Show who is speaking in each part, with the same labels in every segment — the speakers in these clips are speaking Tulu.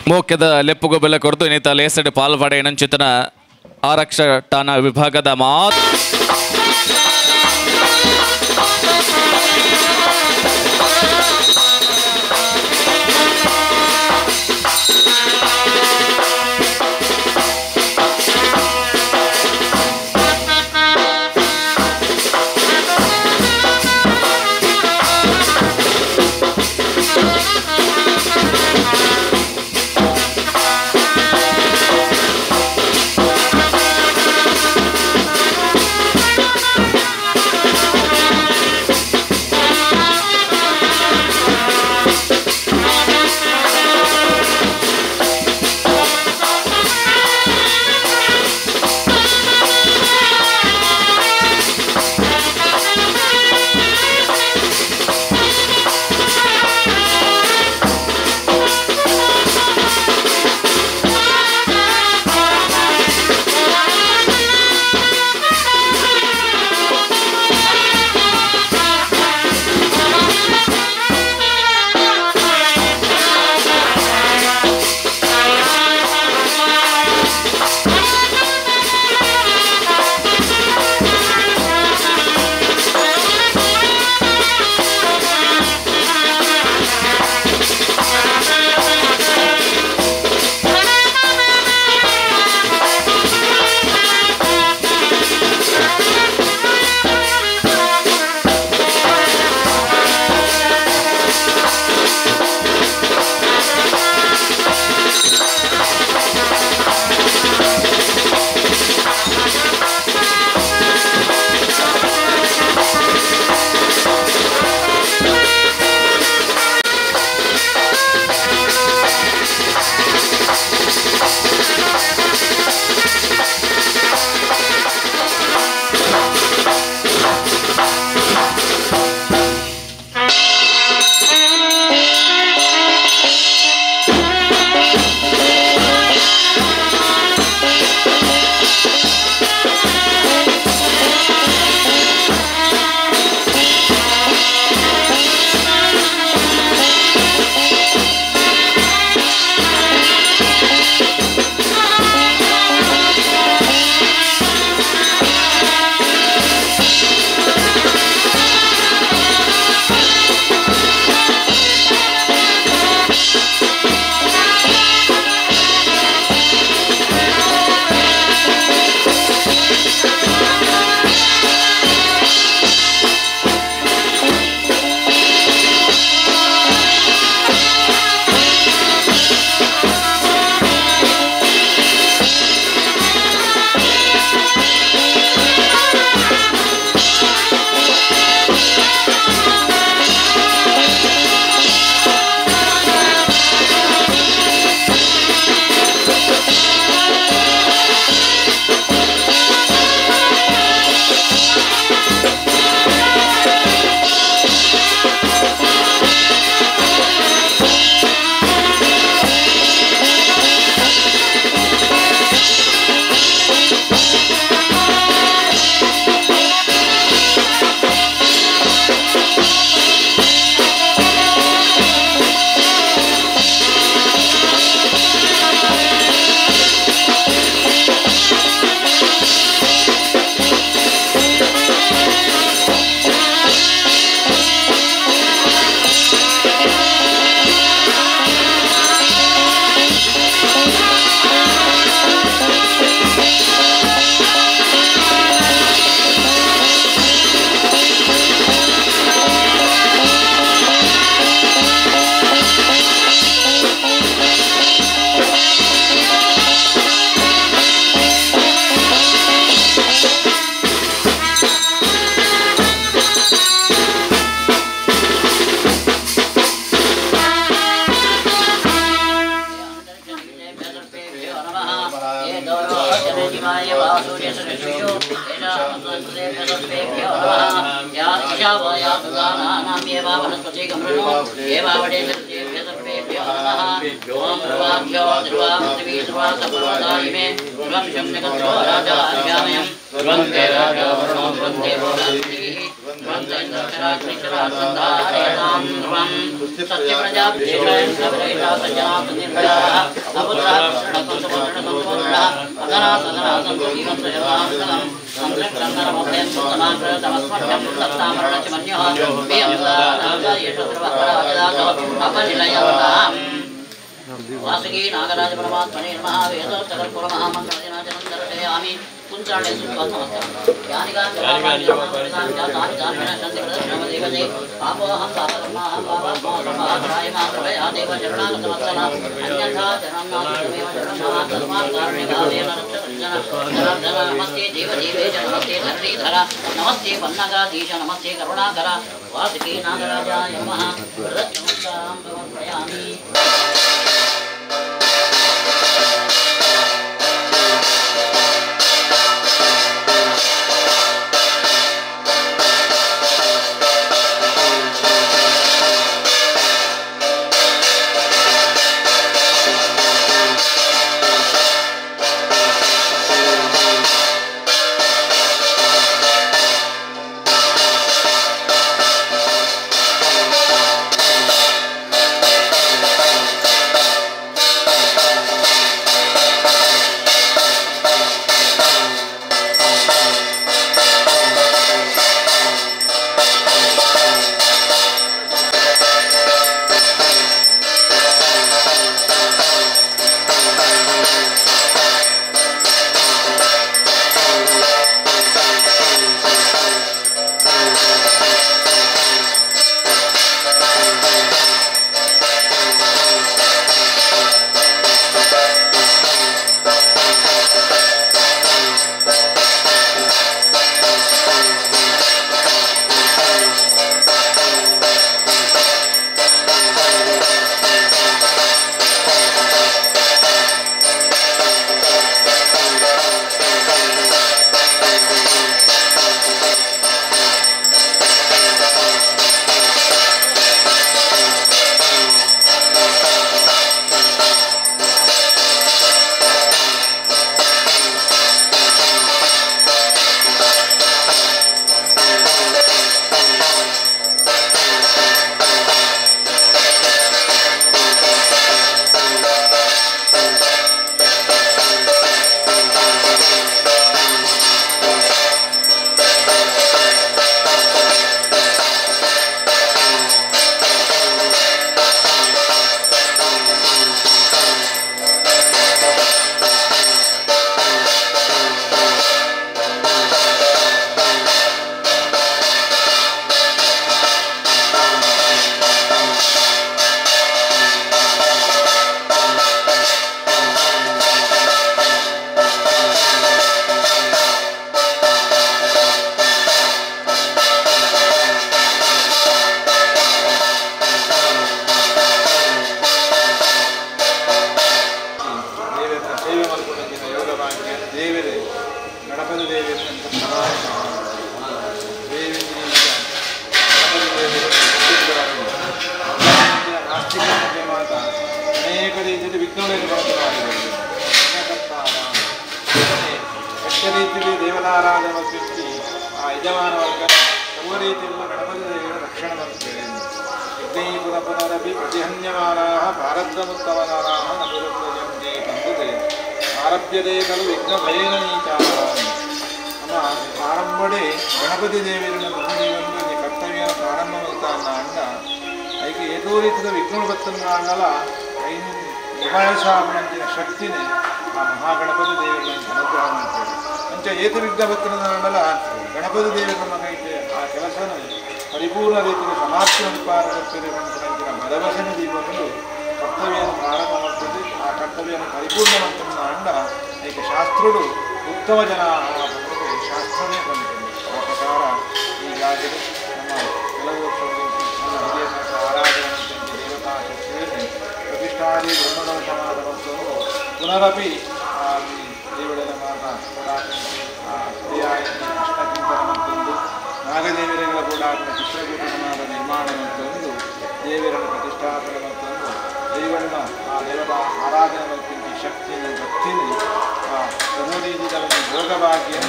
Speaker 1: ಮೋಕ್ಯದ ಲೆಪ್ಪುಗು ಬೆಲೆ ಕೊರತು ಇನ್ನಿತ ಲೇಸಡ್ ಪಾಲ್ಪಡೆ ನಂಚಿತನ ಆರಕ್ಷಕ ವಿಭಾಗದ ಮಾತು
Speaker 2: वासुकी नागराज परमात्मने नमः वेदोत्तकर्पूर महामंगलदिनाचरणं दर्शयामि कुञ्चाणे सुत्वा नमस्कारं यानि कानि पापोऽहं पापकर्माहं पापात्मा कृपया देव शरणागतवत्सल अन्यथा शरणं नास्ति शरणं मम तस्मात् कारुण्यभावेन रक्ष जनार्दन नमस्ते देवदेवेश नमस्ते धरणीधर नमस्ते पन्नगाधीश नमस्ते करुणाकर वासुकी नागराजाय नमः नमस्कारं समर्पयामि।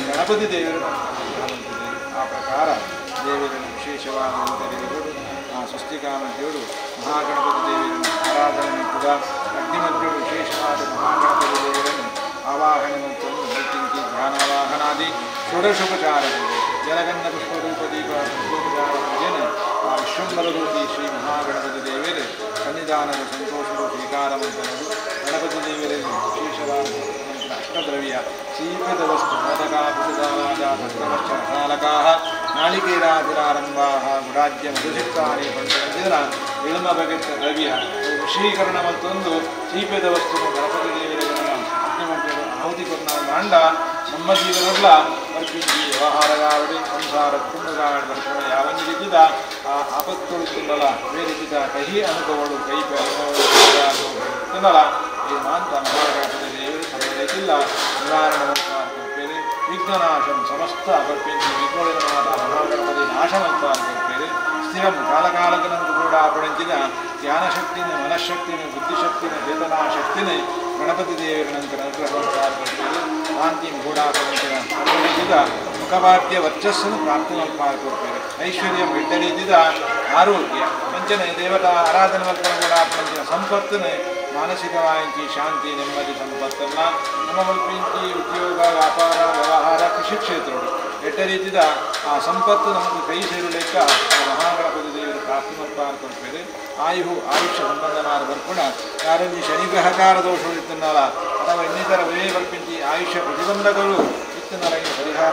Speaker 3: ಗಣಪತಿ ದೇವರು ಆ ಪ್ರಕಾರ ದೇವರನ್ನು ವಿಶೇಷವಾದ ಆ ಸ್ವಸ್ತಿಕಾಮಧ್ಯೋಡು ಮಹಾಗಣಪತಿ ದೇವಿಯನ್ನು ಆರಾಧನೆ ಮಾಡುತ್ತ ಅಗ್ನಿಮಧ್ಯೋಡು ವಿಶೇಷವಾದ ಮಹಾಗಣಪತಿ ದೇವರನ್ನು ಆವಾಹನೆ ಮಂತ್ರವನ್ನು ನೈತಿಂಕಿ ಧ್ಯಾನಾವಾಹನಾದಿ ಷೋಡಶೋಪಚಾರಗಳು ಜಲಗಂಧ ಪುಷ್ಪರೂಪ ದೀಪ ಪುಷ್ಪೋಪಚಾರ ಪೂಜೆನ ಆ ವಿಶ್ವಂಬರರೂಪಿ ಶ್ರೀ ಮಹಾಗಣಪತಿ ದೇವರೇ ಸನ್ನಿಧಾನದ ಸಂತೋಷದ ಸ್ವೀಕಾರ ಮಂತ್ರಗಳು ಗಣಪತಿ ದೇವರಲ್ಲಿ ವಿಶೇಷವಾದ ಅಷ್ಟದ್ರವ್ಯ ಸೀಮಿತ ವಸ್ತು ಮೋದಕಾಭಿಷುದಾರಾಜ ಭಕ್ತವಶ್ಚ ರಸಾಲಕಾಃ ನಾಳಿಕೇರಾಭಿರಾರಂಭಾಃ ಗುಡಾಜ್ಯ ಮಧುಸಿಕ್ತಾನಿ ಪಂಚರಂಜಿನ ಇಳಮ ಬಗೆತ್ತ ದ್ರವ್ಯ ವಶೀಕರಣ ಮತ್ತೊಂದು ಸೀಪೆದ ವಸ್ತು ಗಣಪತಿ ದೇವರ ಅಗ್ನಿಮಂತ್ರಗಳು ಆಹುತಿ ಕೊನ್ನ ಮಾಂಡ ನಮ್ಮ ಜೀವನಲ್ಲ ಬರ್ಪಿಂಜಿ ವ್ಯವಹಾರಗಾವಡಿ ಸಂಸಾರ ಕುಟುಂಬಗಾವಡಿ ಬರ್ಪಣ ಯಾವೊಂದು ರೀತಿದ ಆ ಆಪತ್ತು ತಿನ್ನಲ ಬೇರೆ ಕಹಿ ಅನುಭವಗಳು ಕೈಪೆ ಅನುಭವಗಳು ತಿನ್ನಲ ಈ ಮಾಂತ ಮಹಾಗಣಪತಿ ದೇವರು ಸರ್ವೈತಿಲ್ಲ ನಿವಾರಣ ಕೊಡ್ಪೇರೆ ವಿಘ್ನನಾಶಂ ಸಮಸ್ತ ಬರ್ಪಿಂಚಿ ವಿಘ್ನಗಳಿನ ಮಹಾಗಣಪತಿ ನಾಶಮಂತ ಕೊಡ್ಪೇರೆ ಸ್ಥಿರಂ ಕಾಲಕಾಲಕ್ಕೆ ಕೂಡ ಪಡೆಂಚಿನ ಜ್ಞಾನಶಕ್ತಿನ ಮನಃಶಕ್ತಿನ ಬುದ್ಧಿಶಕ್ತಿನ ಚೇತನಾಶಕ್ತಿನ ಗಣಪತಿ ದೇವರ ನಂತರ ಅನುಗ್ರಹ ಕೊಡ್ಪೇರೆ ಶಾಂತಿಂ ಕೂಡ ಪಡೆಂಚಿನ ಸರ್ವರೀತಿದ ಮುಖಭಾಗ್ಯ ವರ್ಚಸ್ಸನ್ನು ಪ್ರಾಪ್ತಿ ಕೊಡ್ಪೇರೆ ಐಶ್ವರ್ಯ ಎಡ್ಡರೀತಿದ ಆರೋಗ್ಯ ಪಂಚನೆ ದೇವತಾ ಆರಾಧನೆ ಮಲ್ಪನ ಕೂಡ ಪಡೆಂಚಿನ ಸಂಪತ್ತನ್ನು ಮಾನಸಿಕವಾಗಿ ಶಾಂತಿ ನೆಮ್ಮದಿ ಸಂಪತ್ತನ್ನು ನಮ್ಮ ಮಲ್ಪಿಂಚಿ ಉದ್ಯೋಗ ವ್ಯಾಪಾರ ವ್ಯವಹಾರ ಕೃಷಿ ಕ್ಷೇತ್ರಗಳು ಎಟ್ಟ ರೀತಿದ ಆ ಸಂಪತ್ತು ನಮಗೆ ಕೈ ಸೇರಲಿಕ್ಕ ಮಹಾಗಣಪತಿ ದೇವರು ಪ್ರಾಪ್ತಿ ಮಲ್ಪಾರ ಕೊಡ್ಪೇರೆ ಆಯು ಆಯುಷ್ಯ ಸಂಬಂಧಮಾರ ಬರ್ಪುಣ ಯಾರೊಂದು ಶನಿಗ್ರಹಕಾರ ದೋಷಗಳು ಇತ್ತನ್ನಲ್ಲ ಅಥವಾ ಇನ್ನಿತರ ವೇ ಬರ್ಪಿಂಚಿ ಆಯುಷ್ಯ ಪ್ರತಿಬಂಧಕಗಳು ಇತ್ತನ್ನಲ್ಲ ಪರಿಹಾರ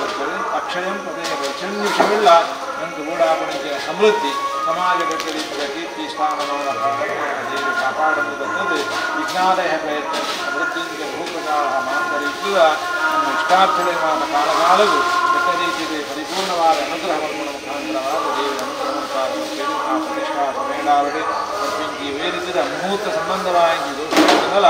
Speaker 3: ಬರ್ತಾರೆ ಅಕ್ಷಯಂ ಪದೇ ವಿಷಯವಿಲ್ಲ ನಂಗೆ ಓಡಾಪಣಿಕೆಯ ಸಮೃದ್ಧಿ ಸಮಾಜದ ರೀತಿಯ ಕೀರ್ತಿ ಸ್ಥಾನಮಾನ ದೇವರು ಕಾಪಾಡಲು ಬರ್ತದೆ ವಿಘ್ನಾದಯ ಪ್ರಯತ್ನ ಸಮೃದ್ಧಿಯಿಂದ ಬಹುಪ್ರಕಾರ ಮಾಂತ ರೀತಿಯ ನಮ್ಮ ಇಷ್ಟಾರ್ಥಗಳೇ ಮಾತ ಕಾಲಕಾಲವು ಎಟ್ಟ ರೀತಿಯಲ್ಲಿ ಪರಿಪೂರ್ಣವಾದ ಅನುಗ್ರಹವನ್ನು ಮುಖಾಂತರವಾದ ದೇವರ ಅನುಗ್ರಹ ಆ ಪ್ರತಿಷ್ಠಾ ಸಮೇಳಾವಳಿ ಬರ್ಪಿಂಕಿ ವೇರಿಸಿದ ಮುಹೂರ್ತ ಸಂಬಂಧವಾಗಿ ದೋಷಗಳ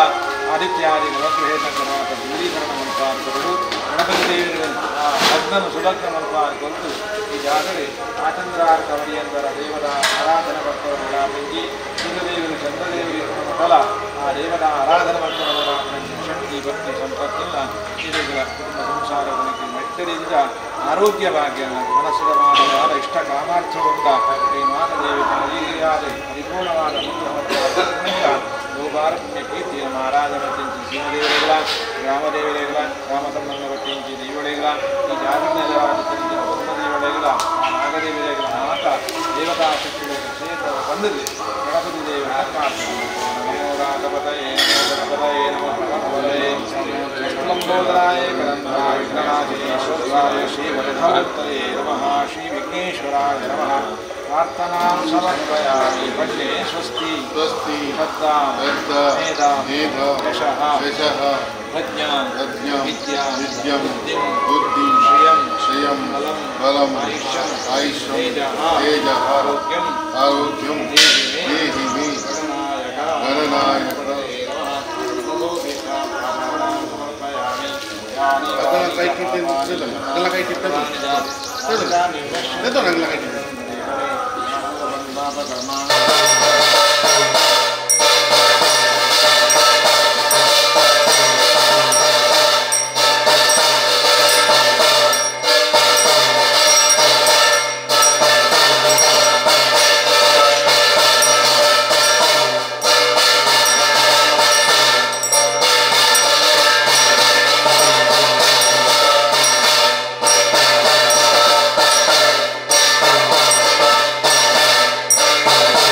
Speaker 3: ಆದಿತ್ಯಾದಿ ನವಗ್ರಹೇತಂಕ ಮಾತ ದೂರೀಕರಣ ಮಂತ್ರಾಂತರಗಳು ಗಣಪತಿ ದೇವರ ಆ ಲಗ್ನನು ಸುಲಗ್ನ ಮಂತ್ರ ಕೊಟ್ಟು ಈ ಜಾಗರೆ ಆಚಂದ್ರಾರ್ಕ ಮರಿಯಂತರ ದೇವರ ಆರಾಧನೆ ಭಕ್ತವರ ಬೆಂಕಿ ಸೂರ್ಯದೇವರು ಚಂದ್ರದೇವರು ಫಲ ಆ ದೇವರ ಆರಾಧನೆ ಭಕ್ತವರ ಶಕ್ತಿ ಭಕ್ತಿ ಸಂಪತ್ತಿಲ್ಲ ಇದರ ಕುಟುಂಬ ಸಂಸಾರ ಮೆಟ್ಟರಿಂದ ಆರೋಗ್ಯ ಭಾಗ್ಯ ಮನಸ್ಸಿನ ಮಾನವಾದ ಇಷ್ಟ ಕಾಮಾರ್ಥಗೊಂಡ ಶ್ರೀ ಮಾನದೇವಿ ತನಗೀಯಾದ ಪರಿಪೂರ್ಣವಾದ ಅನುಗ್ರಹ ಗೋಬಾರ ಪುಣ್ಯ ಕೀರ್ತಿಯ ಆರಾಧನೆ ಪಟ್ಟಿಂಚಿ ಸೀಮದೇವರಿಗಳ ಗ್ರಾಮದೇವರಿಗಳ ಗ್ರಾಮ ಸಂಬಂಧ ಪಟ್ಟಿಂಚಿ ದೈವಳಿಗಳ ಈ ಜಾಗೃತ ಬ್ರಹ್ಮದೇವಳಿಗಳ ಆ ನಾಗದೇವರಿಗಳ ಮಾತ ದೇವತಾ ಶಕ್ತಿಗಳ ಕ್ಷೇತ್ರ ಬಂದಿದೆ ಗಣಪತಿ ದೇವರ ಪ್ರಾರ್ಥನೆ ನಮೋ ರಾಘಪತಯೇ ನಮೋ ಗಣಪತಯೇ ನಮೋ ಗಣಪತಯೇ ಲಂಬೋದರಾಯ ಕರಂಧಾಯ ವಿಘ್ನರಾಜೇಶ್ವರಾಯ ಶ್ರೀ ವರದಮೂರ್ತಯೇ ನಮಃ ಶ್ರೀ ವಿಘ್ನೇಶ್ವರಾಯ ನಮಃ ಪ್ರಾರ್ಥನಾಂ ಸಮರ್ಪಯಾಮಿ ಪಂಡೆ ಸ್ವಸ್ತಿ
Speaker 4: ಸ್ವಸ್ತಿ
Speaker 3: ಶ್ರದ್ಧಾಂ ಮೇಧಾಂ
Speaker 4: ಮೇಧಾಂ
Speaker 3: ಯಶಃ
Speaker 4: ಯಶಃ
Speaker 3: ಪ್ರಜ್ಞಾಂ
Speaker 4: ಪ್ರಜ್ಞಾಂ
Speaker 3: ವಿದ್ಯಾಂ
Speaker 4: ವಿದ್ಯಾಂ
Speaker 3: ಬುದ್ಧಿಂ
Speaker 4: ಬುದ್ಧಿಂ
Speaker 3: ಶ್ರಿಯಂ
Speaker 4: ಶ್ರಿಯಂ
Speaker 3: ಬಲಂ
Speaker 4: ಬಲಂ
Speaker 3: ಆಯುಷ್ಯಂ
Speaker 4: ಆಯುಷ್ಯಂ
Speaker 3: ತೇಜಃ
Speaker 4: ತೇಜಃ
Speaker 3: ಆರೋಗ್ಯಂ
Speaker 4: ಆರೋಗ್ಯಂ
Speaker 3: ದೇಹಿ ಮೇ
Speaker 4: ದೇಹಿ ಮೇ
Speaker 3: ಗಣನಾಯಕ
Speaker 4: ಗಣನಾಯಕ. ಅಗಲ ಕೈ ಕಿಟ್ಟಿದ್ದು ಅಗಲ ಕೈ ಕಿಟ್ಟದ್ದು ಅಗಲ ಕೈ ಕಿಟ್ಟಿದ್ದು.
Speaker 3: ಿ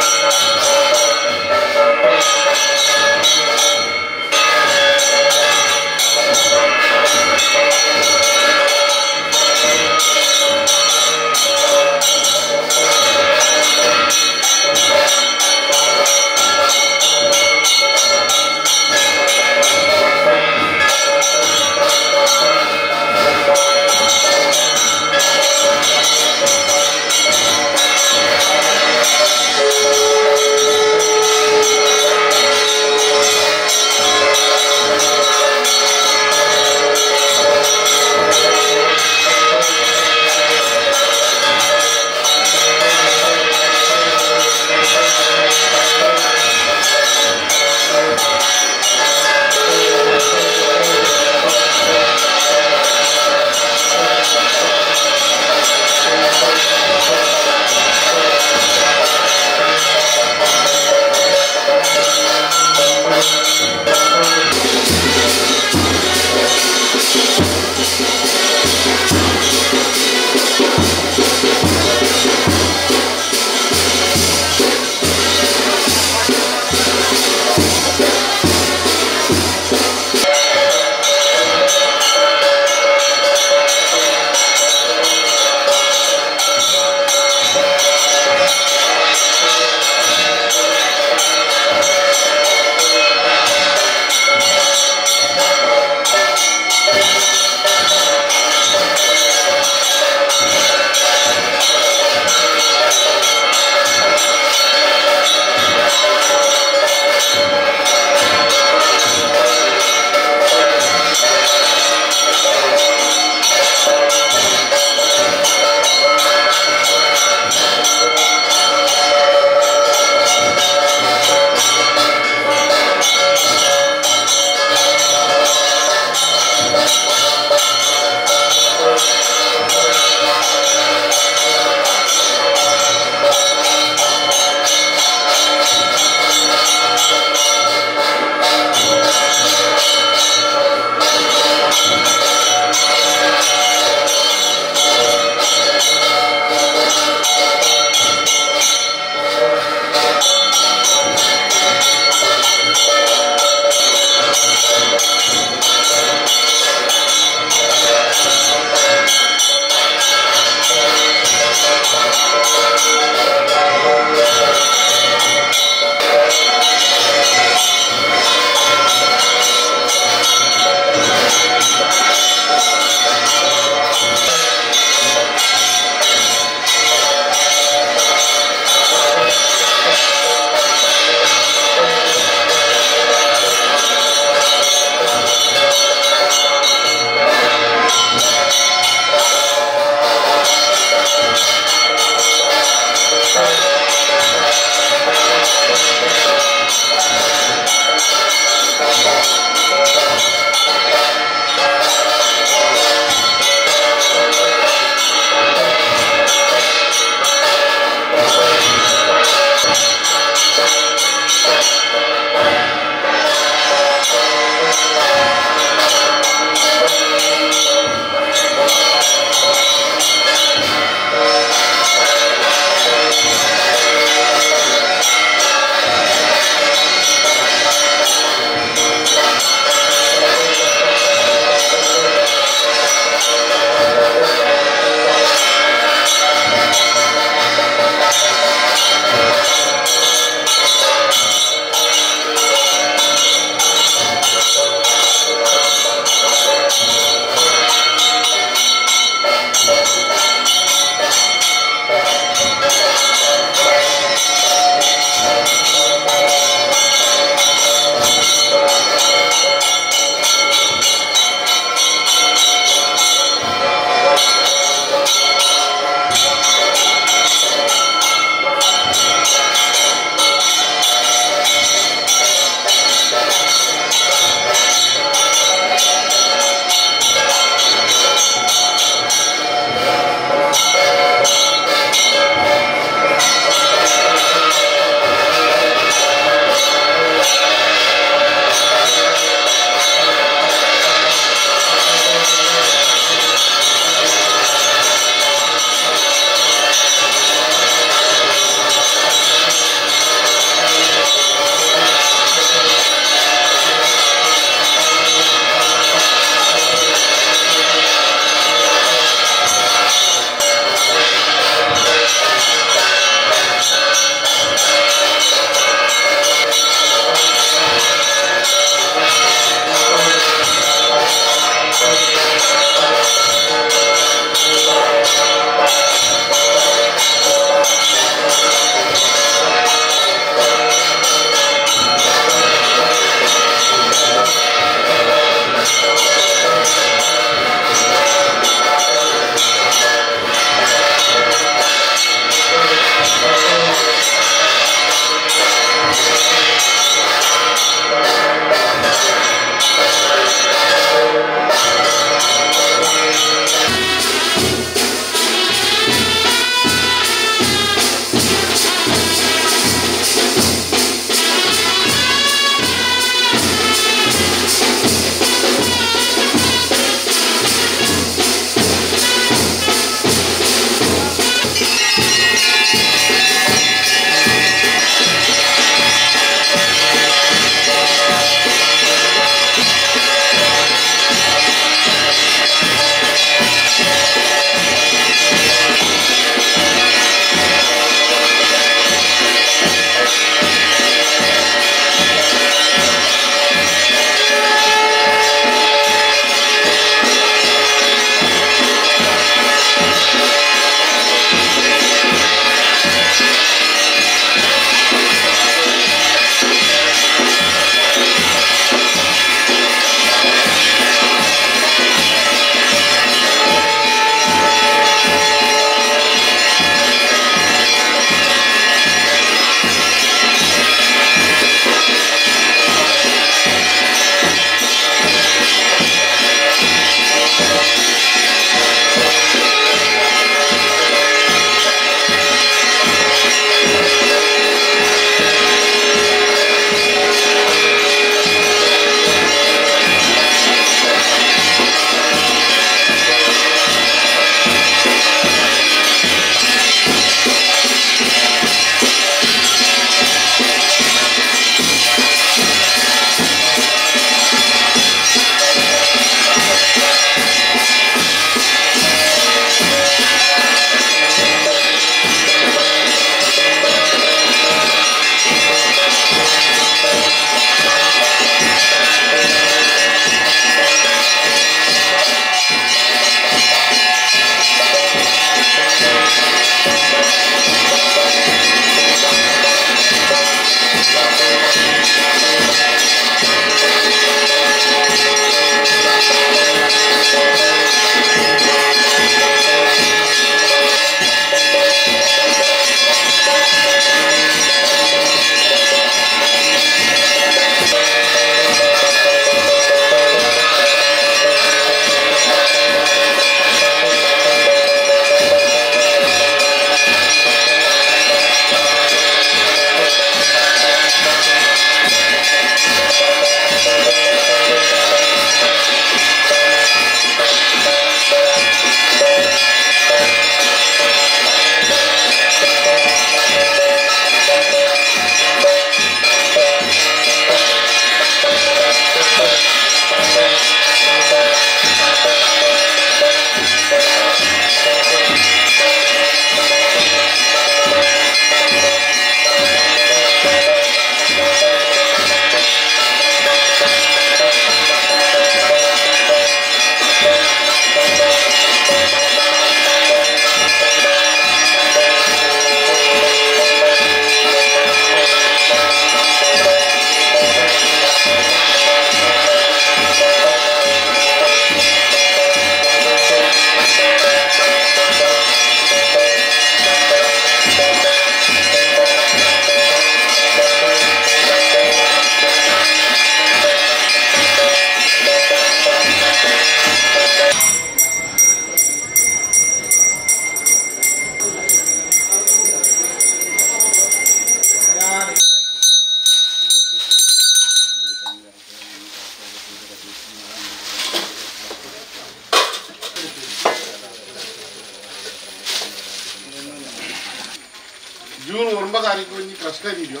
Speaker 4: ಕುಟುಂಬದಾರಿಗೆ ಒಂಜಿ ಪ್ರಶ್ನೆ ಇದೆಯೋ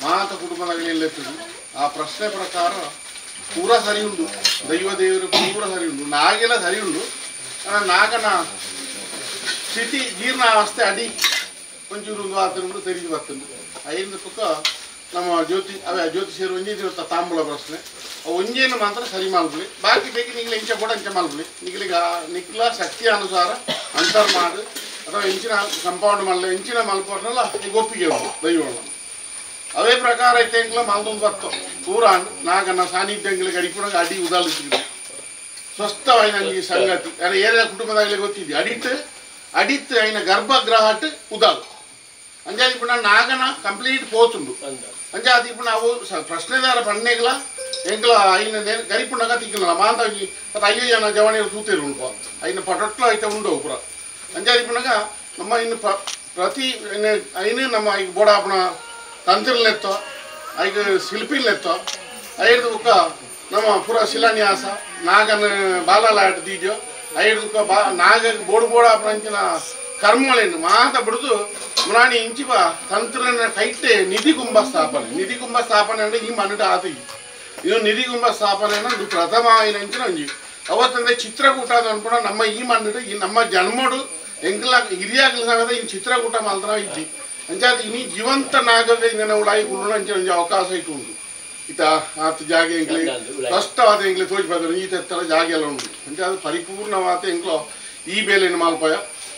Speaker 4: ಮಾತ ಕುಟುಂಬದಾಗಲೆಲ್ಲ ಆ ಪ್ರಶ್ನೆ ಪ್ರಕಾರ ಪೂರ ಸರಿ ಉಂಟು ದೈವ ದೇವರು ಪೂರ ಸರಿ ಉಂಟು ನಾಗೆಲ್ಲ ಸರಿ ಉಂಟು ನಾಗನ ಸ್ಥಿತಿ ಜೀರ್ಣಾವಸ್ಥೆ ಅಡಿ ಒಂಚೂರು ಒಂದು ಆತನ ತೆರಿಗೆ ಬರ್ತದೆ ಐದು ಪಕ್ಕ ನಮ್ಮ ಜ್ಯೋತಿ ಅವೇ ಜ್ಯೋತಿಷಿಯರು ಒಂಜಿ ತಾಂಬೂಲ ಪ್ರಶ್ನೆ ಒಂಜೇನು ಮಾತ್ರ ಸರಿ ಮಲ್ಪಲಿ ಬಾಕಿ ಬೇಕು ನಿಗ್ಲ ಇಂಚ ಕೂಡ ಇಂಚ ಮಲ್ಪಲಿ ನಿಗ್ಲಿಗ ನಿಕ್ಲ ಶಕ್ತಿ ಅನುಸಾರ ಅಂತರ್ ಮಾಡು ಅಥವಾ ಇಂಚಿನ ಕಂಪೌಂಡ್ ಮಲ್ಲ ಇಂಚಿನ ಮಲ್ಪೋರ್ನಲ್ಲ ಈಗ ಒಪ್ಪಿಗೆ ಉಂಟು ದೈವಳ ಅವೇ ಪ್ರಕಾರ ಐತೆ ಎಂಕ್ಲ ಮಲ್ದೊಂದು ಬತ್ತು ಪೂರ ನಾಗನ ಸಾನ್ನಿಧ್ಯಂಗಳಿಗೆ ಅಡಿಪುಣಗ ಅಡಿ ಉದಾಲಿಸಿದೆ ಸ್ವಸ್ಥವಾಯಿನ ಈ ಸಂಗತಿ ಅರೆ ಏರಿಯ ಕುಟುಂಬದಾಗಲೇ ಗೊತ್ತಿದೆ ಅಡಿಟ್ ಅಡಿತ್ అయిన ಗರ್ಭಗ್ರಹಟ್ ಉದಾಲು ಅಂಜಾದಿ ಪುನಃ ನಾಗನ ಕಂಪ್ಲೀಟ್ ಪೋತುಂಡು ಅಂಜಾದಿ ಪುನಃ ಅವು ಪ್ರಶ್ನೆದಾರ ಪಣ್ಣೆಗಳ ಎಂಕ್ಲ ಐನ ಗರಿಪುಣಗ ತಿಕ್ಕಲ್ಲ ಮಾಂತಾಗಿ ಅದು ಐದು ಜನ ಜವಣಿಯರು ತೂತೇರು ಉಂಟು ಐನ ಪಟೊಟ್ಲ ಐತೆ ಉಂಡು ಪೂರ ಅಂಜಾದಿ ಪುನಗ ನಮ್ಮ ಇನ್ನು ಪ್ರತಿ ಐನು ನಮ್ಮ ಈಗ ಬೋಡಾಪುಣ ತಂತ್ರಲೆತ್ತೋ ಐಗ ಶಿಲ್ಪಿಲೆತ್ತೋ ಐದು ಬುಕ್ಕ ನಮ್ಮ ಪೂರ ಶಿಲಾನ್ಯಾಸ ನಾಗನ ಬಾಲಾಲಾಟ ದೀಜೋ ಐದು ಬಾ ನಾಗ ಬೋಡು ಬೋಡಾಪುಣ ಅಂಚಿನ ಕರ್ಮಗಳೇನು ಮಾತ ಬಿಡುದು ಮುರಾಣಿ ಇಂಚಿಪ ತಂತ್ರನ ಕೈಟೆ ನಿಧಿ ಕುಂಭ ಸ್ಥಾಪನೆ ನಿಧಿ ಕುಂಭ ಸ್ಥಾಪನೆ ಅಂದರೆ ಈ ಮನುಟ ಆತ ಇದು ನಿಧಿ ಕುಂಭ ಸ್ಥಾಪನೆ ಇದು ಪ್ರಥಮ ಅಂಚಿನ ಒಂಜಿ ಅವತ್ತಂದ್ರೆ ಚಿತ್ರಕೂಟ ಅನ್ಪುಣ ನಮ್ಮ ಈ ಮಣ್ಣು ಈ ನಮ್ಮ ಜನ್ಮಡು ಎಂಗ್ಲ ಹಿರಿಯಾಗ್ಲ ಸಮೇತ ಈ ಚಿತ್ರಕೂಟ ಮಾತ್ರ ಇದ್ದಿ ಅಂಚಾದ ಇನಿ ಜೀವಂತ ನಾಗದ ಇಂದನ ಉಳಾಯಿ ಕುಳ್ಳುಣ ಅಂಚಿನ ಒಂಜಿ ಅವಕಾಶ ಇಟ್ಟು ಉಂಟು ಇತ ಆತ ಜಾಗೆ ಎಂಗ್ಲಿ ಸ್ಪಷ್ಟವಾದ ಎಂಗ್ಲಿ ತೋಜಿ ಬಂದರು ಈ ತರ ಜಾಗೆ ಎಲ್ಲ ಉಂಟು ಅಂಚಾದ ಪರಿಪೂರ್ಣವಾದ ಎಂಗ್ಲೋ ಈ ಬೇಲೆಯನ್ನು ಮಾಲ್ಪಯ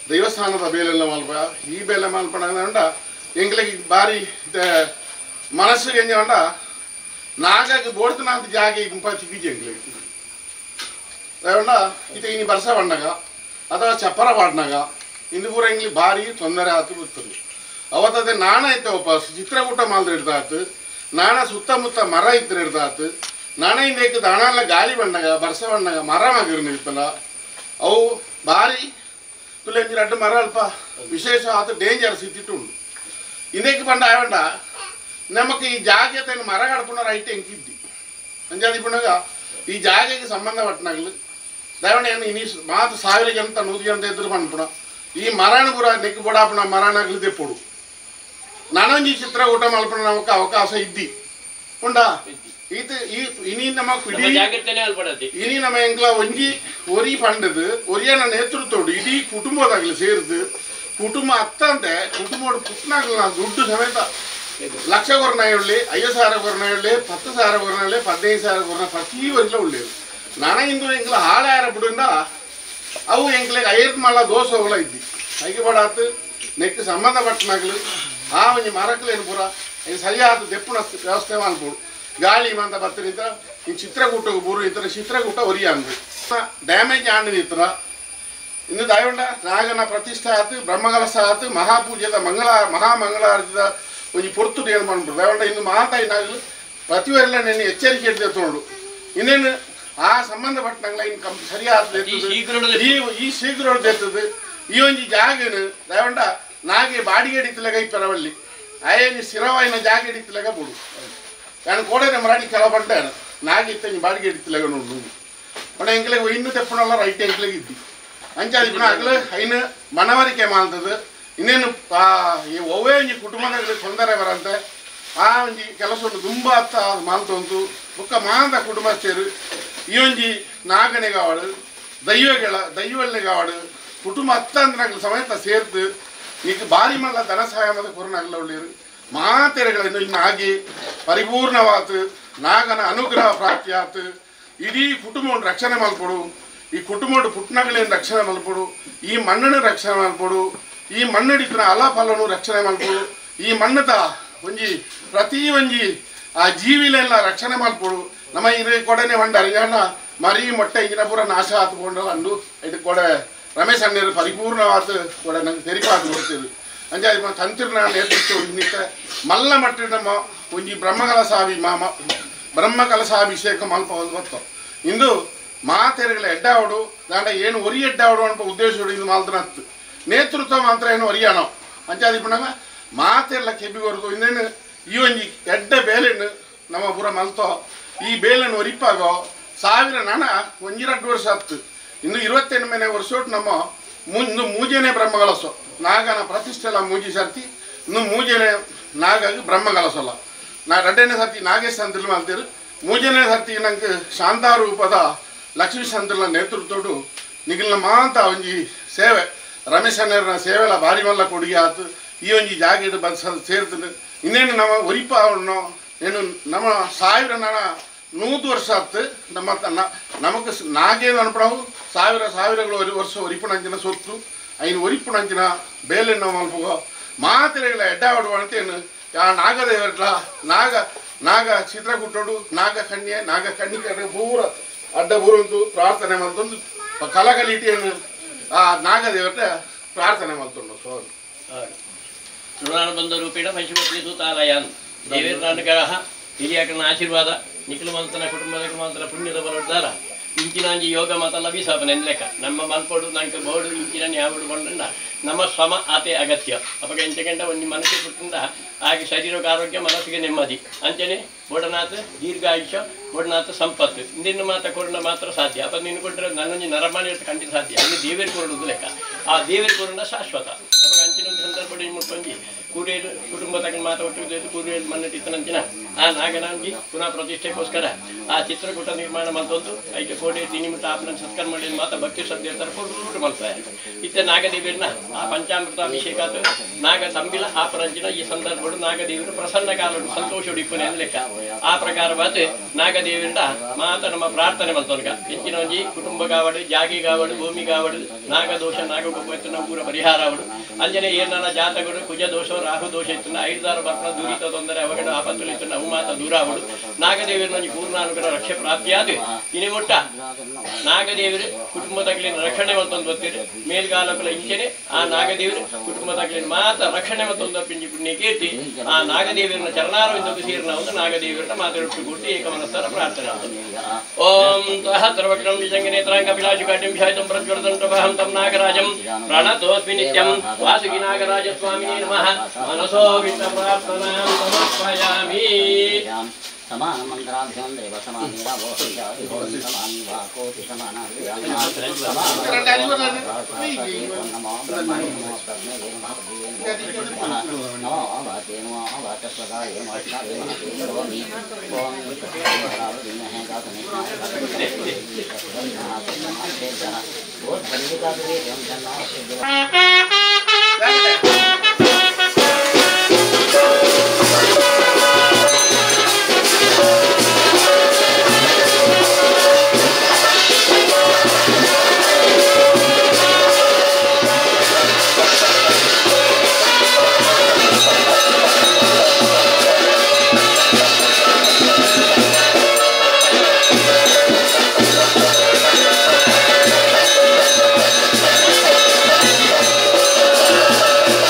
Speaker 4: ದೇವಸ್ಥಾನದ ಬೇಲೆಲ್ಲ ಮಾಲ್ಪಯ ಈ ಬೇಲೆ ಮಾಲ್ಪಣ ಉಂಡ ಎಂಗ್ಲಿಗೆ ಬಾರಿ ಮನಸ್ಸಿಗೆ ಎಂಜ ಉಂಡ ನಾಗಾಗಿ ಬೋಡ್ತನಾದ ಜಾಗೆ ಗುಂಪ ಚಿಕ್ಕಿಜಿ ಎಂಗ್ಲಿಗೆ ಉಂಡ ಇತ ಇನಿ ಬರ್ಸ ಬಂಡಾಗ ಅಥವಾ ಚಪ್ಪರ ಪಾಡ್ನಾಗ ಇಂದು ಪೂರ ಎಂಗ್ಲಿ ಭಾರಿ ತೊಂದರೆ ಆತು ಬರ್ತದೆ ಅವತ್ತದೇ ನಾಣ ಐತೆ ಒಪ್ಪ ಚಿತ್ರಕೂಟ ಮಾಲ್ದ ಹಿಡ್ದಾತು ನಾಣ ಸುತ್ತಮುತ್ತ ಮರ ಇತ್ತು ಹಿಡ್ದಾತು ನಾಣ ಹಿಂದೆ ದಾಣ ಗಾಳಿ ಬಂಡಾಗ ಬರ್ಸ ಬಂಡಾಗ ಮರ ಮಗಿರ್ ನಿಲ್ತಲ್ಲ ಅವು ಭಾರಿ ತುಲೆ ಅಡ್ಡು ಮರ ಅಲ್ಪ ವಿಶೇಷ ಆತ ಡೇಂಜರ್ ಸ್ಥಿತಿ ಉಂಟು ಇಂದಕ್ಕೆ ಬಂಡ ಆವಂಡ ನಮಕ್ ಈ ಜಾಗ್ಯತೆ ಮರ ಕಡ್ಪುಣ ರೈಟ್ ಎಂಕಿದ್ದಿ ಅಂಜಾದಿ ಪುಣಗ ಈ ಜಾಗೆಗೆ ಸಂಬಂಧಪಟ್ಟನಾಗಲು ದಯವಣ ಏನು ಇನಿ ಮಾತು ಸಾವಿರ ಜನ ನೂರು ಜನ ಎದುರು ಪನ್ಪುಣ ಈ ಮರಣ ಪೂರ ನೆಕ್ಕು ಬೊಡಾಪುಣ ಮರಣ ತೆಪ್ಪುಡು ನಾನೊಂಜಿ ಚಿತ್ರಕೂಟ ಮಲ್ಪುಣ ನಮಕ್ ಅವಕಾಶ ಇದ್ದಿ ಉಂಡಾ ಈತ ಈ ಇನಿ ನಮ್ಮ ಇನಿ ನಮ್ಮ ಎಂಕ್ಲ ಒಂಜಿ ಒರಿ ಪಂಡದು ಒರಿಯನ ನೇತೃತ್ವಡು ಇಡೀ ಕುಟುಂಬದಾಗಲಿ ಸೇರಿದು ಕುಟುಂಬ ಅತ್ತಂತೆ ಕುಟುಂಬ ಪುಟ್ನಾಗಲಿ ದುಡ್ಡು ಸಮೇತ ಲಕ್ಷ ಕೊರನ ಹೇಳಿ 5,000 ಕೊರನ ಹೇಳಿ 10,000 ಕೊರನ ಹೇಳಿ 15,000 ಕೊರನ ಪ್ರತಿ ವರ್ಷ ಉಳ್ಳೇರು ನಾನ ಇಂದು ಎಂಕ್ಲ ಹಾಳಾರ ಬಿಡುಂಡ ಅವು ಎಂಕ್ಲಿಗೆ ಐದು ಮಲ್ಲ ದೋಷಗಳ ಇದ್ದಿ ಐಕೆ ಬಡಾತು ನೆಕ್ ಸಂಬಂಧಪಟ್ಟನಾಗಲಿ ಆ ಒಂಜಿ ಮರಕ್ಲೇನು ಪೂರ ಈಗ ಸರಿಯಾದ ದೆಪ್ಪುನ ವ್ಯವಸ್ಥೆ ಮಾಡ್ಬೋದು ಗಾಳಿ ಮಂತ ಬರ್ತೀನಿ ಈ ಚಿತ್ರಕೂಟಕ್ಕೆ ಬೂರು ಈ ಥರ ಚಿತ್ರಕೂಟ ಒರಿಯ ಅಂದು ಡ್ಯಾಮೇಜ್ ಆಂಡಿನ ಈ ಥರ ಇನ್ನು ದಯವಂಡ ನಾಗನ ಪ್ರತಿಷ್ಠೆ ಆತು ಬ್ರಹ್ಮಕಲಶ ಆತು ಮಹಾಪೂಜೆದ ಮಂಗಳ ಮಹಾಮಂಗಳಾರತಿದ ಒಂಜಿ ಪೊರ್ತು ಏನು ಮಾಡ್ಬಿಡು ದಯವಂಡ ಇನ್ನು ಮಾತಾಯಿ ನಾಗಲು ಪ್ರತಿವರೆಲ್ಲ ನೆನ್ನೆ ಎಚ್ಚರಿಕೆ ಹಿಡಿದು ತೋಡು ಇನ್ನೇನು ಆ ಸಂಬಂಧಪಟ್ಟಂಗ್ಲ ಇನ್ನು ಕಂ ಸರಿಯಾದ ಈ ಶೀಘ್ರ ಎತ್ತದು ಈ ಒಂಜಿ ಜಾಗನು ದಯವಂಡ ನಾಗೆ ಬಾಡಿಗೆ ಹಿಡಿತಲಾಗ ಈ ಪರವಲ್ಲಿ ಆಯೇನು ಸ್ಥಿರವಾಯಿನ ಜಾಗ ಹಿಡಿತಲಾಗ ಬಿಡು ನಾನು ಕೋಡೆ ಮರಾಡಿ ಕೆಲ ಪಡ್ಡಾನು ನಾಗಿತ್ತ ಬಾಡಿಗೆ ಹಿಡಿತಲಾಗ ನೋಡು ಪಣ ಎಂಕ್ಲೆಗ್ ಇನ್ನು ತೆಪ್ಪುನಲ್ಲ ರೈಟ್ ಎಂಕ್ಲೆಗ್ ಇದ್ದಿ ಅಂಚಾದಿ ಪುನಃ ಅಗಲು ಐನು ಮನವರಿಕೆ ಮಾಡ್ತದೆ ಇನ್ನೇನು ಈ ಒವ್ವೇ ಒಂಜಿ ಕುಟುಂಬದ ತೊಂದರೆ ಬರಂತೆ ಆ ಒಂಜಿ ಕೆಲಸ ತುಂಬ ಅತ್ತ ಮಾಲ್ತೊಂತು ಬೊಕ್ಕ ಮಾಂತ ಕುಟುಂಬಸ್ಥರು ಈ ಒಂಜಿ ನಾಗನೆಗಾವಡು ದೈವಗಳ ದೈವಳ್ಳೆಗಾವಡು ಕುಟುಂಬ ಅತ್ತ ಅಂದ್ರೆ ಸಮೇತ ಸೇರ್ತು ಈಗ ಭಾರಿ ಮಲ್ಲ ಧನ ಸಹಾಯ ಮತ್ತು ಕೊರೋನಾಗಲ್ಲ ಒಳ್ಳೆಯರು ಮಾತೆರೆಗಳನ್ನು ಇನ್ನಾಗಿ ಪರಿಪೂರ್ಣವಾತು ನಾಗನ ಅನುಗ್ರಹ ಪ್ರಾಪ್ತಿಯಾತು ಇಡೀ ಕುಟುಂಬವನ್ನು ರಕ್ಷಣೆ ಮಲ್ಪಡು ಈ ಕುಟುಂಬ ಪುಟ್ನಗಳೇನು ರಕ್ಷಣೆ ಮಲ್ಪಡು ಈ ಮಣ್ಣನ್ನು ರಕ್ಷಣೆ ಮಲ್ಪಡು ಈ ಮಣ್ಣಡಿತನ ಅಲಫಲನು ರಕ್ಷಣೆ ಮಲ್ಪಡು ಈ ಮಣ್ಣದ ಒಂಜಿ ಪ್ರತಿ ಒಂಜಿ ಆ ಜೀವಿಲೆಲ್ಲ ರಕ್ಷಣೆ ಮಲ್ಪಡು ನಮ್ಮ ಇದು ಕೊಡನೆ ಹೊಂಡಾರ ಜನ ಮರಿ ಮೊಟ್ಟೆ ಇಂಜಿನ ಪೂರ ನಾಶ ಆತುಕೊಂಡಲ್ಲ ಅಂದು ಇದು ಕೊಡೆ ರಮೇಶ್ ಅಣ್ಣರು ಪರಿಪೂರ್ಣವಾದ ಕೊಡೆ ನಂಗೆ ತೆರಿಪಾದ ಕೊಡ್ತೀವಿ ಅಂಜಾದಿ ತಂತಿರ್ನ ನೇತೃತ್ವ ನಿತ್ತ ಮಲ್ಲ ಮಟ್ಟಿನ ನಮ್ಮ ಒಂಜಿ ಬ್ರಹ್ಮಕಲಸಾಭಿ ಮಾಮ ಬ್ರಹ್ಮಕಲಸಾಭಿಷೇಕ ಮಲ್ಪ ಒಂದು ಗೊತ್ತು ಇಂದು ಮಾತೆರೆಗಳ ಎಡ್ಡಾವಡು ದಾಂಡ ಏನು ಒರಿ ಎಡ್ಡಾವಡು ಅಂತ ಉದ್ದೇಶ ಇದು ಮಾಲ್ತನತ್ತು ನೇತೃತ್ವ ಮಾತ್ರ ಏನು ಒರಿಯಾಣೋ ಅಂಚಾದಿ ಪುಣಗ ಮಾತೆಲ್ಲ ಕೆಬಿಗೊರ್ದು ಇನ್ನೇನು ಈ ಒಂಜಿ ಎಡ್ಡ ಬೇಲೆಣ್ಣು ನಮ್ಮ ಪೂರ ಮಲ್ತೋ ಈ ಬೇಲೆಣ್ಣು ಒರಿಪಾಗೋ ಸಾವಿರ ನಾಣ ಒಂಜಿರಡ್ಡು ವರ್ಷ ಹತ್ತು ಇನ್ನು 28 ವರ್ಷ ನಮ್ಮ ಮುಂದು ಮೂಜನೇ ಬ್ರಹ್ಮಕಲಸೋ ನಾಗನ ಪ್ರತಿಷ್ಠೆಲ್ಲ ಮೂಜಿ ಸರ್ತಿ ಇನ್ನು ಮೂಜನೆ ನಾಗಾಗಿ ಬ್ರಹ್ಮ ಕಲಸಲ್ಲ ನಾ ರಡ್ಡನೇ ಸರ್ತಿ ನಾಗೇಶ್ ಸಂತಿಲ್ ಮಾಡ್ತೀರಿ ಮೂಜನೇ ಸರ್ತಿ ನಂಗೆ ಶಾಂತಾರೂಪದ ಲಕ್ಷ್ಮೀ ಸಂತಿಲ್ನ ನೇತೃತ್ವಡು ನಿಗಿಲ್ನ ಮಾಂತ ಒಂಜಿ ಸೇವೆ ರಮೇಶ್ ಅಣ್ಣನ ಸೇವೆಲ ಭಾರಿ ಮಲ್ಲ ಕೊಡುಗೆ ಆತು ಈ ಒಂಜಿ ಜಾಗೆಡ್ ಬಂದು ಸೇರ್ತದೆ ಇನ್ನೇನು ನಮ್ಮ ಒರಿಪ ಅವನು ಏನು ನಮ್ಮ ಸಾವಿರ ನಣ 100 ವರ್ಷ ಆತು ನಮ್ಮ ನಮಕ್ ನಾಗೇನು ಅನ್ಪಡವು ಸಾವಿರ ಸಾವಿರಗಳು ವರ್ಷ ಒರಿಪುಣಂಚಿನ ಸೊತ್ತು ಐನು ಒರಿಪುಣಂಚಿನ ಬೇಲೆನ್ನ ಮಲ್ಪುಗೋ ಮಾತೆರೆಗಳ ಎಡ್ಡಾವಡುವ ಅಂತೇನು ಆ ನಾಗದೇವರ್ಲ ನಾಗ ನಾಗ ಚಿತ್ರಕೂಟೋಡು ನಾಗ ಕನ್ಯೆ ನಾಗ ಕಣ್ಣಿಗೆ ಪೂರ ಅಡ್ಡ ಬೂರೊಂದು ಪ್ರಾರ್ಥನೆ ಮಾಡ್ತೊಂದು ಕಲಕಲಿಟಿಯನ್ನು ಆ ನಾಗದೇವರ ಪ್ರಾರ್ಥನೆ ಮಾಡ್ತೊಂಡು ಸ್ವಾಮಿ
Speaker 5: ಋಣಾನುಬಂಧ ರೂಪೇಣ ಪಶುಪತಿ ಸೂತಾಲಯಾನ್ ದೇವೇಂದ್ರ ಅನುಗ್ರಹ ಹಿರಿಯಕನ ಆಶೀರ್ವಾದ ನಿಖಿಲಮಂತನ ಕುಟುಂಬದ ಮಂತನ ಪುಣ್ಯದ ಬಲೋದ್ದಾರ ಇಂಚಿನಾಂಜಿ ಯೋಗ ಮಾತ ಲಭಿಸಾಪನೆ ಲೆಕ್ಕ ನಮ್ಮ ಮಲ್ಪೋಡು ನಂಗೆ ಬೋಡು ಇಂಚಿನ ಯಾವಡು ಬಂಡ ನಮ್ಮ ಶ್ರಮ ಆತೆ ಅಗತ್ಯ ಅಪಗ ಎಂಚಗಂಡ ಒಂದು ಮನಸ್ಸು ಪುಟ್ಟಿಂದ ಹಾಗೆ ಶರೀರಕ್ಕೆ ಆರೋಗ್ಯ ಮನಸ್ಸಿಗೆ ನೆಮ್ಮದಿ ಅಂಚನೆ ಬೋಡನಾಥ ದೀರ್ಘಾಯುಷ್ಯ ಬೋಡನಾಥ ಸಂಪತ್ತು ನಿನ್ನ ಮಾತ ಕೊರಣ ಮಾತ್ರ ಸಾಧ್ಯ ಅಪ್ಪ ನಿನ್ನ ಕೊಟ್ಟರೆ ನನ್ನೊಂದು ನರಮಾನಿ ಖಂಡಿತ ಸಾಧ್ಯ ಅಲ್ಲಿ ದೇವೇರು ಕೊರಡುದು ಲೆಕ್ಕ ಆ ದೇವೇರು ಕೊರಣ ಶಾಶ್ವತ ಅವಾಗ ಅಂಚಿನ ಒಂದು ಸಂದರ್ಭ ಮುಟ್ಟೊಂಜಿ ಕೂರೇಲು ಕುಟುಂಬ ತಗೊಂಡು ಮಾತ ಒಟ್ಟು ಕೂರೇಲು ಮಣ್ಣಿಟ್ಟಿತ್ತನಂಚಿನ ಆ ನಾಗನಾಂಗಿ ಪುನಃ ಪ್ರತಿಷ್ಠೆಗೋಸ್ಕರ ಆ ಚಿತ್ರಕೂಟ ನಿರ್ಮಾಣ ಮಾಡ್ತೊಂದು ಐದು ಕೋಟಿ ತಿನಿಮಿಟ್ಟ ಆಪ್ನ ಸತ್ಕರ್ಮ ಮಾಡಿ ಮಾತ ಭಕ್ತಿ ಶ್ರದ್ಧೆ ಇರ್ತಾರೆ ಕೊಟ್ಟು ಮಾಡ್ತಾರೆ ಇತ್ತೆ ನಾಗದೇವಿಯನ್ನ ಆ ಪಂಚಾಮೃತ ಅಭಿಷೇಕ ನಾಗ ತಂಬಿಲ ಆಪರಂಚಿನ ಈ ಸಂದರ್ಭಗಳು ನಾಗದೇವರು ಪ್ರಸನ್ನ ಕಾಲಡು ಸಂತೋಷ ಇಪ್ಪನೆ ಲೆಕ್ಕ ಆ ಪ್ರಕಾರವಾದ ನಾಗದೇವಿಯಿಂದ ಮಾತ ನಮ್ಮ ಪ್ರಾರ್ಥನೆ ಮಾಡ್ತೋನ್ಗ ಹೆಚ್ಚಿನ ಒಂಜಿ ಕುಟುಂಬ ಕಾವಡು ಜಾಗಿ ಕಾವಡು ಭೂಮಿ ಕಾವಡು ನಾಗದೋಷ ನಾಗಕೋಪ ಇತ್ತು ಪೂರ ಪರಿಹಾರ ಅವಡು ಅಂಜನೆ ಏನಾರ ಜಾತಕಗಳು ಕುಜ ದೋಷ ರಾಹು ದೋಷ ಇತ್ತು ಐದಾರು ಬರ್ಪಣ ದೂರಿತ ತೊಂದರೆ ಅವಗಡ ಆಪತ್ತುలు ಇತ್ತು ಅವು ಮಾತ ದೂರ ಅವಡು ನಾಗದೇವಿಯರ ಪೂರ್ಣಾನುಗ್ರಹ ರಕ್ಷೆ ಪ್ರಾಪ್ತಿಯಾದ ಇನಿ ಮುಟ್ಟ ನಾಗದೇವರು ಕುಟುಂಬ ತಗಲಿನ ರಕ್ಷಣೆ ಮತ್ತೊಂದು ಬರ್ತೀರಿ ಮೇಲ್ಗಾಲಕುಲ ಇಂಚನೆ ಆ ನಾಗದೇವರು ಕುಟುಂಬ ತಗಲಿನ ಮಾತ ರಕ್ಷಣೆ ಮತ್ತೊಂದು ಪಿಂಜಿ ಪುಣ್ಯ ಕೀರ್ತಿ ಆ ನಾಗದೇವಿಯರನ್ನ ಚರಣಾರವಿಂದಕ್ಕೆ ಸೇರಿ ನಾವು ನಾಗದೇವಿಯರನ್ನ ಮಾತಾಡೊಟ್ಟು ಕೂಡಿ ಏಕಮನಸ್ಸರ ಪ್ರಾರ್ಥನೆ ಓಂ ಸಹಸ್ರವಕ್ರಂ ವಿಜಂಗನೇತ್ರಾಂ ಕಪಿಲಾಶುಕಾಟಿಂ ಶಾಯಿತಂ ಪ್ರಜ್ವಲತಂ ಪ್ರಭಾಂ ತಂ ನಾಗರಾಜಂ ಪ್ರಣತೋಸ್ಮಿ ನಿತ್ಯಂ ವಾಸುಕಿ ನಾಗರಾಜ ಸ್ವಾಮಿನೇ ನಮಃ ಮನಸೋ ವಿಷ್ಣ ಪ್ರಾರ್ಥನಾಂ ಸಮರ್ಪಯಾಮಿ.
Speaker 2: ಸಮಾನ ಮಂತ್ರಾಭ್ಯಾಂ ದೇವ ಸಮಾನ ವಾಕೋತಿ ಸಮಾನ ನಮೋ ಬ್ರಹ್ಮಣೇ ನಮೋ ಪ್ರಜ್ಞೆ ನಮಃ ನಮೋ ವಾಚೇ ನಮೋ ವಾಚಸ್ವದಾಯ ನಮಃ ಓಂ
Speaker 5: Thank you.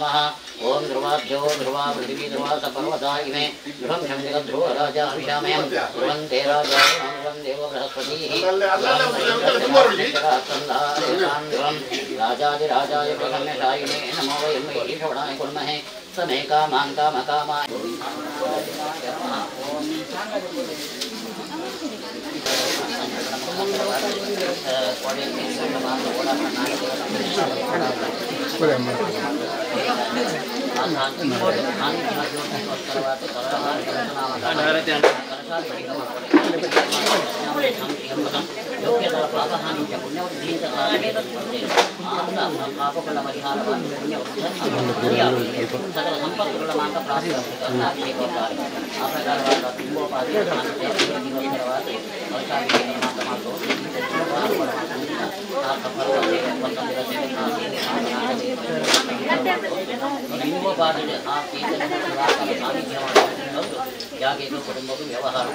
Speaker 2: नमः। ओम ध्रुवाभ्यो ध्रुवा पृथिवी ध्रुवा सपर्वता इमे ध्रुवं शमित ध्रुव राजा अभिशामयं ध्रुवं ते राजा ध्रुवं देव बृहस्पतिः ध्रुवं राजाधिराजाय प्रसन्नशायिने नमो वयं ईश्वराय कुर्महे समे कामां कामकामाय। ಕುಟುಂಬಕ್ಕೂ ವ್ಯವಹಾರ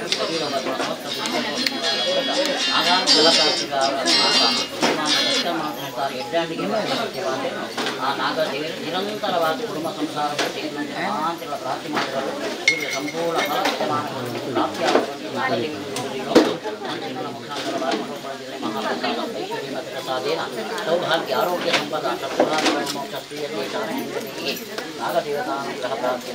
Speaker 2: ಆ ನಾಗದೇವರು ನಿರಂತರವಾಗಿ ಕುಟುಂಬ ಸಂಸಾರದ ಸೇರಿದಂತೆ ಪ್ರಾಪ್ತಿ ಮಾಡಿದರು. ಸಂಪೂರ್ಣ ಫಲ ಮುಖಾಂತರವಾಗಿ ಮಹಾಪ್ರಸಾದ ಐಶ್ವರ್ಯ ಪ್ರಸಾದೇನ ಸೌಭಾಗ್ಯ ಆರೋಗ್ಯ ಸಂಪದ ಮೋಕ್ಷ ನಾಗದೇವತಾನುಗ್ರಹ ಪ್ರಾಪ್ತಿ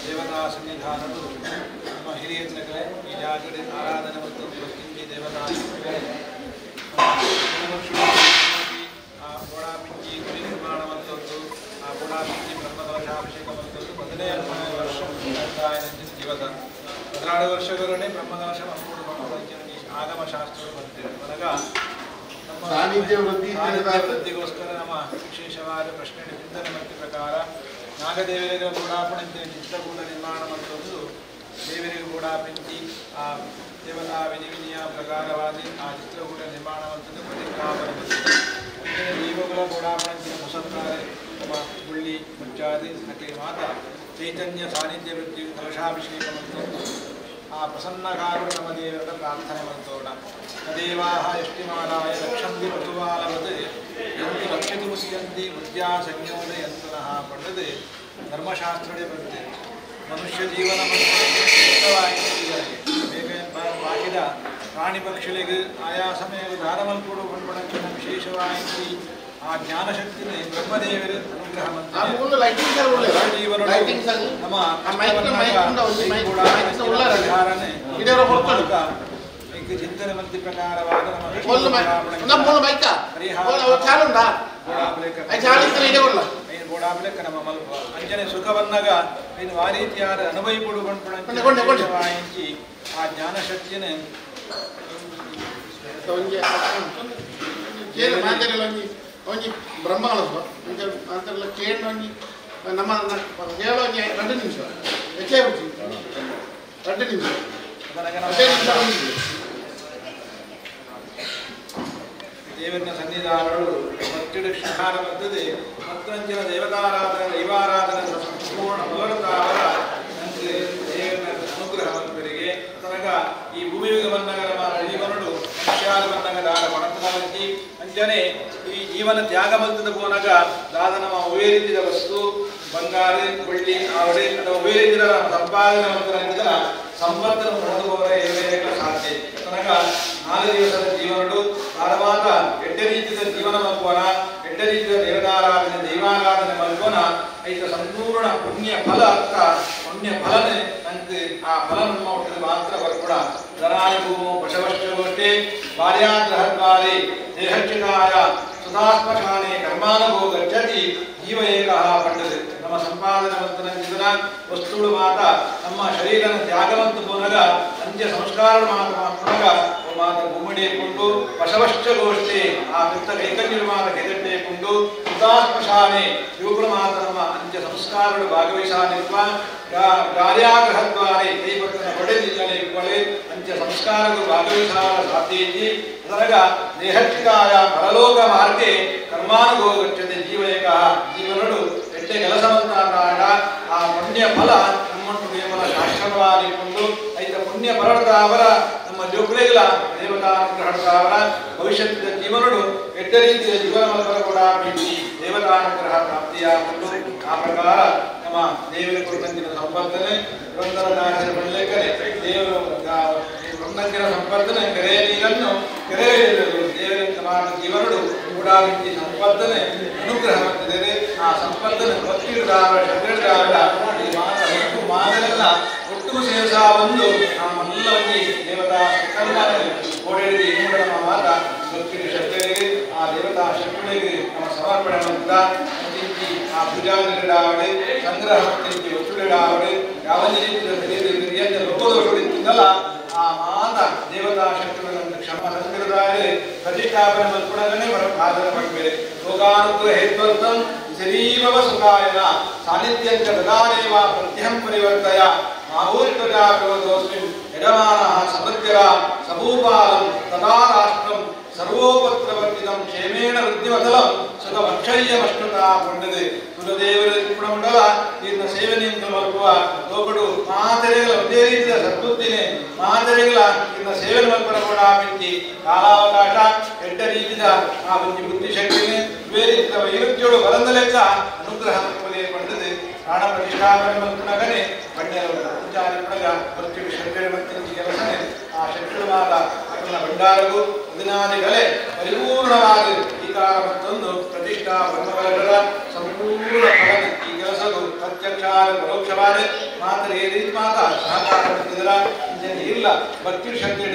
Speaker 3: ದೇವತಾ ಸನ್ನಿಧಾನವು ನಮ್ಮ ಹಿರಿಯರ ಈ ಜಾಗಡೆ ಆರಾಧನೆ ಮತ್ತು ದೇವತಾ ಆ ಗೋಡಾಪಿಂಜಿ ಗುಡಿ ನಿರ್ಮಾಣ ಮಂತದ್ದು ಆ ಗೋಡಾಪಿಂಜಿ ಬ್ರಹ್ಮಕಲಶಾಭಿಷೇಕ ಮಂತದ್ದು 15 ವರ್ಷ ದಿವಸ 16 ವರ್ಷಗಳೇ ಬ್ರಹ್ಮಕಲಶ ಆಗಮಶಾಸ್ತ್ರ ಬಂದಿದೆ. ಮನಗ ನಮ್ಮ
Speaker 4: ಸಾನ್ನಿಧ್ಯ
Speaker 3: ವೃದ್ಧಿಗೋಸ್ಕರ ನಮ್ಮ ವಿಶೇಷವಾದ ಪ್ರಶ್ನೆ ಚಿಂತನೆ ಮತ್ತು ಪ್ರಕಾರ ನಾಗದೇವರಿಗೆ ಗೋಡಾಪಣಂತೆ ಚಿತ್ರಕೂಟ ನಿರ್ಮಾಣ ಮಂತದ್ದು ದೇವರಿಗೆ ಗೋಡಾಪಿಂಚಿ ಆ ದೇವತಾ ವಿಧಿವಿನಿಯ ಪ್ರಕಾರವಾದ ಆ ಚಿತ್ರಕೂಟ ನಿರ್ಮಾಣ ಮಂತದ್ದು ಪ್ರತಿಷ್ಠಾಪನೆ ದೀಪಗಳ ಗೋಡಾಪಣಂತಿನ ಮುಸತ್ತಾರೆ ನಮ್ಮ ಗುಳ್ಳಿ ಮುಚ್ಚಾದಿ ಅಕೆ ಮಾತ ಚೈತನ್ಯ ಸಾನ್ನಿಧ್ಯ ವೃದ್ಧಿ ಕಲಶಾಭಿಷೇಕ ಮಂತದ್ದು ಆ ಪ್ರಸನ್ನಕಾರು ನಮ್ಮ ದೇವರ ಪ್ರಾರ್ಥನೆ ಮಂತೋಣ ದೇವಾಹ ಯಷ್ಟಿಮಾಲಾಯ ಲಕ್ಷಂತಿ ಋತುವಾಲವದ್ ಎಂತು ರಕ್ಷತಿ ಮುಸ್ಯಂತಿ ಬುದ್ಧ್ಯಾ ಸಂಯೋಜಯಂತನಃ ಪಡೆದು ಧರ್ಮಶಾಸ್ತ್ರವೇ ಬರುತ್ತೆ. ಮನುಷ್ಯ ಜೀವನ ಬಾಕಿದ ಪ್ರಾಣಿ ಪಕ್ಷಿಗಳಿಗೆ ಆಯಾ ಸಮಯ ದಾರಮಲ್ಪಡು ಪಂಪಣಕ್ಕಿನ ವಿಶೇಷವಾಗಿ ಆ ಜ್ಞಾನಶಕ್ತಿನೇ ಬ್ರಹ್ಮದೇವರ ಅನುಗ್ರಹ ನಮ್ಮ ಚಿಂತನೆ ಮಂತಿ ಪ್ರಕಾರವಾದ ನಮ್ಮ ನಮ್ಮ ಮಲ್ಪ ಅಂಜನೆ ಸುಖವನ್ನಾಗ ಇನ್ನು ಆ ರೀತಿಯಾದ ಅನುಭವಿಪಡು ಪಂಪಣಿ ಆ ಜ್ಞಾನಶಕ್ತಿನೇ
Speaker 4: ಒಂಜಿ ಬ್ರಹ್ಮಕಲಶ ಅಂತೆಲ್ಲ ಕೇಂದ್ರ ಒಂಜಿ ನಮ್ಮ ಹೇಳೋ ಒಂಜಿ 2 ನಿಮಿಷ ಹೆಚ್ಚೇ 2 ನಿಮಿಷ 2 ನಿಮಿಷ
Speaker 3: ದೇವರನ್ನ ಸನ್ನಿಧಾನಗಳು ಭಕ್ತಿಡು ಕ್ಷಾರ ಬರ್ತದೆ ಮತ್ತೊಂಚಿನ ದೇವತಾರಾಧನೆ ದೈವಾರಾಧನೆ ಸಂಪೂರ್ಣ ಮೊದಲುತ್ತಾವರ ನಂಗೆ ದೇವರನ್ನ ಅನುಗ್ರಹ ಬಂದವರಿಗೆ ತನಗ ಈ ಭೂಮಿಗೆ ಬಂದಾಗ ನಮ್ಮ ಜೀವನಡು ಮನುಷ್ಯಾರು ಬಂದಾಗ ದಾರ ಪಣತನವಜ್ಜಿ ಅಂಜನೆ ಈ ಜೀವನ ತ್ಯಾಗ ಬಂತದ ಪೋನಾಗ ದಾದ ನಮ್ಮ ಉವೇ ರೀತಿಯ ವಸ್ತು ಬಂಗಾರ ಬೆಳ್ಳಿ ಆವಡೆ ಅಥವಾ ಉವೇ ರೀತಿಯ ಸಂಪಾದನೆ ಮಂತ್ರ ಸಂಪತ್ತನ್ನು ಪಡೆದುಕೋರೆ ಸಾಧ್ಯ. ತನಕ 4 ದಿವಸದ ಜೀವನಡು ದಾರವಾದ ಎಡ್ಡೆ ರೀತಿಯ ಜೀವನ ಮಲ್ಕೋಣ ಎಡ್ಡೆ ರೀತಿಯ ದೇವತಾರಾಧನೆ ದೈವಾರಾಧನೆ ಮಲ್ಕೋಣ ಐತ ಸಂಪೂರ್ಣ ಪುಣ್ಯ ಫಲ ಅರ್ಥ ಪುಣ್ಯ ಫಲನೆ ನಂಗೆ ಆ ಫಲ ನಮ್ಮ ಒಟ್ಟಿಗೆ ಮಾತ್ರ ಬರ್ಕೊಡ ಧನಾಯ ಭೂಮೋ ಪಶವಶ್ಚ ಭಾರ್ಯಾಗ್ರಹದ್ವಾರೆ ದೇಹಚ್ಯುತಾಯ ಸುಧಾಸ್ಮಶಾನೆ ಕರ್ಮಾನುಭೋ ಗಚ್ಚತಿ ಜೀವ ಏಕಃ ಪಂಡದೆ. ನಮ್ಮ ಸಂಪಾದನೆ ಮಂತನ ಜೀವನ ವಸ್ತುಗಳು ಮಾತ ನಮ್ಮ ಶರೀರನ ತ್ಯಾಗವಂತ ಪೋನಗ ಅಂತ್ಯ ಸಂಸ್ಕಾರ ಮಾತ ಮಾತ್ರ ಮಾತ ಗುಮ್ಮಡಿ ಕೊಂಡು ಪಶವಶ್ಚ ಗೋಷ್ಠಿ ಆ ಪಿತ್ತ ಕೈಕಂಜಿರು ಮಾತ ಕೆದಟ್ಟೆ ಕೊಂಡು ಸುಧಾಶ್ಮಶಾನೆ ಯುವಕುಲ ಮಾತನಮ್ಮ ಅಂತ್ಯ ಸಂಸ್ಕಾರಗಳು ಭಾಗವಹಿಸಾನಿರುವ ಕಾರ್ಯಾಗ್ರಹದ್ವಾರೆ ದೈವತನ ಒಡೆದಿಲ್ಲದೆ ಕೊಳೆ ಅಂತ್ಯ ಸಂಸ್ಕಾರಗಳು ಭಾಗವಹಿಸಾರ ಸಾಧ್ಯೈತಿ. ಅದರಗ ದೇಹಚ್ಯುತಾಯ ಪರಲೋಕ ಮಾರ್ಗೆ ಕರ್ಮಾನುಗೋ ಗಚ್ಚತೆ ಜೀವಯಕ ಜೀವನಡು ಎಟ್ಟೆ ಕೆಲಸವಂತಾಡ ಆ ಪುಣ್ಯ ಫಲ ನಮ್ಮನ್ನು ಕೇವಲ ಶಾಶ್ವತವಾಗಿಕೊಂಡು ಐತ ಪುಣ್ಯ ಫಲದಾವರ ನಮ್ಮ ಜೋಗುಲೆಗಳ ದೇವತಾನುಗ್ರಹದಾವರ ಭವಿಷ್ಯದ ಜೀವನಡು ಎಡ್ಡ ರೀತಿಯ ಜೀವನ ಕೂಡ ಬಿಟ್ಟಿ ದೇವತಾನುಗ್ರಹ ಪ್ರಾಪ್ತಿಯಾಗೊಂಡು ಆ ಪ್ರಕಾರ ನಮ್ಮ ದೇವರ ಕುರುಕಂಚಿನ ಸಂಪರ್ತನೆ ಪುರಂದರ ದಾಸರ ಬಳ್ಳೆಕರೆ ದೇವರು ಕುರುಕಂಚಿನ ಸಂಪರ್ತನೆ ಕೆರೆಯ ನೀರನ್ನು ಕೆರೆಯ ದೇವರಂತ ಮಾಡ ಜೀವನಡು ಕೂಡ ಸಂಪರ್ತನೆ ಅನುಗ್ರಹ ಮಾಡ್ತಿದ್ದಾರೆ. ಆ ಸಂಪರ್ತನೆ ಭಕ್ತಿಡ್ದಾವರ ಶ್ರದ್ಧೆಡ್ದಾವರ ಈ ಮಾತ ಒಟ್ಟು ಮಾದರೆಲ್ಲ ಒಟ್ಟು ಸೇವಿಸ ಒಂದು ನಮ್ಮೆಲ್ಲ ದೇವತಾ ಓಡಾಡಿ ನಮ್ಮ ಮಾತ ಭಕ್ತಿ ಶ್ರದ್ಧೆಗೆ ಆ ದೇವತಾ ಶಕ್ತಿಗೆ ನಮ್ಮ ಸಮರ್ಪಣೆ ಮಾಡ್ತಾ ಆ ಪೂಜಾದಿಗಳಾವಡೆ ಸಂಗ್ರಹ ವಸ್ತುಗಳಾವಡೆ ಯಾವ ರೀತಿಯ ಲೋಕದೋಷಗಳಿಂದಲ್ಲ ಆ ಮಾತ ದೇವತಾ ಶಕ್ತಿಗಳನ್ನು ಕ್ಷಮ ಸಂಸ್ಕೃತಾಯ ಪ್ರತಿಷ್ಠಾಪನೆ ಮಲ್ಪಡಗನೆ ಆದರ ಪಡ್ಬೇರೆ ಲೋಕಾನುಗ್ರಹ ಹೇತ್ವರ್ಥಂ ಶರೀರವ ಸುಖಾಯನ ಸಾನ್ನಿಧ್ಯಂಚ ದದಾನೇವ ಪ್ರತ್ಯಹಂ ಪರಿವರ್ತಯ ಮಾಭೂತ್ವಜಾಪಿವದೋಸ್ಮಿನ್ ಯಜಮಾನಃ ಸಮೃದ್ಧಿರ ಸಭೂಪಾಲಂ ತದಾ ರಾಷ್ಟ್ರಂ ಸರ್ವೋಪತ್ರವರ್ತಿತಂ ಕ್ಷೇಮೇಣ ವೃದ್ಧಿಮತಲಂ ಸುಖಮಕ್ಷಯ್ಯಮಶ್ನುತಾ ಪಂಡದೆ ಕುಲದೇವರ ಕುಣಮಂಡಲ ಈರ್ನ ಸೇವನೆಯಿಂದ ಮಲ್ಪುವ ಲೋಕಡು ಮಾತೆರೆಗಳ ಒಂದೇ ರೀತಿಯ ಸದ್ಬುದ್ಧಿನೇ ಮಾತೆರೆಗಳ ಈರ್ನ ಸೇವನೆ ಮಲ್ಪಡ ಕೂಡ ಮಿಂಚಿ ಕಾಲಾವಕಾಶ ಎಡ್ಡ ರೀತಿಯ ಆ ಒಂಜಿ ಬುದ್ಧಿಶಕ್ತಿನೇ ಬೇರೆ ರೀತಿಯ ವೈರುಧ್ಯೋಳು ಬರಂದ ಲೆಕ್ಕ ಅನುಗ್ರಹ ಮಲ್ಪಲೆ ಪಂಡದೆ ಪ್ರಾಣ ಪ್ರತಿಷ್ಠಾಪನೆ ಮಲ್ಪುನಗನೆ ಬಂಡೆಯವರ ಪೂಜಾರಿ ಪಡಗ ಭಕ್ತಿಡು ಶ್ರದ್ಧೆ ಮತ್ತಿಂಚಿ ಕೆಲಸನೆ ಆ ಶಕ್ತಿವಾದ ಅಕಲ ಭಂಡಾರಗೂ ಹದಿನಾದಿಗಳೇ ಪರಿಪೂರ್ಣವಾದ ಈಕಾರ ಮತ್ತೊಂದು ಪ್ರತಿಷ್ಠಾ ಬ್ರಹ್ಮಬಲಗಳ ಸಂಪೂರ್ಣ ಫಲನ ಈ ಕೆಲಸವು ಪ್ರತ್ಯಕ್ಷಾದ ಪರೋಕ್ಷವಾದ ಮಾತ್ರ ಈ ರೀತಿ ಮಾತ ಸಹಕಾರ ಮಾಡ್ತಿದ್ರ ಇಲ್ಲ ಭಕ್ತಿ ಶಕ್ತಿ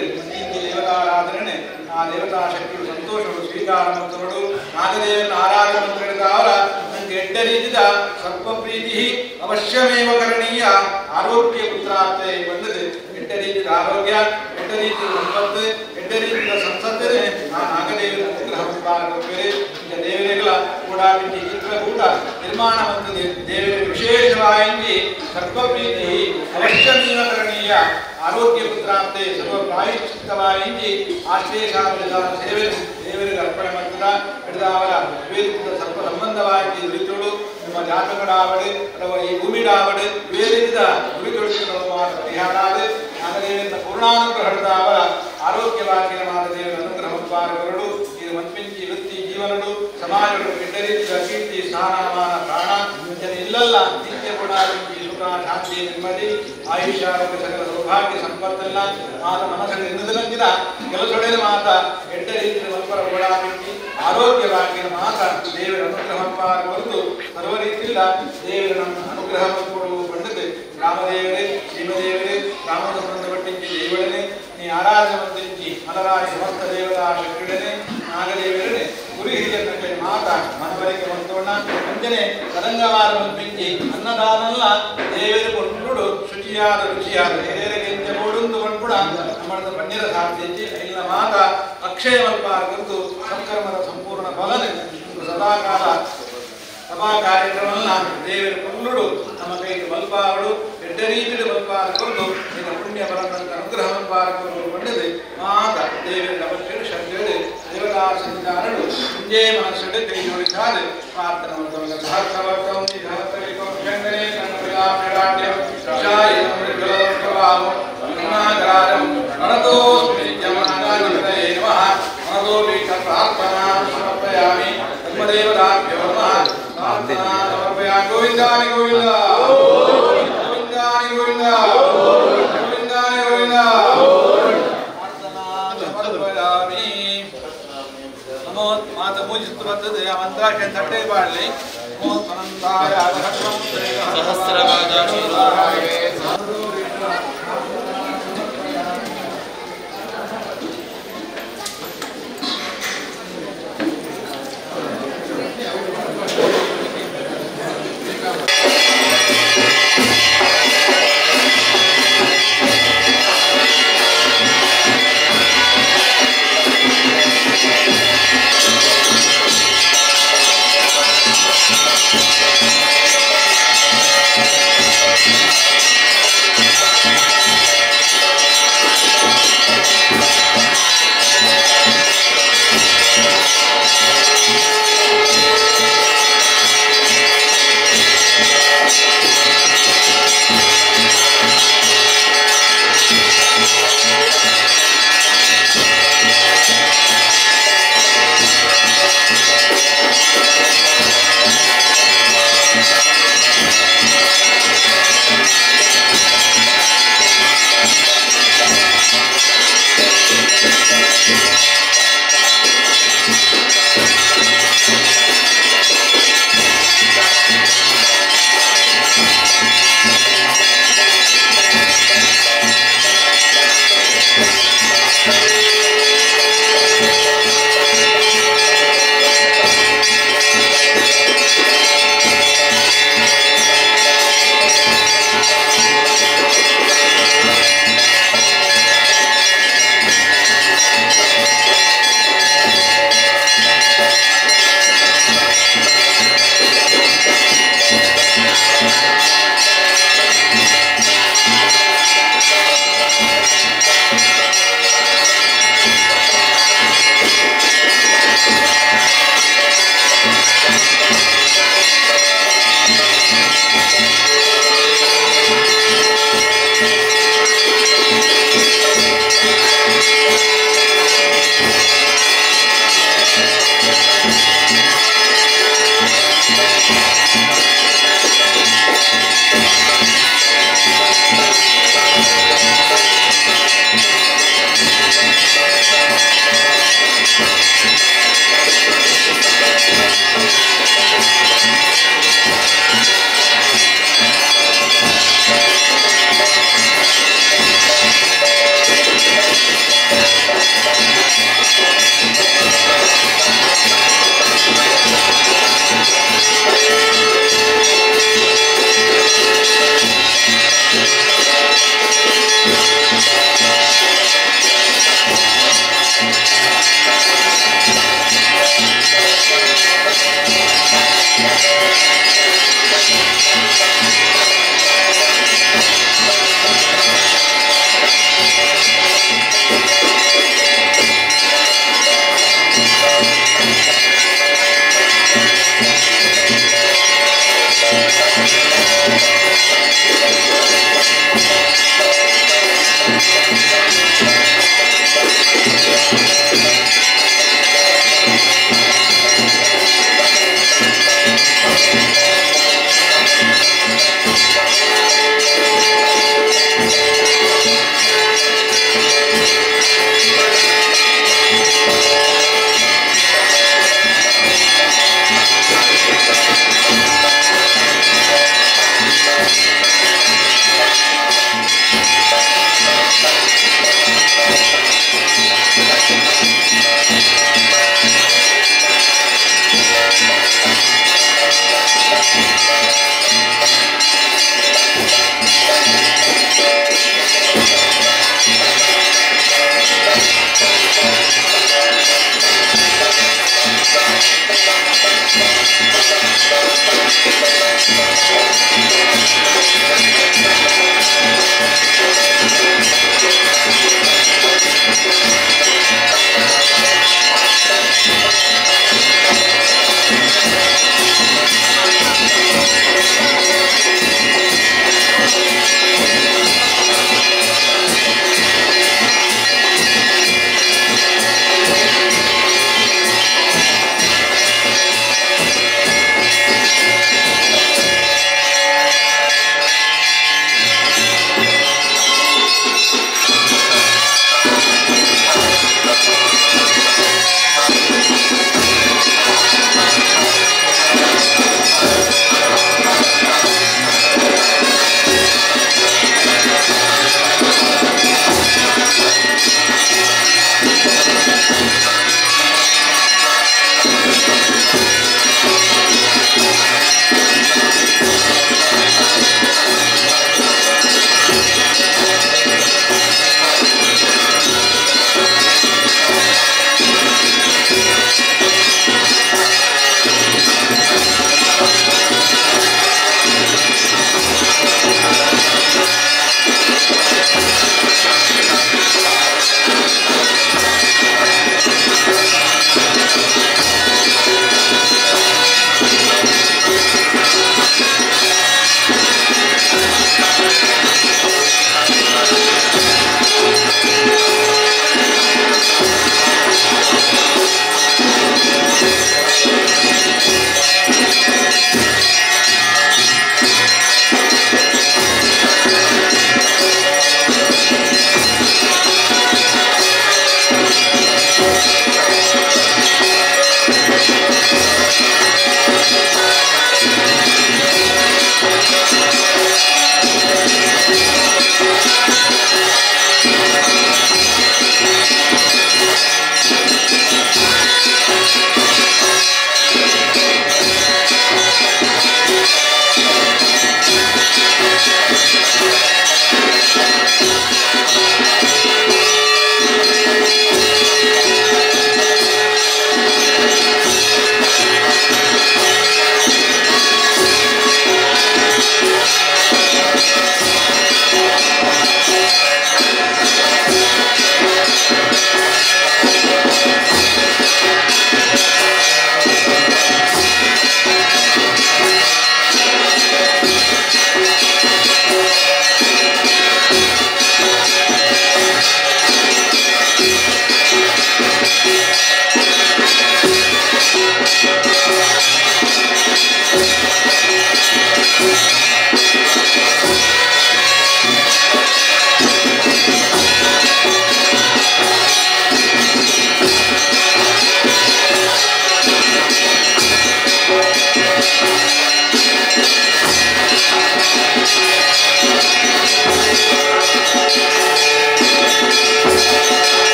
Speaker 3: ದೇವತಾರಾಧನೆ ಆ ದೇವತಾ ಶಕ್ತಿಯು ಸಂತೋಷವು ಸ್ವೀಕಾರ ಮಂತ್ರಗಳು ನಾಗದೇವನ ಆರಾಧನೆ ಮಂತ್ರ ಅವರ ನಂಗೆ ಎಡ್ಡ ರೀತಿಯ ಸರ್ವಪ್ರೀತಿ ಅವಶ್ಯಮೇವ ಕರಣೀಯ ಆರೋಗ್ಯ ಪುತ್ರಾರ್ಥೆ ಬಂದದೆ. ಎಡ್ಡ ರೀತಿಯ ಆರೋಗ್ಯ, ಎಡ್ಡ ರೀತಿಯ ಸಂಪತ್ತು, ಎಡ್ಡ ರೀತಿಯ ಸಂಸತ್ತನೆ ಆ ನಾಗದೇವನ ಅನುಗ್ರಹ ಬೇರೆ ಈಗ ದೇವರುಗಳ ಕೂಡ ಚಿತ್ರಕೂಟ ನಿರ್ಮಾಣ ಬಂದಿದೆ. ದೇವರ ವಿಶೇಷವಾಗಿ ಸರ್ವಪ್ರೀತಿ ಅವಶ್ಯಮೇವ ಕರಣೀಯ ಆರೋಗ್ಯ ಪುತ್ರಾರ್ಥೆ ಸರ್ವ ಪ್ರಾಯಶ್ಚಿತ್ತವಾಗಿ ಆಶ್ಲೇಷಾದ ಸೇವೆ ದೇವರಿಗೆ ಅರ್ಪಣೆ ಮಾಡ್ತದ ಹಿಡಿದ ಅವರ ವೇದಿತ ಸರ್ವ ಸಂಬಂಧವಾಗಿ ದುರಿತೋಳು ನಿಮ್ಮ ಜಾತಕಡಾವಡೆ ಅಥವಾ ಈ ಭೂಮಿಡಾವಡೆ ವೇದಿತ ದುರಿತೊಳಿಸಿದ ಪರಿಹಾರ ನಾಗದೇವನ ಪೂರ್ಣಾನುಗ್ರಹ ಹಿಡಿದ ಅವರ ಆರೋಗ್ಯವಾಗಿ ದೇವರ ಅನುಗ್ರಹ ಉಪಕಾರಗಳು ಇದು ಮನ್ಪಿಂಚಿ ವೃತ್ತಿ ಜೀವನಡು ಸಮಾಜಗಳು ಕೆಟ್ಟ ಕೀರ್ತಿ ಸ್ಥಾನಮಾನ ಪ್ರಾಣ ಇಲ್ಲಲ್ಲ ನಿತ್ಯ ಕೂಡ ಸುಖ ಶಾಂತಿ ನೆಮ್ಮದಿ ಆಯುಷ್ಯ ಆರೋಗ್ಯ ಸಕಲ ಸೌಭಾಗ್ಯ ಸಂಪತ್ತಲ್ಲ ಮಾತ ಮನಸ್ಸಲ್ಲಿ ಇನ್ನದನಂತಿನ ಕೆಲಸೊಡೆಯ ಮಾತ ಎಡ್ಡ ರೀತಿಯ ಮಲ್ಪರ ಓಡಾಬಿಟ್ಟಿ ಆರೋಗ್ಯವಾಗಿ ಮಾತ ದೇವರ ಅನುಗ್ರಹ ಹೊರತು ಸರ್ವ ರೀತಿಯಿಂದ ದೇವರ ನಮ್ಮ ಅನುಗ್ರಹ ಕೊಡುವ ಬಂದದೆ. ರಾಮದೇವರೇ ಶ್ರೀಮದೇವರೇ ರಾಮನ ಸಂಬಂಧಪಟ್ಟಿಂಚಿ ದೇವಳನೆ ನೀ ಆರಾಧನೆ ಮಂತ್ರಿಂಚಿ ಮಲರಾಯ ಸಮಸ್ತ ದೇವತಾ ಶಕ್ತಿಡನೆ ನಾಗದೇವರನೆ ಗುರು ಹಿರಿಯ ಮಾತ ಮನವರಿಕೆ ಮಂತೋಣ ಅಂಜನೆ ತರಂಗವಾರ ಮಂತ್ರಿಂಚಿ ಅನ್ನದಾನಲ್ಲ ದೇವರು ಕೊಂಡುಡು ಶುಚಿಯಾದ ರುಚಿಯಾದ ಹಿರಿಯರಿಗೆ ಬೋಡುಂದು ಕೂಡ ನಮ್ಮ ಪಣ್ಯರ ಸಾಧ್ಯತೆ ಇಲ್ಲ ಮಾತ ಅಕ್ಷಯ ಮಲ್ಪಾರ ಕುರಿತು ಸತ್ಕರ್ಮದ ಸಂಪೂರ್ಣ ಫಲನೆ ಸದಾಕಾಲ ಸಭಾ ಕಾರ್ಯಕ್ರಮವನ್ನ ದೇವರ ಕೊಂಡುಡು ನಮ್ಮ ಕೈಗೆ ಮಲ್ಪಾವಡು ಎಡ್ಡ ರೀತಿಯ ಮಲ್ಪಾರ ಕೊರದು ನಿನ್ನ ಪುಣ್ಯ ಫಲದಂತ ಅನುಗ್ರಹ ಮಲ್ಪಾರ ಕೊರದು ಪಂಡದೆ ಮಾತ ದೇವರ ಅವಶ್ಯ ಶಬ್ದಗಳು ದೇವತಾ ಸನ್ನಿಧಾನಗಳು ಇಂಜೇ ಮನಸ್ಸಡೆ ಕೈ ಜೋಡಿಸಾದೆ ಪ್ರಾರ್ಥನೆ ಮಂತ್ರವಲ್ಲ ಸಹಸ್ರವರ್ತಂ ಸಹಸ್ರವಿಕಂ ಪ್ರಾರ್ಥನಾ ಸಮರ್ಪಯಾಮಿ ಧರ್ಮದೇವತಾಭ್ಯೋ ನಮಃ. ಪ್ರಾರ್ಥನಾ ಸಮರ್ಪಯಾಮಿ. ಗೋವಿಂದಾನಿ ಗೋವಿಂದ ಗೋವಿಂದಾನಿ ಗೋವಿಂದ ಗೋವಿಂದಾನಿ ಗೋವಿಂದ. ಪ್ರಾರ್ಥನಾ ಸಮರ್ಪಯಾಮಿ. ನಮೋ ಮಾತ ಪೂಜಿಸ್ತು ಬರ್ತದೆ ಆ ಮಂತ್ರಾಕ್ಷ ತಟ್ಟೆ ಬಾಳಲಿ.
Speaker 6: ಸಹಸ್ರ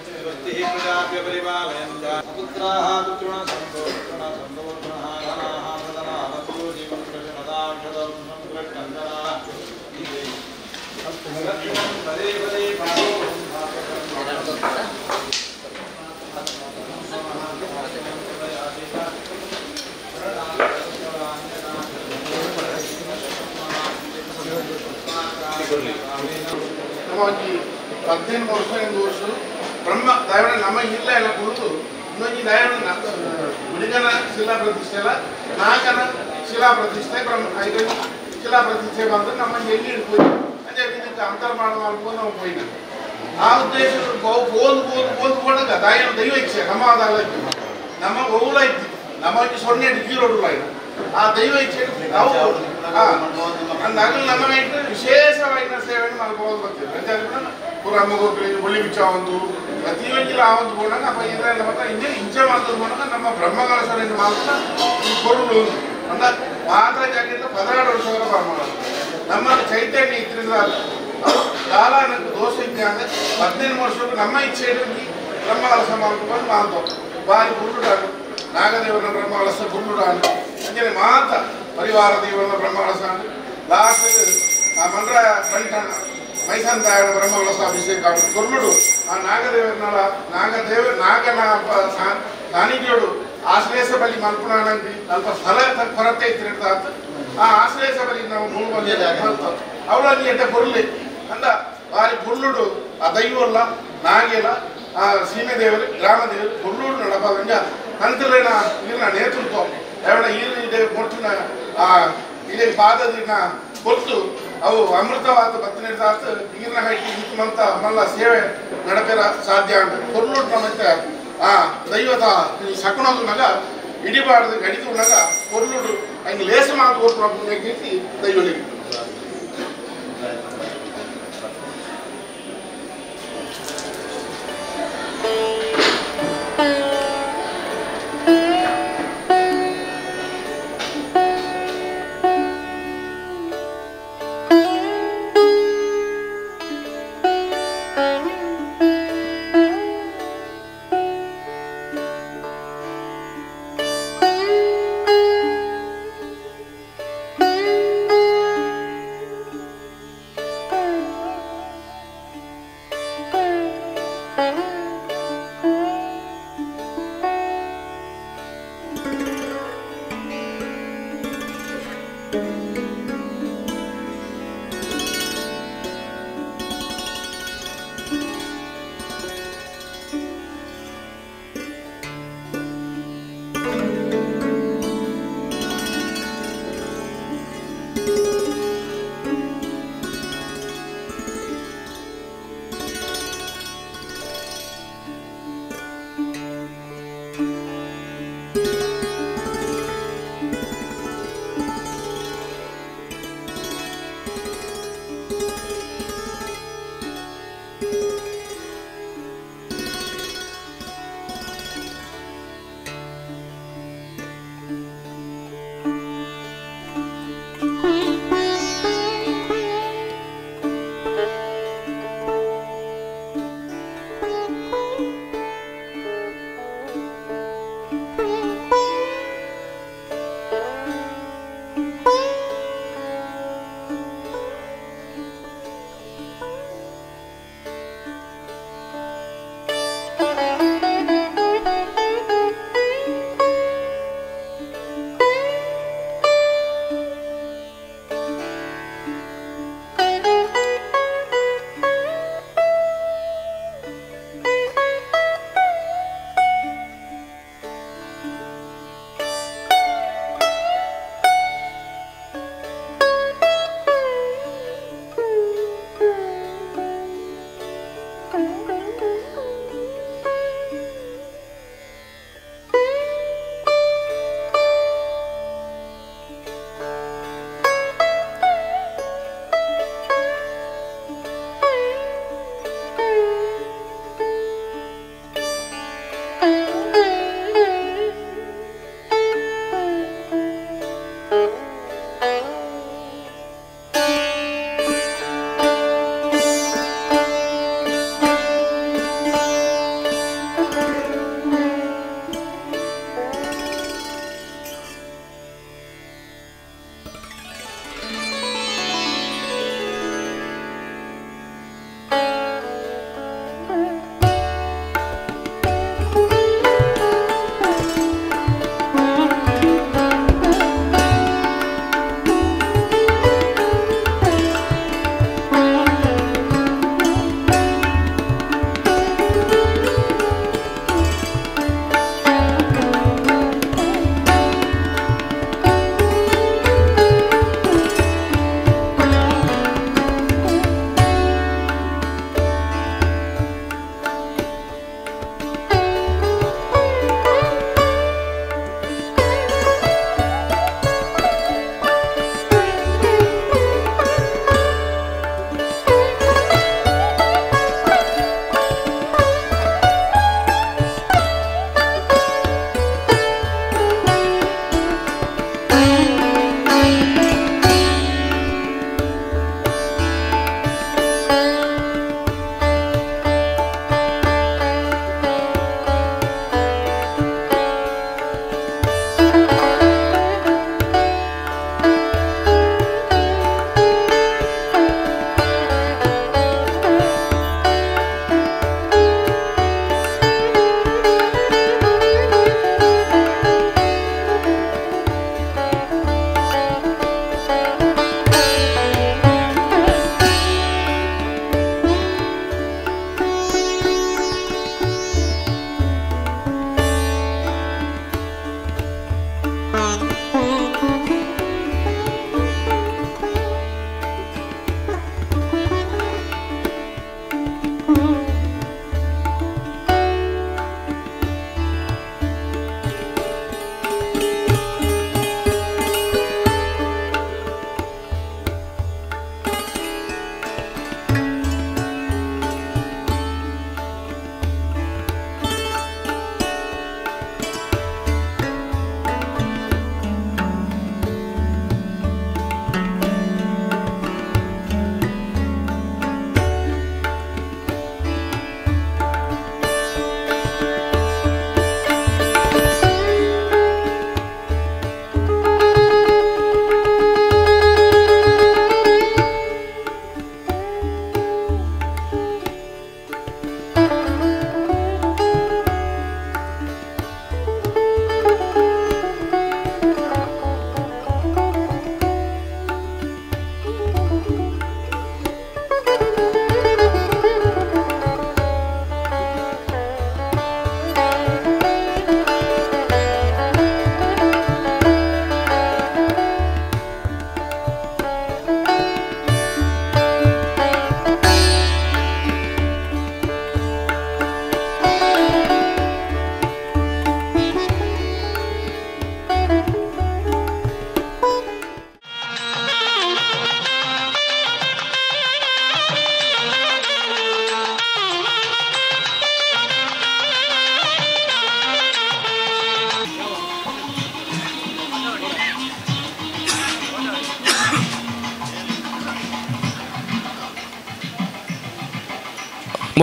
Speaker 3: ಸ್ವಸ್ತಿ
Speaker 4: 15 ವರ್ಷ 5 ವರ್ಷ ಬ್ರಹ್ಮ ದಯವಣ ನಮ್ಮ ಇಲ್ಲ ಎಲ್ಲ ಕುಳಿತು ಇನ್ನೊಂದು ದಯವಣ ಹುಡುಗನ ಶಿಲಾ ಪ್ರತಿಷ್ಠೆ ಅಲ್ಲ ನಾಗನ ಶಿಲಾ ಪ್ರತಿಷ್ಠೆ ಬ್ರಹ್ಮ ಐದು ಶಿಲಾ ಪ್ರತಿಷ್ಠೆ ಬಂದ್ರೆ ನಮ್ಮ ಎಲ್ಲಿ ಹಿಡ್ಬೋದು ಅದೇ ಇದಕ್ಕೆ ಅಂತರ್ಮಾಣ ಮಾಡ್ಕೊಂಡು ನಾವು ಹೋಯ್ನ ಆ ಉದ್ದೇಶ ಬೋದು ಬೋದು ಬೋದು ಹೋದಾಗ ದೈವ ದೈವ ಇಚ್ಛೆ ನಮ್ಮ ಅದಲ್ಲ ನಮ್ಮ ಓಲ ಇತ್ತು ನಮ್ಮ ಸೊನ್ನೆ ಜೀರೋಡು ಆ ದೈವ ಇಚ್ಛೆ ನಾವು ನಗಲು ನಮ್ಮ ವಿಶೇಷವಾಗಿ ಸೇವೆಯನ್ನು ಮಾಡ್ಬೋದು ಬರ್ತೀವಿ ಪುರ ಒಳ್ಳಿ ಬಿಚ್ಚ ಒಂದು ಪ್ರತಿಯೊಂದಿಲ್ಲ ಆ ಒಂದು ಗುಣ ಅಪ್ಪ ಇದರಲ್ಲಿ ಮಾತ್ರ ಇಂಜೆ ಇಂಚೆ ಮಾತದ ಗುಣ ನಮ್ಮ ಬ್ರಹ್ಮಕಲಶದಿಂದ ಮಾತ್ರ ಈ ಕೊರಳು ಅಂದ ಮಾತ್ರ ಜಾಗ 16 ವರ್ಷಗಳ ಬ್ರಹ್ಮಗಳ ನಮ್ಮ ಚೈತನ್ಯ ಇದ್ರಿಂದ ದಾಲ ನನಗೆ ದೋಷ ಇದ್ದೆ 15 ವರ್ಷಕ್ಕೂ ನಮ್ಮ ಇಚ್ಛೆ ಬ್ರಹ್ಮಕಲಶ ಮಾಡ್ಕೊಂಡು ಮಾತು ಬಾರಿ ಗುರುಡಾನು ನಾಗದೇವನ ಬ್ರಹ್ಮಕಲಶ ಗುರುಡಾನು ಅಂಜನೆ ಮಾತ ಪರಿವಾರ ದೇವನ ಬ್ರಹ್ಮಕಲಶ ಲಾಸ್ಟ್ ಆ ಮಂಡ್ರ ಬಂಟಣ್ಣ ಮೈಸಂತಾಯನ ಬ್ರಹ್ಮಕಲಶ ಅಭಿಷೇಕ ಕೊರ್ಲುಡು ಆ ನಾಗದೇವನ ನಾಗದೇವ ನಾಗನ ಸಾನ್ನಿಧ್ಯೋಡು ಆಶ್ರಯಸ ಬಲಿ ಮಲ್ಪುಣಂಗಿ ಅಲ್ಪ ಸ್ಥಳ ಕೊರತೆ ಇತ್ತು ಆ ಆಶ್ರಯಸ ಬಲಿ ನಾವು ನೂರು ಮಂದಿ ಅವಳಲ್ಲಿ ಎಡ್ಡೆ ಕೊರ್ಲಿ ಅಂದ ಬಾರಿ ಪುರ್ಲುಡು ಆ ದೈವಲ್ಲ ನಾಗೆಲ್ಲ ಆ ಸೀಮೆ ದೇವರು ಗ್ರಾಮ ದೇವರು ಪುರ್ಲುಡು ನಡಪದಂಗ ನಂತರನ ಈರ್ನ ನೇತೃತ್ವ ಎವಡ ಈರು ಇದೆ ಕೊಟ್ಟಿನ ಆ ಇದೇ ಪಾದದಿನ ಕೊಟ್ಟು ಅವು ಅಮೃತವಾದ ಬತ್ತನಿರ್ದಾತ ಈರ್ನ ಹೈಟಿ ಇಂಕುಮಂತ ಮಲ್ಲ ಸೇವೆ ನಡಪೆರ ಸಾಧ್ಯ ಅಂತ ಕೊರ್ಲುಡು ನಮ್ಮತ್ತೆ ಆ ದೈವದ ಸಕುಣದುನಗ ಇಡಿಬಾರ್ದು ಗಡಿದುನಗ ಕೊರ್ಲುಡು ಹಂಗೆ ಲೇಸ ಮಾತು ಕೊಟ್ಟು ಕೀರ್ತಿ ದೈವಳಿಗೆ.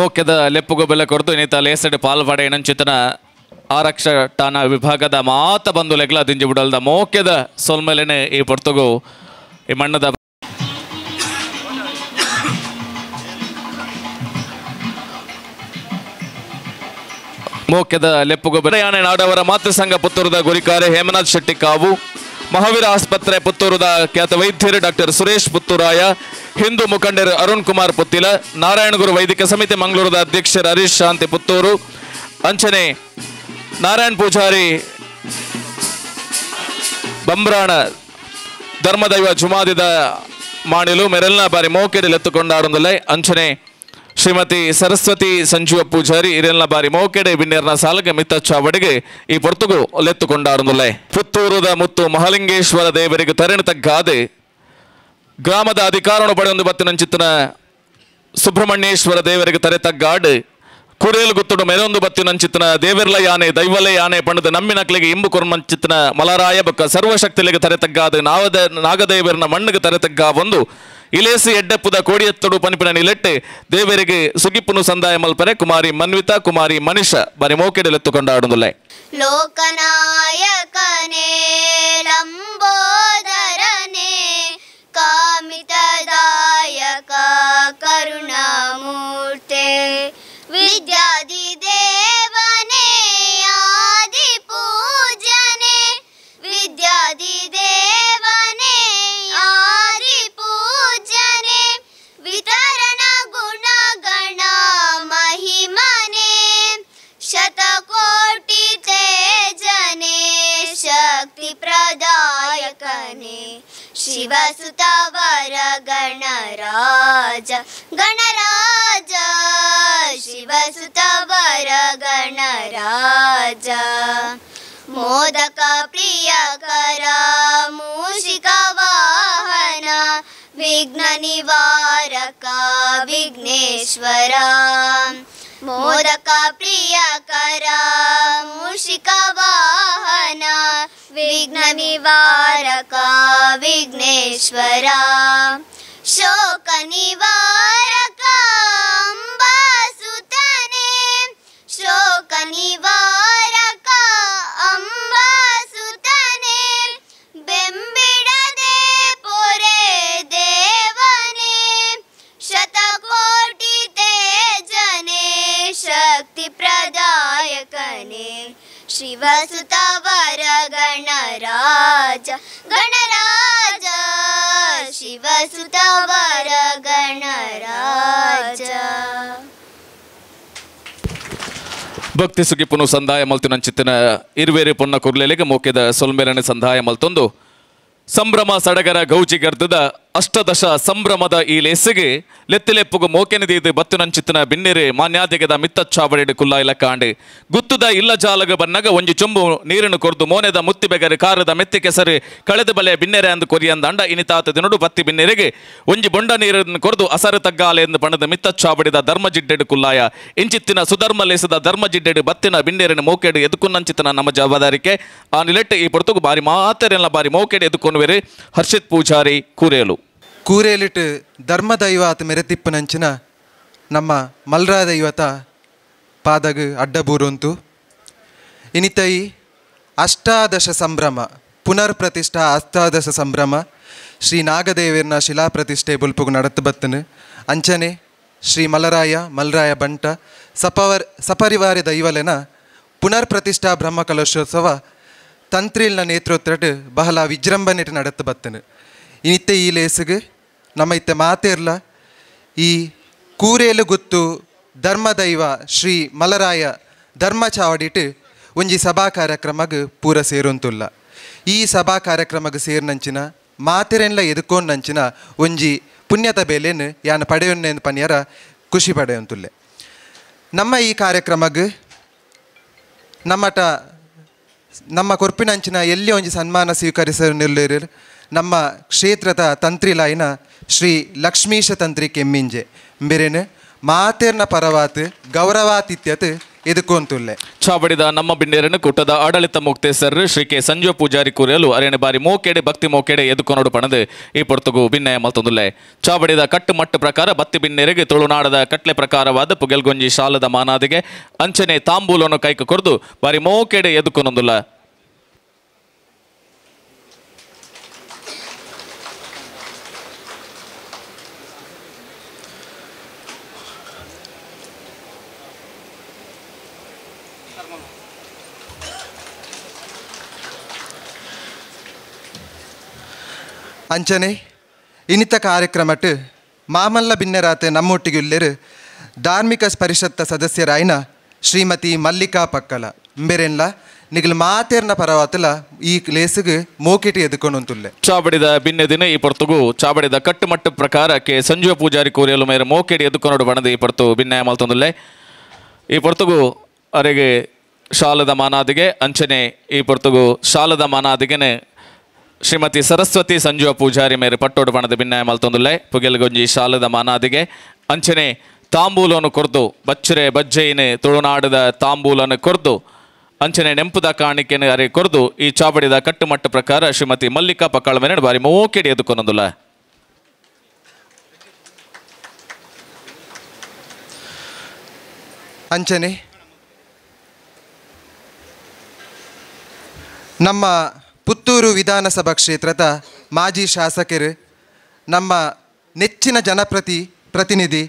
Speaker 1: ಮೋಕ್ಯದ ಲೆಪ್ಪುಗು ಬೆಲೆ ಕೊರತು ಇನ್ನಿತ ಲೇಸಡ್ ಪಾಲ್ಪಡೆ ನಂಚಿತನ ಆರಕ್ಷ ಠಾಣಾ ವಿಭಾಗದ ಮಾತ ಬಂದು ಲೆಗ್ಲ ದಿಂಜಿ ಬಿಡಲ್ದ ಮೋಕ್ಯದ ಸೊಲ್ಮೆಲೆನೆ ಈ ಪೊರ್ತುಗು ಈ ಮಣ್ಣದ ಮೋಕ್ಯದ ಲೆಪ್ಪುಗು ಬೆಲೆ ಯಾನೆ ನಾಡವರ ಮಾತೃಸಂಘ ಪುತ್ತೂರದ ಗುರಿಕಾರೆ ಹೇಮನಾಥ್ ಶೆಟ್ಟಿ ಕಾವು, ಮಹಾವೀರ ಆಸ್ಪತ್ರೆ ಪುತ್ತೂರದ ಖ್ಯಾತ ವೈದ್ಯರು ಡಾಕ್ಟರ್ ಸುರೇಶ್ ಪುತ್ತೂರಾಯ, ಹಿಂದೂ ಮುಖಂಡರು ಅರುಣ್ ಕುಮಾರ್ ಪುತ್ತಿಲ, ನಾರಾಯಣಗುರು ವೈದಿಕ ಸಮಿತಿ ಮಂಗಳೂರದ ಅಧ್ಯಕ್ಷರು ಹರೀಶ್ ಶಾಂತಿ ಪುತ್ತೂರು, ಅಂಚನೆ ನಾರಾಯಣ್ ಪೂಜಾರಿ ಬಂಬ್ರಾಣ ಧರ್ಮದೈವ ಜುಮಾದಿದ ಮಾಣಿಲು ಮೆರೆಲ್ನ ಬಾರಿ ಮೋಕೆಡಿ ಲೆತ್ತುಕೊಂಡಾಡುಂದಲೇ ಅಂಚನೆ ಶ್ರೀಮತಿ ಸರಸ್ವತಿ ಸಂಜೀವ ಪೂಜಾರಿ ಇರೆಲ್ನ ಬಾರಿ ಮೋಕೆಡೆ ಬಿನ್ನೇರ್ನ ಸಾಲಗ ಮಿತ್ತ ಚಾವಡಿಗೆ ಈ ಪೊರ್ತುಗು ಲೆತ್ತುಕೊಂಡಾಡುಂದಲೇ. ಪುತ್ತೂರದ ಮುತ್ತು ಮಹಾಲಿಂಗೇಶ್ವರ ದೇವರಿಗೆ ತರಣಿ ತಗ್ಗಾದೆ ಗ್ರಾಮದ ಅಧಿಕಾರವನ್ನು ಪಡೆಯೊಂದು ಬತ್ತಿನಂಚಿತ್ತನ ಸುಬ್ರಹ್ಮಣ್ಯೇಶ್ವರ ದೇವರಿಗೆ ತರೆ ತಗ್ಗಾಡು ಕುರೇಲು ಗುತ್ತುಡು ಮೆರೊಂದು ಬತ್ತಿನಂಚಿತ್ತನ ದೇವರ್ಲ ಯಾನೆ ದೈವಲೆ ಯಾನೆ ಪಂಡದ ನಮ್ಮಿನಕ್ಲಿಗೆ ಇಂಬು ಕೊರ್ಮಂಚಿತ್ತನ ಮಲರಾಯ ಬಕ್ಕ ಸರ್ವಶಕ್ತಿಲಿಗೆ ತರೆ ತಗ್ಗಾದ ನಾವದ ನಾಗದೇವರನ ಮಣ್ಣಿಗೆ ತರೆ ತಗ್ಗಾ ಒಂದು ಇಲೇಸಿ ಎಡ್ಡೆಪ್ಪುದ ಕೋಡಿಯತ್ತಡು ಪನಿಪಿನ ನಿಲೆಟ್ಟೆ ದೇವರಿಗೆ ಸುಗಿಪ್ಪುನು ಸಂದಾಯ ಮಲ್ಪರೆ ಕುಮಾರಿ ಮನ್ವಿತಾ ಕುಮಾರಿ ಮನಿಷ ಬರಿ ಮೋಕೆಡೆಲೆತ್ತುಕೊಂಡಾಡುಂದುಲ್ಲೆ.
Speaker 6: ಲೋಕನಾಯಕನೇ ಲಂಬೋದರನೇ ಕಾಮಿತದಾಯಕ ಕರುಣಾಮೂರ್ತೆ ವಿದ್ಯಾದಿದೇವನೇ ಆದಿ ಪೂಜನೆ ವಿದ್ಯಾದಿದೇವನೇ ಆದಿ ಪೂಜನೆ ವಿತರಣ ಗುಣಗಣ ಮಹಿಮನೆ ಶತಕೋಟಿ ತೇಜನೆ ಶಕ್ತಿ ಪ್ರದಾಯಕನೆ ಶಿವಸುತವರ ಗಣರಾಜ ಗಣರಾಜ ಶಿವಸುತವರ ಗಣರಾಜ ಮೋದಕ ಪ್ರಿಯಕರ ಮೂಷಿಕ ವಾಹನ ವಿಘ್ನ ನಿವಾರಕ ವಿಘ್ನೇಶ್ವರ ಮೋದಕ ಪ್ರಿಯಕರ ಮೂಷಿಕ ವಾಹನ ವಿಘ್ನ ನಿವಾರಕ ವಿಘ್ನೇಶ್ವರ ಶೋಕ ನಿವಾರಕ ಅಂಬಾಸುತನೆ ಶೋಕ ನಿವಾರಕ ಅಂಬಾಸುತನೆ ಬೆಂಬಿಡದೆ ಪೊರೆ ದೇವನೇ ಶತಕೋಟಿ ತೇಜನೆ ಶಕ್ತಿ ಪ್ರದಾಯಕನೆ ಶಿವಸುತವರ ಗಣರಾಜ ಗಣರಾಜ ಶಿವಸುತವರ ಗಣರಾಜ.
Speaker 1: ಭಕ್ತಿ ಸುಗಿಪುನು ಸಂದಾಯ ಮಲ್ತಿನಂಚಿತ್ತಿನ ಇರುವೇರಿ ಪೊನ್ನ ಕುರ್ಲೆಲೆಗೆ ಮೋಕೆದ ಸೊಲ್ಮೆರನೆ ಸಂದಾಯ ಮಲ್ತೊಂದು ಸಂಭ್ರಮ ಸಡಗರ ಗೌಜಿ ಗರ್ದದ ಅಷ್ಟದಶ ಸಂಭ್ರಮದ ಈ ಲೇಸಿಗೆ ಲೆತ್ತಿಲೆಪ್ಪುಗು ಮೋಕೆನದೀದು ಬತ್ತಿನಂಚಿತ್ತಿನ ಬಿನ್ನಿರೆ ಮಾನ್ಯಾದಿಗದ ಮಿತ್ತಚ್ಚಾವಡಿಡು ಕುಲ್ಲಾಯಿಲ ಕಾಂಡೆ ಗುತ್ತುದ ಇಲ್ಲ ಜಾಲಗ ಬನ್ನಗ ಒಂಜಿ ಚೊಂಬು ನೀರನ್ನು ಕೊರ್ದು ಮೋನೆದ ಮುತ್ತಿ ಬೆಗರೆ ಕಾರದ ಮೆತ್ತಿ ಕೆಸರು ಕಳೆದ ಬಲೆ ಬಿನ್ನೆರೆ ಅಂದು ಕೊರಿಯಂದಂಡ ಇನಿತಾತ ದಿನಡು ಬತ್ತಿ ಬಿನ್ನೆರೆಗೆ ಒಂಜಿ ಬೊಂಡ ನೀರನ್ನು ಕೊರ್ದು ಅಸರು ತಗ್ಗಾಲೆ ಎಂದು ಬಣ್ಣದ ಮಿತ್ತಚ್ಚಾವಡಿದ ಧರ್ಮಜಿಡ್ಡೆಡು ಕುಲ್ಲಾಯ ಇಂಚಿತ್ತಿನ ಸುಧರ್ಮ ಲೇಸದ ಧರ್ಮಜಿಡ್ಡೆಡು ಬತ್ತಿನ ಬಿನ್ನೆರನ್ನು ಮೋಕೆಡು ಎದುಕುನ್ನಂಚಿತನ ನಮ್ಮ ಜವಾಬ್ದಾರಿಕೆ ಆ ನಿಲೆಟ್ಟು ಈ ಪೊರ್ತುಗು ಬಾರಿ ಮಾತೆರೆಲ್ಲ ಬಾರಿ ಮೋಕೆಡು ಎದುಕೊನುವೆರೆ ಹರ್ಷಿತ್ ಪೂಜಾರಿ ಕೂರೇಲು.
Speaker 7: ಕೂರೇಲಿಟ್ಟು ಧರ್ಮದೈವ ಆತ ಮೆರೆತಿಪ್ಪನಂಚಿನ ನಮ್ಮ ಮಲ್ರಾ ದೈವತ ಪಾದಗ ಅಡ್ಡಬೂರುಂತು ಇನಿತೈ ಅಷ್ಟಾದಶ ಸಂಭ್ರಮ ಪುನರ್ ಪ್ರತಿಷ್ಠಾ ಅಷ್ಟಾದಶ ಸಂಭ್ರಮ ಶ್ರೀ ನಾಗದೇವರನ ಶಿಲಾ ಪ್ರತಿಷ್ಠೆ ಬುಲ್ಪುಗು ನಡತು ಬತ್ತನು ಅಂಚನೆ ಶ್ರೀ ಮಲರಾಯ ಮಲ್ರಾಯ ಬಂಟ ಸಪರಿವಾರ ದೈವಲೆನ ಪುನರ್ ಪ್ರತಿಷ್ಠಾ ಬ್ರಹ್ಮ ಕಲಶೋತ್ಸವ ತಂತ್ರಿಲ್ನ ನೇತೃತ್ವಟ್ ಬಹಳ ವಿಜೃಂಭಣೆ ನಡತು ಬತ್ತನು. ಇನಿತ್ತೆ ಈ ಲೇಸುಗು ನಮ್ಮ ಇತ್ತೆ ಮಾತೇರ್ಲ ಈ ಕೂರೇಲು ಗುತ್ತು ಧರ್ಮದೈವ ಶ್ರೀ ಮಲರಾಯ ಧರ್ಮ ಚಾವಡಿಟ್ಟು ಒಂಜಿ ಸಭಾ ಕಾರ್ಯಕ್ರಮಗ್ ಪೂರ ಸೇರುಂತುಲ್ಲ. ಈ ಸಭಾ ಕಾರ್ಯಕ್ರಮಗ್ ಸೇರ್ನಂಚಿನ ಮಾತೆರೆನ್ಲ ಎದುಕೊಂಡಂಚಿನ ಒಂಜಿ ಪುಣ್ಯತ ಬೇಲೆನು ಯಾನ ಪಡೆಯೊನ್ನೆಂದು ಪನಿಯರ ಖುಷಿ ಪಡೆಯುಂತುಲ್ಲೆ. ನಮ್ಮ ಈ ಕಾರ್ಯಕ್ರಮಗ್ ನಮ್ಮಟ ನಮ್ಮ ಕೊರ್ಪಿನಂಚಿನ ಎಲ್ಲಿ ಒಂಜಿ ಸನ್ಮಾನ ಸ್ವೀಕರಿಸಲು ನಿಲ್ಲುರು ನಮ್ಮ ಕ್ಷೇತ್ರದ ತಂತ್ರಿಲಾಯಿನ ಶ್ರೀ ಲಕ್ಷ್ಮೀಶ ತಂತ್ರಿ ಕೆಮ್ಮಿಂಜೆ ಬೇರೆನು ಮಾತೇರ್ನ ಪರವಾತ್ ಗೌರವಾತಿಥ್ಯತ್
Speaker 8: ಎದುಕೊಂತುಲ್ಲೆ.
Speaker 1: ಚಾವಡಿದ ನಮ್ಮ ಬಿಂಡೇರನ್ನು ಕೂಟದ ಆಡಳಿತ ಮುಕ್ತೇಸರ್ ಶ್ರೀ ಕೆ ಸಂಜೀವ ಪೂಜಾರಿ ಕೂರಿಯಲು ಅರೇಣ ಬಾರಿ ಮೋಕೆಡೆ ಭಕ್ತಿ ಮೋಕೆಡೆ ಎದುಕೊನೋಡು ಪಣದು ಈ ಪೊರ್ತುಗು ಬಿನ್ನಯ ಮಲ್ತೊಂದುಲ್ಲೆ. ಚಾವಡಿದ ಕಟ್ಟುಮಟ್ಟು ಪ್ರಕಾರ ಬತ್ತಿ ಬಿನ್ನೇರಿಗೆ ತುಳುನಾಡದ ಕಟ್ಲೆ ಪ್ರಕಾರವಾದ ಪುಗೆಲ್ಗೊಂಜಿ ಶಾಲದ ಮಾನಾದಿಗೆ ಅಂಚನೆ ತಾಂಬೂಲನ್ನು ಕೈಕ ಕೊರ್ದು ಬಾರಿ ಮೋಕೆಡೆ ಎದುಕೊನೊಂದುಲ್ಲ.
Speaker 8: ಅಂಚನೆ ಇನ್ನಿತ ಕಾರ್ಯಕ್ರಮಟ್ ಮಾಮಲ್ಲ ಬಿನ್ನೆರಾತೆ ನಮ್ಮೊಟ್ಟಿಗೆ ಧಾರ್ಮಿಕ ಪರಿಷತ್ತ ಸದಸ್ಯರಾಯಿನ ಶ್ರೀಮತಿ ಮಲ್ಲಿಕಾ ಪಕ್ಕಲ ಇಂಬೆರೆನ್ಲ ನಿಗಲ್ ಮಾತೇರ್ನ ಪರವಾತಲ ಈ ಲೇಸುಗೆ ಮೋಕಿಟಿ ಎದುಕೊಂಡುಂತುಲ್ಲೆ.
Speaker 1: ಚಾವಡಿದ ಬಿನ್ನೆ ದಿನ ಈ ಪೊರ್ತುಗು ಚಾವಡಿದ ಕಟ್ಟುಮಟ್ಟು ಪ್ರಕಾರಕ್ಕೆ ಸಂಜೀವ ಪೂಜಾರಿ ಕೋರಿಯಲು ಮೇರೆ ಮೋಕೆಡಿ ಎದುಕೊನೋಡು ಬಣದ ಈ ಪೊರ್ತು ಬಿನ್ನಯ ಮಲ್ತೊಂದುಲ್ಲೆ. ಈ ಪೊರ್ತುಗು ಅರೆಗೆ ಶಾಲದ ಮಾನಾದಿಗೆ ಅಂಚನೆ ಈ ಪೊರ್ತುಗು ಶಾಲದ ಮಾನಾದಿಗೆನೆ ಶ್ರೀಮತಿ ಸರಸ್ವತಿ ಸಂಜೀವ ಪೂಜಾರಿ ಮೇರೆ ಪಟ್ಟೋಡು ಬಣದ ಬಿನ್ನಯ ಮಲ್ತೊಂದುಲ್ಲೆ. ಪುಗೆಲ್ಗೊಂಜಿ ಶಾಲದ ಮಾನಾದಿಗೆ ಅಂಚನೆ ತಾಂಬೂಲನ್ನು ಕೊರ್ದು ಬಚ್ಚರೆ ಬಜ್ಜೆಯಿನ ತುಳುನಾಡದ ತಾಂಬೂಲನ್ನು ಕೊರ್ದು ಅಂಚನೆ ನೆಂಪುದ ಕಾಣಿಕೆನ ಅರೆ ಕೊರ್ದು ಈ ಚಾವಡಿದ ಕಟ್ಟುಮಟ್ಟ ಪ್ರಕಾರ ಶ್ರೀಮತಿ ಮಲ್ಲಿಕಾ ಪಕ್ಕಾಳ ಮೇರೆ ಬಾರಿ ಮೋಕೆಡಿ ಎದುಕೊನೊಂದುಲ್ಲ.
Speaker 8: ಅಂಚನೆ ನಮ್ಮ ಪುತ್ತೂರು ವಿಧಾನಸಭಾ ಕ್ಷೇತ್ರದ ಮಾಜಿ ಶಾಸಕರು ನಮ್ಮ ನೆಚ್ಚಿನ ಜನಪ್ರತಿನಿಧಿ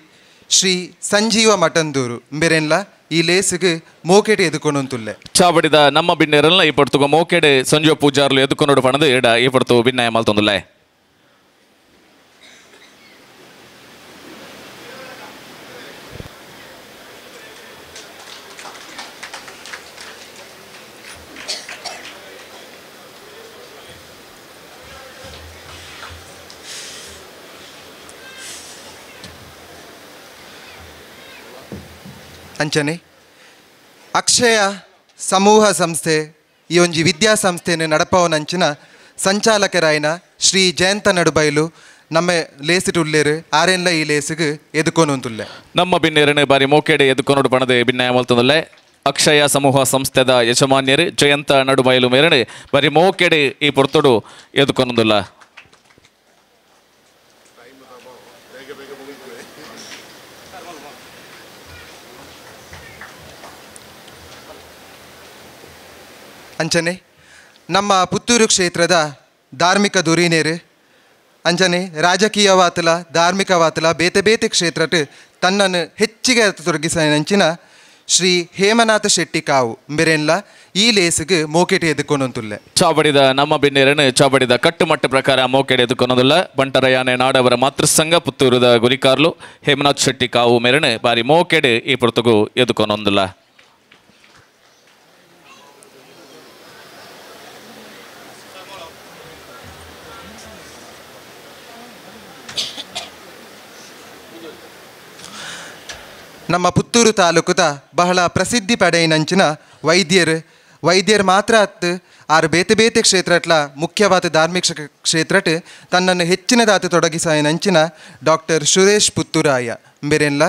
Speaker 8: ಶ್ರೀ ಸಂಜೀವ ಮಠಂದೂರು ಇಂಬೆರೆನ್ಲ ಈ ಲೇಸುಗೆ ಮೋಕೆಡೆ ಎದುಕೊಂಡುಂತುಲ್ಲೆ.
Speaker 1: ಚಾವಡಿದ ನಮ್ಮ ಬಿನ್ನೆರಲ್ಲ ಈ ಪೊರ್ತುಗು ಮೋಕೆಡೆ ಸಂಜೀವ ಪೂಜಾರ್ಲು ಎದುಕೊನೋಡು ಪಣದು ಎಡ ಈ ಪೊರ್ತು ಬಿನ್ನಯ ಮಲ್ತೊಂದುಲ್ಲೆ.
Speaker 8: ಅಂಚನೆ ಅಕ್ಷಯ ಸಮೂಹ ಸಂಸ್ಥೆ ಈ ಒಂಜಿ ವಿದ್ಯಾಸಂಸ್ಥೆಯನ್ನು ನಡಪವನಂಚಿನ ಸಂಚಾಲಕರಾಯಿನ ಶ್ರೀ ಜಯಂತ ನಡುಬೈಲು ನಮ್ಮ ಲೇಸಿಟುಲ್ಲೇರು ಆರೆನ್ಲ ಈ ಲೇಸಿಗೆ ಎದುಕೊನುಂತುಲ್ಲೆ.
Speaker 1: ನಮ್ಮ ಬಿನ್ನೇರನೆ ಬಾರಿ ಮೋಕೆಡೆ ಎದುಕೊನೋಡು ಪಣದೆ ಬಿನ್ನಯ ಮಲ್ತೊಂದುಲ್ಲೆ. ಅಕ್ಷಯ ಸಮೂಹ ಸಂಸ್ಥೆದ ಯಜಮಾನ್ಯರು ಜಯಂತ ನಡುಬೈಲು ಮೇರನೆ ಬಾರಿ ಮೋಕೆಡೆ ಈ ಪೊರ್ತುಡು ಎದುಕೊನೊಂದುಲ್ಲ.
Speaker 8: ಅಂಚನೆ ನಮ್ಮ ಪುತ್ತೂರು ಕ್ಷೇತ್ರದ ಧಾರ್ಮಿಕ ಧುರೀಣರು ಅಂಚನೆ ರಾಜಕೀಯವಾತಲ ಧಾರ್ಮಿಕವಾತಲ ಬೇತೆ ಬೇತೆ ಕ್ಷೇತ್ರಟ್ ತನ್ನನ್ನು ಹೆಚ್ಚಿಗೆ ತೊಡಗಿಸಿನಂಚಿನ ಶ್ರೀ ಹೇಮನಾಥ ಶೆಟ್ಟಿ ಕಾವು ಇಂಬೆರೆನ್ಲ ಈ ಲೇಸುಗೆ ಮೋಕೆಟಿ ಎದುಕೊಂಡುಂತುಲ್ಲೆ.
Speaker 1: ಚಾವಡಿದ ನಮ್ಮ ಬಿನ್ನೇರನ್ನು ಚಾವಡಿದ ಕಟ್ಟುಮಟ್ಟ ಪ್ರಕಾರ ಮೋಕೆಡೆ ಎದುಕೊನೊಂದುಲ್ಲ. ಬಂಟರಯಾನೆ ನಾಡವರ ಮಾತೃಸಂಘ ಪುತ್ತೂರುದ ಗುರಿಕಾರ್ಲು ಹೇಮನಾಥ್ ಶೆಟ್ಟಿ ಕಾವು ಮೇರನೆ ಬಾರಿ ಮೋಕೆಡೆ ಈ ಪೊರ್ತುಗು ಎದುಕೊನೊಂದುಲ್ಲ.
Speaker 8: ನಮ್ಮ ಪುತ್ತೂರು ತಾಲೂಕುದ ಬಹಳ ಪ್ರಸಿದ್ಧಿ ಪಡೆಯಿನಂಚಿನ ವೈದ್ಯರು ಮಾತ್ರ ಅತ್ತು ಆರು ಬೇತೆ ಬೇತೆ ಕ್ಷೇತ್ರಟ್ಲ ಮುಖ್ಯವಾದ ಧಾರ್ಮಿಕ ಕ್ಷೇತ್ರಟ್ ತನ್ನನ್ನು ಹೆಚ್ಚಿನದಾತ ತೊಡಗಿಸಾಯಿನಂಚಿನ ಡಾಕ್ಟರ್ ಸುರೇಶ್ ಪುತ್ತೂರಾಯ ಇಂಬೆರೆನ್ಲ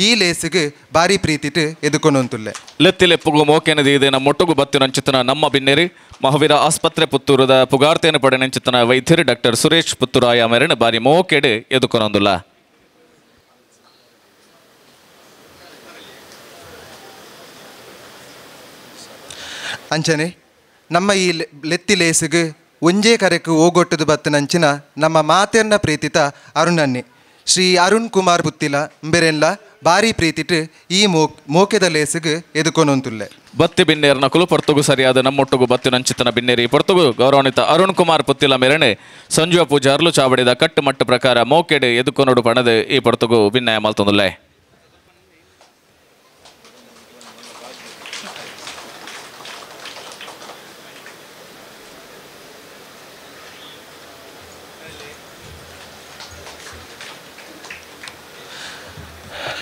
Speaker 8: ಈ ಲೇಸಿಗೆ ಭಾರಿ ಪ್ರೀತಿಟ್ ಎದುಕೊಂಡುಂತುಲ್ಲೆ.
Speaker 1: ಲೆತ್ತಿಲೆಪ್ಪುಗು ಮೋಕೆನದಿ ಇದೆ ನಮ್ಮ ಒಟ್ಟುಗು ಬತ್ತಿನಂಚಿತನ ನಮ್ಮ ಬಿನ್ನೇರಿ ಮಹಾವೀರ ಆಸ್ಪತ್ರೆ ಪುತ್ತೂರದ ಪುಗಾರ್ತೆಯನ್ನು ಪಡೆನಂಚಿತನ ವೈದ್ಯರು ಡಾಕ್ಟರ್ ಸುರೇಶ್ ಪುತ್ತೂರಾಯ ಮೇರೆನ ಬಾರಿ ಮೋಕೆಡೆ ಎದುಕೊನೊಂದುಲ್ಲ.
Speaker 8: ಅಂಚನೆ ನಮ್ಮ ಈ ಲೆತ್ತಿ ಲೇಸುಗೆ ಒಂಜೇ ಕರೆಕು ಓಗೊಟ್ಟದು ಬತ್ತನಂಚಿನ ನಮ್ಮ ಮಾತೆರ್ನ ಪ್ರೀತಿತ ಅರುಣನ್ನೇ ಶ್ರೀ ಅರುಣ್ ಕುಮಾರ್ ಪುತ್ತಿಲ ಇಂಬೆರೆನ್ಲ ಭಾರಿ ಪ್ರೀತಿಟ್ ಈ ಮೋಕೆದ ಲೇಸುಗೆ ಎದುಕೊನೊಂತುಲ್ಲೆ.
Speaker 1: ಬತ್ತಿ ಬಿನ್ನೇರ್ನ ಕುಲು ಪೊರ್ತುಗು ಸರಿಯಾದ ನಮ್ಮೊಟ್ಟುಗು ಬತ್ತಿನಂಚಿತನ ಬಿನ್ನೇರಿ ಪೊರ್ತುಗು ಗೌರವಾನ್ವಿತ ಅರುಣ್ ಕುಮಾರ್ ಪುತ್ತಿಲ ಮೇರೆನೆ ಸಂಜೀವ ಪೂಜಾರ್ಲು ಚಾವಡಿದ ಕಟ್ಟುಮಟ್ಟು ಪ್ರಕಾರ ಮೋಕೆಡೆ ಎದುಕೊನೋಡು ಪಣದು ಈ ಪೊರ್ತುಗು ಬಿನ್ನಯ ಮಲ್ತೊಂದುಲ್ಲೆ.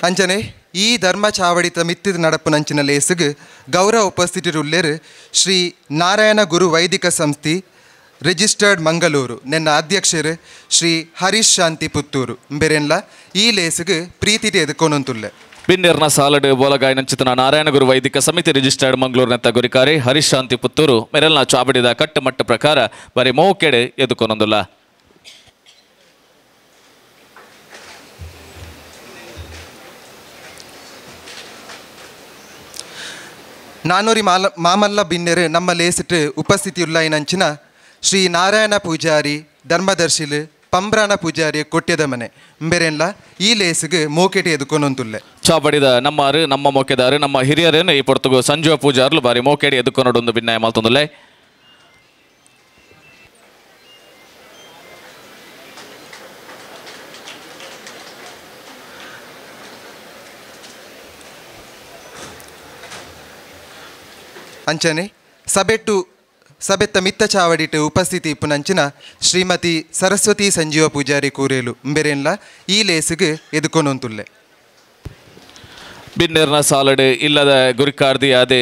Speaker 8: ಅಂಚನೆ ಈ ಧರ್ಮ ಚಾವಡಿತ ಮಿತ್ತಿದ ನಡಪುನಂಚಿನ ಲೇಸುಗೆ ಗೌರವ ಉಪಸ್ಥಿತರುಲ್ಲೇರು ಶ್ರೀ ನಾರಾಯಣ ಗುರು ವೈದಿಕ ಸಂಸ್ಥೆ ರಿಜಿಸ್ಟರ್ಡ್ ಮಂಗಳೂರು ನೆನ್ನ ಅಧ್ಯಕ್ಷರು ಶ್ರೀ ಹರೀಶ್ ಶಾಂತಿ ಪುತ್ತೂರು ಇಂಬೆರೆನ್ಲ ಈ ಲೇಸುಗೆ ಪ್ರೀತಿಟೆ ಎದುಕೊನೊಂತುಲ್ಲೆ.
Speaker 1: ಬಿನ್ನೆರ್ನ ಸಾಲಡ್ ಬೋಲಗಾಯನಂಚಿತನ ನಾರಾಯಣಗುರು ವೈದಿಕ ಸಮಿತಿ ರಿಜಿಸ್ಟರ್ಡ್ ಮಂಗಳೂರಿನ ಗುರಿಕಾರಿ ಹರೀಶ್ ಶಾಂತಿ ಪುತ್ತೂರು ಮೆರೆಲ್ನ ಚಾವಡಿದ ಕಟ್ಟುಮಟ್ಟ ಪ್ರಕಾರ ಬರೀ ಮೋಕೆಡೆ ಎದುಕೊನೊಂದುಲ್ಲ.
Speaker 8: ನಾನೂರಿ ಮಾಮಲ್ಲ ಬಿನ್ನೆರು ನಮ್ಮ ಲೇಸಿಟ್ಟು ಉಪಸ್ಥಿತಿಯುಳ್ಳೈನಂಚಿನ ಶ್ರೀ ನಾರಾಯಣ ಪೂಜಾರಿ ಧರ್ಮದರ್ಶಿಲು ಪಂಬ್ರಾಣ ಪೂಜಾರಿ ಕೊಟ್ಯದ ಮನೆ ಬೇರೆಲ್ಲ ಈ ಲೇಸಿಗೆ ಮೋಕೆಟಿ ಎದುಕೊನೊಂದುಲ್ಲೆ.
Speaker 1: ಚಾಬಡಿದ ನಮ್ಮಾರು ನಮ್ಮ ಮೋಕೆದಾರು ನಮ್ಮ ಹಿರಿಯರೇನು ಈ ಪೊರ್ತುಗು ಸಂಜೀವ ಪೂಜಾರ್ಲು ಬಾರಿ ಮೋಕೆಡಿ ಎದುಕೊನೊಡೊಂದು ಭಿನ್ನಾಯ ಮಾಲ್ತೊಂದುಲ್ಲೆ.
Speaker 8: ಅಂಚನೆ ಸಬೆಟ್ಟು ಸಬೆತ್ತ ಮಿತ್ತ ಚಾವಡಿಟ್ಟು ಉಪಸ್ಥಿತಿ ಇಪ್ಪುನಂಚಿನ ಶ್ರೀಮತಿ ಸರಸ್ವತಿ ಸಂಜೀವ ಪೂಜಾರಿ ಕೂರೇಲು ಇಂಬೆರೆನ್ಲ ಈ ಲೇಸಿಗೆ ಎದುಕೊನೊಂತುಲ್ಲೆ.
Speaker 1: ಬಿನ್ನೆರ್ನ ಸಾಲಡ್ ಇಲ್ಲದ ಗುರಿಕಾರ್ದಿ ಅದೇ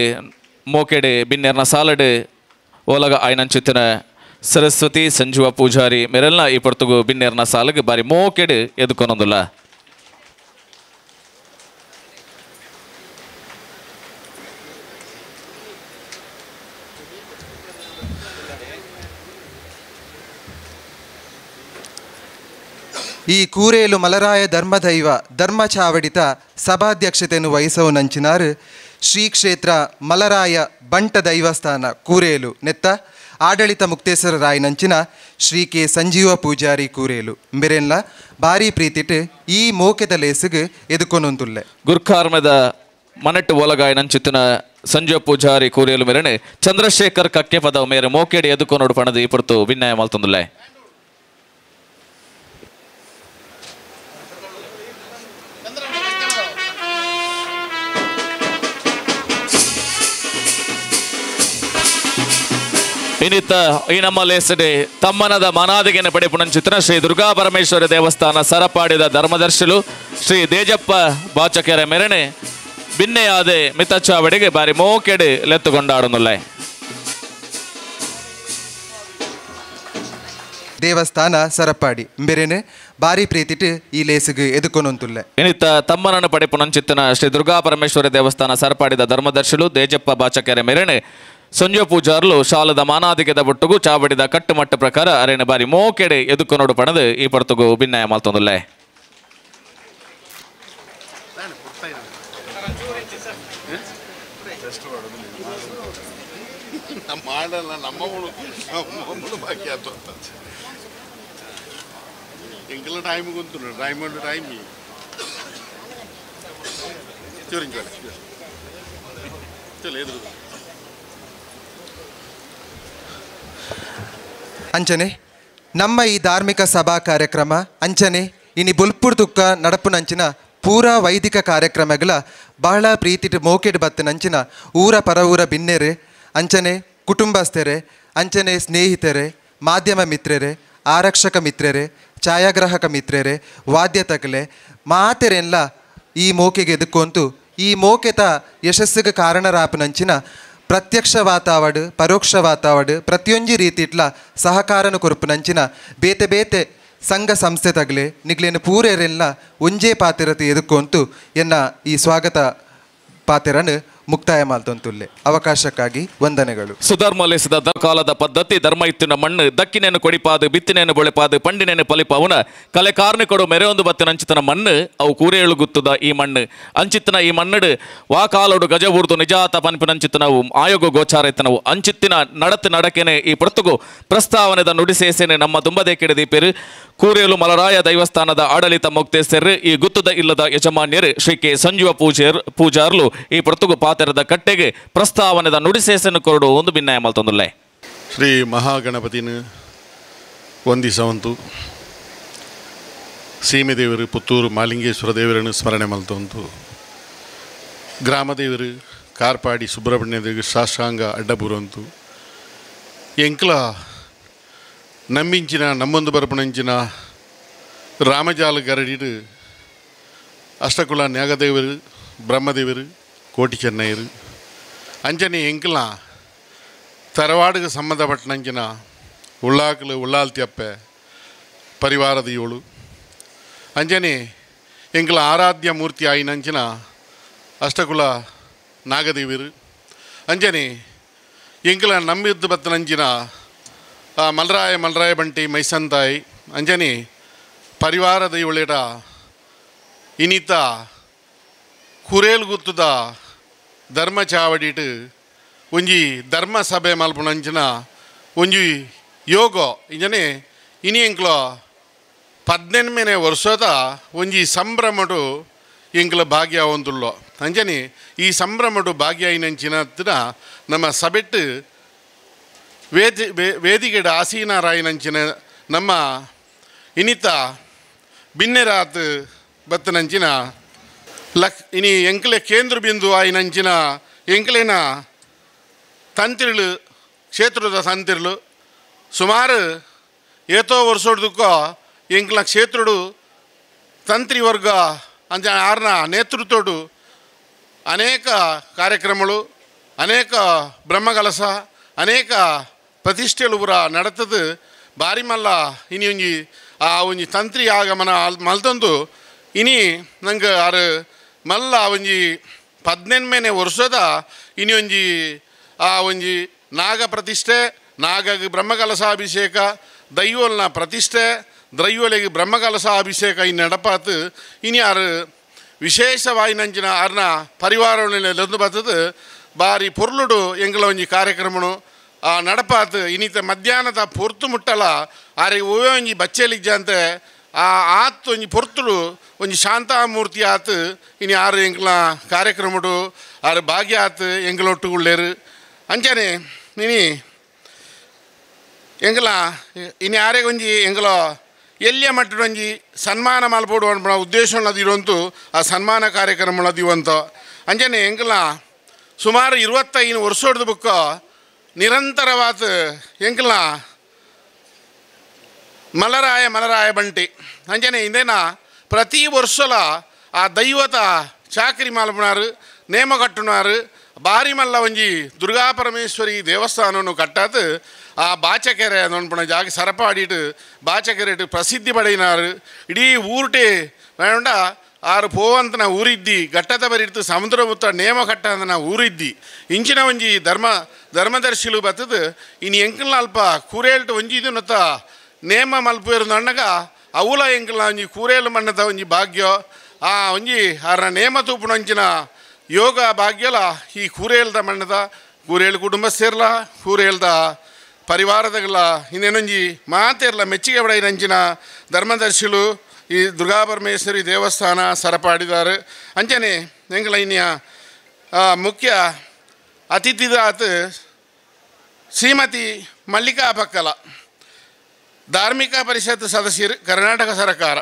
Speaker 1: ಮೋಕೆಡೆ ಬಿನ್ನೆರ್ನ ಸಾಲಡ್ ಓಲಗ ಆಯ್ನಂಚಿತ್ತಿನ ಸರಸ್ವತಿ ಸಂಜೀವ ಪೂಜಾರಿ ಮೆರೆಲ್ನ ಈ ಪೊರ್ತುಗು ಬಿನ್ನೆರ್ನ ಸಾಲಗೆ ಬಾರಿ ಮೋಕೆಡೆ ಎದುಕೊನೊಂದುಲ್ಲ.
Speaker 8: ಈ ಕೂರೇಲು ಮಲರಾಯ ಧರ್ಮದೈವ ಧರ್ಮ ಚಾವಡಿತ ಸಭಾಧ್ಯಕ್ಷತೆಯನ್ನು ವಹಿಸವು ನಂಚಿನಾರು ಶ್ರೀ ಕ್ಷೇತ್ರ ಮಲರಾಯ ಬಂಟ ದೈವಸ್ಥಾನ ಕೂರೇಲು ನೆತ್ತ ಆಡಳಿತ ಮುಕ್ತೇಶ್ವರ ರಾಯನಂಚಿನ ಶ್ರೀ ಕೆ ಸಂಜೀವ ಪೂಜಾರಿ ಕೂರೇಲು ಇಂಬೆರೆನ್ಲ ಭಾರಿ ಪ್ರೀತಿಟ್ ಈ ಮೋಕೆದ ಲೇಸಿಗೆ ಎದುಕೊನೊಂದುಲ್ಲೆ.
Speaker 1: ಗುರ್ಕಾರ್ಮದ ಮನೆಟ್ಟು ಒಲಗಾಯ ನಂಚಿತ್ತಿನ ಸಂಜೀವ ಪೂಜಾರಿ ಕೂರೇಲು ಮೇರೆನೆ ಚಂದ್ರಶೇಖರ್ ಕಕ್ಕೆ ಪದ ಮೇರೆ ಮೋಕೆಡಿ ಎದುಕೊನೋಡು ಪಣದು ಈ ಪೊರ್ತು ವಿನ್ಯಾಯ ಮಲ್ತೊಂದುಲ್ಲೆ. ಇನ್ನಿತ್ತ ಈ ನಮ್ಮ ಲೇಸಡೆ ತಮ್ಮನದ ಮನಾದಿಗೆನ ಪಡೆಪುಣಂಚಿತನ ಶ್ರೀ ದುರ್ಗಾ ಪರಮೇಶ್ವರ ದೇವಸ್ಥಾನ ಸರಪಾಡಿದ ಧರ್ಮದರ್ಶಿಲು ಶ್ರೀ ದೇಜಪ್ಪ ಬಾಚಕೆರೆ ಮೆರಣೆ ಬಿನ್ನೆಯಾದೆ ಮಿತಚಾವಡಿಗೆ ಬಾರಿ ಮೋಕೆಡೆ ಲೆತ್ತುಕೊಂಡಾಡನುಲ್ಲೆ.
Speaker 8: ದೇವಸ್ಥಾನ ಸರಪಾಡಿ ಬೇರೆನೆ ಭಾರಿ ಪ್ರೀತಿಟ್ ಈ ಲೇಸಿಗೆ ಎದುಕೊನೊಂತುಲ್ಲೆ.
Speaker 1: ಇನ್ನಿತ್ತ ತಮ್ಮನನ್ನು ಪಡೆಪುಣಂಚಿತ್ತನ ಶ್ರೀ ದುರ್ಗಾ ಪರಮೇಶ್ವರ ದೇವಸ್ಥಾನ ಸರಪಾಡಿದ ಧರ್ಮದರ್ಶಿಲು ದೇಜಪ್ಪ ಬಾಚಕೆರೆ ಮೆರಣೆ ಸಂಜೆ ಪೂಜಾರ್ಲು ಶಾಲದ ಮಾನಾದಿಗೆದ ಬೊಟ್ಟುಗು ಚಾವಡಿದ ಕಟ್ಟುಮಟ್ಟ ಪ್ರಕಾರ ಅರೇನ ಬಾರಿ ಮೋಕೆಡೆ ಎದುಕೊನೋಡು ಪಣದು ಈ ಪೊರ್ತುಗು ಭಿನ್ನಾಯ ಮಾಲ್ತೊಂದುಲ್ಲೆ.
Speaker 8: ಅಂಚನೆ ನಮ್ಮ ಈ ಧಾರ್ಮಿಕ ಸಭಾ ಕಾರ್ಯಕ್ರಮ ಅಂಚನೆ ಇನಿ ಬೊಲ್ಪುರ್ ತುಕ್ಕ ನಡಪುನಂಚಿನ ಪೂರಾ ವೈದಿಕ ಕಾರ್ಯಕ್ರಮಗಳ ಬಹಳ ಪ್ರೀತಿಟ್ ಮೋಕೆಡ್ ಬತ್ತನಂಚಿನ ಊರ ಪರವೂರ ಬಿನ್ನೆರೆ ಅಂಚನೆ ಕುಟುಂಬಸ್ಥರೆ ಅಂಚನೆ ಸ್ನೇಹಿತರೆ ಮಾಧ್ಯಮ ಮಿತ್ರರೆ ಆರಕ್ಷಕ ಮಿತ್ರರೆ ಛಾಯಾಗ್ರಾಹಕ ಮಿತ್ರರೆ ವಾದ್ಯ ತಕಲೆ ಮಾತೆರೆಲ್ಲ ಈ ಮೋಕೆಗೆ ಎದುಕೊಂತು ಈ ಮೋಕೆತ ಯಶಸ್ಸಿಗೆ ಕಾರಣರಾಪನಂಚಿನ ಪ್ರತ್ಯಕ್ಷ ವಾತಾವಡು ಪರೋಕ್ಷ ವಾತಾವಡು ಪ್ರತಿಯೊಂಜಿ ರೀತಿಟ್ಲ ಸಹಕಾರನು ಕೊರಪುನಂಚಿನ ಬೇತೆ ಬೇತೆ ಸಂಘ ಸಂಸ್ಥೆ ತಗಲೆ ನಿಗ್ಲೇನು ಪೂರೆರೆಲ್ಲ ಒಂಜೇ ಪಾತಿರತೆ ಎದುಕೊಂತು ಎನ್ನ ಈ ಸ್ವಾಗತ ಪಾತಿರನು ಮುಕ್ತಾಯ ಮಾಲ್ತೊಂತುಲ್ಲೆ. ಅವಕಾಶಕ್ಕಾಗಿ ವಂದನೆಗಳು.
Speaker 1: ಸುಧರ್ಮಲಿಸಿದ ಕಾಲದ ಪದ್ಧತಿ ಧರ್ಮ ಇತ್ತಿನ ಮಣ್ಣು ದಕ್ಕಿನೇನು ಕೊಡಿಪಾದು ಬಿತ್ತಿನೇನು ಬೊಳೆಪಾದು ಪಂಡಿನೇನು ಪಲಿಪಾವುನ ಕಲೆ ಕಾರ್ಣಿಕೊಡು ಮೆರೆಯೊಂದು ಬತ್ತಿನ ಅಂಚಿತನ ಮಣ್ಣು ಅವು ಕೂರೇಳು ಗುತ್ತದ ಈ ಮಣ್ಣು ಅಂಚಿತ್ತನ ಈ ಮಣ್ಣಡು ವಾ ಕಾಲೋಡು ಗಜ ಊರ್ದು ನಿಜಾತ ಪನ್ಪಿನಂಚಿತ್ತನವು ಆಯೋಗ ಗೋಚಾರ ಇತ್ತನವು ಅಂಚಿತ್ತಿನ ನಡತು ನಡಕೆನೆ ಈ ಪೊರ್ತುಗು ಪ್ರಸ್ತಾವನೆದ ನುಡಿಸೇಸೇನೆ ನಮ್ಮ ದುಂಬದೆ ಕೆಡದೀಪೇರು ಕೂರೇಲು ಮಲರಾಯ ದೈವಸ್ಥಾನದ ಆಡಳಿತ ಮುಕ್ತೇಸರು ಈ ಗುತ್ತದ ಇಲ್ಲದ ಯಜಮಾನ್ಯರು ಶ್ರೀ ಕೆ ಸಂಜೀವ ಪೂಜಾರ್ಲು ಈ ಪೊರ್ತುಗು ಪಾತೆರದ ಕಟ್ಟೆಗೆ ಪ್ರಸ್ತಾವನೆದ ನುಡಿಸೇಸನ್ನು ಕೊರಡು ಒಂದು ಭಿನ್ನಾಯ ಮಲ್ತೊಂದುಲ್ಲೆ.
Speaker 4: ಶ್ರೀ ಮಹಾಗಣಪತಿನ ವಂದಿಸವಂತು ಸೀಮೆ ದೇವರು ಪುತ್ತೂರು ಮಾಲಿಂಗೇಶ್ವರ ದೇವರನ್ನು ಸ್ಮರಣೆ ಮಲ್ತೊಂತು ಗ್ರಾಮದೇವರು ಕಾರ್ಪಾಡಿ ಸುಬ್ರಹ್ಮಣ್ಯ ದೇವರು ಸಾಷ್ಟಾಂಗ ಅಡ್ಡಬೂರಂತು ಎಂಕ್ಲ ನಮ್ಮಿಂಚಿನ ನಮ್ಮೊಂದು ಬರಪಣಂಚಿನ ರಾಮಜಾಲ ಗರಡಿಡು ಅಷ್ಟಕುಲ ನ್ಯಾಗದೇವರು ಬ್ರಹ್ಮದೇವರು ಕೋಟಿ ಚೆನ್ನೈರು ಅಂಜನೆ ಎಂಕ್ಲ ತರವಾಡಿಗೆ ಸಂಬಂಧಪಟ್ಟನಂಚಿನ ಉಳ್ಳಾಕಲು ಉಳ್ಳಾಲ್ತಿಯಪ್ಪೆ ಪರಿವಾರದ ಏಳು ಅಂಜನೆ ಎಂಕ್ಲ ಆರಾಧ್ಯ ಮೂರ್ತಿ ಆಯಿನಂಚಿನ ಅಷ್ಟಕುಲ ನಾಗದೇವಿರು ಅಂಜನೆ ಎಂಕಲ ನಂಬಿದ್ದು ಬತ್ತನಂಚಿನ ಮಲ್ರಾಯ ಮಲ್ರಾಯ ಬಂಟಿ ಮೈಸಂತಾಯಿ ಅಂಜನೆ ಪರಿವಾರ ದೈವಳೇಟ ಇನಿತ ಕುರೇಲ್ ಗುತ್ತದ ಧರ್ಮ ಚಾವಡಿಟ್ ಒಂಜಿ ಧರ್ಮ ಸಭೆ ಮಲ್ಪುನಂಚಿನ ಒಂಜಿ ಯೋಗ ಇಂಜನೆ ಇನಿ ಎಂಕ್ಲ 18ನೇ ವರ್ಷದ ಒಂಜಿ ಸಂಭ್ರಮಡು ಎಂಕ್ಲ ಭಾಗ್ಯ ಒಂದುಳ್ಳೋ ಅಂಜನೆ ಈ ಸಂಭ್ರಮಡು ಭಾಗ್ಯ ಐನಂಚಿನ ನಮ್ಮ ಸಭೆಟ್ಟು ವೇದಿಕೆಡ ಆಸೀನರಾಯಿನಂಚಿನ ನಮ್ಮ ಇನಿತ ಬಿನ್ನೆರಾತ್ ಬತ್ತನಂಚಿನ ಲಕ್ ಇನಿ ಎಂಕ್ಲೆ ಕೇಂದ್ರ ಬಿಂದು ಆಯಿನಂಚಿನ ಎಂಕ್ಲೆನ ತಂತಿರ್ಲು ಕ್ಷೇತ್ರದ ತಂತಿರ್ಲು ಸುಮಾರು ಏತೋ ವರ್ಷದಕ್ಕೋ ಎಂಕ್ಲ ಕ್ಷೇತ್ರಡು ತಂತ್ರಿ ವರ್ಗ ಅಂಚ ಆರ್ನ ನೇತೃತ್ವಡು ಅನೇಕ ಕಾರ್ಯಕ್ರಮಗಳು ಅನೇಕ ಬ್ರಹ್ಮಕಲಸ ಅನೇಕ ಪ್ರತಿಷ್ಠೆಲು ಪೂರ ನಡತದು ಬಾರಿ ಮಲ್ಲ ಇನಿ ಒಂಜಿ ಆ ಒಂಜಿ ತಂತ್ರಿ ಆಗಮನ ಮಲ್ತೊಂದು ಇನಿ ನಂಗೆ ಆರು ಮಲ್ಲ ಒಂಜಿ 18ನೇ ವರ್ಷದ ಇನಿ ಒಂಜಿ ಆ ಒಂಜಿ ನಾಗ ಪ್ರತಿಷ್ಠೆ ನಾಗಗೆ ಬ್ರಹ್ಮಕಲಸಾಭಿಷೇಕ ದೈವಲ್ನ ಪ್ರತಿಷ್ಠೆ ದೈವಲಿಗೆ ಬ್ರಹ್ಮಕಲಸಾಭಿಷೇಕ ಇನ್ನು ನಡಪಾತು ಇನಿ ಆರು ವಿಶೇಷವಾಯಿನಂಚಿನ ಆರ್ನ ಪರಿವಾರವನ್ನು ಬರ್ತದೆ ಬಾರಿ ಪೊರ್ಲುಡು ಎಂಗಳ ಒಂಜಿ ಕಾರ್ಯಕ್ರಮನು ಆ ನಡಪಾತು ಇನ್ನಿತ ಮಧ್ಯಾಹ್ನದ ಪೊರ್ತು ಮುಟ್ಟಲ ಆರಿಗೆ ಒವ್ವೇ ಒಂಜಿ ಬಚ್ಚೆಲಿಜ್ಜಂತೆ ಆ ಆತು ಒಂಜಿ ಪೊರ್ತುಡು ಒಂಜಿ ಶಾಂತಾಮೂರ್ತಿ ಆತು ಇನಿ ಆರು ಎಂಕ್ಲ ಕಾರ್ಯಕ್ರಮಡು ಆರು ಭಾಗ್ಯ ಆತು ಎಂಗಳೊಟ್ಟುಗುಳ್ಳೇರು ಅಂಚನೆ ಇನಿ ಎಂಗ್ಲ ಇನಿ ಆರೆ ಒಂಜಿ ಎಂಗ್ಲ ಎಲ್ಲಿಯ ಮಟ್ಟದ ಒಂಜಿ ಸನ್ಮಾನ ಮಲ್ಪೋಡು ಅನ್ಪುನ ಉದ್ದೇಶ ಇರುವಂತು ಆ ಸನ್ಮಾನ ಕಾರ್ಯಕ್ರಮ ದಿವಂತ ಅಂಚನೆ ಎಂಗ್ಲ ಸುಮಾರು 25 ವರ್ಷದ ಬುಕ್ಕ ನಿರಂತರವಾದ ಎಂಕ್ಲ ಮಲರಾಯ ಮಲರಾಯ ಬಂಟಿ ಅಂಜನೆ ಇಂದೇನ ಪ್ರತಿ ವರ್ಷಲ ಆ ದೈವತ ಚಾಕರಿ ಮಲ್ಪುನಾರು ನೇಮ ಕಟ್ಟುನಾರು ಬಾರಿ ಮಲ್ಲ ಒಂಜಿ ದುರ್ಗಾ ಪರಮೇಶ್ವರಿ ದೇವಸ್ಥಾನವನ್ನು ಕಟ್ಟಾತು ಆ ಬಾಚಕೆರೆ ಅನ್ಪುಣ ಜಾಗ ಸರಪಾಡಿಟ್ಟು ಬಾಚಕೆರೆ ಪ್ರಸಿದ್ಧಿ ಪಡೆಯಿನಾರು ಇಡೀ ಊರ್ಟೆ ಬೇಡ ಆರು ಪೋವಂತನ ಊರಿದ್ದಿ ಘಟ್ಟದ ಬರಿಡ್ತು ಸಮುದ್ರ ಮುತ್ತ ನೇಮ ಕಟ್ಟಂತನ ಊರಿದ್ದಿ ಇಂಚಿನ ಒಂಜಿ ಧರ್ಮದರ್ಶಿಲು ಬತ್ತದು ಇನ್ನು ಎಂಕಲ್ನ ಅಲ್ಪ ಕೂರೇಲ್ಟು ಒಂಜಿ ಇದು ನತ್ತ ನೇಮ ಮಲ್ಪೇರು ಅಣ್ಣಗ ಅವುಲ ಎಂಕಲ್ನ ಒಂಜಿ ಕೂರೇಲು ಮಣ್ಣದ ಒಂಜಿ ಭಾಗ್ಯ ಆ ಒಂಜಿ ಆರ್ನ ನೇಮ ತೂಪುನ ಒಂಜಿನ ಯೋಗ ಭಾಗ್ಯಲ ಈ ಕೂರೇಲ್ದ ಮಣ್ಣದ ಕೂರೇಳು ಕುಟುಂಬ ಸೇರ್ಲ ಕೂರೇಲ್ದ ಪರಿವಾರದಗಲ ಇನ್ನೇನೊಂಜಿ ಮಾತೇರ್ಲ ಮೆಚ್ಚಿಗೆ ಬಡೈನಂಚಿನ ಧರ್ಮದರ್ಶಿಲು ಈ ದುರ್ಗಾಪರಮೇಶ್ವರಿ ದೇವಸ್ಥಾನ ಸರಪಾಡಿದ್ದಾರೆ ಅಂಚನೆ ಎಂಗಳ ಇನ್ನಿಯ ಮುಖ್ಯ ಅತಿಥಿದಾತ್ ಶ್ರೀಮತಿ ಮಲ್ಲಿಕಾ ಪಕ್ಕಲ ಧಾರ್ಮಿಕ ಪರಿಷತ್ ಸದಸ್ಯರು ಕರ್ನಾಟಕ ಸರ್ಕಾರ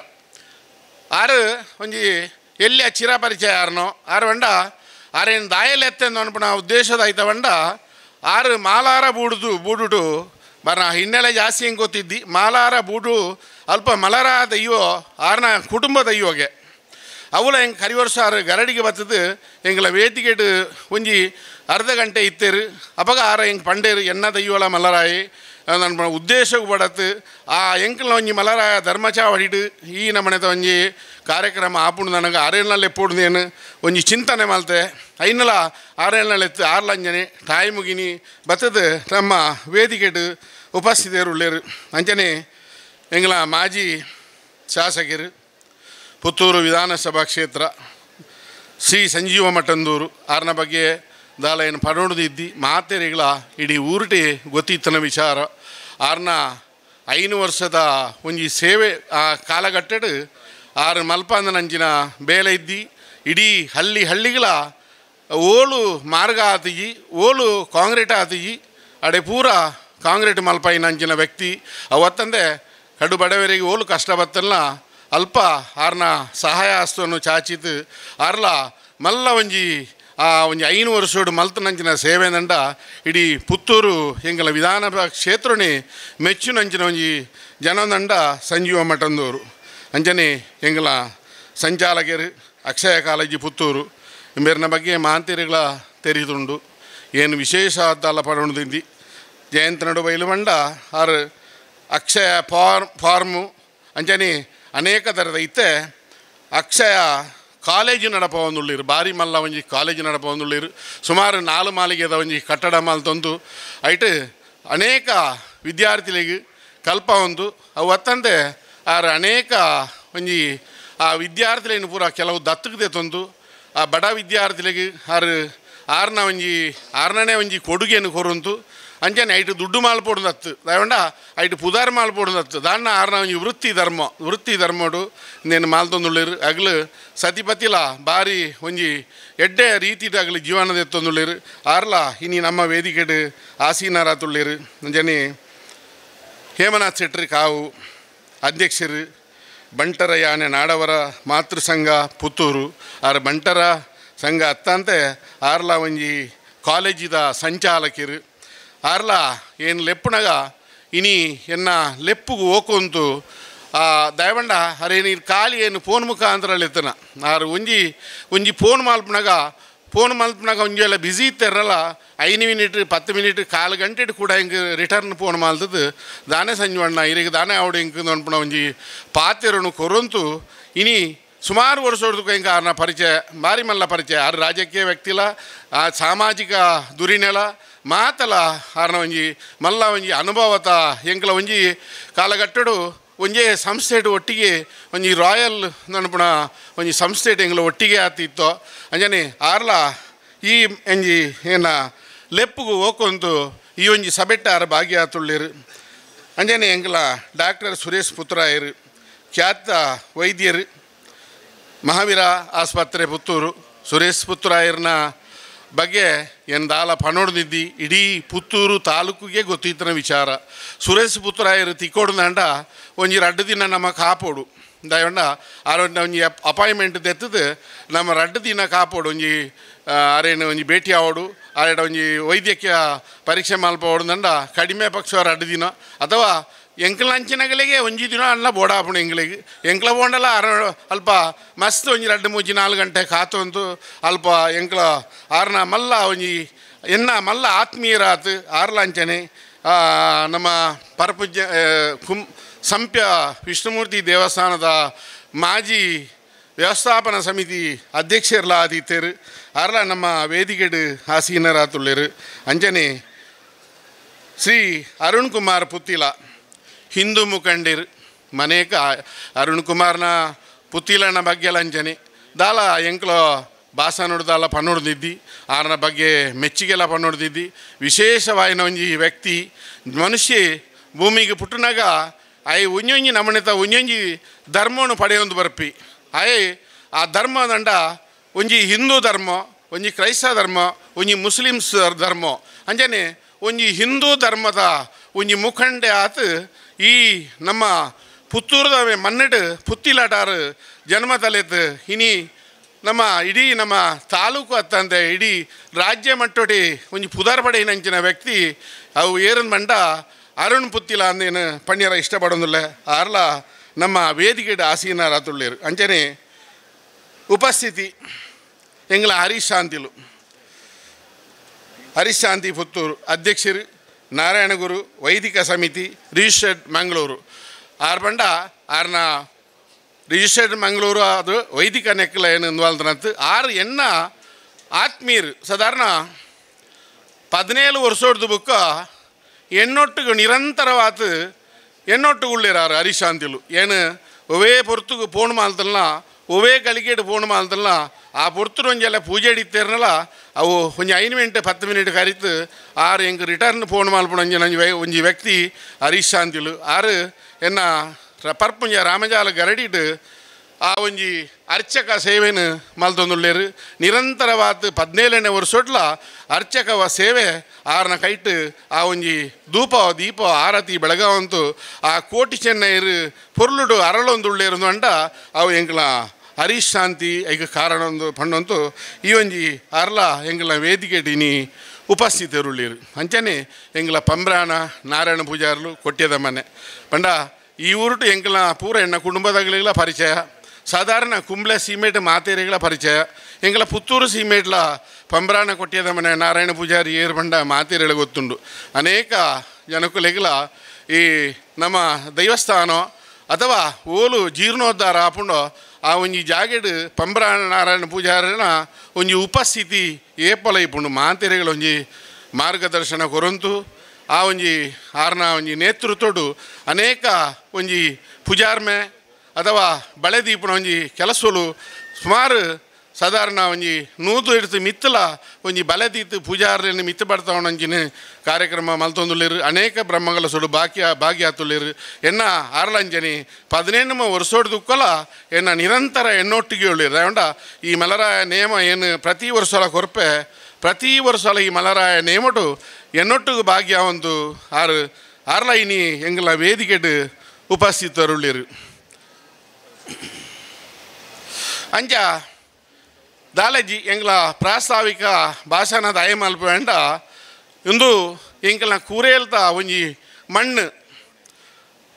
Speaker 4: ಆರು ಒಂಜಿ ಎಲ್ಲಿ ಚಿರ ಪರಿಚಯ ಆರ್ನೋ ಆರು ವಂಡ ಆರೇನು ದಾಯಲ್ ಎತ್ತೆಂದು ಅನ್ಪುನ ಉದ್ದೇಶದ ಆಯ್ತ ವಂಡ ಆರು ಮಾಲಾರ ಬೂಡುದು ಬೂಡುಟು ಬರ ಹಿನ್ನೆಲೆ ಜಾಸ್ತಿ ಹೆಂಗೆ ಗೊತ್ತಿದ್ದಿ ಮಾಲಾರ ಬೂಡು ಅಲ್ಪ ಮಲರ ದೈವ ಆರ್ನ ಕುಟುಂಬ ದೈವಗೆ ಅವುಲ ಹೆಂಗೆ ಕರಿವರ್ಷ ಆರು ಗರಡಿಗೆ ಬತ್ತದು ಎಂಗಳ ವೇದಿಕೆಡು ಒಂಜಿ ಅರ್ಧ ಗಂಟೆ ಇತ್ತೇರು ಅಪಗ ಆರ ಹೆಂಗೆ ಪಂಡೇರು ಎನ್ನ ದೈವಲ ಮಲರಾಯಿ ನನ್ನ ಉದ್ದೇಶಕ್ಕೆ ಬಡತ್ತು ಆ ಎಂಕಲ್ನ ಒಂಜಿ ಮಲರಾಯ ಧರ್ಮಚಾವಡಿಡು ಈ ನಮ್ಮನೆದ ಒಂಜಿ ಕಾರ್ಯಕ್ರಮ ಆಪುಂಡು ನನಗೆ ಆರೇಳ್ನಲ್ಲಿ ಎಪ್ಪುಡ್ದೇನು ಒಂಜಿ ಚಿಂತನೆ ಮಲ್ತೆ ಐನಲ ಆರೇಳ್ನಲ್ಲಿ ಎತ್ತು ಆರ್ಲಂಜನೆ ತಾಯಿ ಮುಗಿನಿ ಬತ್ತದು ನಮ್ಮ ವೇದಿಕೆಡು ಉಪಸ್ಥಿತರು ಉಳ್ಳೇರು ಅಂಚನೆ ಎಂಗಳ ಮಾಜಿ ಶಾಸಕರು ಪುತ್ತೂರು ವಿಧಾನಸಭಾ ಕ್ಷೇತ್ರ ಶ್ರೀ ಸಂಜೀವ ಮಠಂದೂರು ಆರ್ನ ಬಗ್ಗೆ ದಾಲ ಏನು ಪಡೋಣದಿದ್ದಿ ಮಾತೆರಿಗಳ ಇಡೀ ಊರುಟೆ ಗೊತ್ತಿತ್ತನ ವಿಚಾರ ಆರ್ನ 5 ವರ್ಷದ ಒಂಜಿ ಸೇವೆ ಆ ಕಾಲಘಟ್ಟಡು ಆರು ಮಲ್ಪಂದನಂಚಿನ ಬೇಲೆ ಇದ್ದಿ ಇಡೀ ಹಳ್ಳಿ ಹಳ್ಳಿಗಳ ಓಲು ಮಾರ್ಗ ಆತಿಗಿ ಓಲು ಕಾಂಕ್ರೀಟ್ ಆತಿಗಿ ಅಡೆ ಪೂರ ಕಾಂಕ್ರೀಟ್ ಮಲ್ಪಾಯಿನಂಚಿನ ವ್ಯಕ್ತಿ ಅವತ್ತಂದೆ ಕಡು ಬಡವರಿಗೆ ಓಲು ಕಷ್ಟ ಬತ್ತಲ್ಲ ಅಲ್ಪ ಆರ್ನ ಸಹಾಯ ಹಸ್ತವನ್ನು ಚಾಚಿತು ಆರ್ಲ ಮಲ್ಲ ಒಂಜಿ ಆ ಒಂಜಿ 5 ವರ್ಷೋಡು ಮಲ್ತನಂಚಿನ ಸೇವೆ ನಂಡ ಇಡೀ ಪುತ್ತೂರು ಎಂಗಲ ವಿಧಾನಸಭಾ ಕ್ಷೇತ್ರನೇ ಮೆಚ್ಚುನಂಚಿನ ಒಂಜಿ ಜನದಂಡ ಸಂಜೀವ ಮಠಂದೂರು ಅಂಚನೆ ಎಂಗಲ ಸಂಚಾಲಕರು ಅಕ್ಷಯ ಕಾಲೇಜು ಪುತ್ತೂರು ಇಂಬೇರಿನ ಬಗ್ಗೆ ಮಾಂತಿರಿಗಳ ತೆರಿದುಂಡು ಏನು ವಿಶೇಷ ಆದ್ದಲ್ಲ ಪಡೋಣದಿಂದಿ ಜಯಂತ ನಡು ಬೈಲುವಂಡ ಆರು ಅಕ್ಷಯ ಫಾರ್ಮು ಅಂಚನೆ ಅನೇಕ ಥರದ ಇತ್ತೆ ಅಕ್ಷಯ College ನಡಪವೊಂದುಳ್ಳಿರು ಬಾರಿ ಮಲ್ಲ ಒಂಜಿ ಕಾಲೇಜು ನಡಪವೊಂದುಳ್ಳಿರು ಸುಮಾರು 4 ಮಾಲಿಗೆದ ಒಂಜಿ ಕಟ್ಟಡ ಮಲ್ತೊಂದು ಐಟ್ ಅನೇಕ ವಿದ್ಯಾರ್ಥಿಗಳಿಗೆ ಕಲ್ಪ ಒಂದು ಅವು ಅತ್ತಂತೆ ಆರು ಅನೇಕ ಒಂಜಿ ಆ ವಿದ್ಯಾರ್ಥಿಲೇನು ಪೂರ ಕೆಲವು ದತ್ತಕ್ಕೆ ತಂದು ಆ ಬಡ ವಿದ್ಯಾರ್ಥಿಗಳಿಗೆ ಆರು ಆರ್ನ ಒಂಜಿ ಆರ್ನನೇ ಒಂಜಿ ಕೊಡುಗೆಯನ್ನು ಕೊರುಂತು ಅಂಚನೆ ಐಟು ದುಡ್ಡು ಮಾಲ್ಪೋಡು ದಯವಂಡ ಐಟು ಪುದಾರ್ ಮಾಲ್ಪೋಡು ದಾನ್ನ ಆರ್ನ ಒಂಜಿ ವೃತ್ತಿ ಧರ್ಮಡು ನೇನು ಮಾಲ್ತೊಂದುಳ್ಳಿರು ಅಗಲು ಸತಿಪತಿಲ ಬಾರಿ ಒಂಜಿ ಎಡ್ಡೆ ರೀತಿಡು ಅಗಲು ಜೀವನದ ಎತ್ತೊಂದುಳ್ಳಿರು ಆರ್ಲ ಇನಿ ನಮ್ಮ ವೇದಿಕೆಡು ಆಸೀನರಾತುಳ್ಳಿರು ಅಂಚನೆ ಹೇಮನಾಥ್ ಶೆಟ್ರಿ ಕಾವು ಅಧ್ಯಕ್ಷರು ಬಂಟರ ಯಾನೆ ನಾಡವರ ಮಾತೃ ಸಂಘ ಪುತ್ತೂರು ಆರ್ ಬಂಟರ ಸಂಘ ಅತ್ತಂತೆ ಆರ್ಲ ಒಂಜಿ ಕಾಲೇಜಿದ ಸಂಚಾಲಕಿರು ಆರ್ಲ ಏನು ಲೆಪ್ಪುನಗ ಇನಿ ಎನ್ನ ಲೆಪ್ಪುಗು ಓಕೊಂತು ಆ ದಯವಂಡ ಅರೇನು ಖಾಲಿ ಏನು ಫೋನ್ ಮುಖಾಂತರ ಲೆತ್ತನ ಆರು ಒಂಜಿ ಒಂಜಿ ಫೋನ್ ಮಾಲ್ಪನಾಗ ಒಂಜಿ ಎಲ್ಲ ಬಿಸಿ ಇತ್ತೆರಲ್ಲ 5 ಮಿನಿಟ್ 10 ಮಿನಿಟ್ ಕಾಲು ಗಂಟೆ ಕೂಡ ಹಿಂಗೆ ರಿಟರ್ನ್ ಫೋನ್ ಮಾಲ್ತದ್ದು ದಾನೆ ಸಂಜೀವಣ್ಣ ಇರಿಗೆ ದಾನೆ ಆವಡು ಹಿಂಗೆ ಅನ್ಪುಣ ಒಂಜಿ ಪಾತೆರನು ಕೊರೊಂತು ಇನಿ ಸುಮಾರು ವರ್ಷ ಹಿಂಗೆ ಆರ್ನ ಪರಿಚಯ ಬಾರಿ ಮಲ್ಲ ಪರಿಚಯ ಆರು ರಾಜಕೀಯ ವ್ಯಕ್ತಿಲ ಆ ಸಾಮಾಜಿಕ ದುರಿನೆಲ ಮಾತಲ ಆರ್ನ ಒಂಜಿ ಮಲ್ಲ ಒಂಜಿ ಅನುಭವತ ಎಂಕಲ ಒಂಜಿ ಕಾಲಗಟ್ಟಡು ಒಂಜೇ ಸಂಸ್ಥೆಡು ಒಟ್ಟಿಗೆ ಒಂಜಿ ರಾಯಲ್ ನನ್ಪುಣ ಒಂಜಿ ಸಂಸ್ಥೆಡು ಎಂಗ್ಲ ಒಟ್ಟಿಗೆ ಆತಿತ್ತು ಅಂಜನೆ ಆರ್ಲ ಈ ಒಂಜಿ ಏನ ಲೆಪ್ಪುಗು ಓಕೊಂತು ಈ ಒಂಜಿ ಸಬೆಟ್ಟ ಆರ ಭಾಗ್ಯ ಆತುಳ್ಳಿರು ಅಂಜನೆ ಎಂಗ್ಲ ಡಾಕ್ಟರ್ ಸುರೇಶ್ ಪುತ್ರಾಯರು ಖ್ಯಾತ ವೈದ್ಯರು ಮಹಾವೀರ ಆಸ್ಪತ್ರೆ ಪುತ್ತೂರು ಸುರೇಶ್ ಪುತ್ರಾಯರ್ನ ಬಗ್ಗೆ ಎಂದಾಲ ಪಣೋಡ್ದಿದ್ದಿ ಇಡೀ ಪುತ್ತೂರು ತಾಲೂಕಿಗೆ ಗೊತ್ತಿತ್ತಿನ ವಿಚಾರ ಸುರೇಶ್ ಪುತ್ರಾಯರು ತಿಕ್ಕೋಡ್ದಂಡ ಒಂಜಿ ರಡ್ಡು ದಿನ ನಮ್ಮ ಕಾಪೋಡು ದಯವಂಡ ಆರೋಗ್ಯ ಒಂಜಿ ಅಪಾಯಿಂಟ್ಮೆಂಟ್ ತೆತ್ತದು ನಮ್ಮ ರಡ್ಡು ದಿನ ಕಾಪೋಡು ಒಂಜಿ ಅರೇನು ಒಂಜಿ ಭೇಟಿ ಆವೋಡು ಆರೇಡ ಒಂಜಿ ವೈದ್ಯಕೀಯ ಪರೀಕ್ಷೆ ಮಲ್ಪೋಡ್ದಂಡ ಕಡಿಮೆ ಪಕ್ಷ ರಡ್ಡು ದಿನ ಅಥವಾ ಎಂಕ್ಲ ಅಂಚಿನಗಳಿಗೆ ಒಂಜಿ ದಿನ ಅಲ್ಲ ಬೋಡಾಪುಣ ಎಂಗ್ಲಿಗೆ ಎಂಕ್ಲ ಬೋಂಡಲ ಅರ ಅಲ್ಪ ಮಸ್ತ್ ಒಂಜಿ 2 3 4 ಗಂಟೆ ಕಾತೊಂತು ಅಲ್ಪ ಎಂಕ್ಲ ಆರ್ನ ಮಲ್ಲ ಒಂಜಿ ಎನ್ನ ಮಲ್ಲ ಆತ್ಮೀಯರಾತು ಆರ್ಲ ಅಂಚನೆ ನಮ್ಮ ಪರಪೂಜ್ಯ ಸಂಪ್ಯ ವಿಷ್ಣುಮೂರ್ತಿ ದೇವಸ್ಥಾನದ ಮಾಜಿ ವ್ಯವಸ್ಥಾಪನಾ ಸಮಿತಿ ಅಧ್ಯಕ್ಷರ್ಲ ಆದಿತ್ತೇರು ಆರ್ಲ ನಮ್ಮ ವೇದಿಕೆಡು ಆಸೀನರಾತುಳ್ಳೇರು ಅಂಚನೆ ಶ್ರೀ ಅರುಣ್ ಕುಮಾರ್ ಪುತ್ತಿಲ ಹಿಂದೂ ಮುಖಂಡಿರು ಮನೇಕ ಅರುಣ್ ಕುಮಾರ್ನ ಪುತ್ತಿಲನ ಬಗ್ಗೆ ಲಂಚನೆ ದಾಲ ಎಂಕ್ಲ ಭಾಷಣ ಪನ್ನೊಡ್ದಿದ್ದಿ ಆರ್ನ ಬಗ್ಗೆ ಮೆಚ್ಚುಗೆಲ್ಲ ಪನ್ನೊಡ್ದಿದ್ದಿ ವಿಶೇಷವಾಯಿನ ಒಂಜಿ ವ್ಯಕ್ತಿ ಮನುಷ್ಯ ಭೂಮಿಗೆ ಪುಟ್ಟನಾಗ ಆಯ್ ಒಂಜೊಂಜಿ ನಮಣಿತ ಒಂಜೊಂಜಿ ಧರ್ಮವನ್ನು ಪಡೆಯೊಂದು ಬರ್ಪಿ ಆಯ್ ಆ ಧರ್ಮದಂಡ ಒಂಜಿ ಹಿಂದೂ ಧರ್ಮ ಒಂಜಿ ಕ್ರೈಸ್ತ ಧರ್ಮ ಒಂಜಿ ಮುಸ್ಲಿಮ್ಸ್ ಧರ್ಮ ಅಂಜನೆ ಒಂಜಿ ಹಿಂದೂ ಧರ್ಮದ ಒಂಜಿ ಮುಖಂಡೆ ಆತು ಈ ನಮ್ಮ ಪುತ್ತೂರದ ಮನ್ನೆಡು ಪುತ್ತಿಲಾಟಾರು ಜನ್ಮ ತಲೆತು ಇನಿ ನಮ್ಮ ಇಡೀ ನಮ್ಮ ತಾಲೂಕು ಅತ್ತಂತೆ ಇಡೀ ರಾಜ್ಯ ಮಟ್ಟೊಟಿ ಒಂಜಿ ಪುದಾರ್ಪಡೆಯಿನಂಚಿನ ವ್ಯಕ್ತಿ ಅವು ಏರನ್ ಮಂಡ ಅರುಣ್ ಪುತ್ತಿಲ ಅಂದೇನು ಪಣ್ಯರ ಇಷ್ಟಪಡೋದಿಲ್ಲ ಆರ್ಲ ನಮ್ಮ ವೇದಿಕೆಡು ಆಸೀನರಾತುಳ್ಳೇರು ಅಂಚನೆ ಉಪಸ್ಥಿತಿ ಎಂಗ್ಲ ಹರೀಶ್ ಶಾಂತಿಲು ಹರೀಶ್ ಶಾಂತಿ ಪುತ್ತೂರು ಅಧ್ಯಕ್ಷರು ನಾರಾಯಣಗುರು ವೈದಿಕ ಸಮಿತಿ ರಿಜಿಸ್ಟರ್ಡ್ ಮಂಗಳೂರು ಆರ್ ಬಂಡ ಆರ್ನ ರಿಜಿಸ್ಟರ್ಡ್ ಮಂಗಳೂರು ಅದು ವೈದಿಕ ನೆಕ್ಕಲ ಏನು ಅಂದ್ವಾಲ್ದನಂತು ಆರು ಎನ್ನ ಆತ್ಮೀಯರು ಸಾಧಾರಣ 17 ವರ್ಷದ ಬುಕ್ಕ ಎಣ್ಣೊಟ್ಟಿಗೆ ನಿರಂತರವಾತು ಎಣ್ಣೊಟ್ಟುಗುಳ್ಳೇರಾರು ಹರಿಶಾಂತಿಲು ಏನು ಒವೇ ಪೊರ್ತುಗು ಫೋನ್ ಮಾಲ್ತಲ್ಲ ಒವೇ ಗಳಿಗೆಡು ಫೋನ್ ಮಾಲ್ತಲ್ಲ ಆ ಪೊರ್ತುಡು ಒಂಜೆಲ್ಲ ಪೂಜೆ ಹಿಡಿತೇರ್ನಲ್ಲ ಅವು ಒಂಜಿ 5 ಮಿನಿಟ್ 10 ಮಿನಿಟ್ ಕರಿತು ಆರು ಎಂಕ್ ರಿಟರ್ನ್ ಫೋನ್ ಮಾಲ್ಪುಣ ಒಂಜಿ ಒಂಜಿ ವ್ಯಕ್ತಿ ಹರೀಶ್ ಶಾಂತಿಲು ಆರು ಎನ್ನ ಪರ್ಪುಂಜ ರಾಮಜಾಲ ಗರಡಿಡು ಆ ಒಂಜಿ ಅರ್ಚಕ ಸೇವೆನು ಮಲ್ತೊಂದುಳ್ಳೇರು ನಿರಂತರವಾದ 17ನೇ ವರ್ಷೊಟ್ಲ ಅರ್ಚಕವ ಸೇವೆ ಆರ್ನ ಕೈಟ್ ಆ ಒಂಜಿ ಧೂಪ ದೀಪ ಆರತಿ ಬೆಳಗಾವಂತು ಆ ಕೋಟಿ ಚೆನ್ನೈರು ಪೊರ್ಲುಡು ಅರಳೊಂದುಳ್ಳೇರು ಅಂಡ ಅವು ಎಂಕ್ಲ ಹರೀಶ್ ಶಾಂತಿ ಐಕ ಕಾರಣ ಒಂದು ಪಣ್ಣಂತು ಈ ಒಂಜಿ ಅರ್ಲ ಎಂಗ್ಲ ವೇದಿಕೆ ಇನಿ ಉಪಸ್ಥಿತರುಳ್ಳೇರು ಅಂಚನೆ ಎಂಗ್ಲ ಪಂಬ್ರಾಣ ನಾರಾಯಣ ಪೂಜಾರ್ಲು ಕೊಟ್ಯದ ಮನೆ ಪಂಡ ಈ ಊರುಟು ಎಂಕ್ಲ ಪೂರ ಎನ್ನ ಕುಟುಂಬದಾಗಲಿಲ್ಲ ಪರಿಚಯ ಸಾಧಾರಣ ಕುಂಬ್ಳೆ ಸೀಮೇಟ್ ಮಾತೇರಿಗಳ ಪರಿಚಯ ಎಂಗ್ಲ ಪುತ್ತೂರು ಸೀಮೇಟ್ಲ ಪಂಬ್ರಾಣ ಕೊಟ್ಯದ ಮನೆ ನಾರಾಯಣ ಪೂಜಾರಿ ಏರು ಬಂಡ ಮಾತೇರಿಗಳ ಗೊತ್ತುಂಡು ಅನೇಕ ಜನಕುಲೆಗ್ಲ ಈ ನಮ್ಮ ದೈವಸ್ಥಾನ ಅಥವಾ ಓಲು ಜೀರ್ಣೋದ್ಧಾರ ಆಪುಂಡು ಆ ಒಂಜಿ ಜಾಗೆಡ್ ಪಂಬ್ರ ನಾರಾಯಣ ಪೂಜಾರನ ಒಂಜಿ ಉಪಸ್ಥಿತಿ ಏಪಲ ಇಪ್ಪುಂಡು ಮಾತೆರೆಗಳ ಒಂಜಿ ಮಾರ್ಗದರ್ಶನ ಕೊರೊಂತು ಆ ಒಂಜಿ ಆರ್ನ ಒಂಜಿ ನೇತೃತ್ವಡು ಅನೇಕ ಒಂಜಿ ಪೂಜಾರ್ಮೆ ಅಥವಾ ಬಳೆದೀಪನ ಒಂಜಿ ಕೆಲಸಲು ಸುಮಾರು ಸಾಧಾರಣ ಒಂಜಿ ನೂದು ಹಿಡಿದು ಮಿತ್ತಲ ಒಂಜಿ ಬಲೆದೀತು ಪೂಜಾರ್ಲೆನ್ ಮಿತ್ತು ಪಡ್ತಾವಣಂಚಿನ ಕಾರ್ಯಕ್ರಮ ಮಲ್ತೊಂದುಲ್ಲೆರ್ ಅನೇಕ ಬ್ರಹ್ಮಕಲಸೊಡು ಭಾಗ್ಯಾತುಲ್ಲೆರ್ ಎನ್ನ ಆರ್ಲಂಜನಿ 18 ವರ್ಷೊಡ್ದುಕ್ಕಲ ಎನ್ನ ನಿರಂತರ ಎನ್ನೊಟ್ಟಿಗೆ ಉಳ್ಳೇರು ದಾಯಂಡ ಈ ಮಲರಾಯ ನೇಮ ಏನು ಪ್ರತಿ ವರ್ಷಲ ಕೊರ್ಪೆ ಪ್ರತಿ ವರ್ಷಲ ಈ ಮಲರಾಯ ನೇಮಟು ಎನ್ನೊಟ್ಟಿಗೆ ಭಾಗ್ಯ ಒಂದು ಆರು ಆರ್ಲ ಇನಿ ಎಂಗಲ ವೇದಿಕೆಡ್ ಉಪಸ್ಥಿತರುಳ್ಳೇರು ಅಂಚ ದಾಲಜಿ ಎಂಗ್ಲ ಪ್ರಾಸ್ತಾವಿಕ ಭಾಷಣ ದಯಮಲ್ಪ ವೇಂಡ ಇಂದು ಎಂಕಲ್ನ ಕೂರೇಲ್ತ ಒಂಜಿ ಮಣ್ಣು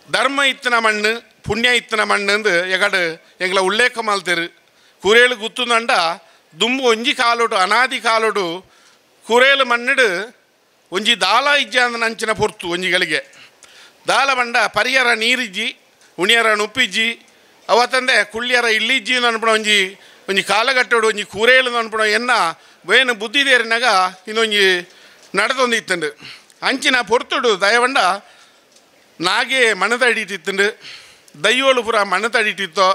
Speaker 4: ಧರ್ಮ ಇತ್ತಿನ ಮಣ್ಣು ಪುಣ್ಯ ಇತ್ತಿನ ಮಣ್ಣು ಅಂದು ಎಗಡು ಎಂಗ್ಲ ಉಲ್ಲೇಖ ಮಲ್ತೇರು ಕೂರೇಲು ಗುತ್ತುಂದಂಡ ದುಂಬು ಒಂಜಿ ಕಾಲೋಡು ಅನಾದಿ ಕಾಲೋಡು ಕೂರೇಲು ಮಣ್ಣುಡು ಒಂಜಿ ದಾಲ ಇಜ್ಜ ಅಂದ ಅಂಚಿನ ಪೊರ್ತು ಒಂಜಿ ಗಳಿಗೆ ದಾಲ ಬಂಡ ಪರಿಯರ ನೀರಿಜ್ಜಿ ಉಣಿಯರ ನುಪ್ಪಿಜ್ಜಿ ಅವತ್ತಂದೆ ಕುಳ್ಳಿಯರ ಇಲ್ಲಿಜ್ಜಿ ಅನ್ಪಣ ಒಂಜಿ ಒಂಜಿ ಕಾಲಗಟ್ಟೋಡು ಒಂಜಿ ಕೂರೇಲು ಅನ್ಪಣ ಎನ್ನ ವೇನು ಬುದ್ಧಿದೇರಿನಾಗ ಇನ್ನೊಂಜಿ ನಡೆದೊಂದು ಇತ್ತಂಡು ಅಂಚಿನ ಪೊರ್ತುಡು ದಯವಂಡ ನಾಗೆ ಮಣತಡಿಟ್ಟಿತ್ತಂಡು ದೈವೋಳು ಪೂರ ಮಣತಡಿಟ್ಟಿತ್ತೋ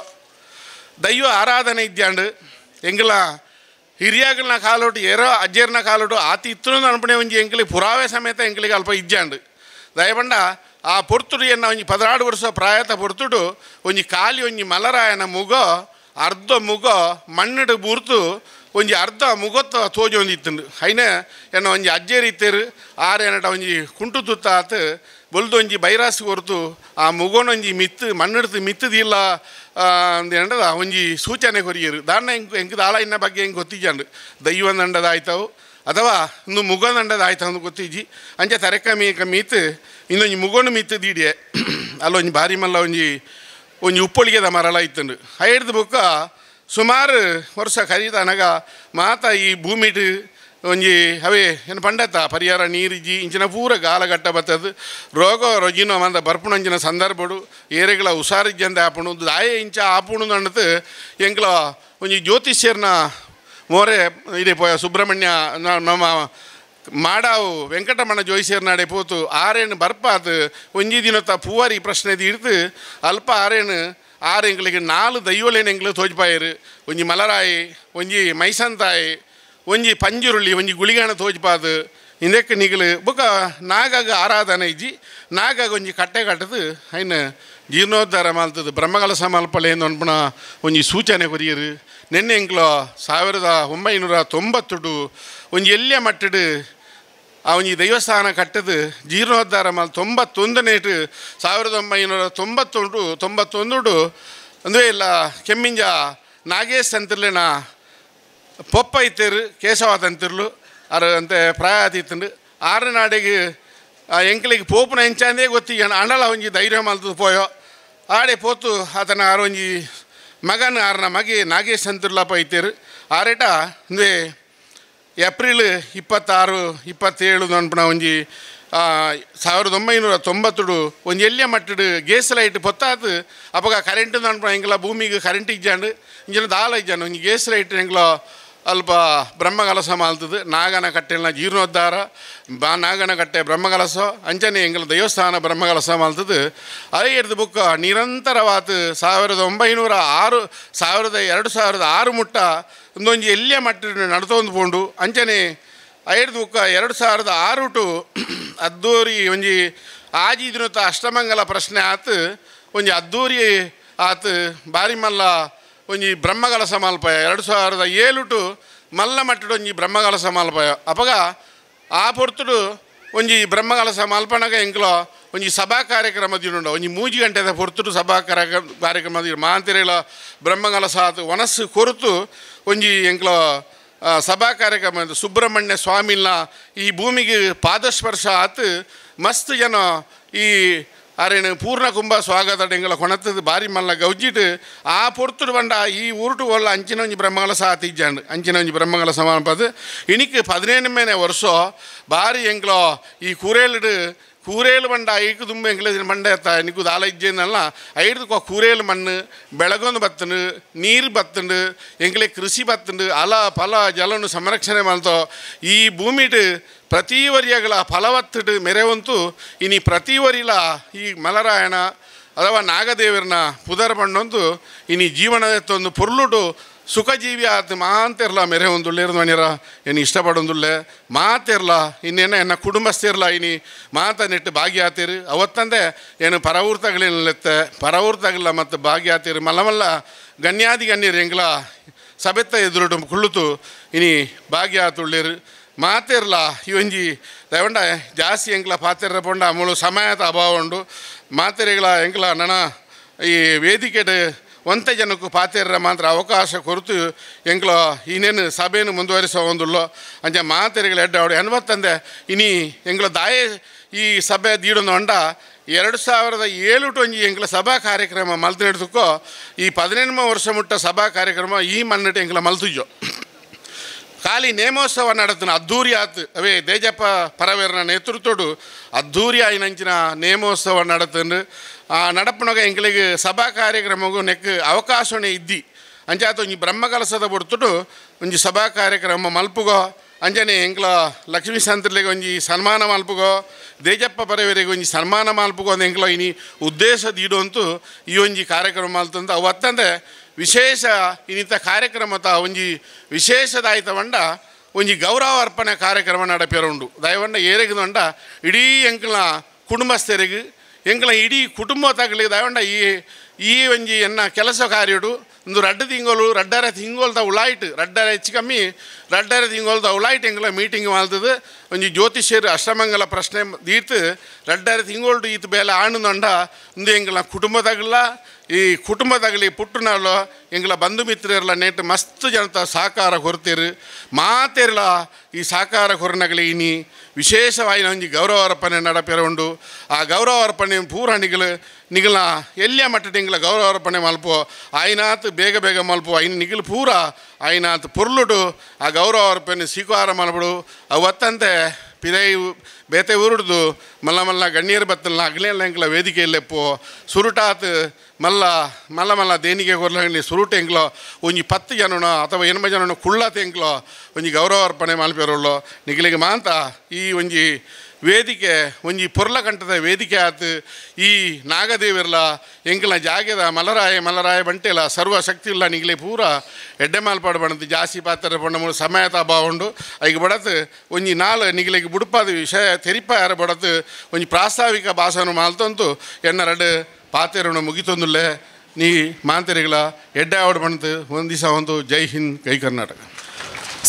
Speaker 4: ದೈವ ಆರಾಧನೆ ಇದ್ದಾಂಡು ಎಂಗಲ ಹಿರಿಯಾಗಲ್ನ ಕಾಲೋಟು ಏರೋ ಅಜ್ಜೇರ್ನ ಕಾಲೋಟು ಆತಿ ಇತ್ತು ಅನ್ಪಣೆ ಒಂಜಿ ಎಂಕಲಿ ಪುರಾವೆ ಸಮೇತ ಎಂಕಲಿಗೆ ಅಲ್ಪ ಇಜ್ಜಾಂಡು ದಯವಂಡ ಆ ಪೊರ್ತುಡು ಎನ್ನ ಒಂಜಿ 16 ವರ್ಷ ಪ್ರಾಯತ ಪೊರ್ತುಡು ಒಂಜಿ ಖಾಲಿ ಒಂಜಿ ಮಲರಾಯನ ಮುಗೋ ಅರ್ಧ ಮುಗೋ ಮಣ್ಣು ಬೂರ್ತು ಒಂಜಿ ಅರ್ಧ ಮುಗೊತ್ತ ತೋಜೊಂದು ಇತ್ತಂಡು ಹೈನೆ ಎನ್ನ ಒಂಜಿ ಅಜ್ಜೇರು ಇತ್ತೇರು ಆರು ಏನಟ ಒಂಜಿ ಕುಂಟು ತುತ್ತ ಆತು ಬೊಲ್ದು ಒಂಜಿ ಬೈರಾಸು ಕೊರ್ತು ಆ ಮುಗೋನೊಂಜಿ ಮಿತ್ತು ಮಣ್ಣಿಡ್ತು ಮಿತ್ತದಿಲ್ಲ ಅಂದ ಒಂಜಿ ಸೂಚನೆ ಕೊರಿಯರು ದಾನ್ನ ಎಂಕ್ ಎಂಕ್ ದಾಳ ಇನ್ನ ಬಗ್ಗೆ ಹೆಂಗೆ ಗೊತ್ತಿಜಾಂಡು ದೈವ ದಂಡದಾಯ್ತವು ಅಥವಾ ಇನ್ನು ಮುಗೋದಂಡದಾಯ್ತು ಅಂದು ಗೊತ್ತಿಜ್ಜಿ ಅಂಚೆ ತರೆಕ ಮೀಕ ಮೀತು ಇನ್ನೊಂಜಿ ಮುಗೋನು ಮಿತ್ತು ದೀಡಿಯೆ ಅಲ್ಲೊಂಜಿ ಭಾರಿ ಮಲ್ಲ ಒಂಜಿ ಒಂಜಿ ಉಪ್ಪೊಳಿಗೆದ ಮರಲ ಇತ್ತಂಡು ಐಡ್ದು ಬೊಕ್ಕ ಸುಮಾರು ವರ್ಷ ಖರೀದನಗ ಮಾತ ಈ ಭೂಮಿಟ್ ಒಂಜಿ ಅವೇ ಏನು ಪಂಡತ ಪರಿಹಾರ ನೀರಿಜ್ಜಿ ಇಂಚಿನ ಪೂರ ಗಾಲಗಟ್ಟ ಬತ್ತದು ರೋಗ ರೊಜಿನೋ ಮಂದ ಬರ್ಪುಣಂಚಿನ ಸಂದರ್ಭಡು ಏರೆಗಳ ಹುಷಾರಿಜ್ಜಂದೆ ಆಪುಣು ದಾಯ ಇಂಚ ಆಪುಣು ಅಂಡತು ಎಂಕ್ಲ ಒಂಜಿ ಜ್ಯೋತಿಷ್ಯರ್ನ ಮೋರೆ ಇದೆ ಪೋಯ ಸುಬ್ರಹ್ಮಣ್ಯ ನಮ್ಮ ಮಾಡಾವು ವೆಂಕಟರಮಣ ಜೋಯಿಸೇರ್ನಾಡೆ ಪೋತು ಆರೇನು ಬರ್ಪಾತು ಒಂಜಿ ದಿನತ್ತ ಪೂವಾರಿ ಪ್ರಶ್ನೆ ತೀರ್ತು ಅಲ್ಪ ಆರೇನು ಆರು ಎಂಗಳಿಗೆ 4 ದೈವಲೇನು ಎಂಗ್ಳು ತೋಜ್ಪಾಯರು ಒಂಜಿ ಮಲರಾಯಿ ಒಂಜಿ ಮೈಸಂತಾಯಿ ಒಂಜಿ ಪಂಜುರುಳ್ಳಿ ಒಂಜಿ ಗುಳಿಗಾಣ ತೋಜ್ಪಾದು ಇಂದಕ್ಕೆ ನಿಗಲು ಬೊಕ ನಾಗಾಗ ಆರಾಧನೆ ಇಜ್ಜಿ ನಾಗಾಗ ಒಂಜಿ ಕಟ್ಟೆ ಕಟ್ಟದು ಐನ ಜೀರ್ಣೋದ್ಧಾರ ಮಲ್ತದು ಬ್ರಹ್ಮಕಲಸ ಮಲ್ಪಲೆ ಅನ್ಪಣ ಒಂಜಿ ಸೂಚನೆ ಕೊರಿಯರು ನಿನ್ನೆ ಎಂಕ್ಲ 1990 ಒಂಜಿ ಎಲ್ಲಿಯ ಮಟ್ಟಡು ಆ ಒಂಜಿ ದೇವಸ್ಥಾನ ಕಟ್ಟದು ಜೀರ್ಣೋದ್ಧಾರ ಮಲ್ 91 1991 91 ಅಂದರೆ ಇಲ್ಲ ಕೆಮ್ಮಿಂಜ ನಾಗೇಶ್ ಅಂತಿರ್ಲೇನ ಪೊಪ್ಪ ಇತ್ತೇರು ಕೇಶವ ತಂತಿರ್ಲು ಅರ ಅಂತೆ ಪ್ರಾಯ ಆತಿತ್ತಂಡು ಆರು ನಾಡಿಗೆ ಎಂಕ್ಲಿಗೆ ಪೋಪುನ ಎಂಚಾಂದೇ ಗೊತ್ತಿ ಅಣ್ಣಲ ಒಂಜಿ ಧೈರ್ಯ ಮಲ್ತದು ಪೋಯೋ ಆಡೆ ಪೋತು ಆತನ ಆರು ಒಂಜಿ ಮಗನ ಆರನ ಮಗೆ ನಾಗೇಶ್ ಅಂತಿರ್ಲಪ್ಪ ಇತ್ತೇರು ಆರೇಟ ಅಂದರೆ ಏಪ್ರಿಲ್ 26 27 ಅನ್ಪಣ ಒಂಜಿ 1990 ಒಂಜಿ ಎಲ್ಲಿಯ ಮಟ್ಟಡು ಗೇಸ್ ಲೈಟ್ ಪೊತ್ತಾತು ಅಪಗ ಕರೆಂಟ್ ಅನ್ಪಣ ಎಂಗ್ಲ ಭೂಮಿಗೆ ಕರೆಂಟ್ ಇಜ್ಜಾಂಡು ಇಂಜಿನ ದಾಲ ಇಜ್ಜಾಂಡು ಒಂಜಿ ಗೇಸ್ ಲೈಟ್ ಎಂಗ್ಲ ಅಲ್ಪ ಬ್ರಹ್ಮಕಲಸ ಮಾಲ್ತದು ನಾಗನ ಕಟ್ಟೆನ ಜೀರ್ಣೋದ್ಧಾರ ಬಾ ನಾಗನ ಕಟ್ಟೆ ಬ್ರಹ್ಮಕಲಸ ಅಂಚನೆ ಎಂಗ್ಲ ದೇವಸ್ಥಾನ ಬ್ರಹ್ಮಕಲಸ ಮಾಲ್ತದು ಅದೇ ಹಿಡ್ದು ಬುಕ್ಕ ನಿರಂತರವಾತು 1906 2006 ಮುಟ್ಟ ಒಂದೊಂಜಿ ಎಲ್ಲಿಯ ಮಟ್ಟ ನಡ್ತೊಂದು ಪೋಂಡು ಅಂಚನೆ ಐಡ್ದು ಬುಕ್ಕ 2006 ಟು ಅದ್ದೂರಿ ಒಂಜಿ ಆಜಿ ದಿನತ ಅಷ್ಟಮಂಗಲ ಪ್ರಶ್ನೆ ಆತು ಒಂಜಿ ಅದ್ದೂರಿ ಆತು ಬಾರಿ ಮಲ್ಲ ಒಂಜಿ ಬ್ರಹ್ಮಕಲಸ ಮಲ್ಪಯ 2007 ಟು ಮಲ್ಲ ಮಟ್ಟಡು ಒಂಜಿ ಬ್ರಹ್ಮಕಲಸ ಮಲ್ಪಯ ಅಪಗ ಆ ಪೊರ್ತುಡು ಒಂಜಿ ಬ್ರಹ್ಮಕಲಸ ಮಲ್ಪನಗ ಎಂಕ್ಲ ಒಂಜಿ ಸಭಾ ಕಾರ್ಯಕ್ರಮ ದಿನುಂಡ ಒಂಜಿ 3 ಗಂಟೆದ ಪೊರ್ತುಡು ಸಭಾ ಕಾರ್ಯಕ್ರಮ ಮಾಂತಿರೇಳ ಬ್ರಹ್ಮಕಲಸ ಆತು ವನಸ್ಸು ಕೊರತು ಒಂಜಿ ಎಂಕ್ಲ ಸಭಾ ಕಾರ್ಯಕ್ರಮ ಸುಬ್ರಹ್ಮಣ್ಯ ಸ್ವಾಮಿನ ಈ ಭೂಮಿಗೆ ಪಾದಸ್ಪರ್ಶ ಆತು ಮಸ್ತ್ ಜನ ಈ ಅರೇನು ಪೂರ್ಣ ಕುಂಭ ಸ್ವಾಗತ ಎಂಗಳ ಕೊಣತದ ಬಾರಿ ಮಲ್ಲ ಗೌಜಿಟ್ ಆ ಪೊರ್ತುಡು ಬಂಡ ಈ ಊರುಟು ಒಲ್ಲ ಅಂಚಿನ ಒಂಜಿ ಬ್ರಹ್ಮಕಲಸ ಆತು ಇಜ್ಜಾಂಡು ಅಂಚಿನ ಒಂಜಿ ಬ್ರಹ್ಮಕಲಸ ಮಲ್ಪದು ಇನಿಕ್ 15ನೇ ವರ್ಷ ಬಾರಿ ಎಂಕ್ಲ ಈ ಕೂರೇಲಿಡು ಕೂರೇಲು ಬಂಡ ಐಕು ದುಂಬ ಎಂಕ್ಲೇಜಿನ ಬಂಡ ಎತ್ತ ನಿಕ್ಕು ದಾಲ ಇಜ್ಜೆನಲ್ಲ ಐಡ್ದು ಕೂರೇಲು ಮಣ್ಣು ಬೆಳಗೊಂದು ಬತ್ತಂಡು ನೀರು ಬತ್ತಂಡು ಎಂಕ್ಲೆ ಕೃಷಿ ಬತ್ತಂಡು ಅಲ ಫಲ ಜಲನು ಸಂರಕ್ಷಣೆ ಮಲ್ತೋ ಈ ಭೂಮಿಟ್ ಪ್ರತಿ ವರಿಯಗಳ ಫಲವತ್ತಡು ಮೆರೆವಂತು ಇನಿ ಪ್ರತಿ ವರಿಲ ಈ ಮಲರಾಯಣ ಅಥವಾ ನಾಗದೇವರನ್ನ ಪುದರ್ ಪಣ್ಣೊಂದು ಇನಿ ಜೀವನದೊಂದು ಪೊರ್ಲುಟು ಸುಖಜೀವಿ ಆತ ಮಾಂತಿರ್ಲ ಮೆರೆ ಒಂದುಳ್ಳಿರ್ದು ಮನಿರ ಏನು ಇಷ್ಟಪಡೊಂದುಳ್ಳೆ ಮಾತಿರ್ಲ ಇನ್ನೇನ ಎನ್ನ ಕುಟುಂಬಸ್ಥಿರ್ಲ ಇನಿ ಮಾತ ನೆಟ್ಟು ಭಾಗ್ಯ ಆತೀರು ಅವತ್ತಂದೆ ಏನು ಪರವೂರ್ತಗಳಿಲ್ಲತ್ತೆ ಪರವೂರ್ತಗಲ್ಲ ಮತ್ತು ಭಾಗ್ಯ ಆತೀರು ಮಲ್ಲ ಮಲ್ಲ ಗಣ್ಯಾದಿ ಗಣ್ಯರು ಎಂಗ್ಲ ಸಬೆತ್ತ ಎದುರುಟು ಕುಳ್ಳುತು ಇನಿ ಭಾಗ್ಯ ಆತುಳ್ಳಿರು ಮಾತಿರ್ಲ ಇವಂಜಿ ದಯವಂಡ ಜಾಸ್ತಿ ಎಂಕ್ಲ ಪಾತಿರ ಪೊಂಡ ಮುಳು ಸಮಯದ ಅಭಾವ ಉಂಡು ಮಾತೆರೆಗಳ ಎಂಕ್ಲ ನನ ಈ ವೇದಿಕೆಡ್ ಒಂತೆ ಜನಕ್ಕೂ ಪಾತೆರ ಮಾತ್ರ ಅವಕಾಶ ಕೊರತು ಎಂಕ್ಲ ಇನ್ನೇನು ಸಭೆಯನ್ನು ಮುಂದುವರಿಸೋ ಒಂದುಳ್ಳೋ ಅಂಚೆ ಮಾತೆರೆಗಳ ಎಡ್ಡ ಅವಡು ಎನ್ವತ್ತಂದೆ ಇನಿ ಎಂಕ್ಲ ದಾಯೆ ಈ ಸಭೆ ದೀಡೊಂದು ಹೊಂಡ 2007 ಒಂಜಿ ಎಂಕ್ಲ ಸಭಾ ಕಾರ್ಯಕ್ರಮ ಮಲ್ತು ನಡೆದಕ್ಕೋ ಈ 18 ವರ್ಷ ಮುಟ್ಟ ಸಭಾ ಕಾರ್ಯಕ್ರಮ ಈ ಮನ್ನಟ ಎಂಕ್ಲ ಮಲ್ತುಜೋ ಖಾಲಿ ನೇಮೋತ್ಸವ ನಡತನ ಅದ್ಧೂರಿ ಆತು ಅವೇ ದೇಜಪ್ಪ ಪರವೇರನ ನೇತೃತ್ವಡು ಅದ್ಧೂರಿ ಆಯಿನಂಚಿನ ನೇಮೋತ್ಸವ ನಡತಂದು ಆ ನಡಪನಗ ಎಂಕ್ಲಿಗೆ ಸಭಾ ಕಾರ್ಯಕ್ರಮಗೂ ನೆಕ್ ಅವಕಾಶನೇ ಇದ್ದಿ ಅಂಚಾತ ಒಂಜಿ ಬ್ರಹ್ಮಕಲಸದ ಬೊಡ್ತುಡು ಒಂಜಿ ಸಭಾ ಕಾರ್ಯಕ್ರಮ ಮಲ್ಪುಗೋ ಅಂಜನೆ ಎಂಕ್ಲ ಲಕ್ಷ್ಮೀ ಸಂತರ್ಲಿಗೆ ಒಂಜಿ ಸನ್ಮಾನ ಮಲ್ಪುಗೋ ದೇಜಪ್ಪ ಪರವೇರಿಗೆ ಒಂಜಿ ಸನ್ಮಾನ ಮಲ್ಪುಗೋ ಅಂದ್ ಎಂಕ್ಲ ಇನಿ ಉದ್ದೇಶ ದೀಡುವಂತೂ ಈ ಒಂಜಿ ಕಾರ್ಯಕ್ರಮ ಮಲ್ತಂದು ಅವು ಅತ್ತಂದೆ ವಿಶೇಷ ಇನ್ನಿತ ಕಾರ್ಯಕ್ರಮದ ಒಂಜಿ ವಿಶೇಷದಾಯಿತ వంಡ ಒಂಜಿ ಗೌರವ ಅರ್ಪಣೆ ಕಾರ್ಯಕ್ರಮ ನಡಪೇರುಂಡು ದಯವಂಡ ಏರೆಗದಂಡ ಇಡೀ ಎಂಕ್ಲ ಕುಟುಂಬಸ್ಥರಿಗೆ ಎಂಕ್ಲ ಇಡೀ ಕುಟುಂಬ ತಗಲಿ ದಯವಂಡ ಈ ಈ ಒಂಜಿ ಎನ್ನ ಕೆಲಸ ಕಾರ್ಯಡು ಒಂದು ರಡ್ಡು ತಿಂಗಳು ರಡ್ಡರೆ ತಿಂಗೊಳ್ದ ಉಳಾಯಿಟ್ ರಡ್ಡರೆ ಹೆಚ್ಚು ಕಮ್ಮಿ ರಡ್ಡರೆ ತಿಂಗೊಳ್ದ ಉಳಾಯಿಟ್ ಎಂಕ್ಲ ಮೀಟಿಂಗ್ ಮಾಡ್ತದೆ ಒಂಜಿ ಜ್ಯೋತಿಷ್ಯರು ಅಷ್ಟಮಂಗಲ ಪ್ರಶ್ನೆ ದೀತು ರಡ್ಡರೆ ತಿಂಗೊಳ್ಡು ಈತ ಬೇಲೆ ಆಣುಂಡ ಒಂದು ಎಂಕ್ಲ ಕುಟುಂಬದಾಗಲ್ಲ ಈ ಕುಟುಂಬದಾಗಲಿ ಪುಟ್ಟುನಾಳು ಎಂಗ್ಲ ಬಂಧು ಮಿತ್ರರ್ಲ ನೇಟ್ ಮಸ್ತ್ ಜನತ ಸಹಕಾರ ಕೊರ್ತೀರು ಮಾತಿರ್ಲ ಈ ಸಹಕಾರ ಕೊರನಗಲಿ ಇನಿ ವಿಶೇಷವಾಗಿ ಒಂಜಿ ಗೌರವ ಅರ್ಪಣೆ ನಡಪೆರ ಉಂಡು ಆ ಗೌರವ ಅರ್ಪಣೆ ಪೂರ ನಿಗಲು ನಿಗಲ ಎಲ್ಲಿಯ ಮಟ್ಟ ಎಂಗ್ಲ ಗೌರವ ಅರ್ಪಣೆ ಮಲ್ಪು ಆಯ್ನಾತ್ ಬೇಗ ಬೇಗ ಮಲ್ಪು ಐನ್ ನಿಗಲು ಪೂರ ಆಯ್ನಾತ್ ಪೊರ್ಲುಡು ಆ ಗೌರವ ಅರ್ಪಣೆ ಸ್ವೀಕಾರ ಮಲ್ಪಡು ಅವತ್ತಂತೆ ಪಿದೈ ಬೇತೆ ಊರುಡ್ದು ಮಲ್ಲ ಮಲ್ಲ ಗಣ್ಯರು ಬತ್ತಲ್ಲ ಅಗ್ಲೇಲ್ಲ ಎಂಕ್ಲ ವೇದಿಕೆಯಲ್ಲೆಪ್ಪು ಸುರುಟಾತ್ ಮಲ್ಲ ಮಲ್ಲ ಮಲ್ಲ ದೇಣಿಗೆ ಕೊರ್ಲಂಗ್ಲಿ ಸುರುಟು ಎಂಕ್ಲೋ ಒಂಜಿ 10 ಜನನೋ ಅಥವಾ 80 ಜನನೋ ಕುಳ್ಳಾತ ಎಂಕ್ಲೋ ಒಂಜಿ ಗೌರವ ಅರ್ಪಣೆ ಮಲ್ಪೆರುಳ್ಳೋ ನಿಗಲಿಗೆ ಮಾಂತ ಈ ಒಂಜಿ ವೇದಿಕೆ ಒಂಜಿ ಪೊರ್ಲಕಂಠದ ವೇದಿಕೆ ಆತು ಈ ನಾಗದೇವಿರ್ಲ ಎಂಕ್ಲ ಜಾಗೆದ ಮಲರಾಯ ಮಲರಾಯ ಬಂಟೆಲ ಸರ್ವ ಶಕ್ತಿ ಇಲ್ಲ ನಿಗಲೆ ಪೂರ ಎಡ್ಡೆ ಮಾಲ್ಪಾಡು ಬಣತು ಜಾಸ್ತಿ ಪಾತ್ರ ಪಂಡ ಮೂಲ ಸಮಯದ ಅಭಾವ ಉಂಡು ಐಗ ಬಡತು ಒಂಜಿ ನಾಲ್ ನಿಗಲಿಗೆ ಬುಡುಪಾದ ವಿಷಯ ತೆರಿಪಾರ ಬಡತು ಒಂಜಿ ಪ್ರಾಸ್ತಾವಿಕ ಭಾಷಣ ಮಾಲ್ತಂತು ಎನ್ನ ರಡ್ಡು ಪಾತೆರನ್ನು ಮುಗಿತೊಂದುಲ್ಲೆ ನೀ ಮಾಂತೆರಿಗಳ ಎಡ್ಡೆ ಆವಡ್ ಬಣತು ಒಂದು ದಿವಸ ಒಂದು ಜೈ ಹಿಂದ್ ಕೈ ಕರ್ನಾಟಕ.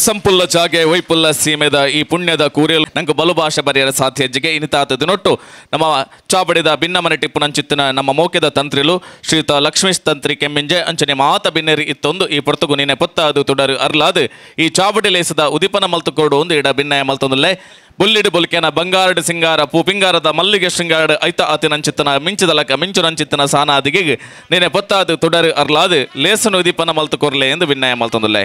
Speaker 1: ಸಂಪುಲ್ಲ ಜಾಗೆ ವೈಪುಲ್ಲ ಸೀಮೆದ ಈ ಪುಣ್ಯದ ಕೂರಿಯಲು ನಂಗೆ ಬಲು ಭಾಷೆ ಬರೆಯಲು ಸಾಧ್ಯ ಹೆಜ್ಜೆಗೆ ಇನ್ನಿತಾತ ದಿನೊಟ್ಟು ನಮ್ಮ ಚಾಬಡಿದ ಭಿನ್ನಮನೆ ಟಿಪ್ಪುನಂಚಿತ್ತಿನ ನಮ್ಮ ಮೋಕೆದ ತಂತ್ರಿಲು ಶ್ರೀಯುತ ಲಕ್ಷ್ಮೀಶ್ ತಂತ್ರಿ ಕೆಮ್ಮಿಂಜೆ ಅಂಚನೆ ಮಾತ ಬಿನ್ನೆರಿ ಇತ್ತೊಂದು ಈ ಪೊರ್ತುಗು ನೀನೆ ಪೊತ್ತಾದು ತುಡರು ಅರ್ಲಾದು ಈ ಚಾಬಡಿ ಲೇಸದ ಉದಿಪನ ಮಲ್ತುಕೋಡು ಒಂದು ಇಡ ಭಿನ್ನಯ ಮಲ್ತೊಂದುಲ್ಲೆ ಬುಲ್ಲಿಡು ಬುಲ್ಕೆನ ಬಂಗಾರಡು ಸಿಂಗಾರ ಪೂಪಿಂಗಾರದ ಮಲ್ಲಿಗೆ ಶೃಂಗಾರಡು ಐತ ಆತಿನಂಚಿತ್ತನ ಮಿಂಚದಲಕ ಮಿಂಚುನಂಚಿತ್ತನ ಸಾನಾದಿಗೆ ನೀನೆ ಪೊತ್ತಾದು ತುಡರು ಅರ್ಲಾದು ಲೇಸನು ಉದಿಪನ ಮಲ್ತುಕೊರ್ಲೆ ಎಂದು ಭಿನ್ನಯ ಮಲ್ತೊಂದುಲ್ಲೆ.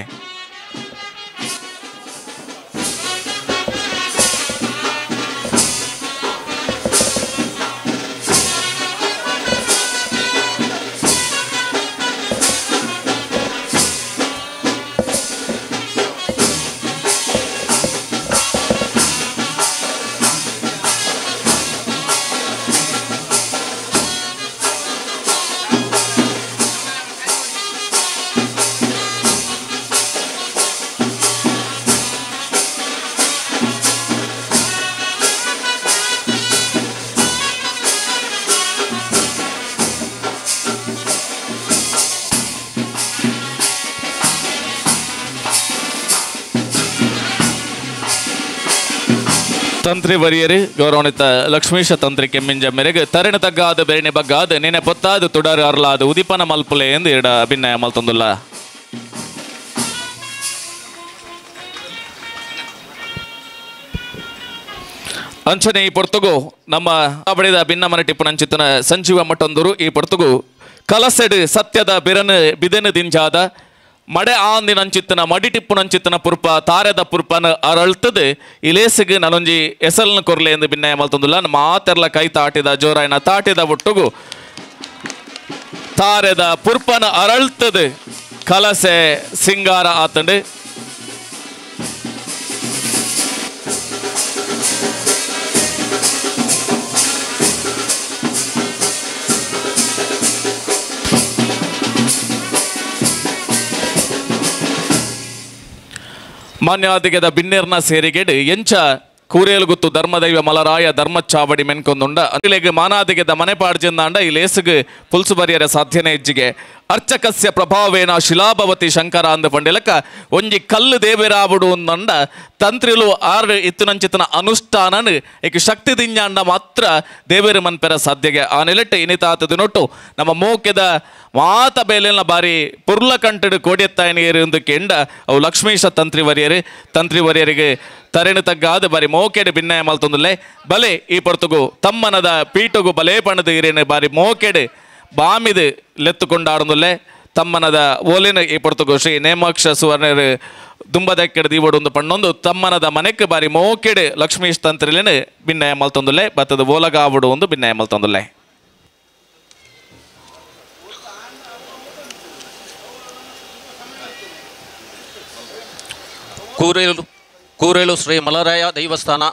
Speaker 1: ತಂತ್ರಿ ವರಿಯರು ಗೌರವಾನ್ವಿತ ಲಕ್ಷ್ಮೀಶ ತಂತ್ರಿ ಕೆಮ್ಮಿಂಜ ಮೇರೆಗೆ ತರಿಣ ತಗ್ಗಾದ ಬೆರಣೆ ಬಗ್ಗಾದ ನೆನೆ ಪೊತ್ತಾದ ತುಡಾರು ಅರ್ಲಾದ ಉದಿಪನ ಮಲ್ಪುಲೆ ಎಂದು ಇಡ ಅಭಿನಯ ಮಲ್ತೊಂದುಲ್ಲ. ಅಂಚನೆ ಈ ಪೊರ್ತುಗು ನಮ್ಮ ಬಡಿದ ಭಿನ್ನಮನ ಟಿಪ್ಪುನಂಚಿತನ ಸಂಜೀವ ಮಠೊಂದರು ಈ ಪೊರ್ತುಗು ಕಲಸೆಡು ಸತ್ಯದ ಬಿರನು ಬಿದೆನು ದಿಂಜಾದ ಮಡೆ ಆಂದಿನಂಚಿತ್ತನ ಮಡಿಟಿಪ್ಪುನಂಚಿತ್ತನ ಪುರ್ಪ ತಾರೆದ ಪುರ್ಪನ ಅರಳ್ತದೆ ಇಲೇಸಿಗೆ ನಾನೊಂಜಿ ಎಸಲ್ನ ಕೊರ್ಲೆ ಎಂದು ಭಿನ್ನಯ ಮಲ್ತೊಂದುಲ್ಲ ಮಾತೆರ್ಲ ಕೈ ತಾಟಿದ ಜೋರಾಯನ ತಾಟಿದ ಒಟ್ಟುಗು ತಾರೆದ ಪುರ್ಪನ ಅರಳ್ತದೆ ಕಲಸೆ ಸಿಂಗಾರ ಆತಂಡು. ಮಾನ್ಯಾದಿಗೆದ ಬಿನ್ನೇರ್ನ ಸೇರಿಗೆಡು ಎಂಚ ಕೂರೇಲುಗುತ್ತು ಧರ್ಮದೈವ ಮಲರಾಯ ಧರ್ಮ ಚಾವಡಿ ಮೆನ್ಕೊಂದುಂಡ ಅನಿಲೆಗ್ ಮಾನಾದಿಗೆದ ಮನೆ ಪಾಡ್ಜಿಂದಾಂಡ ಈ ಲೇಸುಗು ಪುಲ್ಸು ಬರಿಯರ ಸಾಧ್ಯನೆ ಇಜ್ಜಿಗೆ ಅರ್ಚಕಸ್ಯ ಪ್ರಭಾವೇನ ಶಿಲಾಭವತಿ ಶಂಕರ ಅಂದ ಪಂಡಿಲಕ್ಕ ಒಂಜಿ ಕಲ್ಲು ದೇವಿರಾಬುಡು ಅಂದಂಡ ತಂತ್ರಿಲು ಆರು ಇತ್ತುನಂಚಿತನ ಅನುಷ್ಠಾನನು ಏಕೆ ಶಕ್ತಿ ದಿಂಜಾಂಡ ಮಾತ್ರ ದೇವೇರು ಮನ್ಪೆರ ಸಾಧ್ಯಗೆ ಆ ನಿಲೆಟ್ಟು ಇನಿತಾತ ದಿನೊಟ್ಟು ನಮ್ಮ ಮೋಕೆದ ಮಾತ ಬೇಲೆನ ಬಾರಿ ಪುರ್ಲ ಕಂಟಡು ಕೋಡಿಯತ್ತಾಯನಿಯರು ಎಂದು ಕೆಂಡ ಅವು ಲಕ್ಷ್ಮೀಶ ತಂತ್ರಿವರಿಯರು ತಂತ್ರಿವರಿಯರಿಗೆ ತರೆಣು ತಗ್ಗಾದ ಬಾರಿ ಮೋಕೆಡು ಭಿನ್ನಯ ಮಲ್ತೊಂದುಲ್ಲೆ ಬಲೆ ಈ ಪೊರ್ತುಗು ತಮ್ಮನದ ಪೀಟುಗು ಬಲೆ ಪಣದು ಇರೇನು ಬಾರಿ ಮೋಕೆಡು ಬಾಮಿದು ಲೆತ್ತುಕೊಂಡಾಡುಂದುಲ್ಲೆ ತಮ್ಮನದ ಓಲಿನ ಈ ಪೊರ್ತುಗು ಶ್ರೀ ನೇಮಾಕ್ಷ ಸುವರ್ಣರು ದುಂಬದಕ್ಕೆಡು ದೀವಡು ಪಣ್ಣೊಂದು ತಮ್ಮನದ ಮನೆಕ್ ಬಾರಿ ಮೋಕೆಡು ಲಕ್ಷ್ಮೀಶ್ ತಂತ್ರಿಲೇನು ಭಿನ್ನಯ ಮಲ್ತೊಂದುಲ್ಲೆ ಬತ್ತದ ಓಲಗಾವುಡು ಒಂದು ಭಿನ್ನಯ ಮಲ್ತೊಂದುಲ್ಲೆ.
Speaker 9: ಕೂರೇಲು ಶ್ರೀ ಮಲರಾಯ ದೇವಸ್ಥಾನ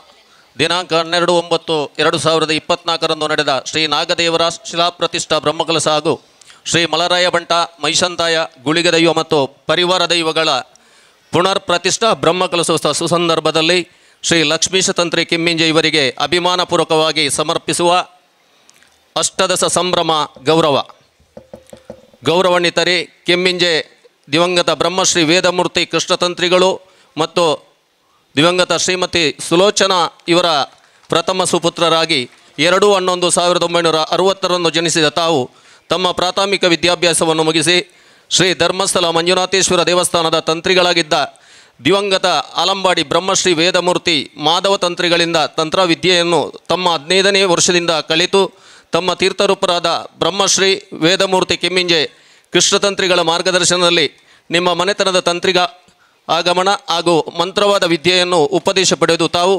Speaker 9: ದಿನಾಂಕ 12/9/2024 ನಡೆದ ಶ್ರೀ ನಾಗದೇವರ ಶಿಲಾಪ್ರತಿಷ್ಠಾ ಬ್ರಹ್ಮಕಲಶ ಹಾಗೂ ಶ್ರೀ ಮಲರಾಯ ಬಂಟ ಮೈಸಂತಾಯ ಗುಳಿಗ ದೈವ ಮತ್ತು ಪರಿವಾರ ದೈವಗಳ ಪುನರ್ ಪ್ರತಿಷ್ಠಾ ಬ್ರಹ್ಮಕಲಶೋತ್ಸವ ಸುಸಂದರ್ಭದಲ್ಲಿ ಶ್ರೀ ಲಕ್ಷ್ಮೀಶ ತಂತ್ರಿ ಕಿಮ್ಮಿಂಜೆ ಇವರಿಗೆ ಅಭಿಮಾನಪೂರ್ವಕವಾಗಿ ಸಮರ್ಪಿಸುವ ಅಷ್ಟದಶ ಸಂಭ್ರಮ ಗೌರವ. ಗೌರವಾನ್ವಿತರೇ, ಕೆಮ್ಮಿಂಜೆ ದಿವಂಗತ ಬ್ರಹ್ಮಶ್ರೀ ವೇದಮೂರ್ತಿ ಕೃಷ್ಣತಂತ್ರಿಗಳು ಮತ್ತು ದಿವಂಗತ ಶ್ರೀಮತಿ ಸುಲೋಚನಾ ಇವರ ಪ್ರಥಮ ಸುಪುತ್ರರಾಗಿ 2/11/1960 ಜನಿಸಿದ ತಾವು ತಮ್ಮ ಪ್ರಾಥಮಿಕ ವಿದ್ಯಾಭ್ಯಾಸವನ್ನು ಮುಗಿಸಿ ಶ್ರೀ ಧರ್ಮಸ್ಥಳ ಮಂಜುನಾಥೇಶ್ವರ ದೇವಸ್ಥಾನದ ತಂತ್ರಿಗಳಾಗಿದ್ದ ದಿವಂಗತ ಆಲಂಬಾಡಿ ಬ್ರಹ್ಮಶ್ರೀ ವೇದಮೂರ್ತಿ ಮಾಧವ ತಂತ್ರಿಗಳಿಂದ ತಂತ್ರವಿದ್ಯೆಯನ್ನು ತಮ್ಮ 15ನೇ ವರ್ಷದಿಂದ ಕಲಿತು ತಮ್ಮ ತೀರ್ಥರೂಪರಾದ ಬ್ರಹ್ಮಶ್ರೀ ವೇದಮೂರ್ತಿ ಕೆಮ್ಮಿಂಜೆ ಕೃಷ್ಣತಂತ್ರಿಗಳ ಮಾರ್ಗದರ್ಶನದಲ್ಲಿ ನಿಮ್ಮ ಮನೆತನದ ತಂತ್ರಿಗ ಆಗಮನ ಹಾಗೂ ಮಂತ್ರವಾದ ವಿದ್ಯೆಯನ್ನು ಉಪದೇಶ ಪಡೆದು ತಾವು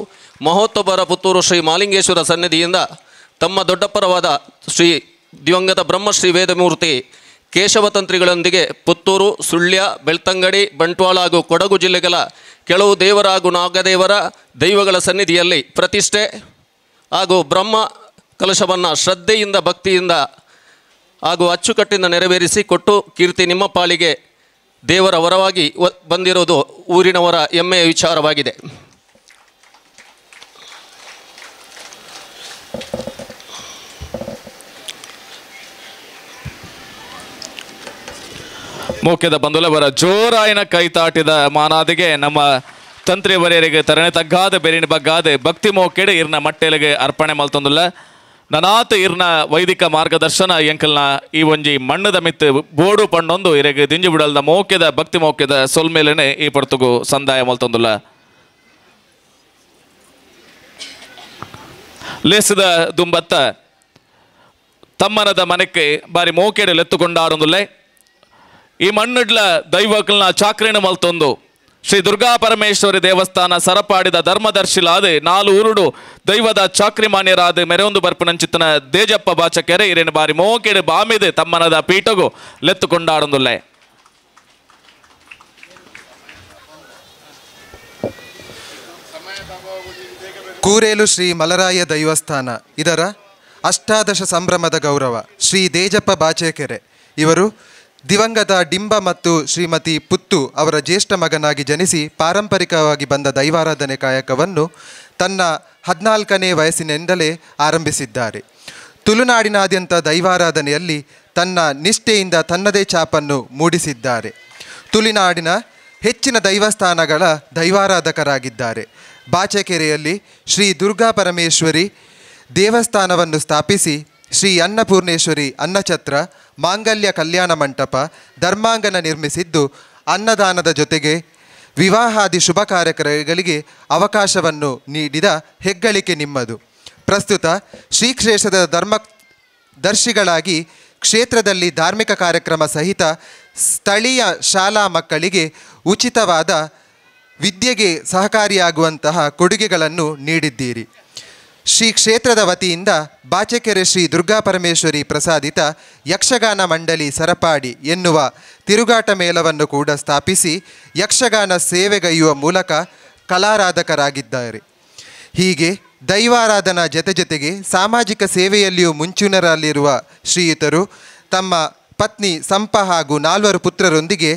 Speaker 9: ಮಹೋತ್ತಬರ ಪುತ್ತೂರು ಶ್ರೀ ಮಾಲಿಂಗೇಶ್ವರ ಸನ್ನಿಧಿಯಿಂದ ತಮ್ಮ ದೊಡ್ಡಪ್ಪರವಾದ ಶ್ರೀ ದಿವಂಗತ ಬ್ರಹ್ಮಶ್ರೀ ವೇದಮೂರ್ತಿ ಕೇಶವತಂತ್ರಿಗಳೊಂದಿಗೆ ಪುತ್ತೂರು, ಸುಳ್ಯ, ಬೆಳ್ತಂಗಡಿ, ಬಂಟ್ವಾಳ ಹಾಗೂ ಕೊಡಗು ಜಿಲ್ಲೆಗಳ ಕೆಲವು ದೇವರ ಹಾಗೂ ನಾಗದೇವರ ದೈವಗಳ ಸನ್ನಿಧಿಯಲ್ಲಿ ಪ್ರತಿಷ್ಠೆ ಹಾಗೂ ಬ್ರಹ್ಮ ಕಲಶವನ್ನು ಶ್ರದ್ಧೆಯಿಂದ ಭಕ್ತಿಯಿಂದ ಹಾಗೂ ಅಚ್ಚುಕಟ್ಟಿಂದ ನೆರವೇರಿಸಿ ಕೊಟ್ಟು ಕೀರ್ತಿ ನಿಮ್ಮ ಪಾಲಿಗೆ ದೇವರ ವರವಾಗಿ ಬಂದಿರೋದು ಊರಿನವರ ಹೆಮ್ಮೆಯ ವಿಚಾರವಾಗಿದೆ.
Speaker 1: ಮೋಕ್ಯದ ಬಂಧುಲವರ ಜೋರಾಯಿನ ಕೈತಾಟಿದ ಮಾನಾದಿಗೆ ನಮ್ಮ ತಂತ್ರಿ ವರಿಯರಿಗೆ ತರಣೆ ತಗ್ಗಾದ ಬೆರಿನ ಬಗ್ಗಾದ ಭಕ್ತಿ ಮೋಕೆಡು ಇರ್ನ ಮಟ್ಟೆಲೆಗೆ ಅರ್ಪಣೆ ಮಲ್ತೊಂದುಲ್ಲ. ನನಾತ್ ಇರ್ನ ವೈದಿಕ ಮಾರ್ಗದರ್ಶನ ಎಂಕಲ್ನ ಈ ಒಂಜಿ ಮಣ್ಣದ ಮಿತ್ತು ಬೋಡು ಪಣ್ಣೊಂದು ಇರೆಗೆ ದಿಂಜು ಬಿಡಲ್ದ ಮೋಕ್ಯದ ಭಕ್ತಿ ಮೋಕ್ಯದ ಸೊಲ್ಮೇಲೆನೆ ಈ ಪೊರ್ತುಗು ಸಂದಾಯ ಮಲ್ತೊಂದುಲ್ಲ. ಲೇಸದ ದುಂಬತ್ತ ತಮ್ಮನದ ಮನೆಕ್ಕೆ ಬಾರಿ ಮೋಕೆಡು ಲೆತ್ತುಕೊಂಡಾಡೊಂದುಲ್ಲೆ. ಈ ಮಣ್ಣುಡ್ಲ ದೈವಕಲ್ನ ಚಾಕ್ರೇಣ ಮಲ್ತೊಂದು ಶ್ರೀ ದುರ್ಗಾ ಪರಮೇಶ್ವರಿ ದೇವಸ್ಥಾನ ಸರಪಾಡಿದ ಧರ್ಮದರ್ಶಿಲಾದ ನಾಲು ಉರುಡು ದೈವದ ಚಾಕ್ರಿಮಾನ್ಯರಾದ ಮೆರವೊಂದು ಬರ್ಪುನಂಚಿತ್ತನ ದೇಜಪ್ಪ ಬಾಚಕೆರೆ ಇರೇನು ಬಾರಿ ಮೋಕೆಡು ಬಾಮಿದೆ ತಮ್ಮನದ ಪೀಠಗು ಲೆತ್ತುಕೊಂಡಾಡೊಂದುಲ್ಲೆ.
Speaker 7: ಕೂರೇಲು ಶ್ರೀ ಮಲರಾಯ ದೈವಸ್ಥಾನ ಇದರ ಅಷ್ಟಾದಶ ಸಂಭ್ರಮದ ಗೌರವ ಶ್ರೀ ದೇಜಪ್ಪ ಬಾಚೇಕೆರೆ ಇವರು ದಿವಂಗತ ಡಿಂಬ ಮತ್ತು ಶ್ರೀಮತಿ ಪುತ್ತು ಅವರ ಜ್ಯೇಷ್ಠ ಮಗನಾಗಿ ಜನಿಸಿ ಪಾರಂಪರಿಕವಾಗಿ ಬಂದ ದೈವಾರಾಧನೆ ಕಾಯಕವನ್ನು ತನ್ನ 14ನೇ ವಯಸ್ಸಿನಿಂದಲೇ ಆರಂಭಿಸಿದ್ದಾರೆ. ತುಳುನಾಡಿನಾದ್ಯಂತ ದೈವಾರಾಧನೆಯಲ್ಲಿ ತನ್ನ ನಿಷ್ಠೆಯಿಂದ ತನ್ನದೇ ಛಾಪನ್ನು ಮೂಡಿಸಿದ್ದಾರೆ. ತುಳುನಾಡಿನ ಹೆಚ್ಚಿನ ದೈವಸ್ಥಾನಗಳ ದೈವಾರಾಧಕರಾಗಿದ್ದಾರೆ. ಬಾಚಕೆರೆಯಲ್ಲಿ ಶ್ರೀ ದುರ್ಗಾ ಪರಮೇಶ್ವರಿ ದೇವಸ್ಥಾನವನ್ನು ಸ್ಥಾಪಿಸಿ ಶ್ರೀ ಅನ್ನಪೂರ್ಣೇಶ್ವರಿ ಅನ್ನಛತ್ರ, ಮಾಂಗಲ್ಯ ಕಲ್ಯಾಣ ಮಂಟಪ, ಧರ್ಮಾಂಗಣ ನಿರ್ಮಿಸಿದ್ದು ಅನ್ನದಾನದ ಜೊತೆಗೆ ವಿವಾಹಾದಿ ಶುಭ ಕಾರ್ಯಕ್ರಮಗಳಿಗೆ ಅವಕಾಶವನ್ನು ನೀಡಿದ ಹೆಗ್ಗಳಿಕೆ ನಿಮ್ಮದು. ಪ್ರಸ್ತುತ ಶ್ರೀ ಕ್ಷೇತ್ರದ ಧರ್ಮದರ್ಶಿಗಳಾಗಿ ಕ್ಷೇತ್ರದಲ್ಲಿ ಧಾರ್ಮಿಕ ಕಾರ್ಯಕ್ರಮ ಸಹಿತ
Speaker 8: ಸ್ಥಳೀಯ ಶಾಲಾ ಮಕ್ಕಳಿಗೆ ಉಚಿತವಾದ ವಿದ್ಯೆಗೆ ಸಹಕಾರಿಯಾಗುವಂತಹ ಕೊಡುಗೆಗಳನ್ನು ನೀಡಿದ್ದೀರಿ. ಶ್ರೀ ಕ್ಷೇತ್ರದ ವತಿಯಿಂದ ಬಾಚೆಕೆರೆ ಶ್ರೀ ದುರ್ಗಾ ಪರಮೇಶ್ವರಿ ಪ್ರಸಾದಿತ ಯಕ್ಷಗಾನ ಮಂಡಳಿ ಸರಪಾಡಿ ಎನ್ನುವ ತಿರುಗಾಟ ಮೇಳವನ್ನು ಕೂಡ ಸ್ಥಾಪಿಸಿ ಯಕ್ಷಗಾನ ಸೇವೆಗೈಯುವ ಮೂಲಕ ಕಲಾರಾಧಕರಾಗಿದ್ದಾರೆ. ಹೀಗೆ ದೈವಾರಾಧನಾ ಜೊತೆ ಜೊತೆಗೆ ಸಾಮಾಜಿಕ ಸೇವೆಯಲ್ಲಿಯೂ ಮುಂಚೂಣರಲ್ಲಿರುವ ಶ್ರೀಯುತರು ತಮ್ಮ ಪತ್ನಿ ಸಂಪ ಹಾಗೂ 4 ಪುತ್ರರೊಂದಿಗೆ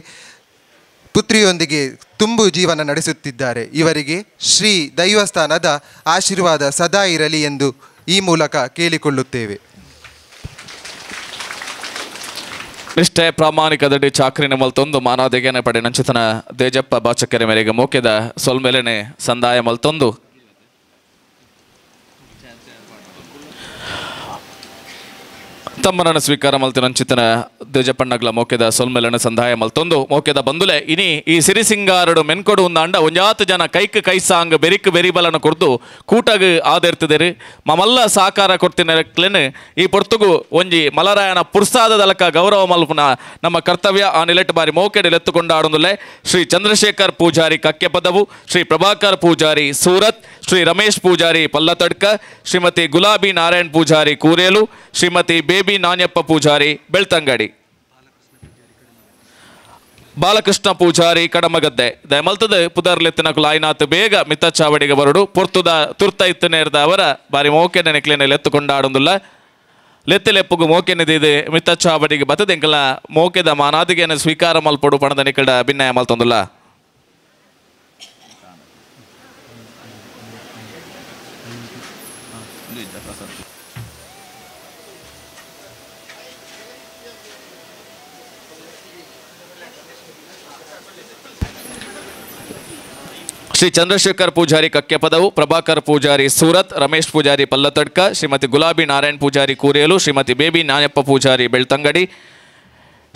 Speaker 8: ಪುತ್ರಿಯೊಂದಿಗೆ ತುಂಬು ಜೀವನ ನಡೆಸುತ್ತಿದ್ದಾರೆ. ಇವರಿಗೆ ಶ್ರೀ ದೈವಸ್ಥಾನದ ಆಶೀರ್ವಾದ ಸದಾ ಇರಲಿ ಎಂದು ಈ ಮೂಲಕ ಕೇಳಿಕೊಳ್ಳುತ್ತೇವೆ.
Speaker 1: ನಿಷ್ಠೆ ಪ್ರಾಮಾಣಿಕದಡಿ ಚಾಕ್ರಿನ ಮಲ್ತೊಂದು ಮಾನಾದಿಗೆನೆ ಪಡೆ ನಂಚಿತನ ದೇಜಪ್ಪ ಬಾಚಕೆರೆ ಮೇರೆಗೆ ಮೋಕೆದ ಸೊಲ್ಮೆಲೆನೆ ಸಂದಾಯ ಮಲ್ತೊಂದು ತಮ್ಮನನ್ನು ಸ್ವೀಕಾರ ಮಲ್ತಿನಂಚಿತನ ದೇಜಪ್ಪಣ್ಣಗ್ಲ ಮೋಕೆದ ಸೊಲ್ಮೆಲನ ಸಂದಾಯ ಮಲ್ತೊಂದು ಮೋಕೆದ ಬಂದುಲೆ ಇನಿ ಈ ಸಿರಿಸಿಂಗಾರಡು ಮೆನ್ಕೊಡು ಉಂದಾಂಡ ಒಂಜಾತು ಜನ ಕೈಕ್ ಕೈಸಾಂಗ್ ಬೆರಿಕ್ ಬೆರಿಬಲನ ಕೊರ್ದು ಕೂಟಗ್ ಆದಿರ್ತದೇರು ಮಮಲ್ಲ ಸಾಕಾರ ಕೊಡ್ತಿನಕ್ಲೆನ್ ಈ ಪೊರ್ತುಗು ಒಂಜಿ ಮಲರಾಯನ ಪುರ್ಸಾದದಲಕ ಗೌರವ ಮಲ್ಪುನ ನಮ್ಮ ಕರ್ತವ್ಯ. ಆ ನಿಲೆಟ್ ಬಾರಿ ಮೋಕೆಡೆ ಲೆತ್ತುಕೊಂಡಾಡುಂದುಲೆ ಶ್ರೀ ಚಂದ್ರಶೇಖರ್ ಪೂಜಾರಿ ಕಕ್ಕೆಪದವು, ಶ್ರೀ ಪ್ರಭಾಕರ್ ಪೂಜಾರಿ ಸೂರತ್, ಶ್ರೀ ರಮೇಶ್ ಪೂಜಾರಿ ಪಲ್ಲತಡ್ಕ, ಶ್ರೀಮತಿ ಗುಲಾಬಿ ನಾರಾಯಣ್ ಪೂಜಾರಿ ಕೂರೇಲು, ಶ್ರೀಮತಿ ಬೇಬಿ ನಾನ್ಯಪ್ಪ ಪೂಜಾರಿ ಬೆಳ್ತಂಗಡಿ, ಬಾಲಕೃಷ್ಣ ಪೂಜಾರಿ ಕಡಮಗದ್ದೆ. ದಯಮಲ್ತದ ಪುದರ್ಲೆತ್ತಿನ ಕುಲಾಯಿನಾಥ್ ಬೇಗ ಮಿತ್ತ ಚಾವಡಿಗೆ ಬರಡು ಪೊರ್ತುದ ತುರ್ತ ಇತ್ತು ನೇರ್ದ ಅವರ ಬಾರಿ ಮೋಕೆ ನೆನೆಕ್ಲೇನೆ ಲೆತ್ತುಕೊಂಡಾಡುಂದುಲ್ಲ ಲೆತ್ತಿಲೆಪ್ಪುಗು ಮೋಕೆನೆದಿದೆ ಮಿತ್ತ ಚಾವಡಿಗೆ ಬತ್ತದೆಂಕಲ ಮೋಕೆದ ಮಾನಾದಿಗೆನ ಸ್ವೀಕಾರ ಮಲ್ಪೊಡು ಪಣದ ನಿಕಡ ಭಿನ್ನಯ ಮಲ್ತೊಂದುಲ್ಲ. ಶ್ರೀ ಚಂದ್ರಶೇಖರ್ ಪೂಜಾರಿ ಕಕ್ಕೆಪದವು, ಪ್ರಭಾಕರ್ ಪೂಜಾರಿ ಸೂರತ್, ರಮೇಶ್ ಪೂಜಾರಿ ಪಲ್ಲತಡ್ಕ, ಶ್ರೀಮತಿ ಗುಲಾಬಿ ನಾರಾಯಣ್ ಪೂಜಾರಿ ಕೂರೇಲು, ಶ್ರೀಮತಿ ಬೇಬಿ ನಾಯಪ್ಪ ಪೂಜಾರಿ ಬೆಳ್ತಂಗಡಿ,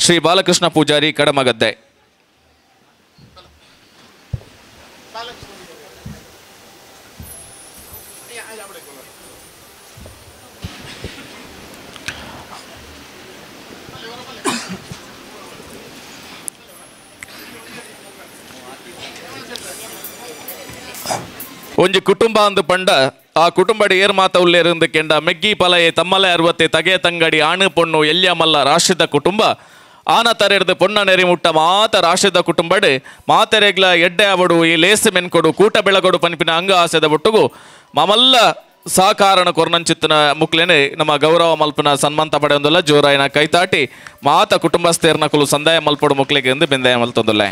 Speaker 1: ಶ್ರೀ ಬಾಲಕೃಷ್ಣ ಪೂಜಾರಿ ಕಡಮಗದ್ದೆ. ಒಂಜಿ ಕುಟುಂಬ ಅಂದು ಪಂಡ ಆ ಕುಟುಂಬಡಿ ಏರ್ ಮಾತ ಉಲ್ಲೇರಂದು ಕೆಂಡ ಮೆಗ್ಗಿ ಪಲಯೆ ತಮ್ಮಲೆ ಅರ್ವತ್ತೆ ತಗೆ ತಂಗಡಿ ಆಣು ಪೊಣ್ಣು ಎಲ್ಯ ಮಲ್ಲ ರಾಷ್ಟ್ರದ ಕುಟುಂಬ ಆನ ತರೆರ್ದು ಪೊಣ್ಣ ನೆರಿ ಮುಟ್ಟ ಮಾತ ರಾಷ್ಟ್ರದ ಕುಟುಂಬಡೆ ಮಾತೆರೆಗ್ಲ ಎಡ್ಡೆ ಅವಡು ಈ ಲೇಸು ಮೆನ್ಕೊಡು ಕೂಟ ಬೆಳಗೊಡು ಪನ್ಪಿನ ಅಂಗ ಆಸೆದ ಒಟ್ಟುಗು ಮಮಲ್ಲ ಸಹಕಾರಣ ಕೊರ್ನಂಚಿತ್ತನ ಮುಕ್ಲೇನೆ ನಮ್ಮ ಗೌರವ ಮಲ್ಪನ ಸನ್ಮಾನ ಪಡೆಯೊಂದಲ್ಲ ಜೋರಾಯನ ಕೈತಾಟಿ ಮಾತ ಕುಟುಂಬಸ್ಥೇರ್ನ ಕುಲು ಸಂದಾಯ ಮಲ್ಪೊಡು ಮುಕ್ಲೆಗೆ ಎಂದು ಬೆಂದಾಯ ಮಲ್ತೊಂದುಲ್ಲ.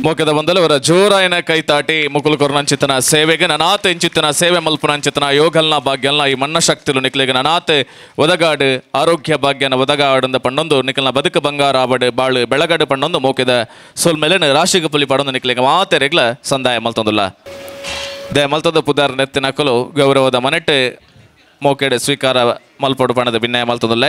Speaker 1: ಮೋಕೆದ ಬಂದಲು ಅವರ ಜೋರಾಯನ ಕೈತಾಟಿ ಮುಕುಲ್ ಕೊರ್ನಂಚಿತನ ಸೇವೆಗೆ ನನಾತ್ ಇಂಚಿತನ ಸೇವೆ ಮಲ್ಪುನಂಚಿತನ ಯೋಗಲ್ನ ಭಾಗ್ಯಲ್ನ ಈ ಮಣ್ಣ ಶಕ್ತಿಲು ನಿಕ್ಲೆಗೆ ನನಾತ್ ಒದಗಾಡು ಆರೋಗ್ಯ ಭಾಗ್ಯನ ಒದಗಾಡಂದ ಪಣ್ಣೊಂದು ನಿಕಲ್ನ ಬದುಕು ಬಂಗಾರ ಆಬಡು ಬಾಳು ಬೆಳಗಾಡು ಪಣ್ಣೊಂದು ಮೋಕೆದ ಸೋಲ್ಮೇಲೆ ರಾಶಿಗೆ ಪುಲಿ ಪಡೊಂದು ನಿಕ್ಲೆಗೆ ಮಾತೆರೆಗ್ಲ ಸಂದಾಯ ಮಲ್ತೊಂದುಲ್ಲ they ಮಲ್ತದ ಪುದಾರ್ ನೆತ್ತಿನಕಲು ಗೌರವದ ಮನೆಟ್ಟು ಮೋಕೆಡೆ ಸ್ವೀಕಾರ ಮಲ್ಪೊಡು ಪಣದ ಭಿನ್ನಯ ಮಲ್ತೊಂದುಲ್ಲ.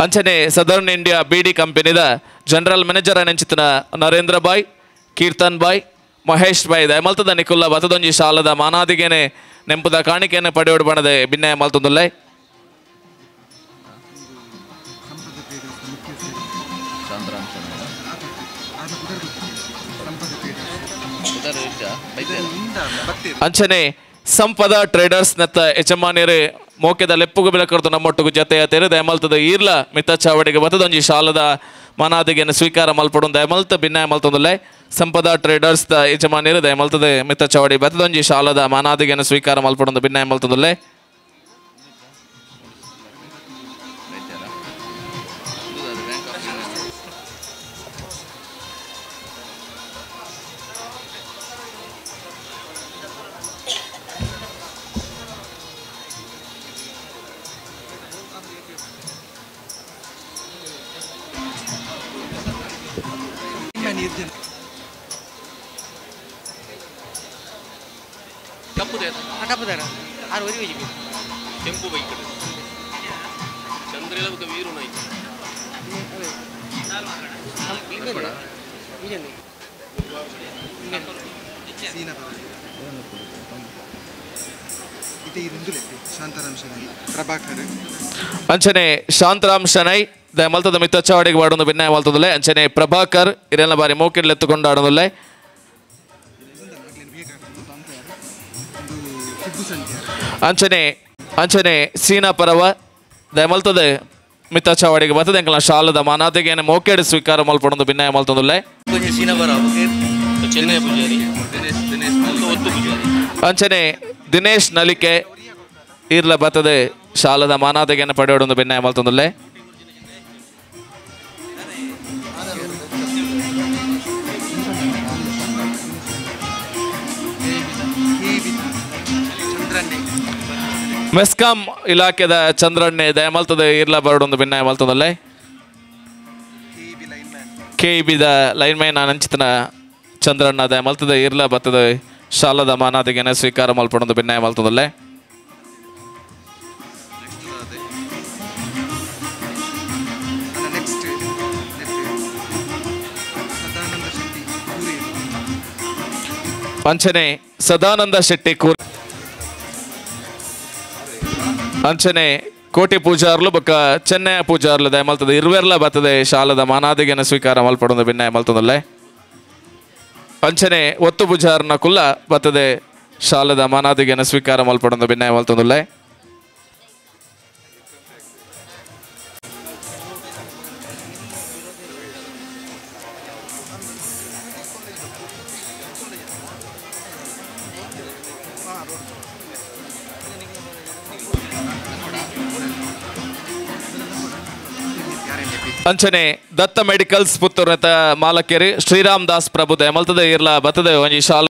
Speaker 1: ಅಂಚನೆ ಸದರ್ನ್ ಇಂಡಿಯಾ ಬಿಡಿ ಕಂಪನಿದ ಜನರಲ್ ಮ್ಯಾನೇಜರ್ ಅನಂಚಿತನ ನರೇಂದ್ರ ಬಾಯ್, ಕೀರ್ತನ್ ಬಾಯ್, ಮಹೇಶ್ ಬಾಯ್ ದಯಮಲ್ತದ ನಿಕುಲ್ಲ ಬತದೊಂಜಿ ಶಾಲದ ಮಾನಾದಿಗೆನೆ ನೆಂಪುದ ಕಾಣಿಕೆಯನ್ನು ಪಡೆಯೋಡು ಬಣದೆ ಭಿನ್ನಯ ಮಲ್ತೊಂದುಲ್ಲೆ. ಅಂಚನೆ ಸಂಪದ ಟ್ರೇಡರ್ಸ್ ನತ್ತ ಯಜಮಾನಿಯರು ಮೋಕೆದ ಲೆಪ್ಪುಗು ಬೆಲಕರ್ದು ನಮ್ಮೊಟ್ಟುಗು ಜತೆಯಾತೇರು ದಯಮಲ್ತದ ಈರ್ಲ ಮಿತ್ತ ಚಾವಡಿಗೆ ಬತ್ತದೊಂಜಿ ಶಾಲದ ಮನಾದಿಗೆನ ಸ್ವೀಕಾರ ಮಲ್ಪಡು ದಯಮಲ್ತ ಭಿನ್ನಾಯ ಮಲ್ತೊಂದುಲ್ಲೆ ಸಂಪದ ಟ್ರೇಡರ್ಸ್ the ಯಜಮಾನಿಯರು ದಯಮಲ್ತದ ಮಿತ್ತ ಚಾವಡಿ ಬತ್ತದೊಂಜಿ ಶಾಲದ ಮಾನಾದಿಗೆನ ಸ್ವೀಕಾರ ಮಲ್ಪಡು ಭಿನ್ನಾಯ ಮಲ್ತೊಂದುಲ್ಲೆ.
Speaker 9: ಕೆಂಪು ಬೈಕ್ ಚಂದ್ರಲೋಕ ವೀರು ನಾಯ್ಕ
Speaker 1: ಅಂಚನೆ ಶಾಂತರಾಮ್ ಶನೈ ದಯಮಲ್ತದ ಮಿತ್ತ ಚಾವಡಿಗೆ ಬಾಡೊಂದು ಭಿನ್ನಾಯ ಮಲ್ತದಲ್ಲೆ. ಅಂಚನೆ ಪ್ರಭಾಕರ್ ಇರೆಲ್ಲ ಬಾರಿ ಮೋಕಿಡ್ಲೆತ್ತುಕೊಂಡಾಡೊಂದುಲ್ಲೆ. ಅಂಚನೆ ಅಂಚನೆ ಸೀನಾ ಪರವ ದಯಮಲ್ತದ ಮಿತ್ತ ಚಾವಡಿಗೆ ಬರ್ತದೆ ಅಂಕಲ ಶಾಲದ ಮಾನಾದಿಗೆ ಮೋಕೇಡು ಸ್ವೀಕಾರ ಮಲ್ಪಡೊಂದು ಭಿನ್ನಾಯ ಮಲ್ತೊಂದುಲ್ಲೆ. ಅಂಚನೆ ದಿನೇಶ್ ನಲಿಕೆ ಈರ್ಲ ಬರ್ತದೆ ಶಾಲದ ಮಾನಾದಿಗೆನ ಪಡೆಯೋಡೊಂದು ಭಿನ್ನಾಯ ಮಲ್ತೊಂದುಲ್ಲೆ. ಮೆಸ್ಕಾಂ ಇಲಾಖೆದ ಚಂದ್ರಣ್ಣೆ ದಯಮಲ್ತದ ಇರ್ಲ ಬರಡೊಂದು ಭಿನ್ನಾಯ ಮಲ್ತೊಂದುಲ್ಲೆ. ಕೆ ಬಿದ ಲೈನ್ ಮ್ಯಾನ್ ಅನಂಚಿತನ ಚಂದ್ರಣ್ಣ ದಯಮಲ್ತದ ಇರ್ಲ ಬತ್ತದ ಶಾಲದ ಮಾನಾದಿಗೆನ ಸ್ವೀಕಾರ ಮಲ್ಪಡೊಂದು ಭಿನ್ನಾಯ ಮಲ್ತೊಂದುಲ್ಲೆ. ಅಂಚನೆ ಸದಾನಂದ ಶೆಟ್ಟಿ ಕೂರ್ ಅಂಚನೆ ಕೋಟಿ ಪೂಜಾರ್ಲು ಬೊಕ್ಕ ಚೆನ್ನಯ ಪೂಜಾರ್ಲು ದಯಮಲ್ತದ ಇರುವೆರ್ಲ ಬರ್ತದೆ ಶಾಲದ ಮಾನಾದಿಗೆನ ಸ್ವೀಕಾರ ಮಲ್ಪಡೊಂದು ಭಿನ್ನಾಯ ಮಲ್ತೊಂದುಲ್ಲೆ. ಅಂಚನೆ ಒತ್ತು ಪೂಜಾರ್ನ ಕುಲ್ಲ ಬರ್ತದೆ ಶಾಲದ ಮಾನಾದಿಗೆನ ಸ್ವೀಕಾರ ಮಲ್ಪಡೊಂದು ಭಿನ್ನಾಯ ಮಲ್ತೊಂದುಲ್ಲೆ. ಅಂಚನೆ ದತ್ತ ಮೆಡಿಕಲ್ಸ್ ಪುತ್ತೂರ್ನತ ಮಾಲಕೇರಿ ಶ್ರೀರಾಮ್ ದಾಸ್ ಪ್ರಭು ದಯಮಲ್ತದ ಇರ್ಲ ಬತ್ತದ ಒಂಜಿ ಶಾಲ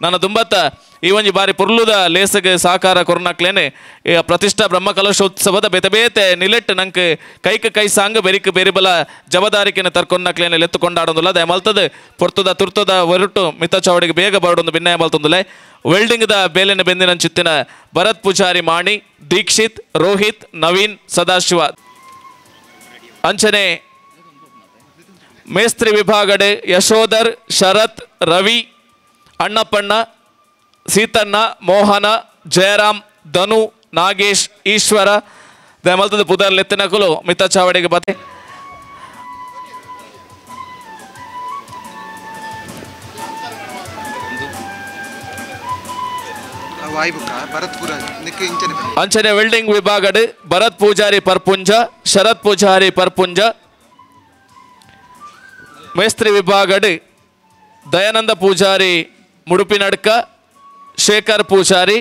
Speaker 1: ನನ್ನ ದುಂಬತ್ತ ಈ ಒಂಜಿ ಬಾರಿ ಪುರ್ಲುದ ಲೇಸಗೆ ಸಹಕಾರ ಕೊರ್ನಕ್ಲೇನೆ ಪ್ರತಿಷ್ಠಾ ಬ್ರಹ್ಮಕಲಶೋತ್ಸವದ ಬೇತೆ ಬೇತೆ ನಿಲೆಟ್ ನಂಗೆ ಕೈಕ ಕೈ ಸಾಂಗ್ ಬೆರಿಕ್ ಬೆರಿಬಲ ಜವಾಬ್ದಾರಿಕೆನ ತರ್ಕೊನ್ನಕ್ಲೇನೆ ಲೆತ್ತು ಕೊಂಡಾಡೊಂದುಲ್ಲ. ದಯಮಲ್ತದ ಪೊರ್ತುದ ತುರ್ತದ ಹೊರಟು ಮಿತ್ತ ಚಾವಡಿಗೆ ಬೇಗ ಬರಡೊಂದು ಭಿನ್ನಾಯ ಮಲ್ತೊಂದುಲ್ಲೆ. ವೆಲ್ಡಿಂಗ್ದ ಬೇಲೆನ ಬೆಂದಿನಂಚಿತ್ತಿನ ಭರತ್ ಪೂಜಾರಿ ಮಾಣಿ, ದೀಕ್ಷಿತ್, ರೋಹಿತ್, ನವೀನ್, ಸದಾಶಿವ. ಅಂಚನೆ ಮೇಸ್ತ್ರಿ ವಿಭಾಗಡೆ ಯಶೋಧರ್, ಶರತ್, ರವಿ, ಅಣ್ಣಪ್ಪಣ್ಣ, ಸೀತಣ್ಣ, ಮೋಹನ, ಜಯರಾಮ್, ಧನು, ನಾಗೇಶ್, ಈಶ್ವರ ದಯಮಲ್ತದ ಪುದರ್ ಲೆತ್ತಿನಕುಲು ಮಿತ್ತ ಚಾವಡಿಗೆ ಬತ್ತೆ. ಅಂಚನೆ ವೆಲ್ಡಿಂಗ್ ವಿಭಾಗಡ್ ಭರತ್ ಪೂಜಾರಿ ಪರ್ಪುಂಜ, ಶರತ್ ಪೂಜಾರಿ ಪರ್ಪುಂಜ. ಮೇಸ್ತ್ರಿ ವಿಭಾಗಡ್ ದಯಾನಂದ ಪೂಜಾರಿ ಮುಡುಪಿನಡ್ಕ, ಶೇಖರ್ ಪೂಜಾರಿ.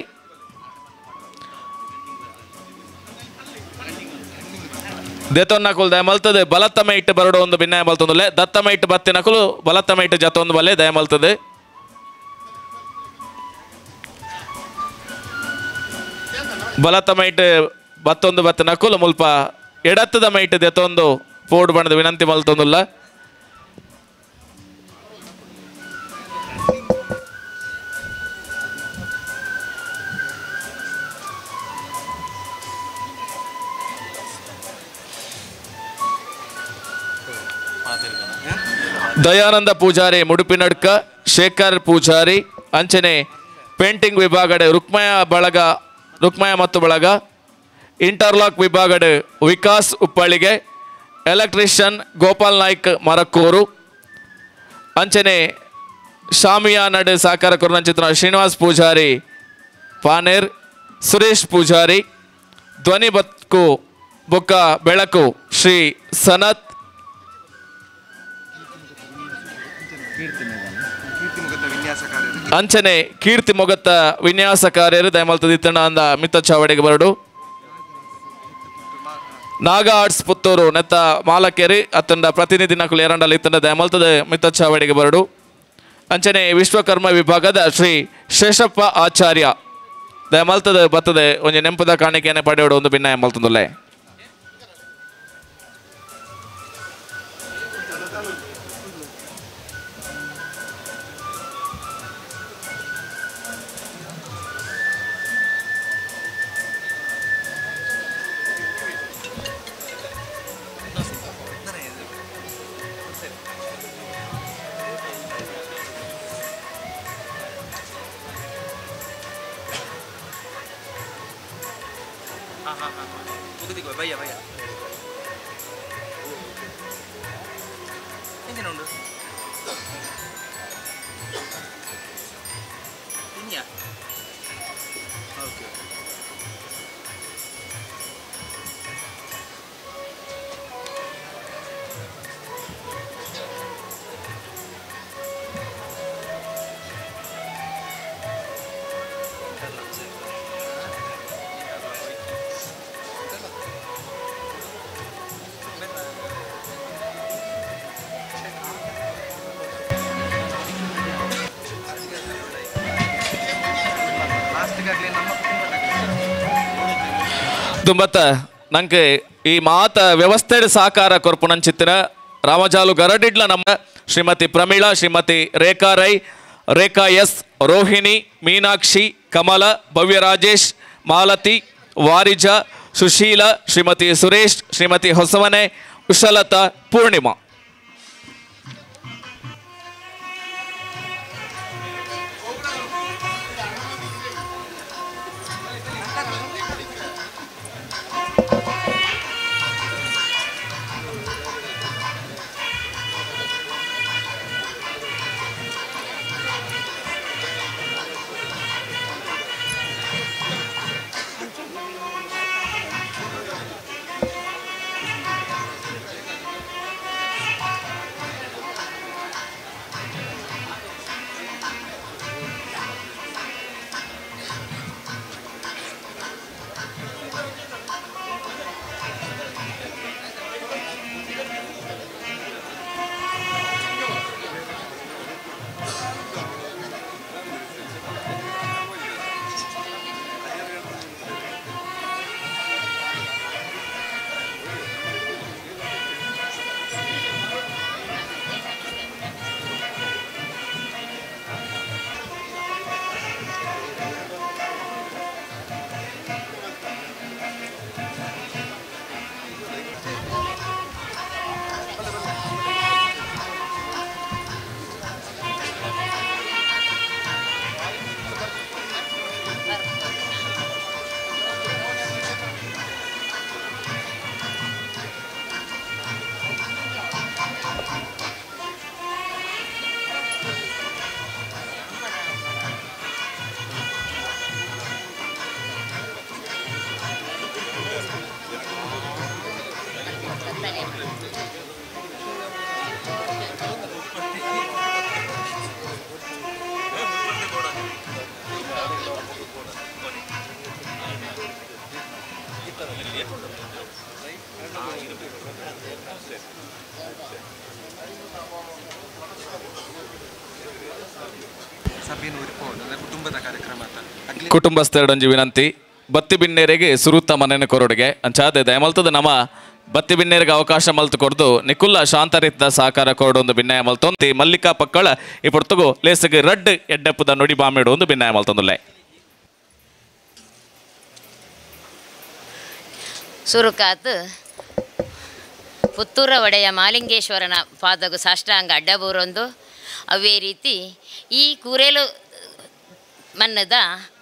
Speaker 1: ದೇತೊನ್ನಕುಲು ದಯಮಲ್ತದೆ ಬಲತ್ತಮ ಇಟ್ಟು ಬರಡೋ ಒಂದು ಭಿನ್ನಾಯ ಮಲ್ತೊಂದುಲ್ಲೆ. ದತ್ತಮ ಇಟ್ಟು ಬತ್ತಿನಕುಲು ಬಲತ್ತಮ ಇಟ್ಟು ಜತೊಂದು ಬಲ್ಲೆ ದಯಮಲ್ತದೆ. ಬಲತ್ತ ಮೈಟ್ ಬತ್ತೊಂದು ಬತ್ತಿನಕುಲು ಮುಲ್ಪ ಎಡತ್ತದ ಮೈಟ್ ದೆತೊಂದು ಪೋಡು ಬಣ್ಣದ ವಿನಂತಿ ಮಲ್ತೊಂದುಲ್ಲ. ದಯಾನಂದ ಪೂಜಾರಿ ಮುಡುಪಿನಡ್ಕ, ಶೇಖರ್ ಪೂಜಾರಿ ಅಂಚನೆ ಪೇಂಟಿಂಗ್ ವಿಭಾಗಡೆ ರುಕ್ಮಯ ಬಳಗ, ರುಕ್ಮಯ ಮತ್ತು ಬಳಗ, ಇಂಟರ್ಲಾಕ್ ವಿಭಾಗಡೆ ವಿಕಾಸ್ ಉಪ್ಪಳಿಗೆ, ಎಲೆಕ್ಟ್ರಿಷಿಯನ್ ಗೋಪಾಲ್ ನಾಯ್ಕ್ ಮರಕ್ಕೂರು ಅಂಚನೆ ಶಾಮಿಯಾ ನಡು ಸಾಕಾರ ಕುರ್ನಂಚಿತ್ರ ಶ್ರೀನಿವಾಸ್ ಪೂಜಾರಿ ಪಾನೇರ್, ಸುರೇಶ್ ಪೂಜಾರಿ, ಧ್ವನಿ ಬತ್ಕು ಬೊಕ್ಕ ಬೆಳಕು ಶ್ರೀ ಸನತ್, ಅಂಚನೆ ಕೀರ್ತಿ ಮೊಗತ್ತ ವಿನ್ಯಾಸಕಾರ್ಯರು ದಯಮಲ್ತದಿತ್ತಣ್ಣ ಅಂದ ಮಿತ್ತ ಚಾವಡಿಗೆ ಬರಡು. ನಾಗ ಆರ್ಟ್ಸ್ ಪುತ್ತೂರು ನೆತ್ತ ಮಾಲಕೇರಿ ಅತ್ತಂಡ ಪ್ರತಿನಿಧಿ ನಕಲು ಎರಡಲ್ಲಿ ಇತ್ತಂಡ ದಯಮಲ್ತದ ಮಿತ್ತ ಚಾವಡಿಗೆ ಬರಡು. ಅಂಚನೆ ವಿಶ್ವಕರ್ಮ ವಿಭಾಗದ ಶ್ರೀ ಶೇಷಪ್ಪ ಆಚಾರ್ಯ ದಯಮಲ್ತದ ಬತ್ತದೆ ಒಂಜಿ ನೆಂಪದ ಕಾಣಿಕೆಯನ್ನು ಪಡೆಯೋಡು ಒಂದು ಭಿನ್ನ ಮಲ್ತಂದುಲ್ಲೆ. ದುಂಬತ್ತ ನಂಗೆ ಈ ಮಾತ ವ್ಯವಸ್ಥೆ ಸಾಕಾರ ಕೊರ್ಪುನಂಚಿತ್ತಿನ ರಾಮಜಾಲು ಗರಡಿಡ್ಲ ನಮ್ಮ ಶ್ರೀಮತಿ ಪ್ರಮೀಳಾ, ಶ್ರೀಮತಿ ರೇಖಾ ರೈ, ರೇಖಾ ಎಸ್, ರೋಹಿಣಿ, ಮೀನಾಕ್ಷಿ, ಕಮಲ, ಭವ್ಯ ರಾಜೇಶ್, ಮಾಲತಿ, ವಾರಿಜ, ಸುಶೀಲ, ಶ್ರೀಮತಿ ಸುರೇಶ್, ಶ್ರೀಮತಿ ಹೊಸವನೆ, ಕುಶಲತಾ, ಪೂರ್ಣಿಮಾ. ಕುಟುಂಬಸ್ಥರೊಂಜಿ ವಿನಂತಿ, ಬತ್ತಿ ಬಿನ್ನೇರಿಗೆ ಸುರುತ್ತ ಮನೆಯ ಕೊರೊಡುಗೆ ಅಂಚಾದೆ ದಯಮಲ್ತದ ನಮ್ಮ ಬತ್ತಿ ಬಿನ್ನೇರಿಗೆ ಅವಕಾಶ ಮಲ್ತು ಕೊಡ್ದು ನಿಕುಲ್ಲ ಶಾಂತರಿದ್ದ ಸಹಕಾರ ಕೊರಡು ಒಂದು ಭಿನ್ನಾಯ ಮಲ್ತೊಂದು ಮಲ್ಲಿಕಾ ಪಕ್ಕಳ ಈ ಪೊರ್ತುಗು ಲೇಸಿಗೆ ರಡ್ಡ್ ಎಡ್ಡೆಪ್ಪದ ನುಡಿ ಬಾಮಿಡು ಒಂದು ಭಿನ್ನಾಯ ಮಲ್ತೊಂದುಲ್ಲೆ.
Speaker 2: ಸುರುಕಾತು ಪುತ್ತೂರ ಒಡೆಯ ಮಾಲಿಂಗೇಶ್ವರನ ಪಾದಗು ಸಾಷ್ಟಾಂಗ ಅಡ್ಡಬೂರೊಂದು ಅವೇ ರೀತಿ ಈ ಕೂರೇಲು ಮನ್ನದ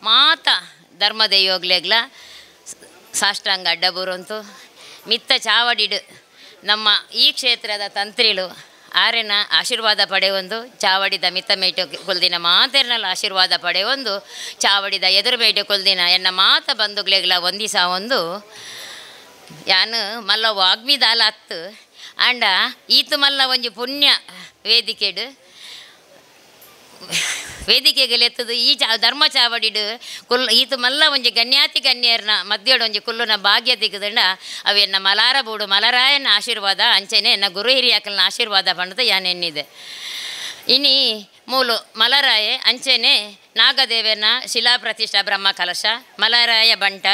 Speaker 2: ಮಾತ ಧರ್ಮದೈವಗ್ಲೆಗ್ಲ ಸಾಷ್ಟಾಂಗ ಅಡ್ಡಬೂರಂತು ಮಿತ್ತ ಚಾವಡಿಡು ನಮ್ಮ ಈ ಕ್ಷೇತ್ರದ ತಂತ್ರಿಲು ಆರೆನ ಆಶೀರ್ವಾದ ಪಡೆಯೊಂದು ಚಾವಡಿದ ಮಿತ್ತ ಮೇಟು ಕೊಲ್ದಿನ ಮಾತೆರ್ನಲ್ಲ ಆಶೀರ್ವಾದ ಪಡೆಯೊಂದು ಚಾವಡಿದ ಎದುರು ಮೇಟು ಕೊಲ್ದಿನ ಎನ್ನ ಮಾತ ಬಂಧುಗ್ಲೆಗ್ಲ ಒಂದಿಸ ಒಂದು ಯಾನು ಮಲ್ಲ ವಾಗ್ಮಿದಾಲ ಅತ್ತು ಆಂಡ ಈತು ಮಲ್ಲ ಒಂಜಿ ಪುಣ್ಯ ವೇದಿಕೆಡು ವೇದಿಕೆಗೆ ಎತ್ತದು ಈ ಚಾ ಧರ್ಮ ಚಾವಡಿಡು ಕುಲ್ ಈತು ಮಲ್ಲ ಒಂಜಿ ಗಣ್ಯಾತಿ ಗಣ್ಯರ್ನ ಮಧ್ಯಡು ಒಂಜಿ ಕುಲ್ಲುನ ಭಾಗ್ಯ ತಿಕ್ಕದಂಡ ಅವೆನ್ನ ಮಲಾರ ಬೂಡು ಮಲರಾಯನ ಆಶೀರ್ವಾದ ಅಂಚೆನೆ ಎನ್ನ ಗುರು ಹಿರಿಯಾಕಲ್ನ ಆಶೀರ್ವಾದ ಪಂಡದ ಯಾನ್ ಎನ್ನಿದೆ. ಇನಿ ಮೂಲು ಮಲರಾಯೆ ಅಂಚೆನೆ ನಾಗದೇವನ ಶಿಲಾ ಪ್ರತಿಷ್ಠಾ ಬ್ರಹ್ಮ ಕಲಶ ಮಲರಾಯ ಬಂಟ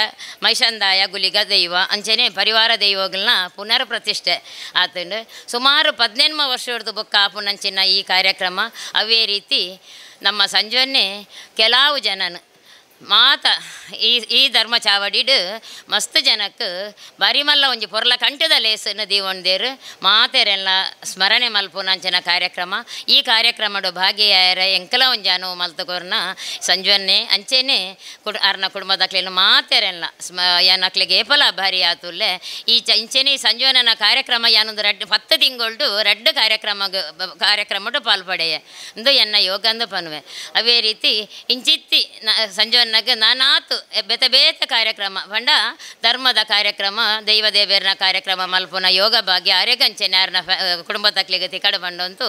Speaker 2: ಮೈಷಂದಾಯ ಗುಲಿಗ ದೈವ ಅಂಚೆನೆ ಪರಿವಾರ ದೈವಗಳನ್ನ ಪುನರ್ ಪ್ರತಿಷ್ಠೆ ಆತಂಡು ಸುಮಾರು 18 ವರ್ಷದ ಬೊಕ್ಕ ಆಪುನಂಚಿನ ಈ ಕಾರ್ಯಕ್ರಮ. ಅವೇ ರೀತಿ ನಮ್ಮ ಸಂಜೆಯನ್ನೇ ಕೆಲವು ಜನನು ಮಾತ ಈ ಈ ಧರ್ಮ ಚಾವಡಿಡು ಮಸ್ತ್ ಜನಕ್ಕೆ ಬಾರಿಮಲ್ಲ ಒಂಜಿ ಪೊರ್ಲ ಕಂಠದ ಲೇಸನ್ನು ದೀವೊಂದೇರು ಮಾತೆರೆಲ್ಲ ಸ್ಮರಣೆ ಮಲ್ಪುನಂಚಿನ ಕಾರ್ಯಕ್ರಮ. ಈ ಕಾರ್ಯಕ್ರಮಡು ಭಾಗಿಯಾಯರ ಎಂಕಲ ಒಂಜಿ ಅನುವು ಮಲ್ತಗೋರ್ನ ಸಂಜೆಯನ್ನೇ ಅಂಚೆನೆ ಅರ್ನ ಕುಟುಂಬದಕ್ಲೇನು ಮಾತೆರೆಲ್ಲ ಸ್ಮ ಯಾನಕ್ಲೆಗೆ ಏಪಲ ಭಾರಿ ಆತುಲ್ಲೆ ಈ ಇಂಚೆನೆ ಸಂಜೀವನನ ಕಾರ್ಯಕ್ರಮ ಯಾನೊಂದು ರಡ್ಡು 10 ತಿಂಗಳ್ಡು ರಡ್ಡು ಕಾರ್ಯಕ್ರಮಡು ಪಾಲ್ಪಡೆಯ ಇಂದು ಎನ್ನ ಯೋಗಂದು ಪನುವೆ. ಅವೇ ರೀತಿ ಇಂಚಿತ್ತಿ ಸಂಜೀವನ ನಾನಾತು ಬೇತೆ ಬೇತೆ ಕಾರ್ಯಕ್ರಮ ಪಂಡ ಧರ್ಮದ ಕಾರ್ಯಕ್ರಮ ದೈವ ದೇವೇರ್ನ ಕಾರ್ಯಕ್ರಮ ಮಲ್ಪುನ ಯೋಗ ಭಾಗ್ಯ ಆರ್ಯಗಂಚೆನೆ ಯಾರನ ಕುಟುಂಬ ತಕ್ಲಿಗೆ ತಿಕಡ ಬಂಡಂತೂ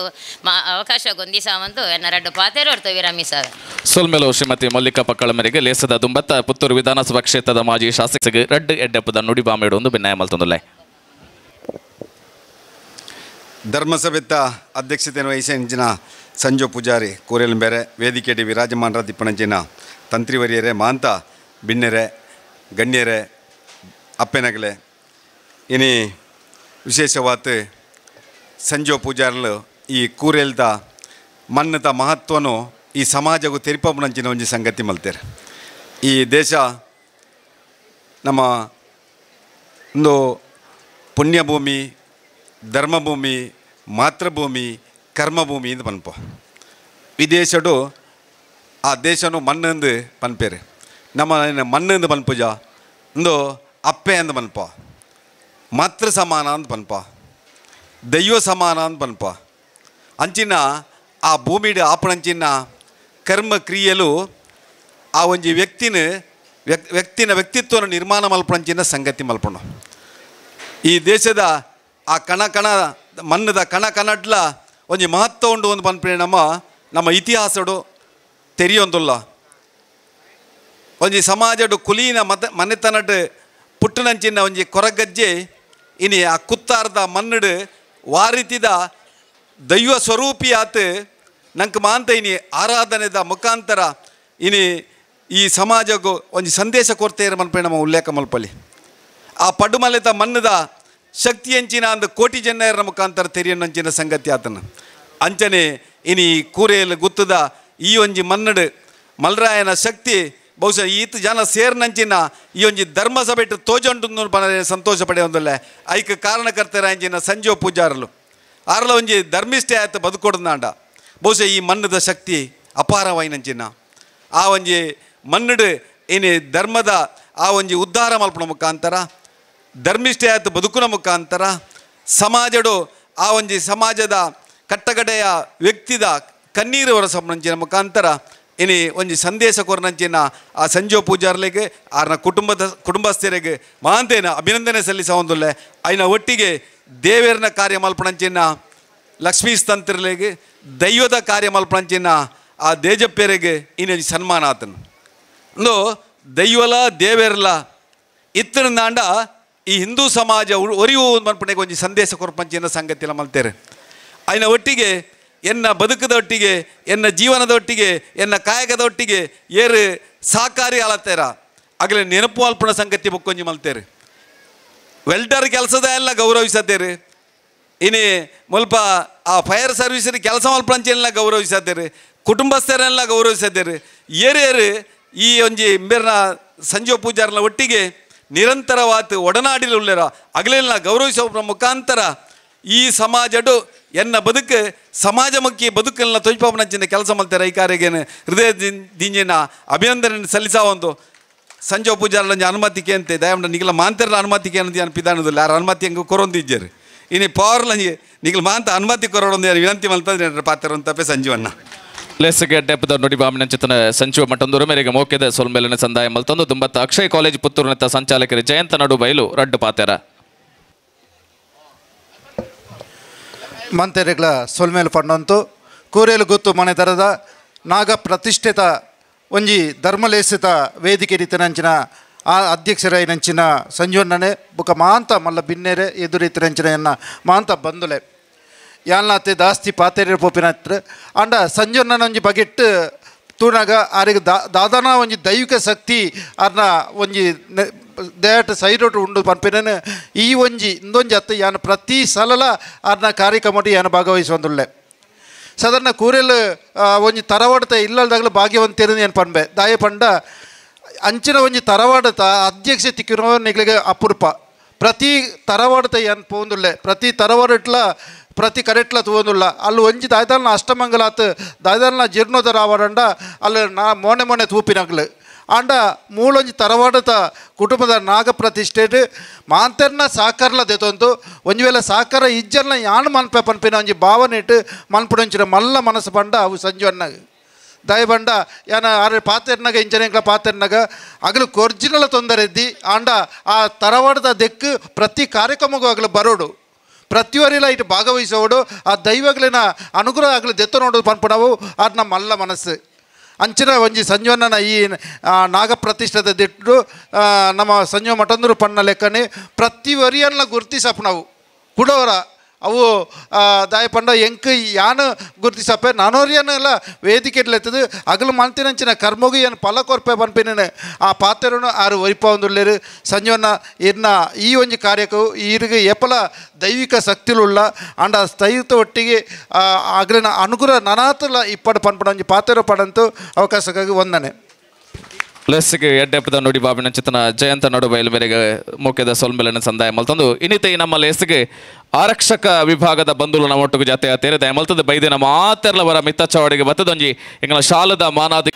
Speaker 2: ಅವಕಾಶ ಗೊಂದಿಸಾವಂತೂ ಎನ್ನ ರಡ್ಡು ಪಾತೆರೋರ್ತು ವಿರಮಿಸಾವೆ.
Speaker 1: ಸೊಲ್ಮೆಲು ಶ್ರೀಮತಿ ಮಲ್ಲಿಕಾ ಪಕ್ಕಳಮರಿಗೆ ಲೇಸದ ದುಂಬತ್ತ ಪುತ್ತೂರು ವಿಧಾನಸಭಾ ಕ್ಷೇತ್ರದ ಮಾಜಿ ಶಾಸಕ ರಡ್ಡು ಎಡ್ಡಪ್ಪದ ನುಡಿಬಾಮೇಡು ಒಂದು ಭಿನ್ನಾಯ ಮಲ್ತೊಂದುಲ್ಲೆ.
Speaker 10: ಧರ್ಮಸಭೆತ್ತ ಅಧ್ಯಕ್ಷತೆಯನ್ನು ವಹಿಸಿನ ಸಂಜು ಪೂಜಾರಿ ಕೂರೆಲ್ ಬೇರೆ ವೇದಿಕೆ ವಿರಾಜಮಾನರ ತಿಪ್ಪಣಂಚಿನ ತಂತ್ರಿವರಿಯರೇ ಮಾಂತ ಬಿನ್ನೆರೆ ಗಣ್ಯರೇ ಅಪ್ಪೆನಗಲೆ ಇನಿ ವಿಶೇಷವಾದ ಸಂಜು ಪೂಜಾರ್ಲು ಈ ಕೂರೆಲ್ದ ಮನ್ನದ ಮಹತ್ವನು ಈ ಸಮಾಜಗೂ ತೆರಿಪಂಚಿನ ಒಂಜಿ ಸಂಗತಿ ಮಲ್ತೇರೆ. ಈ ದೇಶ ನಮ್ಮ ಒಂದು ಪುಣ್ಯಭೂಮಿ, ಧರ್ಮಭೂಮಿ, ಮಾತೃಭೂಮಿ, ಕರ್ಮಭೂಮಿ ಎಂದು ಪನ್ಪ. ವಿದೇಶಡು ಆ ದೇಶನು ಮಣ್ಣಂದು ಪನ್ಪೇರು, ನಮ್ಮ ಮಣ್ಣಂದು ಪನ್ಪುಜ ಒಂದು ಅಪ್ಪೆ ಅಂದು ಪನ್ಪ, ಮಾತೃ ಸಮಾನ ಅಂತ ಪನ್ಪ, ದೈವ ಸಮಾನ ಅಂತ ಪನ್ಪ. ಅಂಚಿನ ಆ ಭೂಮಿಡು ಆಪಣಂಚಿನ ಕರ್ಮ ಕ್ರಿಯೆಲು ಆ ಒಂಜಿ ವ್ಯಕ್ತಿನ ವ್ಯಕ್ತಿನ ವ್ಯಕ್ತಿತ್ವನ ನಿರ್ಮಾಣ ಮಲ್ಪಣಂಚಿನ ಸಂಗತಿ ಮಲ್ಪಣ. ಈ ದೇಶದ ಆ ಕಣ ಕಣ ಮಣ್ಣದ ಕಣ ಕಣಡ್ಲ ಒಂಜಿ ಮಹತ್ವ ಉಂಡು ಒಂದು ಪನ್ಪೆ ನಮ್ಮ ನಮ್ಮ ಇತಿಹಾಸಡು ತೆರಿಯೊಂದುಲ್ಲ. ಒಂಜಿ ಸಮಾಜಡು ಕುಲೀನ ಮತ ಮನೆತನಡು ಪುಟ್ಟನಂಚಿನ ಒಂಜಿ ಕೊರಗಜ್ಜೆ ಇನಿ ಆ ಕುತ್ತಾರ್ದ ಮಣ್ಣಡು ವಾರಿತಿದ ದೈವ ಸ್ವರೂಪಿಯಾತು ನಂಗೆ ಮಾಂತ ಇನಿ ಆರಾಧನೆದ ಮುಖಾಂತರ ಇನಿ ಈ ಸಮಾಜಕ್ಕೂ ಒಂಜಿ ಸಂದೇಶ ಕೊಡ್ತೇರ ಮನ್ಪೆ ನಮ್ಮ ಉಲ್ಲೇಖ ಮಲ್ಪಲಿ. ಆ ಪಡುಮಲೆತ ಮಣ್ಣದ ಶಕ್ತಿ ಅಂಚಿನ ಅಂದು ಕೋಟಿ ಜನರ ಮುಖಾಂತರ ತೆರಿಯನಂಚಿನ ಸಂಗತಿ ಆತನ. ಅಂಚನೆ ಇನಿ ಕೂರೆಯಲ್ಲಿ ಗುತ್ತದ ಈ ಒಂಜಿ ಮನ್ನಡು ಮಲ್ರಾಯನ ಶಕ್ತಿ ಬಹುಶಃ ಈತ ಜನ ಸೇರ್ನಂಚಿನ ಈ ಒಂಜಿ ಧರ್ಮ ಸಭೆಟ್ಟು ತೋಜೊಂಡು ಸಂತೋಷ ಪಡೆಯೊಂದಲ್ಲ. ಐಕ ಕಾರಣಕರ್ತರ ಅಂಚಿನ ಸಂಜೀವ ಪೂಜಾರಲು ಆರ್ಲ ಒಂಜಿ ಧರ್ಮಿಷ್ಠೆ ಆಯ್ತು ಬದುಕೊಡ್ದಾಂಡ ಬಹುಶಃ ಈ ಮಣ್ಣದ ಶಕ್ತಿ ಅಪಾರವಾಯಿನಂಚಿನ ಆ ಒಂಜಿ ಮನ್ನಡು ಏನೇ ಧರ್ಮದ ಆ ಒಂಜಿ ಉದ್ಧಾರ ಮಲ್ಪನ ಮುಖಾಂತರ ಧರ್ಮಿಷ್ಠೆ ಆಯ್ತು ಬದುಕುನ ಮುಖಾಂತರ ಸಮಾಜಡು ಆ ಒಂಜಿ ಸಮಾಜದ ಕಟ್ಟಗಡೆಯ ವ್ಯಕ್ತಿದ ಕಣ್ಣೀರು ಹೊರಸಂಚಿನ ಮುಖಾಂತರ ಇನಿ ಒಂಜಿ ಸಂದೇಶ ಕೊರನಂಚಿನ ಆ ಸಂಜೀವ ಪೂಜಾರ್ಲಿಗೆ ಆರ್ನ ಕುಟುಂಬಸ್ಥರಿಗೆ ಮಹಾಂತೇನ ಅಭಿನಂದನೆ ಸಲ್ಲಿಸ ಒಂದುಲ್ಲೆ. ಐನ ಒಟ್ಟಿಗೆ ದೇವೇರ್ನ ಕಾರ್ಯ ಮಲ್ಪಣಂಚಿನ ಲಕ್ಷ್ಮೀ ತಂತ್ರಲಿಗೆ ದೈವದ ಕಾರ್ಯ ಮಲ್ಪಣಂಚಿನ ಆ ದೇಜಪ್ಪೇರಿಗೆ ಇನ್ನೊಂದು ಸನ್ಮಾನ ಆತನು. ಒಂದು ದೈವಲ ದೇವೇರ್ಲ ಇತ್ತನಾಂಡ ಈ ಹಿಂದೂ ಸಮಾಜ ಒರಿಯು ಮನ್ಪಣೆಗೆ ಒಂಜಿ ಸಂದೇಶ ಕೊರಪಂಚಿನ ಸಂಗತಿಲ ಮಲ್ತೇರೆ. ಐನ ಒಟ್ಟಿಗೆ ಎನ್ನ ಬದುಕದ ಒಟ್ಟಿಗೆ ಎನ್ನ ಜೀವನದ ಒಟ್ಟಿಗೆ ಎನ್ನ ಕಾಯಕದ ಒಟ್ಟಿಗೆ ಏರು ಸಾಕಾರಿ ಆಲತ್ತೇರ ಆಗಲೇ ನೆನಪು ಅಲ್ಪಣ ಸಂಗತಿ ಬೊಕ್ಕೊಂಜಿ ಮಲ್ತೇರು. ವೆಲ್ಡರ್ ಕೆಲಸದ ಎಲ್ಲ ಗೌರವಿಸತ್ತೇರು, ಇನಿ ಮುಲ್ಪ ಆ ಫೈರ್ ಸರ್ವೀಸಿನ ಕೆಲಸ ಮಲ್ಪಂಚೆಲ್ಲ ಗೌರವಿಸತ್ತೇರು, ಕುಟುಂಬಸ್ಥರೆಲ್ಲ ಗೌರವಿಸತ್ತೇರು. ಏರು ಈ ಒಂಜಿ ಇಂಬೇರ್ನ ಸಂಜೀವ ಪೂಜಾರನ ಒಟ್ಟಿಗೆ ನಿರಂತರವಾತ್ ಒಡನಾಡಿಲುಲ್ಲೆರ ಅಗಲೆಲ್ಲ ಗೌರವಿಸುವ ಮುಖಾಂತರ ಈ ಸಮಾಜಡು ಎನ್ನ ಬದುಕು ಸಮಾಜಮುಖಿ ಬದುಕನ್ನ ತೊಯ್ಪಾಪನಂಚಿನ ಕೆಲಸ ಮಾಡ್ತಾರೆ. ಈ ಕಾರ್ಯಗೇನು ಹೃದಯ ದಿಂಜಿನ ಅಭಿನಂದನೆ ಸಲ್ಲಿಸ ಒಂದು ಸಂಜೆ ಪೂಜಾರಲಂಜ ಅನುಮತಿಕೆ ಅಂತೆ ದಯಮಂಡ ನಿಗಲ ಮಾಂತರಲ ಅನುಮತಿಕೆ ಅಂತ ಅನ್ಪಿದಾನದಿಲ್ಲ ಯಾರು ಅನುಮತಿ ಹಂಗೆ ಕೊರೊಂದಿಜ್ಜರು ಇನ್ನು ಪವರ್ಲಂಜಿ ನಿಗಲ ಮಾಂತ ಅನುಮತಿ ಕೊರೋಡೊಂದು ವಿನಂತಿ ಮಲ್ತಂದ್ರೆ ಪಾತ್ರ ಅಂತಪ್ಪೆ ಸಂಜೀವಣ್ಣ
Speaker 1: ಲೇಸಿಗೆ ಡೆಪ್ಪದ ನುಡಿ ಬಾಮಿನ ಚಿತ್ತನ ಸಂಚುವ ಮಟ್ಟೊಂದು ಮೇರೆಗೆ ಮೋಕೆದ ಸೊಲ್ಮೇಲಿನ ಸಂದಾಯ ಮಲ್ತೊಂದು ದುಂಬತ್ತ ಅಕ್ಷಯ್ ಕಾಲೇಜ್ ಪುತ್ತೂರಿನ ಸಂಚಾಲಕರು ಜಯಂತ ನಡು ಬೈಲು ರಡ್ಡು ಪಾತೆರ
Speaker 11: ಮಂತೆರೆಗಳ ಸೊಲ್ಮೇಲು ಪಣ್ಣಂತು ಕೂರೇಲು ಗೊತ್ತು ಮನೆ ತರದ ನಾಗ ಪ್ರತಿಷ್ಠಿತ ಒಂಜಿ ಧರ್ಮಲೇಸಿತ ವೇದಿಕೆ ರೀತಿನಂಚಿನ ಆ ಅಧ್ಯಕ್ಷರೈನಂಚಿನ ಸಂಜೀವಣ್ಣನೆ ಬುಕ ಮಾಂತ ಮಲ್ಲ ಬಿನ್ನೇರೆ ಎದುರೀತಿನಂಚಿನ ಎನ್ನ ಮಾಂತ ಬಂದುಲೆ ಯಾಲ್ನಾತೆ ದಾಸ್ತಿ ಪಾತೆರೆ ಪೋಪಿನತ್ರ ಅಂಡ ಸಂಜೀವಣ್ಣನ ಒಂಜಿ ಬಗೆಟ್ಟು ತೂನಾಗ ಆರಿಗೆ ದಾದಾನ ಒಂಜಿ ದೈವಿಕ ಶಕ್ತಿ ಅರ್ನ ಒಂಜಿ ದೇಟ ಸೈಡೋಟು ಉಂಡು ಪನ್ಪಿನ ಈ ಒಂಜಿ ಇಂದೊಂಜಿ ಅತ್ತ ಯಾನು ಪ್ರತಿ ಸಲಲ ಅರ್ನ ಕಾರ್ಯಕ್ರಮ ಯಾನು ಭಾಗವಹಿಸುವಂದುಳ್ಳೆ ಸಾಧಾರಣ ಕೂರೆಲ್ ಒಂಜಿ ತರವಾಡತ ಇಲ್ಲದಾಗಲೂ ಭಾಗ್ಯವಂತೇರು ಏನು ಪನ್ಬೆ ದಾಯ ಪಂಡ ಅಂಚಿನ ಒಂಜಿ ತರವಾಡತ ಅಧ್ಯಕ್ಷ ತಿಕ್ಕಿರೋ ನಿಗಳಿಗೆ ಅಪರೂಪ ಪ್ರತಿ ತರವಾಡತ ಏನು ಪೋಂದುಳ್ಳೆ ಪ್ರತಿ ತರವಾಡಟ್ಲ ಪ್ರತಿ ಕರೆಟ್ಲ ತೂವೊಂದುಲ್ಲ ಅಲ್ಲಿ ಒಂಜಿ ದಾಯ್ದಾಲ್ನ ಅಷ್ಟಮಂಗಲಾತ್ ದಾಯ್ದಾಲ್ನ ಜೀರ್ಣೋದ್ಧಾರ ಆವಡಂಡ ಅಲ್ಲಿ ನಾ ಮೋನೆ ಮೋನೆ ತೂಪಿನಗ್ಲು ಆಂಡ ಮೂಲೊಂಜಿ ತರವಾಡತ ಕುಟುಂಬದ ನಾಗ ಪ್ರತಿಷ್ಠೆ ಮಾಂತರ್ನ ಸಾಕರ್ಲ ದೆತೊಂದು ಒಂಜಿ ವೇಳೆ ಸಾಕಾರ ಇಜ್ಜರ್ನ ಯಾನು ಮನ್ಪೆ ಪನ್ಪಿನ ಒಂಜಿ ಭಾವನೆ ಇಟ್ಟು ಮನ್ಪುಡೊಂಚಿನ ಮಲ್ಲ ಮನಸ್ಸು ಪಂಡ ಅವು ಸಂಜೀವಣ್ಣಗ ದಯಬಂಡ ಯಾನ ಆರೆ ಪಾತೆರ್ನಾಗ ಇಂಚನೆಂಕ್ಲ ಪಾತೆರ್ನಾಗ ಅಗಲು ಕೊರ್ಜಿನಲ ತೊಂದರೆ ಇದ್ದಿ ಆಂಡ ಆ ತರವಾಡದ ದೆಕ್ಕು ಪ್ರತಿ ಕಾರ್ಯಕ್ರಮಕ್ಕೂ ಅಗಲು ಬರೋಡು ಪ್ರತಿವರಿಲ ಇಟ್ಟು ಭಾಗವಹಿಸೋಡು ಆ ದೈವಗಳಿನ ಅನುಗ್ರಹ ಆಗಲು ದೆತ್ತ ನೋಡೋದು ಪನ್ಪುನವು ಅದು ನಮ್ಮ ಮಲ್ಲ ಮನಸ್ಸು ಅಂಚಿನ ಒಂಜಿ ಸಂಜೀವಣ್ಣನ ಈ ನಾಗಪ್ರತಿಷ್ಠದ ದಿಟ್ಟು ನಮ್ಮ ಸಂಜೀವ ಮಠಂದರು ಪಣ್ಣ ಲೆಕ್ಕನೆ ಪ್ರತಿ ವರಿಯನ್ನ ಗುರುತಿಸಪ್ಪ ನಾವು ಕುಡವರ ಅವು ದಾಯ ಪಂಡ ಎಂಕ್ ಯಾನು ಗುರುತಿಸಪ್ಪೆ ನಾನೋರಿಯನ್ನೆಲ್ಲ ವೇದಿಕೆ ಇಡ್ಲತ್ತದು ಅಗಲು ಮನ್ತಿನಂಚಿನ ಕರ್ಮಗು ಏನು ಫಲ ಕೊರ್ಪೆ ಪನ್ಪಿನ ಆ ಪಾತ್ರನು ಆರು ಒರಿಪ ಒಂದುಳ್ಳೇರು ಸಂಜೀವಣ್ಣ ಇರ್ನ ಈ ಒಂಜಿ ಕಾರ್ಯಕ್ಕೂ ಈರಿಗೆ ಏಪಲ ದೈವಿಕ ಶಕ್ತಿಲುಳ್ಳ ಅಂಡ ಸ್ಥೈತ ಒಟ್ಟಿಗೆ ಅಗಲಿನ ಅನುಗ್ರಹ ನನಾತಲ ಇಪ್ಪಡು ಪನ್ಪಡ ಒಂಜಿ ಪಾತ್ರ ಪಡಂತು ಅವಕಾಶಕ್ಕಾಗಿ ವಂದನೆ.
Speaker 1: ಲೆಸ್ಸಿಗೆ ಎಡ್ಡೆಪ್ಪದ ನುಡಿ ಬಾಬಿನ ಚಿತ್ತನ ಜಯಂತ ನಡು ಬಯಲು ಮೇರೆಗೆ ಮುಖ್ಯದ ಸೊಲ್ಮೆಲನ ಸಂದಾಯ ಮಲ್ತಂದು ಇನ್ನಿತ ಈ ನಮ್ಮ ಲೇಸಿಗೆ ಆರಕ್ಷಕ ವಿಭಾಗದ ಬಂಧುಲು ನಮ್ಮ ಒಟ್ಟಿಗೆ ಜಾತೆ ತೇರೆ ದಯಮಲ್ತದ ಬೈದಿನ ಮಾತೆರ್ಲವರ ಮಿತ್ತ ಚವಾಡಿಗೆ ಬತ್ತದೊಂಜಿ ಎಂಗಳ ಶಾಲದ ಮಾನಾದಿ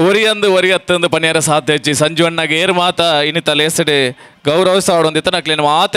Speaker 1: ಒರಿಯಂದು ಒರಿಯತ್ತಂದು ಪನಿಯಾರ ಸಾಧ್ಯ ಹೆಚ್ಚಿ ಸಂಜೀವಣ್ಣಗೆ ಏರು ಮಾತ ಇನ್ನಿತ ಲೇಸಡೆ ಗೌರವಿಸಾಡೊಂದಿತ್ತ ನಕ್ಲೇನು ಮಾತ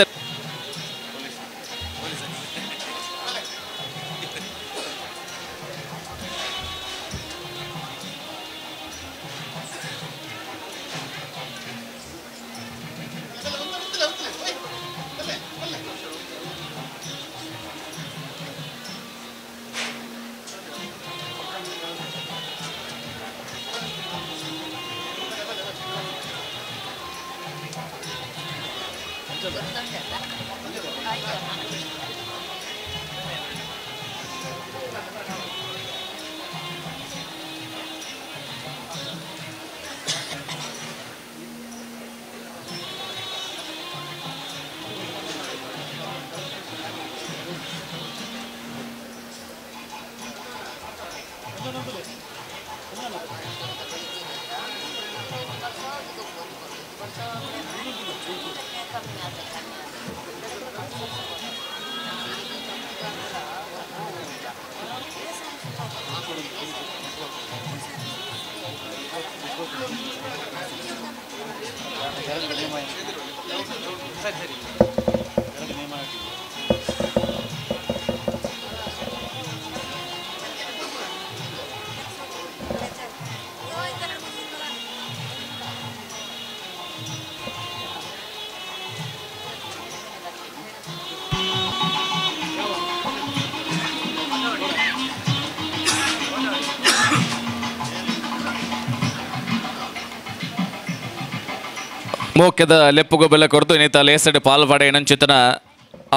Speaker 1: ಮೋಕ್ಯದ ಲೆಪ್ಪುಗು ಬೆಲೆ ಕೊರತು ಇನ್ನಿತ ಲೇಸಡ್ ಪಾಲ್ವಾಡೆ ನಂಚಿತನ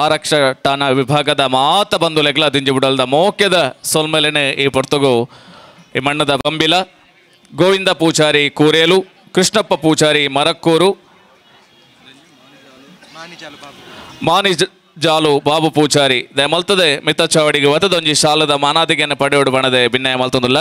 Speaker 1: ಆರಕ್ಷ ಠಾಣಾ ವಿಭಾಗದ ಮಾತ ಬಂದು ಲೆಗ್ಲ ದಿಂಜಿ ಬುಡಲ್ದ ಮೋಕ್ಯದ ಸೊಲ್ಮೆಲೆನೆ ಈ ಪೊರ್ತುಗು ಈ ಮಣ್ಣದ ಬಂಬಿಲ ಗೋವಿಂದ ಪೂಜಾರಿ ಕೂರೇಲು, ಕೃಷ್ಣಪ್ಪ ಪೂಜಾರಿ ಮರಕ್ಕೂರು, ಮಾನಿಜಾಲು ಬಾಬು ಪೂಜಾರಿ ದಯಮಲ್ತದೆ ಮಿತ್ತ ಚಾವಡಿಗೆ ಒತ್ತದೊಂಜಿ ಶಾಲದ ಮಾನಾದಿಗೆಯನ್ನು ಪಡೆಯೋಡು ಬಣದೆ ಭಿನ್ನಯ ಮಲ್ತೊಂದುಲ್ಲ.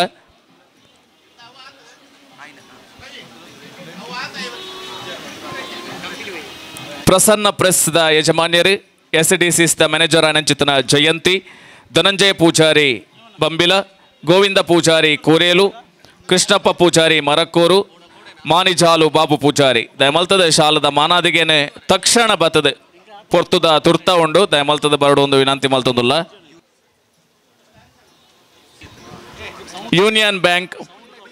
Speaker 1: ಪ್ರಸನ್ನ ಪ್ರೆಸ್ the ಯಜಮಾನ್ಯರು, S D C the manager ಅನಂಚಿತನ ಜಯಂತಿ, ಧನಂಜಯ ಪೂಜಾರಿ ಬಂಬಿಲ, ಗೋವಿಂದ ಪೂಜಾರಿ ಕೂರೇಲು, ಕೃಷ್ಣಪ್ಪ ಪೂಜಾರಿ ಮರಕ್ಕೂರು, ಮಾನಿಜಾಲು ಬಾಬು ಪೂಜಾರಿ ದಯಮಲ್ತದೆ ಶಾಲದ ಮಾನಾದಿಗೆನೆ ತಕ್ಷಣ ಬರ್ತದೆ ಪೊರ್ತುದ ತುರ್ತ ಉಂಡು ದಯಮಲ್ತದ ಬರಡು ಒಂದು ವಿನಂತಿ ಮಲ್ತೊಂದುಲ್ಲ. ಯೂನಿಯನ್ ಬ್ಯಾಂಕ್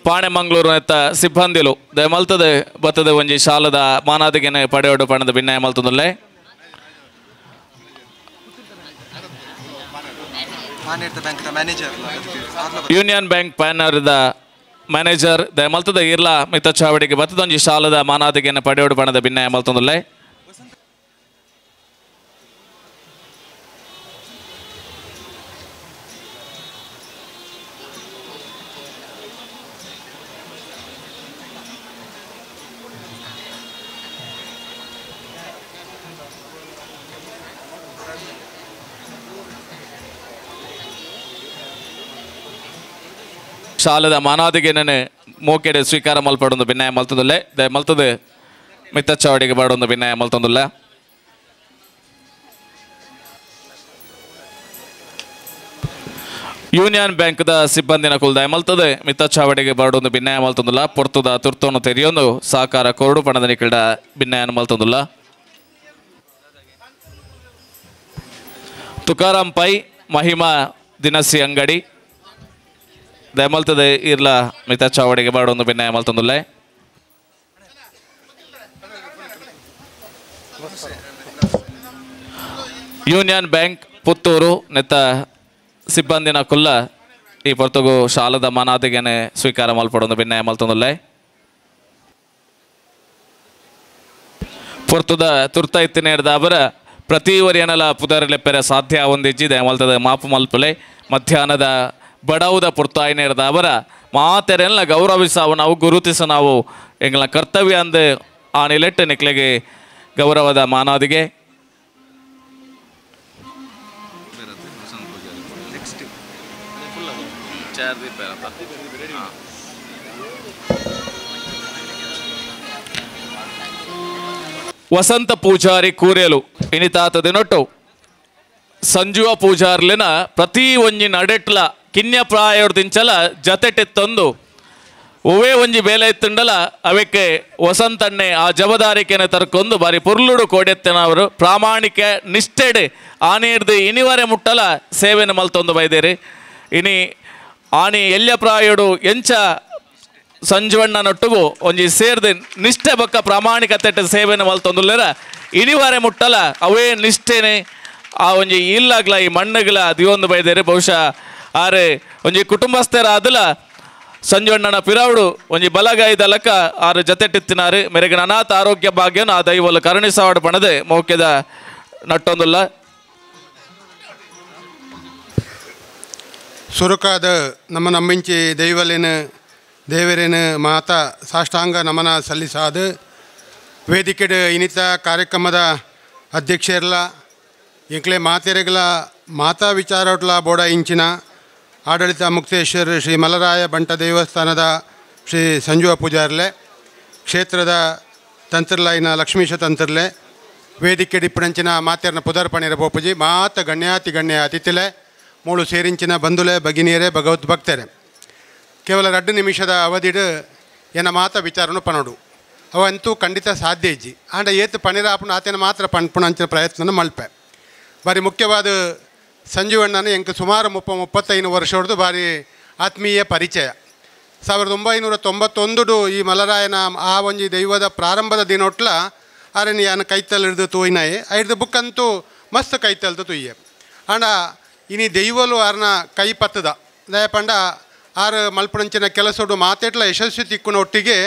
Speaker 1: ಪಾಣೆಮಂಗಳೂರು ನೆತ್ತ ಸಿಬ್ಬಂದಿಲು ದಯಮಲ್ತದೆ ಬರ್ತದೆ ಒಂಜಿ ಶಾಲದ ಮಾನಾದಿಗೆನೆ ಪಡೆಯೋಡು ಪಣದ ಭಿನ್ನಯ ಮಲ್ತೊಂದುಲ್ಲೆ. ಯೂನಿಯನ್ ಬ್ಯಾಂಕ್ ಪ್ಯಾನರ್ದ ಮ್ಯಾನೇಜರ್ ದಯಮಲ್ತದ ಇರ್ಲಾ ಮಿತ್ತ ಚಾವಡಿಗೆ ಬತ್ತದೊಂಜಿ ಶಾಲದ ಮಾನಾದಿಗೆನೆ ಪಡೆಯೋಡು ಪಣದ ಭಿನ್ನಯ ಮಲ್ತೊಂದುಲ್ಲೆ. ಶಾಲದ ಮಾನಾದಿಗೆನೆ ಮೋಕೆಡೆ ಸ್ವೀಕಾರ ಮಲ್ಪಡೊಂದು ಭಿನ್ನಯ ಮಲ್ತೊಂದುಲ್ಲೆ. ದಯಮಲ್ತದೆ ಮಿತ್ತ ಚಾವಡಿಗೆ ಬರಡೊಂದು ಭಿನ್ನಯ ಮಲ್ತೊಂದುಲ್ಲೆ. ಯೂನಿಯನ್ ಬ್ಯಾಂಕ್ದ ಸಿಬ್ಬಂದಿನ ಕುಲ್ ದಯಮಲ್ತದೆ ಮಿತ್ತ ಚಾವಡಿಗೆ ಬರಡೊಂದು ಭಿನ್ನಯ ಮಲ್ತೊಂದುಲ್ಲ. ಪೊರ್ತುದ ತುರ್ತೋನು ತೆರಿಯೊಂದು ಸಹಕಾರ ಕೊರಡು ಪಣದ ನಿಕಲ್ಡ ಭಿನ್ನಯನ ಮಲ್ತೊಂದುಲ್ಲ. ತುಕಾರಾಂ ಪೈ ಮಹಿಮಾ ದಿನಸಿ ಅಂಗಡಿ ದಯಮಲ್ತದೆ ಇರ್ಲ ಮಿತ ಚಾವಡಿಗೆ ಬಾಡೊಂದು ಭಿನ್ನಯ ಮಲ್ತೊಂದುಲ್ಲೆ. ಯೂನಿಯನ್ ಬ್ಯಾಂಕ್ ಪುತ್ತೂರು ನೆತ್ತ ಸಿಬ್ಬಂದಿನ ಕುಲ್ಲ ಈ ಪೊರ್ತುಗು ಶಾಲದ ಮಾನಾದಿಗೆನೆ ಸ್ವೀಕಾರ ಮಲ್ಪಡೊಂದು ಭಿನ್ನಯ ಮಲ್ತೊಂದುಲ್ಲೆ. ಪೊರ್ತುದ ತುರ್ತ ಇತ್ತಿನೇರ್ದ ಅವರ ಪ್ರತಿ ವರಿಯನಲ ಪುದರ್ಲೆಪ್ಪೆರೆ ಸಾಧ್ಯ ಒಂದಿಜ್ಜಿ ದಯಮಲ್ತದೆ ಮಾಪು ಮಲ್ಪುಲೆ. ಮಧ್ಯಾಹ್ನದ ಬಡವುದ ಪುರ್ತಾಯಿನೇರ್ದ ಅವರ ಮಾತೆರೆಲ್ಲ ಗೌರವಿಸಾವು ನಾವು ಗುರುತಿಸ ನಾವು ಎಂಗಳ ಕರ್ತವ್ಯ ಅಂದು ಆ ನಿಲೆಟ್ಟು ನಿಕ್ಲೆಗೆ ಗೌರವದ ಮಾನಾದಿಗೆ. ವಸಂತ ಪೂಜಾರಿ ಕೂರೇಲು ಇನಿತಾತ ದಿನೊಟ್ಟು ಸಂಜುವ ಪೂಜಾರ್ಲಿನ ಪ್ರತಿ ಒಂಜಿ ನಡೆಟ್ಲ ಕಿನ್ಯ ಪ್ರಾಯೋರ್ದಿಂಚಲ ಜತೆಟೆತ್ತೊಂದು ಒವೇ ಒಂಜಿ ಬೇಲೆ ಇತ್ತುಂಡಲ ಅವಕ್ಕೆ ವಸಂತಣ್ಣೆ ಆ ಜವಾಬ್ದಾರಿಕೆನ ತರ್ಕೊಂಡು ಬಾರಿ ಪುರ್ಲುಡು ಕೋಡೆತ್ತನವರು ಪ್ರಾಮಾಣಿಕ ನಿಷ್ಠೆಡೆ ಆನೇರ್ದು ಇನಿವರೆ ಮುಟ್ಟಲ ಸೇವೆನ ಮಲ್ತೊಂದು ಬೈದೇರಿ. ಇನಿ ಆನಿ ಎಲ್ಯ ಪ್ರಾಯೋಡು ಎಂಚ ಸಂಜುವಣ್ಣ ನೊಟ್ಟುಗು ಒಂಜಿ ಸೇರ್ದು ನಿಷ್ಠೆ ಬಕ್ಕ ಪ್ರಾಮಾಣಿಕತೆ ಸೇವೆನ ಮಲ್ತೊಂದುಲ್ಲೆರ ಇನಿವರೆ ಮುಟ್ಟಲ ಅವೇ ನಿಷ್ಠೆನೆ ಆ ಒಂಜಿ ಇಲ್ಲಾಗ್ಲ ಈ ಮಣ್ಣುಗಳ ದಿವೊಂದು ಬೈದೇರಿ. ಬಹುಶಃ ಆರೆ ಒಂಜಿ ಕುಟುಂಬಸ್ಥರಾದಲ ಸಂಜುವಣ್ಣನ ಪಿರಾವುಡು ಒಂಜಿ ಬಲಗಾಯ್ದ ಲಕ್ಕ ಆರು ಜತೆಟಿತ್ತಿನಾರು ಮೇರೆಗೆ ಅನಾಥ ಆರೋಗ್ಯ ಭಾಗ್ಯನ ಆ ದೈವಲು ಕರುಣಿಸಾವಾಡು ಪಣದೆ ಮೌಕ್ಯದ ನಟ್ಟೊಂದುಲ್ಲ.
Speaker 12: ಸುರುಕಾದ ನಮ್ಮ ನಮ್ಮಿಂಚಿ ದೈವಲಿನ ದೇವರೇನ ಮಾತಾ ಸಾಷ್ಟಾಂಗ ನಮನ ಸಲ್ಲಿಸಾದ ವೇದಿಕೆಡ್ ಇನ್ನಿತ ಕಾರ್ಯಕ್ರಮದ ಅಧ್ಯಕ್ಷರ್ಲ ಎಂಕ್ಲೆ ಮಾತೆರೆಗಳ ಮಾತಾ ವಿಚಾರೋಟ್ಲ ಬೋಡ ಇಂಚಿನ ಆಡಳಿತ ಮುಕ್ತೇಶ್ವರ ಶ್ರೀ ಮಲರಾಯ ಬಂಟ ದೇವಸ್ಥಾನದ ಶ್ರೀ ಸಂಜುವ ಪೂಜಾರ್ಲೆ, ಕ್ಷೇತ್ರದ ತಂತ್ರಲಾಯಿನ ಲಕ್ಷ್ಮೀಶ ತಂತ್ರಲೆ, ವೇದಿಕೆ ಡಿಪ್ಪಣಂಚಿನ ಮಾತೆರ್ನ ಪುದರ್ಪಣಿರ ಬೋಪುಜಿ ಮಾತ ಗಣ್ಯಾತಿ ಗಣ್ಯ ಅತಿಥಿಲೆ ಮೂಳು ಸೇರಿಂಚಿನ ಬಂಧುಲೆ ಭಗಿನಿಯರೇ ಭಗವದ್ ಭಕ್ತರೆ ಕೇವಲ 2 ನಿಮಿಷದ ಅವಧಿಡು ಎನ್ನ ಮಾತ ವಿಚಾರನು ಪನೋಡು ಅವಂತೂ ಖಂಡಿತ ಸಾಧ್ಯ ಇಜ್ಜಿ ಆಂಡ ಏತು ಪಣಿರ ಆಪುನ ಆತನ ಮಾತ್ರ ಪಣ್ಪುಣಂಚಿನ ಪ್ರಯತ್ನ ಮಲ್ಪೆ ಬಾರಿ ಮುಖ್ಯವಾದ ಸಂಜೀವಣ್ಣನ ಎಂಕ್ ಸುಮಾರು 35 ವರ್ಷದ ಬಾರಿ ಆತ್ಮೀಯ ಪರಿಚಯ 1991 ಈ ಮಲರಾಯನ ಆ ಒಂಜಿ ದೈವದ ಪ್ರಾರಂಭದ ದಿನೊಟ್ಲ ಆರೆನ್ ಯಾನ್ ಕೈತಲ್ ಹಿಡ್ದು ತೂಯಿನಾಯೆ ಐಡ್ದು ಬುಕ್ಕಂತೂ ಮಸ್ತ್ ಕೈತಲ್ದು ತುಯ್ಯೆ ಆಂಡ ಇನಿ ದೈವಲು ಆರ್ನ ಕೈ ಪತ್ತದ ದಯಪಂಡ ಆರು ಮಲ್ಪುಣಂಚಿನ ಕೆಲಸಡು ಮಾತೆಟ್ಲ ಯಶಸ್ವಿ ತಿಕ್ಕುನ ಒಟ್ಟಿಗೆ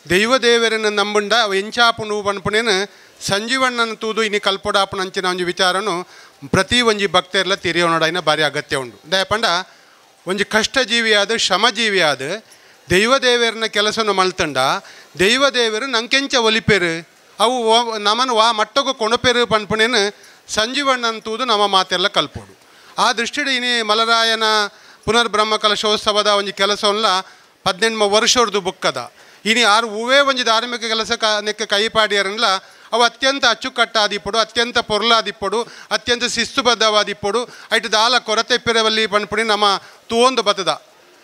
Speaker 12: ದೈವ ದೇವರನ್ನು ನಂಬುಂಡ ಎಂಚಾಪುಂಡು ಪನ್ಪುನೇನು ಸಂಜೀವಣ್ಣನ ತೂದು ಇನಿ ಕಲ್ಪೊಡಾಪುಣಂಚಿನ ಒಂಜಿ ವಿಚಾರನು ಪ್ರತಿ ಒಂಜಿ ಭಕ್ತರೆಲ್ಲ ತಿರಿಯೋನಡಾಯಿನ ಭಾರಿ ಅಗತ್ಯ ಉಂಡು ದಯಪಂಡ ಒಂಜಿ ಕಷ್ಟಜೀವಿಯಾದ ಶ್ರಮಜೀವಿಯಾದ ದೈವದೇವರನ್ನ ಕೆಲಸವನ್ನು ಮಲ್ತಂಡ ದೈವದೇವರು ನಂಕೆಂಚ ಒಲಿಪೇರು ಅವು ನಮನ ವಾ ಮಟ್ಟಗೂ ಕೊಣಪೇರು ಪನ್ಪುನೇನು ಸಂಜೀವಣ್ಣನ ತೂದು ನಮ್ಮ ಮಾತೆಲ್ಲ ಕಲ್ಪೋಡು ಆ ದೃಷ್ಟಿಡು ಇನಿ ಮಲರಾಯನ ಪುನರ್ಬ್ರಹ್ಮ ಕಲಶೋತ್ಸವದ ಒಂಜಿ ಕೆಲಸವನ್ನ 18 ವರ್ಷದ್ದು ಬುಕ್ಕದ ಇನಿ ಆರು ಹೂವೇ ಒಂಜಿ ಧಾರ್ಮಿಕ ಕೆಲಸ ನೆಕ್ಕ ಕೈಪಾಡಿಯರನ್ಲ ಅವು ಅತ್ಯಂತ ಅಚ್ಚುಕಟ್ಟಾದಿಪ್ಪಡು ಅತ್ಯಂತ ಪೊರ್ಲಾದಿಪ್ಪಡು ಅತ್ಯಂತ ಶಿಸ್ತುಬದ್ಧವಾದಿಪ್ಪಡು ಐಟು ದಾಲ ಕೊರತೆ ಪಿರವಲ್ಲಿ ಪನ್ಪುಣಿ ನಮ್ಮ ತೂವೊಂದು ಬತ್ತದ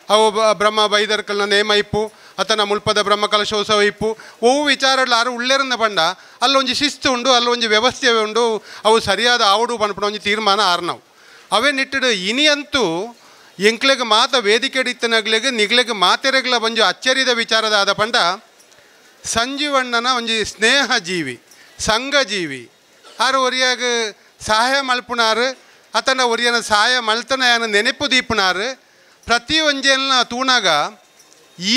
Speaker 12: ಅವು ಬ್ರಹ್ಮ ಬೈದರ್ಕಲ್ನ ನೇಮ ಇಪ್ಪು ಅತನ ಮುಲ್ಪದ ಬ್ರಹ್ಮ ಕಲಶೋತ್ಸವ ಇಪ್ಪು ಒವು ವಿಚಾರಗಳು ಆರು ಉಳ್ಳೇರನ್ನ ಪಂಡ ಅಲ್ಲೊಂಜಿ ಶಿಸ್ತು ಉಂಡು ಅಲ್ಲೊಂಜಿ ವ್ಯವಸ್ಥೆ ಉಂಡು ಅವು ಸರಿಯಾದ ಆವಡು ಪನ್ಪುಣ ಒಂಜಿ ತೀರ್ಮಾನ ಆರ್ನವು ಅವೇ ನಿಟ್ಟಿಡು ಇನಿ ಅಂತೂ ಎಂಕ್ಲೆಗ್ ಮಾತ ವೇದಿಕೆ ಇತ್ತನಗ್ಲೆಗ್ ನಿಗ್ಲೆಗ್ ಮಾತೆರೆಗ್ಲ ಒಂಜಿ ಅಚ್ಚರಿದ ವಿಚಾರದ ಆದ ಪಂಡ ಸಂಜೀವಣ್ಣನ ಒಂಜಿ ಸ್ನೇಹ ಜೀವಿ ಸಂಘಜೀವಿ ಆರು ಒರಿಯಾಗ ಸಹಾಯ ಮಲ್ಪುನಾರು ಆತನ ಒರಿಯನ ಸಹಾಯ ಮಲ್ತನ ನೆನಪು ದೀಪುನಾರು ಪ್ರತಿ ಒಂಜೆಲ್ನ ತೂನಾಗ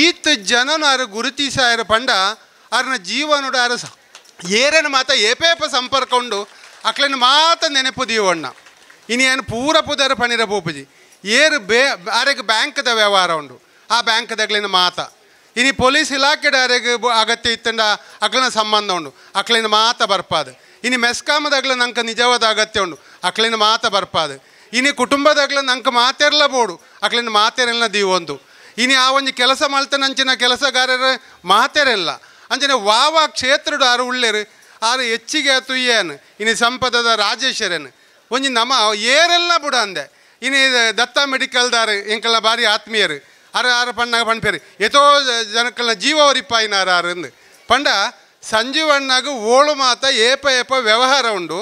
Speaker 12: ಈತ ಜನನ ಆರು ಗುರುತಿಸಾಯರ ಪಂಡ ಆರನ ಜೀವನೋಡು ಆರು ಏರನ ಮಾತ ಏಪೇಪ ಸಂಪರ್ಕ ಉಂಡು ಅಕ್ಲೆನ ಮಾತ ನೆನಪು ದೀವಣ್ಣ ಇನಿ ಏನು ಪೂರ ಪುದರ ಪಣಿರ ಪೋಪುಜಿ ಏರು ಬೇ ಆರೆಗ್ ಬ್ಯಾಂಕ್ದ ವ್ಯವಹಾರ ಉಂಡು ಆ ಬ್ಯಾಂಕ್ದಾಗ್ಲಿನ ಮಾತ ಇನಿ ಪೊಲೀಸ್ ಇಲಾಖೆಡ್ ಆರೆಗ್ ಅಗತ್ಯ ಇತ್ತಂಡ ಅಕ್ಲಿನ ಸಂಬಂಧ ಉಂಡು ಅಕ್ಲಿನ ಮಾತ ಬರ್ಪಾದ ಇನಿ ಮೆಸ್ಕಾಮದಾಗ್ಲ ನಂಗೆ ನಿಜವಾದ ಅಗತ್ಯ ಉಂಡು ಅಕ್ಲಿನ ಮಾತ ಬರ್ಪಾದ ಇನಿ ಕುಟುಂಬದಾಗ್ಲ ನಂಗೆ ಮಾತೆರ್ಲ ಬೋಡು ಅಕ್ಲಿನ ಮಾತೆರೆಲ್ಲ ದೀವೊಂದು ಇನಿ ಆ ಒಂಜಿ ಕೆಲಸ ಮಲ್ತನಂಚಿನ ಕೆಲಸಗಾರರ ಮಾತೆರೆಲ್ಲ ಅಂಚನೆ ವಾವಾ ಕ್ಷೇತ್ರಡು ಆರು ಉಳ್ಳೇರು ಆರು ಹೆಚ್ಚಿಗೆ ತುಯ್ಯನು ಇನಿ ಸಂಪದದ ರಾಜೇಶ್ವರನ್ ಒಂಜಿ ನಮ್ಮ ಏರೆಲ್ಲ ಬುಡ ಅಂದೆ ಇನಿ ದತ್ತ ಮೆಡಿಕಲ್ದಾರು ಎಂಕಲ್ನ ಭಾರಿ ಆತ್ಮೀಯರು ಆರು ಆರು ಪಣ್ಣಾಗ ಪಣ್ಪೇರು ಎತೋ ಜನಕ್ಕಲ್ನ ಜೀವ ಒರಿಪಾಯಿನಾರು ಆರು ಅಂದು ಪಂಡ ಸಂಜೀವಣ್ಣಾಗ ಓಳು ಮಾತ ಏಪ ಏಪ ವ್ಯವಹಾರ ಉಂಡು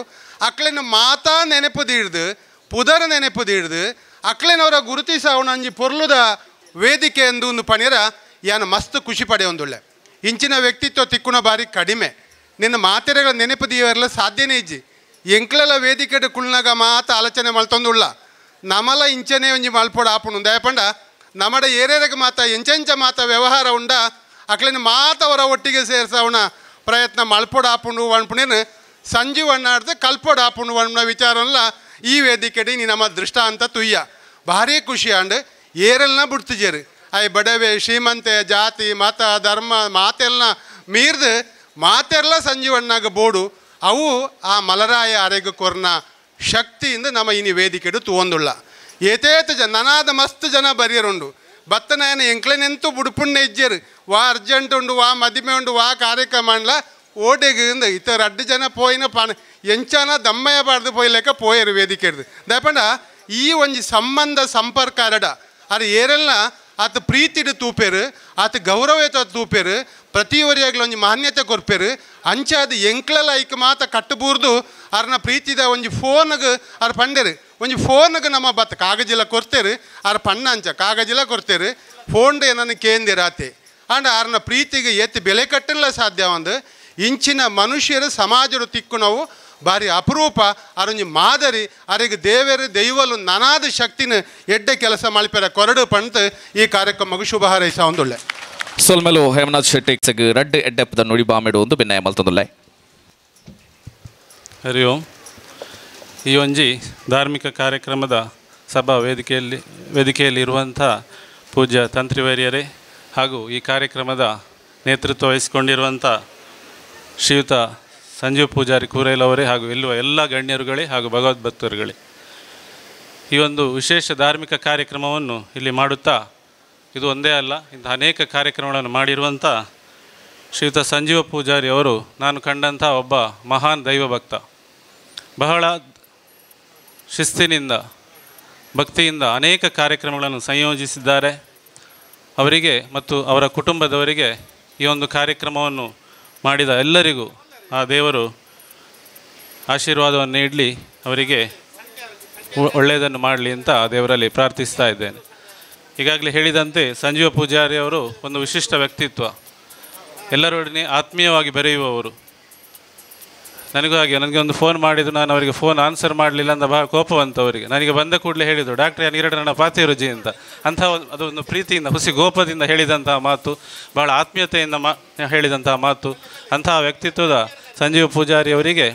Speaker 12: ಅಕ್ಲಿನ ಮಾತಾ ನೆನಪು ದೀಡ್ದು ಪುದರ ನೆನಪು ದೀಡ್ದು ಅಕ್ಲಿನವರ ಗುರುತಿಸಾವಣ ಒಂಜಿ ಪೊರ್ಲುದ ವೇದಿಕೆ ಎಂದು ಒಂದು ಪಣಿರ ಯಾನು ಮಸ್ತ್ ಖುಷಿ ಪಡೆಯೊಂದುಳ್ಳೆ ಇಂಚಿನ ವ್ಯಕ್ತಿತ್ವ ತಿಕ್ಕುನ ಬಾರಿ ಕಡಿಮೆ ನಿನ್ನ ಮಾತೆರೆಗಳ ನೆನಪು ದೀವರೆಲ್ಲ ಸಾಧ್ಯನೇ ಇಜ್ಜಿ ಎಂಕ್ಲೆಲ್ಲ ವೇದಿಕೆ ಕುಳ್ನಾಗ ಮಾತ ಆಲೋಚನೆ ಮಲ್ತೊಂದುಳ್ಳ ನಮಲ ಇಂಚನೆ ಒಂಜಿ ಮಲ್ಪೊಡು ಆಪುಣು ದಯಪಂಡ ನಮಡ ಏರೇರೆಗೆ ಮಾತ ಎಂಚೆಂಚ ಮಾತ ವ್ಯವಹಾರ ಉಂಡ ಅಕ್ಲಿನ ಮಾತವರ ಒಟ್ಟಿಗೆ ಸೇರ್ಸವಣ ಪ್ರಯತ್ನ ಮಲ್ಪೊಡು ಆಪುಂಡು ಅನ್ಪುಣೇನು ಸಂಜೀವಣ್ಣಾಡ್ದು ಕಲ್ಪೊಡು ಆಪುಂಡು ಅನ್ನ ವಿಚಾರಲ್ಲ ಈ ವೇದಿಕೆಡಿ ನೀ ನಮ್ಮ ದೃಷ್ಟಾಂತ ತುಯ್ಯ ಭಾರಿ ಖುಷಿ ಆಂಡ್ ಏರೆಲ್ಲ ಬಿಡ್ತಿಜೇರು I ಬಡವೆ ಶ್ರೀಮಂತೆ ಜಾತಿ ಮತ ಧರ್ಮ ಮಾತೆಲ್ಲ ಮೀರ್ದು ಮಾತೆಲ್ಲ ಸಂಜೀವಣ್ಣಾಗ ಬೋಡು ಅವು ಆ ಮಲರಾಯ ಅರೆಗು ಕೊರ್ನ ಶಕ್ತಿಯಿಂದ ನಮ್ಮ ಇನಿ ವೇದಿಕೆಡು ತೂವೊಂದುಳ್ಳ ಏತೇತ ಜನ ನನಾದ ಮಸ್ತ್ ಜನ ಬರಿಯರುಂಡು ಬತ್ತನಾಯನ ಎಂಕ್ಲೆನೆಂತೂ ಬುಡುಪುಣ್ಣ ಇಜ್ಜೇರು ವಾ ಅರ್ಜೆಂಟ್ ಉಂಡು ವಾ ಮದಿಮೆ ಉಂಡು ವಾ ಕಾರ್ಯಕ್ರಮ ಅಂಡ್ಲ ಓಡೆಗ್ ಇತ್ತ ರಡ್ಡು ಜನ ಪೋಯಿನ ಪಾಣ ಎಂಚಾನ ದಮ್ಮಯ್ಯ ಬಾರ್ದು ಪೋಯ್ಲೆಕ್ಕ ಪೋಯರು ವೇದಿಕೆಡ್ದು ದಯಪಂಡ ಈ ಒಂಜಿ ಸಂಬಂಧ ಸಂಪರ್ಕ ಅರಡ ಅರೆ ಏರೆಲ್ಲ ಆತ ಪ್ರೀತಿಡು ತೂಪೇರು ಆತ ಗೌರವಯುತ ತೂಪೇರು ಪ್ರತಿಯೊರಿಯಾಗ್ಲ ಒಂಜಿ ಮಾನ್ಯತೆ ಕೊರ್ಪೇರು ಅಂಚಾದ ಎಂಕ್ಲಲ ಐಕ್ ಮಾತ ಕಟ್ಟಬೂರ್ದು ಅರ್ನ ಪ್ರೀತಿದ ಒಂಜಿ ಫೋನ್ಗೆ ಅರ್ ಪಂಡೇರು ಒಂಜಿ ಫೋನ್ಗೆ ನಮ್ಮ ಬತ್ತ ಕಾಗಜಿಲ ಕೊರ್ತೇರು ಅರ್ ಪಣ್ಣ ಅಂಚ ಕಾಗಜಿಲ ಕೊರ್ತೇರು ಫೋನ್ಡು ಏನನ್ನು ಕೇಂದಿರ ಆತೆ ಅಂಡ್ ಆರ್ನ ಪ್ರೀತಿಗೆ ಎತ್ತಿ ಬೆಲೆ ಕಟ್ಟಲ್ಲ ಸಾಧ್ಯ ಒಂದು ಇಂಚಿನ ಮನುಷ್ಯರು ಸಮಾಜರು ತಿಕ್ಕು ನಾವು ಭಾರಿ ಅಪರೂಪ ಅರೊಂಜಿ ಮಾದರಿ ಅರೆಗೆ ದೇವರು ದೈವಲು ನನಾದ ಶಕ್ತಿನ ಎಡ್ಡೆ ಕೆಲಸ ಮಲ್ಪೆರ ಕೊರಡು ಪಂತ ಈ ಕಾರ್ಯಕ್ರಮಕ್ಕೆ ಶುಭ ಹಾರೈಸ ಒಂದುಳ್ಳೆ
Speaker 1: ಸೊಲ್ಮೆಲು ಹೇಮನಾಥ್ ಶೆಟ್ಟಿ ರಡ್ಡ್ ಎಡ್ಡೆಪ್ಪದ ನುಡಿ ಬಾಮೆಡು ಒಂದು ಬೆನ್ನಯ ಮಲ್ತೊಂದುಲ್ಲೆ.
Speaker 13: ಹರಿ ಓಂ. ಈ ಒಂಜಿ ಧಾರ್ಮಿಕ ಕಾರ್ಯಕ್ರಮದ ಸಭಾ ವೇದಿಕೆಯಲ್ಲಿ ಇರುವಂಥ ಪೂಜ್ಯ ತಂತ್ರಿವರ್ಯರೇ ಹಾಗೂ ಈ ಕಾರ್ಯಕ್ರಮದ ನೇತೃತ್ವ ವಹಿಸಿಕೊಂಡಿರುವಂಥ ಶ್ರೀಯುತ ಸಂಜೀವ್ ಪೂಜಾರಿ ಕೂರೇಲ್ ಅವರೇ ಹಾಗೂ ಇಲ್ಲಿರುವ ಎಲ್ಲ ಗಣ್ಯರುಗಳೇ ಹಾಗೂ ಭಗವದ್ಭಕ್ತರುಗಳೇ, ಈ ಒಂದು ವಿಶೇಷ ಧಾರ್ಮಿಕ ಕಾರ್ಯಕ್ರಮವನ್ನು ಇಲ್ಲಿ ಮಾಡುತ್ತಾ, ಇದು ಒಂದೇ ಅಲ್ಲ, ಇಂಥ ಅನೇಕ ಕಾರ್ಯಕ್ರಮಗಳನ್ನು ಮಾಡಿರುವಂಥ ಶ್ರೀಯುತ ಸಂಜೀವ ಪೂಜಾರಿ ಅವರು ನಾನು ಕಂಡಂಥ ಒಬ್ಬ ಮಹಾನ್ ದೈವಭಕ್ತ. ಬಹಳ ಶಿಸ್ತಿನಿಂದ, ಭಕ್ತಿಯಿಂದ ಅನೇಕ ಕಾರ್ಯಕ್ರಮಗಳನ್ನು ಸಂಯೋಜಿಸಿದ್ದಾರೆ. ಅವರಿಗೆ ಮತ್ತು ಅವರ ಕುಟುಂಬದವರಿಗೆ, ಈ ಒಂದು ಕಾರ್ಯಕ್ರಮವನ್ನು ಮಾಡಿದ ಎಲ್ಲರಿಗೂ ಆ ದೇವರು ಆಶೀರ್ವಾದವನ್ನು ನೀಡಲಿ, ಅವರಿಗೆ ಒಳ್ಳೆಯದನ್ನು ಮಾಡಲಿ ಅಂತ ಆ ದೇವರಲ್ಲಿ ಪ್ರಾರ್ಥಿಸ್ತಾ ಇದ್ದೇನೆ. ಈಗಾಗಲೇ ಹೇಳಿದಂತೆ ಸಂಜೀವ ಪೂಜಾರಿ ಅವರು ಒಂದು ವಿಶಿಷ್ಟ ವ್ಯಕ್ತಿತ್ವ, ಎಲ್ಲರೊಡನೆ ಆತ್ಮೀಯವಾಗಿ ಬೆರೆಯುವವರು. ನನಗೂ ಹಾಗೆ, ನನಗೆ ಒಂದು ಫೋನ್ ಮಾಡಿದ್ದು, ನಾನು ಅವರಿಗೆ ಫೋನ್ ಆನ್ಸರ್ ಮಾಡಲಿಲ್ಲ ಅಂತ ಬಹಳ ಕೋಪವಂತವರಿಗೆ. ನನಗೆ ಬಂದ ಕೂಡಲೇ ಹೇಳಿದರು, ಡಾಕ್ಟ್ರೆ ನಾನು ಎರಡು ನನ್ನ ಪಾತಿ ರುಜಿ ಅಂತ. ಅಂಥ ಅದೊಂದು ಪ್ರೀತಿಯಿಂದ, ಹುಸಿ ಕೋಪದಿಂದ ಹೇಳಿದಂತಹ ಮಾತು, ಬಹಳ ಆತ್ಮೀಯತೆಯಿಂದ ಹೇಳಿದಂತಹ ಮಾತು. ಅಂತಹ ವ್ಯಕ್ತಿತ್ವದ ಸಂಜೀವ ಪೂಜಾರಿ ಅವರಿಗೆ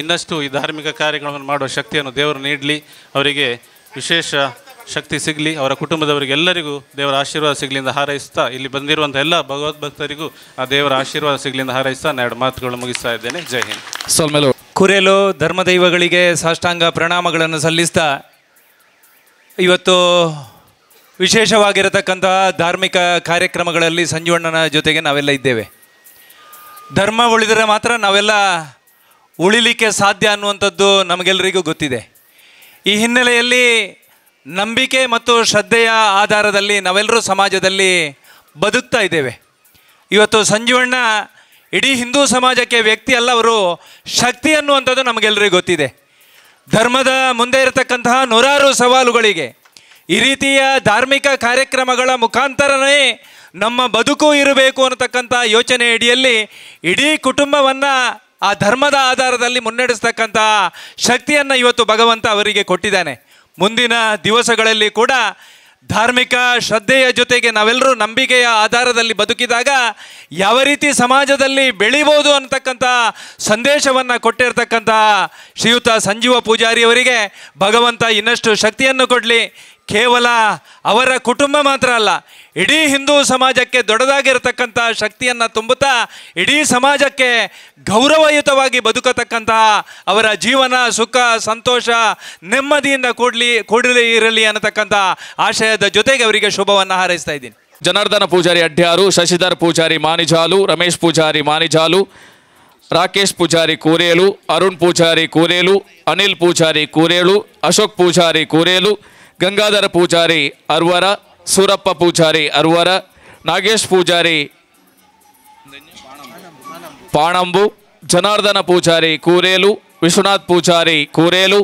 Speaker 13: ಇನ್ನಷ್ಟು ಈ ಧಾರ್ಮಿಕ ಕಾರ್ಯಗಳನ್ನು ಮಾಡುವ ಶಕ್ತಿಯನ್ನು ದೇವರು ನೀಡಲಿ, ಅವರಿಗೆ ವಿಶೇಷ ಶಕ್ತಿ ಸಿಗಲಿ, ಅವರ ಕುಟುಂಬದವರಿಗೆ ಎಲ್ಲರಿಗೂ ದೇವರ ಆಶೀರ್ವಾದ ಸಿಗಲಿ ಎಂದು ಹಾರೈಸ್ತಾ, ಇಲ್ಲಿ ಬಂದಿರುವಂಥ ಎಲ್ಲ ಭಗವದ್ಭಕ್ತರಿಗೂ ಆ ದೇವರ ಆಶೀರ್ವಾದ ಸಿಗಲಿ ಎಂದು ಹಾರೈಸ್ತಾ ನಾನು ಎರಡು ಮಾತುಗಳು ಮುಗಿಸ್ತಾ ಇದ್ದೇನೆ. ಜೈ ಹಿಂದ್.
Speaker 14: ಕುರೇಲು ಧರ್ಮದೈವಗಳಿಗೆ ಸಾಷ್ಟಾಂಗ ಪ್ರಣಾಮಗಳನ್ನು ಸಲ್ಲಿಸ್ತಾ, ಇವತ್ತು ವಿಶೇಷವಾಗಿರತಕ್ಕಂತಹ ಧಾರ್ಮಿಕ ಕಾರ್ಯಕ್ರಮಗಳಲ್ಲಿ ಸಂಜೀವಣ್ಣನ ಜೊತೆಗೆ ನಾವೆಲ್ಲ ಇದ್ದೇವೆ. ಧರ್ಮ ಉಳಿದರೆ ಮಾತ್ರ ನಾವೆಲ್ಲ ಉಳಿಲಿಕ್ಕೆ ಸಾಧ್ಯ ಅನ್ನುವಂಥದ್ದು ನಮಗೆಲ್ಲರಿಗೂ ಗೊತ್ತಿದೆ. ಈ ಹಿನ್ನೆಲೆಯಲ್ಲಿ ನಂಬಿಕೆ ಮತ್ತು ಶ್ರದ್ಧೆಯ ಆಧಾರದಲ್ಲಿ ನಾವೆಲ್ಲರೂ ಸಮಾಜದಲ್ಲಿ ಬದುಕ್ತಾ ಇದ್ದೇವೆ. ಇವತ್ತು ಸಂಜೀವಣ್ಣ ಇಡೀ ಹಿಂದೂ ಸಮಾಜಕ್ಕೆ ವ್ಯಕ್ತಿ ಅಲ್ಲ, ಅವರು ಶಕ್ತಿ ಅನ್ನುವಂಥದ್ದು ನಮಗೆಲ್ಲರಿಗೂ ಗೊತ್ತಿದೆ. ಧರ್ಮದ ಮುಂದೆ ಇರತಕ್ಕಂತಹ ನೂರಾರು ಸವಾಲುಗಳಿಗೆ ಈ ರೀತಿಯ ಧಾರ್ಮಿಕ ಕಾರ್ಯಕ್ರಮಗಳ ಮುಖಾಂತರನೇ ನಮ್ಮ ಬದುಕು ಇರಬೇಕು ಅನ್ನತಕ್ಕಂಥ ಯೋಚನೆ ಅಡಿಯಲ್ಲಿ ಇಡೀ ಕುಟುಂಬವನ್ನು ಆ ಧರ್ಮದ ಆಧಾರದಲ್ಲಿ ಮುನ್ನಡೆಸ್ತಕ್ಕಂಥ ಶಕ್ತಿಯನ್ನು ಇವತ್ತು ಭಗವಂತ ಅವರಿಗೆ ಕೊಟ್ಟಿದ್ದಾನೆ. ಮುಂದಿನ ದಿವಸಗಳಲ್ಲಿ ಕೂಡ ಧಾರ್ಮಿಕ ಶ್ರದ್ಧೆಯ ಜೊತೆಗೆ ನಾವೆಲ್ಲರೂ ನಂಬಿಕೆಯ ಆಧಾರದಲ್ಲಿ ಬದುಕಿದಾಗ ಯಾವ ರೀತಿ ಸಮಾಜದಲ್ಲಿ ಬೆಳೀಬೋದು ಅನ್ನತಕ್ಕಂಥ ಸಂದೇಶವನ್ನು ಕೊಟ್ಟಿರ್ತಕ್ಕಂಥ ಶ್ರೀಯುತ ಸಂಜೀವ ಪೂಜಾರಿಯವರಿಗೆ ಭಗವಂತ ಇನ್ನಷ್ಟು ಶಕ್ತಿಯನ್ನು ಕೊಡಲಿ. ಕೇವಲ ಅವರ ಕುಟುಂಬ ಮಾತ್ರ ಅಲ್ಲ, ಇಡೀ ಹಿಂದೂ ಸಮಾಜಕ್ಕೆ ದೊಡ್ಡದಾಗಿರತಕ್ಕಂಥ ಶಕ್ತಿಯನ್ನು ತುಂಬುತ್ತಾ ಇಡೀ ಸಮಾಜಕ್ಕೆ ಗೌರವಯುತವಾಗಿ ಬದುಕತಕ್ಕಂತಹ ಅವರ ಜೀವನ ಸುಖ ಸಂತೋಷ ನೆಮ್ಮದಿಯಿಂದ ಕೂಡಲಿ ಇರಲಿ ಅನ್ನತಕ್ಕಂಥ ಆಶಯದ ಜೊತೆಗೆ ಅವರಿಗೆ ಶುಭವನ್ನು ಹಾರೈಸ್ತಾ ಇದ್ದೀನಿ.
Speaker 1: ಜನಾರ್ದನ ಪೂಜಾರಿ ಅಡ್ಯಾರು, ಶಶಿಧರ್ ಪೂಜಾರಿ ಮಾನಿಜಾಲು, ರಮೇಶ್ ಪೂಜಾರಿ ಮಾನಿಜಾಲು, ರಾಕೇಶ್ ಪೂಜಾರಿ ಕೂರೇಲು, ಅರುಣ್ ಪೂಜಾರಿ ಕೂರೇಲು, ಅನಿಲ್ ಪೂಜಾರಿ ಕೂರೇಲು, ಅಶೋಕ್ ಪೂಜಾರಿ ಕೂರೇಲು, ಗಂಗಾಧರ ಪೂಜಾರಿ ಅರ್ವರ, ಸೂರಪ್ಪ ಪೂಜಾರಿ ಅರ್ವರ, ನಾಗೇಶ್ ಪೂಜಾರಿ ಪಾಣಂಬು, ಜನಾರ್ದನ ಪೂಜಾರಿ ಕೂರೇಲು, ವಿಶ್ವನಾಥ್ ಪೂಜಾರಿ ಕೂರೇಲು,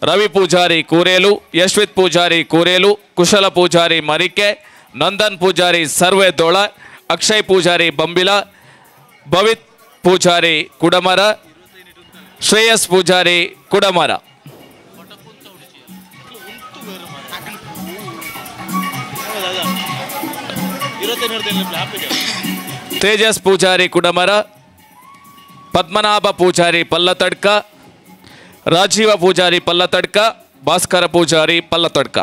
Speaker 1: ರವಿ ಪೂಜಾರಿ ಕೂರೇಲು, ಯಶ್ವಿತ್ ಪೂಜಾರಿ ಕೂರೇಲು, ಕುಶಲ ಪೂಜಾರಿ ಮರಿಕೆ, ನಂದನ್ ಪೂಜಾರಿ ಸರ್ವೆದೋಳ, ಅಕ್ಷಯ್ ಪೂಜಾರಿ ಬಂಬಿಲ, ಭವಿತ್ ಪೂಜಾರಿ ಕುಡಮರ, ಶ್ರೇಯಸ್ ಪೂಜಾರಿ ಕುಡಮರ. ತೇಜಸ್ ಪೂಜಾರಿ ಕುಡಮರ, ಪದ್ಮನಾಭ ಪೂಜಾರಿ ಪಲ್ಲತಡ್ಕ, ರಾಜೀವ ಪೂಜಾರಿ ಪಲ್ಲತಡ್ಕ, ಭಾಸ್ಕರ ಪೂಜಾರಿ ಪಲ್ಲತಡ್ಕ.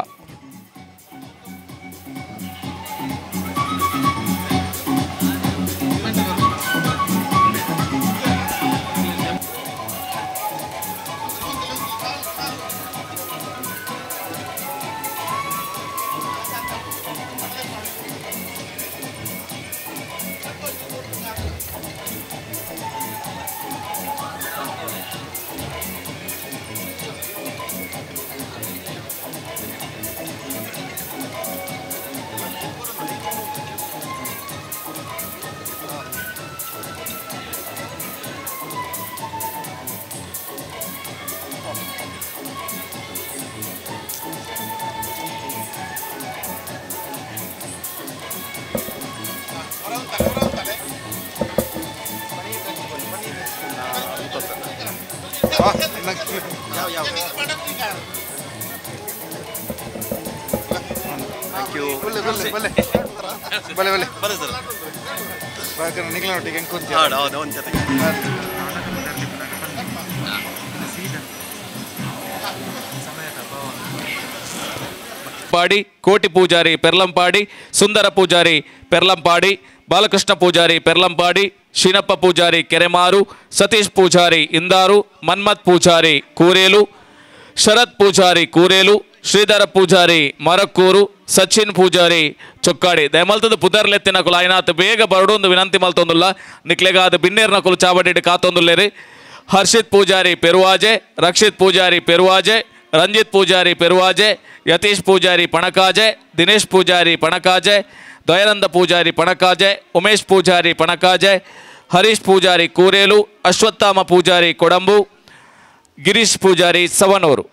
Speaker 1: ಪಾಡಿ, ಕೋಟಿ ಪೂಜಾರಿ ಪೆರ್ಲಂಪಾಡಿ, ಸುಂದರ ಪೂಜಾರಿ ಪೆರ್ಲಂಪಾಡಿ, ಬಾಲಕೃಷ್ಣ ಪೂಜಾರಿ ಪೆರ್ಲಂಪಾಡಿ, ಶೀನಪ್ಪ ಪೂಜಾರಿ ಕೆರೆಮಾರು, ಸತೀಶ್ ಪೂಜಾರಿ ಇಂದಾರು, ಮನ್ಮಥ್ ಪೂಜಾರಿ ಕೂರೇಲು, ಶರತ್ ಪೂಜಾರಿ ಕೂರೇಲು, ಶ್ರೀಧರ ಪೂಜಾರಿ ಮರಕ್ಕೂರು, ಸಚಿನ್ ಪೂಜಾರಿ ಚೊಕ್ಕಾಡಿ. ದಯಮಲ್ತದ ಪುದರ್ಲೆತ್ತಿನಕುಲು ಆಯ್ನಾತ್ ಬೇಗ ಬರಡೊಂದು ವಿನಂತಿ ಮಲ್ತೊಂದುಲ್ಲ. ನಿಕ್ಲೆಗಾದ ಬಿನ್ನೇರ್ನಕುಲು ಚಾವಡಿಡ್ ಕಾತೊಂದುಲ್ಲೇರಿ. ಹರ್ಷಿತ್ ಪೂಜಾರಿ ಪೆರುವಾಜೆ, ರಕ್ಷಿತ್ ಪೂಜಾರಿ ಪೆರುವಾಜೆ, ರಂಜಿತ್ ಪೂಜಾರಿ ಪೆರುವಾಜೆ, ಯತೀಶ್ ಪೂಜಾರಿ ಪಣಕಾಜೆ, ದಿನೇಶ್ ಪೂಜಾರಿ ಪಣಕಾಜೆ, ದಯಾನಂದ ಪೂಜಾರಿ ಪಣಕಾಜೆ, ಉಮೇಶ್ ಪೂಜಾರಿ ಪಣಕಾಜೆ, ಹರೀಶ್ ಪೂಜಾರಿ ಕೂರೇಲು, ಅಶ್ವತ್ಥಾಮ ಪೂಜಾರಿ ಕೊಡಂಬು, ಗಿರೀಶ್ ಪೂಜಾರಿ ಸವನೂರು.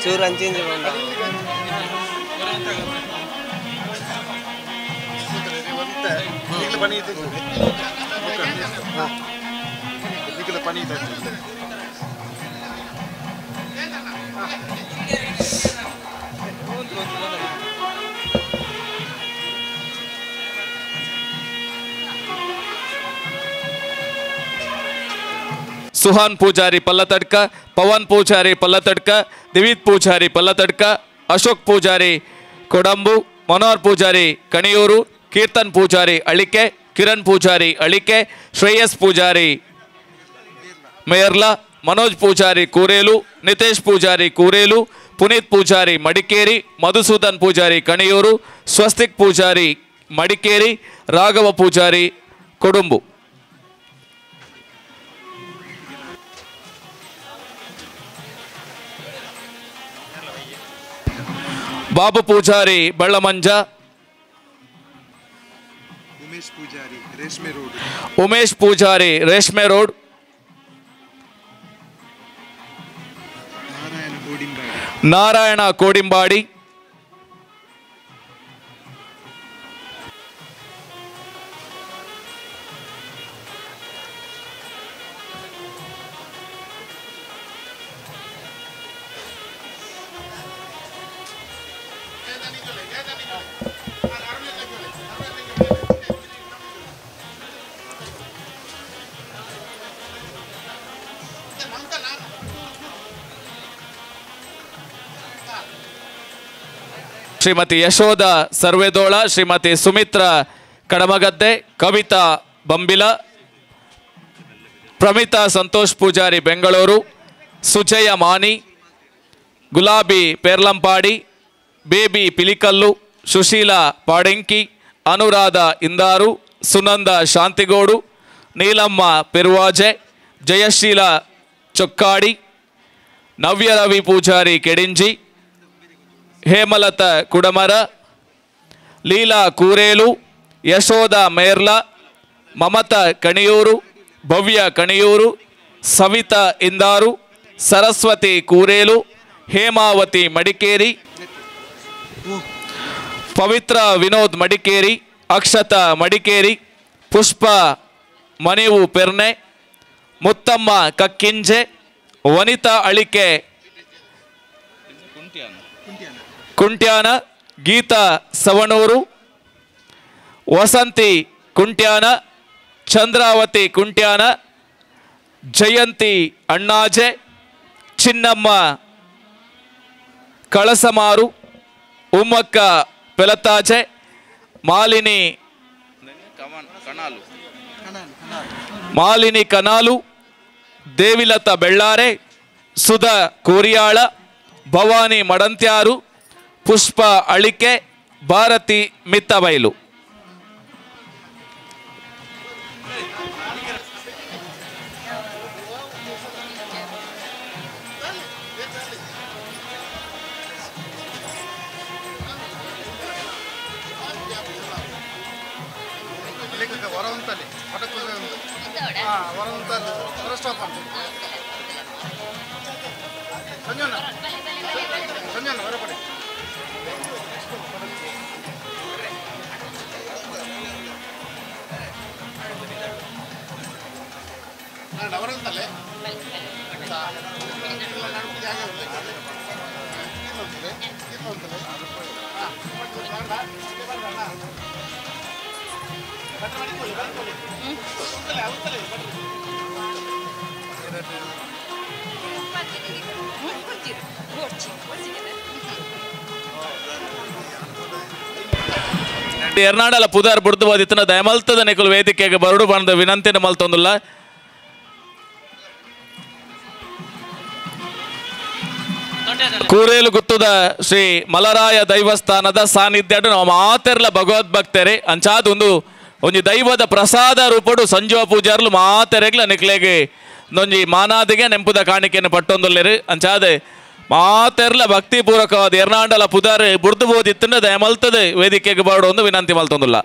Speaker 15: ಚೂರು ಅಂಚಿಂಜಿ ಬಂದ
Speaker 1: ಸುಹಾನ್ ಪೂಜಾರಿ ಪಲ್ಲತಡ್ಕ, ಪವನ್ ಪೂಜಾರಿ ಪಲ್ಲತಡ್ಕ, ದಿವಿತ್ ಪೂಜಾರಿ ಪಲ್ಲತಡ್ಕ, ಅಶೋಕ್ ಪೂಜಾರಿ ಕೊಡಂಬು, ಮನೋಹರ್ ಪೂಜಾರಿ ಕಣಿಯೂರು, ಕೀರ್ತನ್ ಪೂಜಾರಿ ಅಳಿಕೆ, ಕಿರಣ್ ಪೂಜಾರಿ ಅಳಿಕೆ, ಶ್ರೇಯಸ್ ಪೂಜಾರಿ ಮೇರ್ಲಾ, ಮನೋಜ್ ಪೂಜಾರಿ ಕೂರೇಲು, ನಿತೇಶ್ ಪೂಜಾರಿ ಕೂರೇಲು, ಪುನೀತ್ ಪೂಜಾರಿ ಮಡಿಕೇರಿ, ಮಧುಸೂದನ್ ಪೂಜಾರಿ ಕಣಿಯೂರು, ಸ್ವಸ್ತಿಕ್ ಪೂಜಾರಿ ಮಡಿಕೇರಿ, ರಾಘವ ಪೂಜಾರಿ ಕೊಡುಂಬು. ಬಾಬು ಪೂಜಾರಿ ಬಳ್ಳಮಂಜ, ಉಮೇಶ್ ಪೂಜಾರಿ ರೇಷ್ಮೆ ರೋಡ್, ನಾರಾಯಣ ಕೋಡಿಂಬಾಡಿ, ಶ್ರೀಮತಿ ಯಶೋಧ ಸರ್ವೇದೋಳ, ಶ್ರೀಮತಿ ಸುಮಿತ್ರಾ ಕಡಮಗದ್ದೆ, ಕವಿತಾ ಬಂಬಿಲ, ಪ್ರಮಿತಾ ಸಂತೋಷ್ ಪೂಜಾರಿ ಬೆಂಗಳೂರು, ಸುಜಯ ಮಾನಿ, ಗುಲಾಬಿ ಪೇರ್ಲಂಪಾಡಿ, ಬೇಬಿ ಪಿಲಿಕಲ್ಲು, ಸುಶೀಲಾ ಪಾಡೆಂಕಿ, ಅನುರಾಧ ಇಂದಾರು, ಸುನಂದ ಶಾಂತಿಗೋಡು, ನೀಲಮ್ಮ ಪೆರುವಾಜೆ, ಜಯಶೀಲ ಚೊಕ್ಕಾಡಿ, ನವ್ಯ ರವಿ ಪೂಜಾರಿ ಕೆಡಿಂಜಿ, ಹೇಮಲತಾ ಕುಡಮರ, ಲೀಲಾ ಕೂರೇಲು, ಯಶೋಧ ಮೇರ್ಲಾ, ಮಮತಾ ಕಣಿಯೂರು, ಭವ್ಯ ಕಣಿಯೂರು, ಸವಿತಾ ಇಂದಾರು, ಸರಸ್ವತಿ ಕೂರೇಲು, ಹೇಮಾವತಿ ಮಡಿಕೇರಿ, ಪವಿತ್ರ ವಿನೋದ್ ಮಡಿಕೇರಿ, ಅಕ್ಷತಾ ಮಡಿಕೇರಿ, ಪುಷ್ಪ ಮನೆವು ಪೆರ್ನೆ, ಮುತ್ತಮ್ಮ ಕಕ್ಕಿಂಜೆ, ವನಿತಾ ಅಳಿಕೆ ಕುಂಟ್ಯಾನ, ಗೀತಾ ಸವಣೂರು, ವಸಂತಿ ಕುಂಟ್ಯಾನ, ಚಂದ್ರಾವತಿ ಕುಂಟ್ಯಾನ, ಜಯಂತಿ ಅಣ್ಣಾಜೆ, ಚಿನ್ನಮ್ಮ ಕಳಸಮಾರು, ಉಮ್ಮಕ್ಕ ಪೆಲತಾಜೆ, ಮಾಲಿನಿ ಮಾಲಿನಿ ಕನಾಲು, ದೇವಿಲತಾ ಬೆಳ್ಳಾರೆ, ಸುಧಾ ಕೋರಿಯಾಳ, ಭವಾನಿ ಮಡಂತ್ಯಾರು, ಪುಷ್ಪ ಅಳಿಕೆ, ಭಾರತಿ ಮಿತ್ತಬೈಲು. ಎರ್ನಾಡಲ ಪುದಾರ್ ಬುಡ್ದು ಬಾದಿತ್ತನ ದಯಮಲ್ತದ ನಿಕುಲು ವೇದಿಕೆಗೆ ಬರಡು ಬಂದ ವಿನಂತಿನ ಮಲ್ತೊಂದುಲ್ಲ. ಕೂರೇಲು ಗುತ್ತದ ಶ್ರೀ ಮಲರಾಯ ದೈವಸ್ಥಾನದ ಸಾನ್ನಿಧ್ಯ ನಾವು ಮಾತೆರ್ಲ ಭಗವದ್ಭಕ್ತರೇ ಅಂಚಾದ ಒಂದು ಒಂಜಿ ದೈವದ ಪ್ರಸಾದ ರೂಪಡು ಸಂಜೀವ ಪೂಜಾರ್ಲು ಮಾತೆರೆಗ್ಲ ನಿಕ್ಲೆಗೆ ಒಂಜಿ ಮಾನಾದಿಗೆ ನೆಂಪುದ ಕಾಣಿಕೆಯನ್ನು ಪಟ್ಟೊಂದುಲ್ಲೇರು. ಅಂಚಾದ ಮಾತೆರ್ಲ ಭಕ್ತಿ ಪೂರ್ವಕವಾದ ಎರ್ನಾಂಡಲ ಪುದಾರ್ ಬುಡ್ದು ಬೋದಿತ್ತಂಡ ದಯಮಲ್ತದೆ ವೇದಿಕೆಗೆ ಬರಡು ಒಂದು ವಿನಂತಿ ಮಲ್ತೊಂದುಲ್ಲ.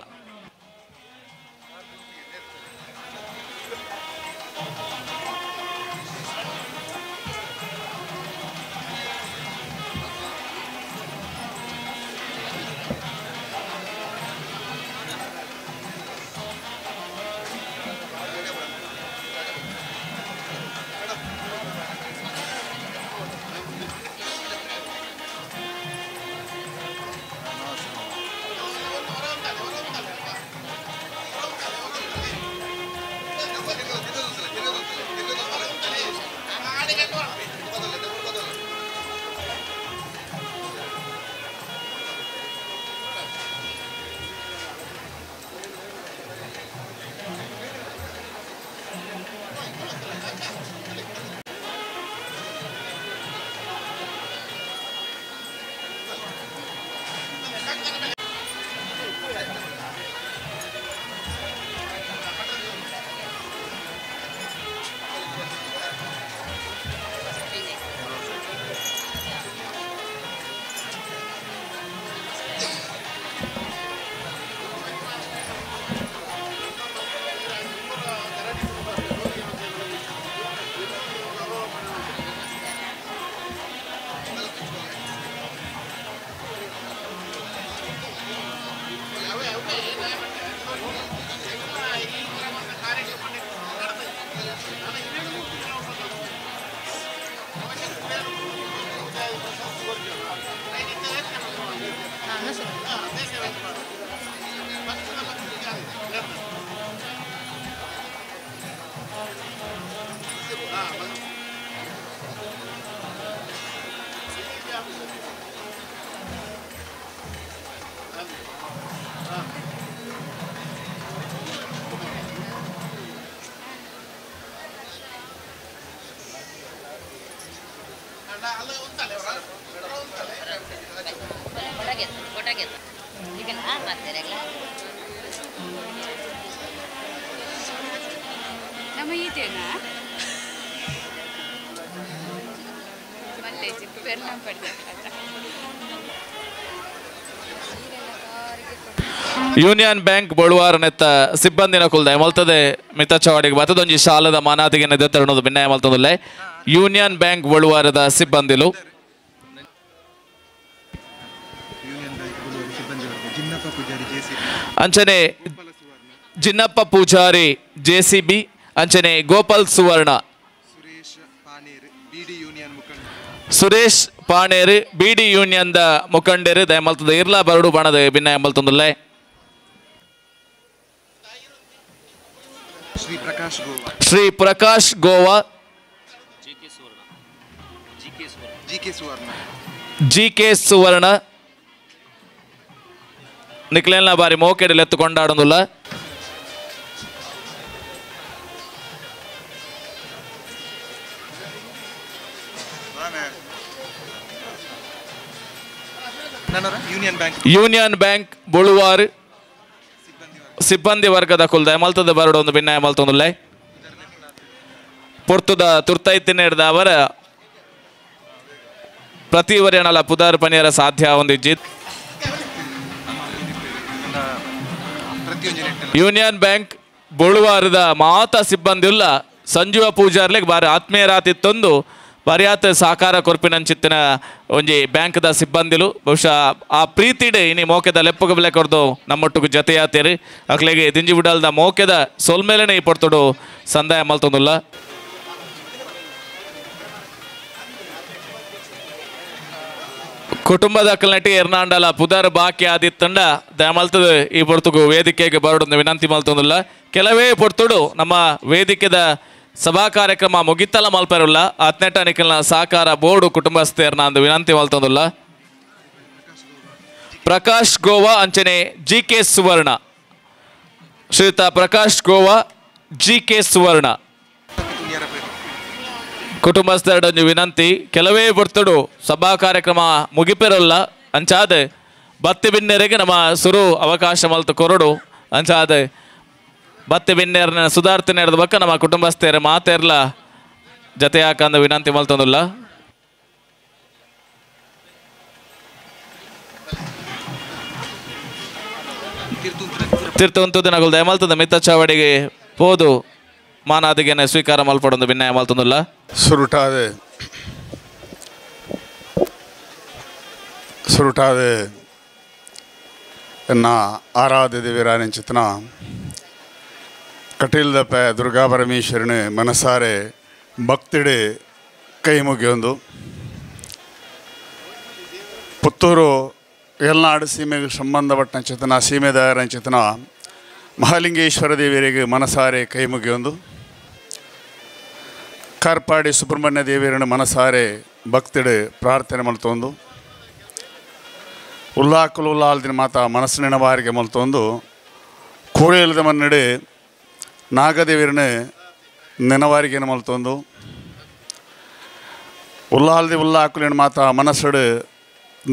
Speaker 1: ಯೂನಿಯನ್ ಬ್ಯಾಂಕ್ ಬಳುವಾರನೆತ್ತ ಸಿಬ್ಬಂದಿನ ಕುಲ್ದ ಮಲ್ತದೆ ಮಿತಚವಾಡಿಗೆ ಬತ್ತದೊಂಜಿ ಶಾಲದ ಮಾನಾದಿಗೆ ನೆದೆತ್ತರಣದು ಭಿನ್ನಯ ಮಲ್ತದಲ್ಲೇ ಯೂನಿಯನ್ ಬ್ಯಾಂಕ್ ಬಳುವಾರದ ಸಿಬ್ಬಂದಿಲು. ಅಂಚನೆ ಜಿನ್ನಪ್ಪ ಪೂಜಾರಿ ಜೆಸಿಬಿ, ಅಂಚನೆ ಗೋಪಾಲ್ ಸುವರ್ಣ, ಸುರೇಶ್ ಪಾಣೇರು ಬಿಡಿ ಯೂನಿಯನ್ the ಮುಖಂಡರು ದಯಮಲ್ತದ ಇರ್ಲಾ ಬರಡು ಬಣದ ಭಿನ್ನಯ ಮಲ್ತೊಂದುಲ್ಲೆ. Shri Prakash Goa, G K Suvarna ನಿಕ್ಲೆಲ್ನ ಬಾರಿ ಮೋಕೆಡಲ್ ಎತ್ತು ಕೊಂಡಾಡೊಂದುಲ್ಲ. Union bank Boluvaru ಸಿಬ್ಬಂದಿ ವರ್ಗದ ಕುಲ್ದ ಮಲ್ತದ ಬರಡು ಒಂದು ಭಿನ್ನಾಯ ಮಲ್ತೊಂದುಲ್ಲೆ ಪೊರ್ತುದ ತುರ್ತೈತಿನ ಅವರ ಪ್ರತಿ ವರಿಯಣಲ ಪುದಾರ್ ಪನಿಯರ ಸಾಧ್ಯ ಒಂದಿಜ್ಜಿ. ಯೂನಿಯನ್ ಬ್ಯಾಂಕ್ ಬೊಳುವಾರದ ಮಾತಾ ಸಿಬ್ಬಂದಿಲ್ಲ ಸಂಜೀವ ಪೂಜಾರ್ಲಿಗೆ ಬಾರಿ ಆತ್ಮೀಯರಾತಿತ್ತೊಂದು ಬಾರಿಯಾತ ಸಹಕಾರ ಕೊರ್ಪಿನಂಚಿತ್ತಿನ ಒಂಜಿ ಬ್ಯಾಂಕ್ದ ಸಿಬ್ಬಂದಿಲು ಬಹುಶಃ ಆ ಪ್ರೀತಿಡೆ ಇನಿ ಮೋಕೆದ ಲೆಪ್ಪುಗ ಬೆಲೆ ಕೊರ್ದು ನಮ್ಮೊಟ್ಟಿಗೆ ಜತೆಯಾತೇರಿ ಅಕ್ಲೆಗೆ ದಿಂಜಿ ಬಿಡಲ್ದ ಮೋಕೆದ ಸೊಲ್ಮೇಲೆನೆ ಈ ಪೊರ್ತುಡು ಸಂದಾಯ ಮಲ್ತೊಂದುಲ್ಲ. ಕುಟುಂಬದ ಅಕ್ಕಲ್ನಟಿ ಎರ್ನಾಂಡಲ ಪುದರ್ ಬಾಕಿ ಆದಿತ್ತಂಡ ದಯಮಲ್ತದ ಈ ಪೊರ್ತುಗು ವೇದಿಕೆಗೆ ಬರಡು ವಿನಂತಿ ಮಲ್ತೊಂದುಲ್ಲ. ಕೆಲವೇ ಪೊರ್ತುಡು ನಮ್ಮ ವೇದಿಕೆದ ಸಭಾ ಕಾರ್ಯಕ್ರಮ ಮುಗಿತಲ ಮಲ್ಪೆರುಲ್ಲ ಅತ್ನೆಟ ನಿಖಲ್ನ ಸಹಕಾರ ಬೋರ್ಡು ಕುಟುಂಬಸ್ಥೆಯರ್ನ ಅಂದು ವಿನಂತಿ ಮಲ್ತೊಂದುಲ್ಲ. ಪ್ರಕಾಶ್ ಗೋವಾ ಅಂಚನೆ ಜಿ ಕೆ ಸುವರ್ಣ, ಶ್ರೀಯುತ ಪ್ರಕಾಶ್ ಗೋವಾ ಜಿ ಕೆ ಸುವರ್ಣ ಕುಟುಂಬಸ್ಥರೊಂದು ವಿನಂತಿ. ಕೆಲವೇ ಬರ್ತಡು ಸಭಾ ಕಾರ್ಯಕ್ರಮ ಮುಗಿಪೆರಲ್ಲ ಅಂಚಾದ ಬತ್ತಿ ಬಿನ್ನೆರೆಗೆ ನಮ್ಮ ಸುರು ಅವಕಾಶ ಮಲ್ತು ಕೊರಡು ಅಂಚಾದ ಬತ್ತಿ ಬಿನ್ನೆರನ ಸುಧಾರ್ತನೆ ನಡೆದ ಬಕ್ಕ ನಮ್ಮ ಕುಟುಂಬಸ್ಥರ ಮಾತೆರ್ಲ ಜತೆ ಹಾಕಂದ ವಿನಂತಿ ಮಲ್ತೊಂದುಲ್ಲ. ತೀರ್ಥವಂತು ದಿನಗಳು ದಯಮಲ್ತದ ಮಿತ್ತ ಚಾವಡಿಗೆ ಪೋದು ಮಾನಾದಿಗೆನೆ ಸ್ವೀಕಾರ ಮಲ್ಪಡೊಂದು ಭಿನ್ನಾಯ ಮಲ್ತೊಂದುಲ್ಲ.
Speaker 16: ಸುರುಟಾದ ಎನ್ನ ಆರಾಧ್ಯ ದೇವಿರಾನಿಂಚಿತನ ಕಟೀಲ್ದಪ್ಪ ದುರ್ಗಾ ಪರಮೇಶ್ವರನ ಮನಸಾರೆ ಭಕ್ತಿಡೆ ಕೈ ಮುಗಿಯೊಂದು ಪುತ್ತೂರು ಎಲ್ನಾಡು ಸೀಮೆಗೆ ಸಂಬಂಧಪಟ್ಟ ಚೇತನ ಸೀಮೆದಾರನ ಚೇತನ ಮಹಾಲಿಂಗೇಶ್ವರ ದೇವಿಯರಿಗೆ ಮನಸಾರೆ ಕೈ ಮುಗಿಯೊಂದು ಕಾರ್ಪಾಡಿ ಸುಬ್ರಹ್ಮಣ್ಯ ದೇವಿಯರನ್ನು ಮನಸಾರೆ ಭಕ್ತಿಡೆ ಪ್ರಾರ್ಥನೆ ಮಲ್ತೊಂದು ಉಲ್ಲಾಕುಲು ಉಲ್ಲಾಲ್ದಿನ ಮಾತಾ ಮನಸ್ಸಿನ ಬಾರಿಗೆ ಮಲ್ತೊಂದು ಕೋಳಿಯಲ್ಲದ ಮನ್ನಡೆ ನಾಗದೇವಿಯರನ್ನ ನೆನವಾರಿಗೆ ಮಲ್ತೊಂದು ಉಲ್ಲಾಲ್ದಿ ಉಲ್ಲಾಕುಲಿನ ಮಾತಾ ಮನಸ್ಸಡು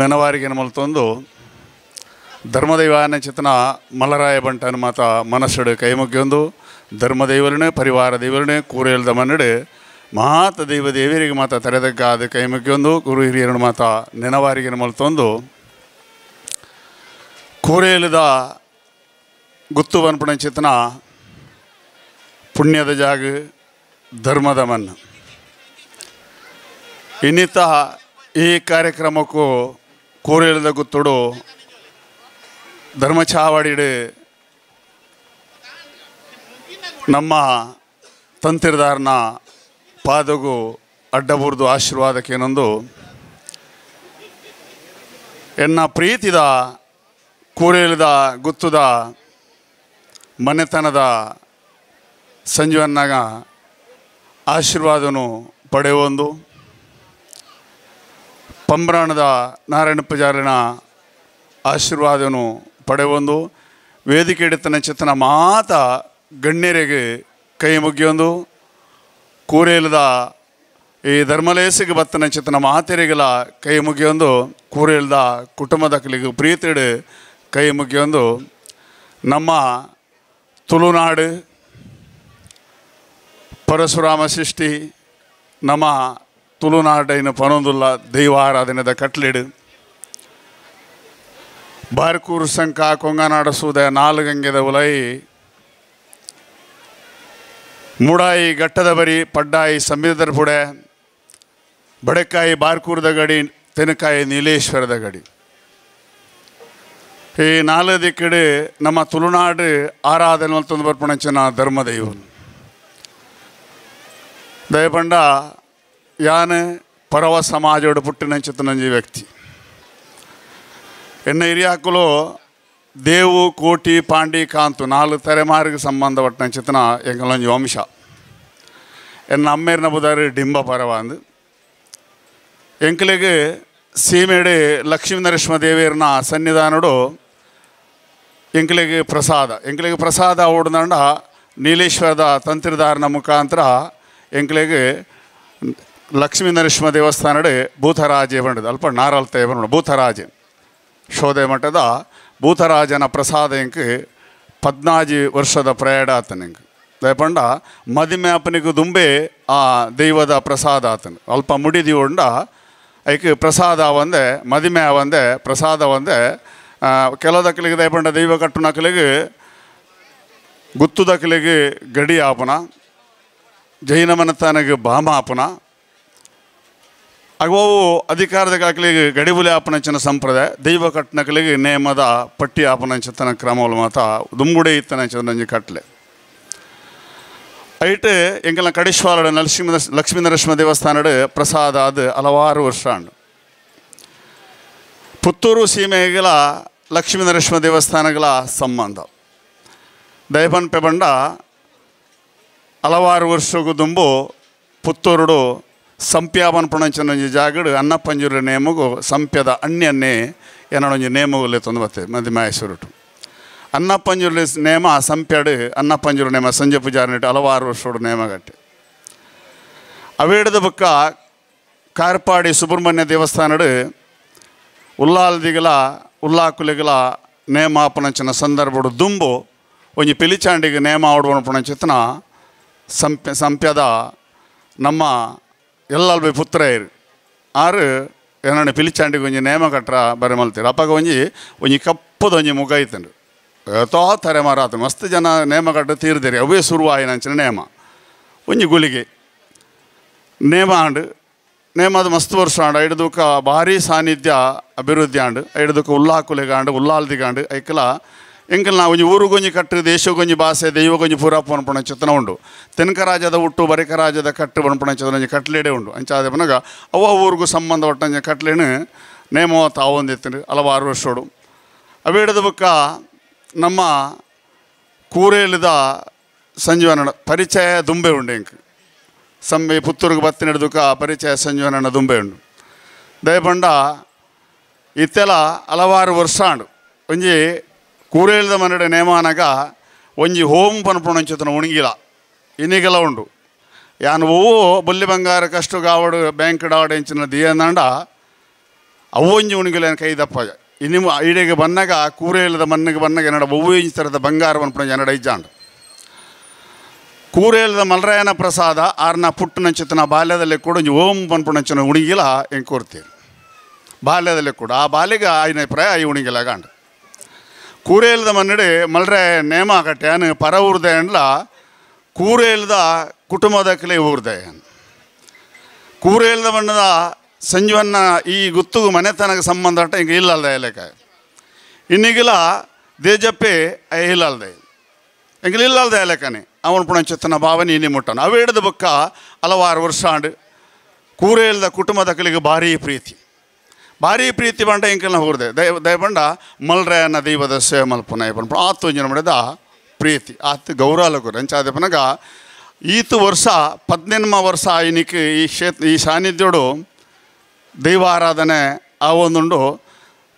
Speaker 16: ನೆನವಾರಿಗೆ ಮಲ್ತೊಂದು ಧರ್ಮದೈವಾನ ಚೇತನ ಮಲರಾಯ ಬಂಟನ ಮಾತಾ ಮನಸ್ಸಡು ಕೈಮುಗಿಯೊಂದು ಧರ್ಮದೈವರನೇ ಪರಿವಾರ ದೇವರನೇ ಕೂರೆಯಲ್ದ ಮನ್ನಡೆ ಮಾತ ದೈವ ದೇವರಿಗೆ ಮಾತಾ ತರೆದಗ್ಗಾದ ಕೈಮುಗಿಯೊಂದು ಗುರು ಹಿರಿಯರನ್ನು ಮಾತಾ ನೆನವಾರಿಗೆ ಮಲ್ತೊಂದು ಕೂರೆಯಲ್ಲದ ಗುತ್ತು ಬನ್ಪಣ ಚೇತನ ಪುಣ್ಯದ ಜಾಗ ಧರ್ಮದ ಮನ್ನು ಇನ್ನಿತ ಈ ಕಾರ್ಯಕ್ರಮಕ್ಕೂ ಕೂರೆಯಲ್ಲದ ಗುತ್ತುಡು ಧರ್ಮಚಾವಡಿಡು ನಮ್ಮ ತಂತಿರದಾರನ ಪಾದಗೂ ಅಡ್ಡಬುರ್ದು ಆಶೀರ್ವಾದಕ್ಕೇನೊಂದು ಎನ್ನ ಪ್ರೀತಿದ ಕೂರೆಯಲ್ಲದ ಗುತ್ತುದ ಮನೆತನದ ಸಂಜೀವನ್ನಾಗ ಆಶೀರ್ವಾದನು ಪಡೆಯುವೊಂದು ಪಂಬ್ರಾಣದ ನಾರಾಯಣ ಪೂಜಾರಿನ ಆಶೀರ್ವಾದನು ಪಡೆಯೊಂದು ವೇದಿಕೆ ಹಿಡಿತನ ಚೇತನ ಮಾತ ಗಣ್ಯರಿಗೆ ಕೈ ಮುಗಿಯೊಂದು ಕೂರೆಯಲ್ಲದ ಈ ಧರ್ಮಲೇಸಿಗೆ ಬತ್ತನ ಚೇತನ ಮಾತೆರಿಗೆಲ್ಲ ಕೈ ಮುಗಿಯೊಂದು ಕೂರೆಯಲ್ಲದ ಕುಟುಂಬದ ಕಲಿಗೆ ಪ್ರೀತಿಡು ಕೈ ಮುಗಿಯೊಂದು ನಮ್ಮ ತುಳುನಾಡು ಪರಶುರಾಮ ಸೃಷ್ಟಿ ನಮ್ಮ ತುಳುನಾಡಿನ ಪನೊಂದುಲ್ಲ ದೈವಾರಾಧನೆದ ಕಟ್ಲಿಡು ಬಾರ್ಕೂರು ಸಂಕ ಕೊಂಗನಾಡ ಸೂದ ನಾಲ್ಗಂಗೆದ ಉಲೈ ಮೂಡಾಯಿ ಘಟ್ಟದ ಬರಿ ಪಡ್ಡಾಯಿ ಸಂಬಿದರ ಪುಡೆ ಬಡಕಾಯಿ ಬಾರ್ಕೂರದ ಗಡಿ ತೆನಕಾಯಿ ನೀಲೇಶ್ವರದ ಗಡಿ ಈ ನಾಲ್ಕು ದಿಕ್ಕಡೆ ನಮ್ಮ ತುಳುನಾಡು ಆರಾಧನೆ ಮಲ್ತೊಂದು ಬರ್ಪಣಂಚಿನ ಧರ್ಮದೈವನು ದಯಪಂಡ ಯಾನ್ ಪರವ ಸಮಾಜೋಡು ಪುಟ್ಟಿನಂಚಿತನಂಜಿ ವ್ಯಕ್ತಿ ಎನ್ನ ಹಿರಿಯಾಕುಲು ದೇವು ಕೋಟಿ ಪಾಂಡಿ ಕಾಂತು ನಾಲ್ಕು ತಲೆಮಾರಿಗೆ ಸಂಬಂಧಪಟ್ಟಂಚಿತನ ಎಂಗಳೊಂಜಿ ವಂಶ ಎನ್ನ ಅಮ್ಮೇರ್ನ ಬುದಾರಿ ಡಿಂಬ ಪರವ ಅಂದು ಎಂಕಲಿಗೆ ಸೀಮೆಡೆ ಲಕ್ಷ್ಮೀ ನರಸಿಂಹ ದೇವಿಯರ್ನ ಸನ್ನಿಧಾನಡು ಎಂಕಲಿಗೆ ಪ್ರಸಾದ ಎಂಕಲಿಗೆ ಪ್ರಸಾದ ಓಡ್ದಂಡ ನೀಲೇಶ್ವರದ ತಂತ್ರಿದಾರನ ಮುಖಾಂತರ ಎಂಕಲಿಗೆ ಲಕ್ಷ್ಮೀ ನರಸಿಂಹ ದೇವಸ್ಥಾನಡೆ ಭೂತರಾಜೆ ಬಂಡದು ಅಲ್ಪ ನಾರಲ್ತೆ ಬಂಡ ಭೂತರಾಜೆ ಶೋಧೆ ಮಠದ ಭೂತರಾಜನ ಪ್ರಸಾದ ಎಂಕ್ 14 ವರ್ಷದ ಪ್ರಯಾಣ ಆತನಿಂಗ್ ದಯಪಂಡ ಮದಿಮೆ ಅಪ್ಪನಿಗೆ ದುಂಬೆ ಆ ದೈವದ ಪ್ರಸಾದ ಆತನು ಅಲ್ಪ ಮುಡಿದಿ ಉಂಡ ಐಕ್ ಪ್ರಸಾದ ಒಂದೇ ಮದಿಮೆ ಒಂದೇ ಪ್ರಸಾದ ಒಂದೇ ಕೆಲದಕ್ಕಲಿಗೆ ದಯಪಂಡ ದೈವ ಕಟ್ಟುನಕಲಿಗೆ ಗುತ್ತುದಕ್ಕಲಿಗೆ ಗಡಿ ಆಪನ ಜೈನ ಮನತಾನಿಗೆ ಬಾಮ ಆಪನ ಅವು ಅಧಿಕಾರದ ಕಾಕಲಿಗೆ ಗಡಿಬುಲಿ ಆಪನಂಚಿನ ಸಂಪ್ರದಾಯ ದೈವ ಕಟ್ಟನಕಲಿಗೆ ನೇಮದ ಪಟ್ಟಿ ಆಪನಂಚತನ ಕ್ರಮವಲು ಮಾತ ದುಂಗುಡೆ ಇತ್ತನಂಚ ಕಟ್ಲೆ ಐಟ್ ಎಂಕಲ್ನ ಕಡೇಶ್ವರ ಲಕ್ಷ್ಮೀ ನರಸಿಂಹ ದೇವಸ್ಥಾನಡು ಪ್ರಸಾದ ಅದು ಹಲವಾರು ವರ್ಷ ಅಂಡು ಪುತ್ತೂರು ಸೀಮೆಗಳ ಲಕ್ಷ್ಮೀ ನರಸಿಂಹ ದೇವಸ್ಥಾನಗಳ ಸಂಬಂಧ ದಯಪನ್ ಪೆಬಂಡ ಹಲವಾರು ವರ್ಷಗೂ ದುಂಬು ಪುತ್ತೂರುಡು ಸಂಪ್ಯಾವನ್ ಪುಣಂಚನೊಂಜಿ ಜಾಗಡು ಅನ್ನಪ್ಪಂಜೂರು ನೇಮಗು ಸಂಪ್ಯದ ಅಣ್ಯನ್ನೇ ಏನೊಂಜಿ ನೇಮಗುಲೆ ತೊಂದು ಬತ್ತೆ ಮದಿಮಾಯಸುರುಟು ಅನ್ನಪ್ಪಂಜೂರು ನೇಮ ಸಂಪ್ಯಾಡು ಅನ್ನಪ್ಪಂಜೂರು ನೇಮ ಸಂಜೆ ಪೂಜಾರಿನಿಟ್ಟು ಹಲವಾರು ವರ್ಷೋಡು ನೇಮಗಟ್ಟೆ ಅವೇಡದ ಬಕ್ಕ ಕಾರ್ಪಾಡಿ ಸುಬ್ರಹ್ಮಣ್ಯ ದೇವಸ್ಥಾನಡು ಉಲ್ಲಾಲ್ದಿಗಳ ಉಲ್ಲಾಕುಲಿಗಳ ನೇಮಾಪನಂಚಿನ ಸಂದರ್ಭಡು ದುಂಬು ಒಂಜಿ ಪಿಲಿಚಾಂಡಿಗೆ ನೇಮ ಆಡುವಣ ಪುಣಂಚಿತನ ಸಂಪ್ಯದ ನಮ್ಮ ಎಲ್ಲಲ್ಬಿ ಪುತ್ರ ಆರು ಏನಣ್ಣ ಪಿಲಿಚಾಂಡಿಗೆ ಒಂಜಿ ನೇಮ ಕಟ್ರ ಬರೆ ಮಲ್ತೀರ ಅಪ್ಪಾಗ ಒಂಜಿ ಒಂಜಿ ಕಪ್ಪದ ಒಂಜಿ ಮುಗ ಐತಂಡು ತೋ ತರೆ ಮಾರಾತ ಮಸ್ತ್ ಜನ ನೇಮ ಕಟ್ಟ ತೀರ್ದಿರಿ ಅವೇ ಶುರುವಾಯಿನಂಚಿನ ನೇಮ ಒಂಜಿ ಗುಳಿಗೆ ನೇಮ ಆಂಡು ನೇಮದ ಮಸ್ತ್ ವರ್ಷ ಆಂಡು ಐಡ್ದೂಕ ಭಾರಿ ಸಾನ್ನಿಧ್ಯ ಅಭಿವೃದ್ಧಿ ಆಂಡು ಐಡ್ದೂಕ ಉಲ್ಲಾಕುಲೆಗಾಂಡು ಉಲ್ಲಾಲ್ದಿಗಾಂಡು ಐಕಲ ಎಂಕಲ್ ನಾವು ಒಂಜಿ ಊರುಗೊಂಜಿ ಕಟ್ಟು ದೇಶಗೊಂಜಿ ಭಾಷೆ ದೈವಗೊಂಜಿ ಪೂರ ಪನ್ಪುಣ ಚಿತ್ತನ ಉಂಡು ತೆನಕರಾಜದ ಹುಟ್ಟು ಬರಿಕರಾಜದ ಕಟ್ಟು ಪನ್ಪುಣ ಚಿತ್ತನ ಕಟ್ಲೇಡೆ ಉಂಡು ಅಂಚಾದ ಪನಗ ಅವ ಊರಿಗೂ ಸಂಬಂಧ ಒಟ್ಟಂಜ ಕಟ್ಲೇನು ನೇಮೋ ತಾವೊಂದಿತ್ತು ಹಲವಾರು ವರ್ಷೋಡು ಅವೇಡದ ಬಕ್ಕ ನಮ್ಮ ಕೂರೇಲಿದ ಸಂಜೀವನ ಪರಿಚಯ ದುಂಬೆ ಉಂಡು ಎಂಕ್ ಸಂಬೆ ಪುತ್ತೂರಿಗೆ ಬತ್ತಿ ನಡೆದಕ್ಕ ಪರಿಚಯ ಸಂಜೀವನಣ್ಣ ದುಂಬೆ ಉಂಡು ದಯಪಂಡ ಇತ್ತೆಲ್ಲ ಹಲವಾರು ವರ್ಷ ಉಂಡು ಒಂಜಿ ಕೂರೇಳಿದ ಮನೆಡೆ ನೇಮಾನಗ ಒಂಜಿ ಹೋಮ್ ಪನ್ಪುಣಂಚಿತನ ಉಣಗಿಲ್ಲ ಇನ್ನಿಗೆಲ್ಲ ಉಂಡು ಯಾನು ಓ ಬೊಲ್ಲಿ ಬಂಗಾರ ಕಷ್ಟು ಗಾವಡು ಬ್ಯಾಂಕ್ ಡಾವಡು ಎಂಚಿನ ದಿಯಂದಾಂಡ ಅವು ಒಂಜಿ ಉಣಗಿಲ್ಲ ಕೈ ದಪ್ಪ ಇನ್ನು ಈಡೆಗೆ ಬನ್ನಾಗ ಕೂರೇಳಿದ ಮಣ್ಣಿಗೆ ಬನ್ನಾಗ ಎನ್ನಡ ಒವ್ವು ಇಂಚ್ ಥರದ ಬಂಗಾರ ಪನ್ಪುಣ ಎನ್ನಡ ಇಜ್ಜಾಂಡು ಕೂರೇಳಿದ ಮಲರಾಯನ ಪ್ರಸಾದ ಆರ್ನ ಪುಟ್ಟನಂಚಿತನ ಬಾಲ್ಯದಲ್ಲಿ ಕೂಡ ಒಂಜಿ ಓಂ ಪನ್ಪುಣಂಚಿನ ಉಣಗಿಲ್ಲ ಹೆಂಗೆ ಕೋರ್ತೀವಿ ಬಾಲ್ಯದಲ್ಲಿ ಕೂಡ ಆ ಬಾಲಿಗೆ ಆಯ್ನ ಪ್ರಾಯ ಈ ಉಣಗಿಲ್ಲ ಗಾಂಡು ಕೂರೇಲ್ದ ಮನ್ನಡಿ ಮಲ್ರೆ ನೇಮ ಕಟ್ಟೆ ಪರ ಊರ್ದೆ ಅಂಡ್ಲ ಕೂರೇಲ್ದ ಕುಟುಂಬದ ಕಲೆ ಊರ್ದೆ ಕೂರೇಲ್ದ ಬಣ್ಣದ ಸಂಜೀವನ್ನ ಈ ಗುತ್ತುಗು ಮನೆತನಕ್ಕೆ ಸಂಬಂಧ ಹಿಂಗೆ ಇಲ್ಲಲ್ದೆ ಲೆಕ್ಕ ಇನ್ನಿಗಿಲ್ಲ ದೇಜಪ್ಪೆ ಇಲ್ಲಲ್ದೆ ಎಂಗಿಲ್ಲ ಇಲ್ಲಲ್ದೆ ಲೆಕ್ಕನೆ ಅವನ ಪುಣಚೆತ್ತನ ಭಾವನೆ ಇನ್ನಿ ಮುಟ್ಟನು ಅವು ಹಿಡಿದ ಬಕ್ಕ ಹಲವಾರು ವರ್ಷ ಆಂಡು ಕೂರೇಲ್ದ ಕುಟುಂಬದ ಕಲಿಗೆ ಭಾರೀ ಪ್ರೀತಿ ಭಾರಿ ಪ್ರೀತಿ ಬಂಡ ಎಂಕೆಲ್ಲ ಹೋಗಿದೆ ದಯಬಂಡ ಮಲ್ರೆಯನ್ನ ದೈವದ ಸೇವೆ ಮಲ್ಪುನ ಪನ್ಪ ಆತು ಒಂಜಿನ ಮಾಡಿದ ಪ್ರೀತಿ ಆತು ಗೌರವ ಅಂಚಾದ ಪನಗ ಈತು ವರ್ಷ 18 ವರ್ಷ ಈನಿಕ್ ಈ ಕ್ಷೇತ್ರ ಈ ಸಾನ್ನಿಧ್ಯೋಡು ದೈವಾರಾಧನೆ ಆ ಒಂದುಂಡು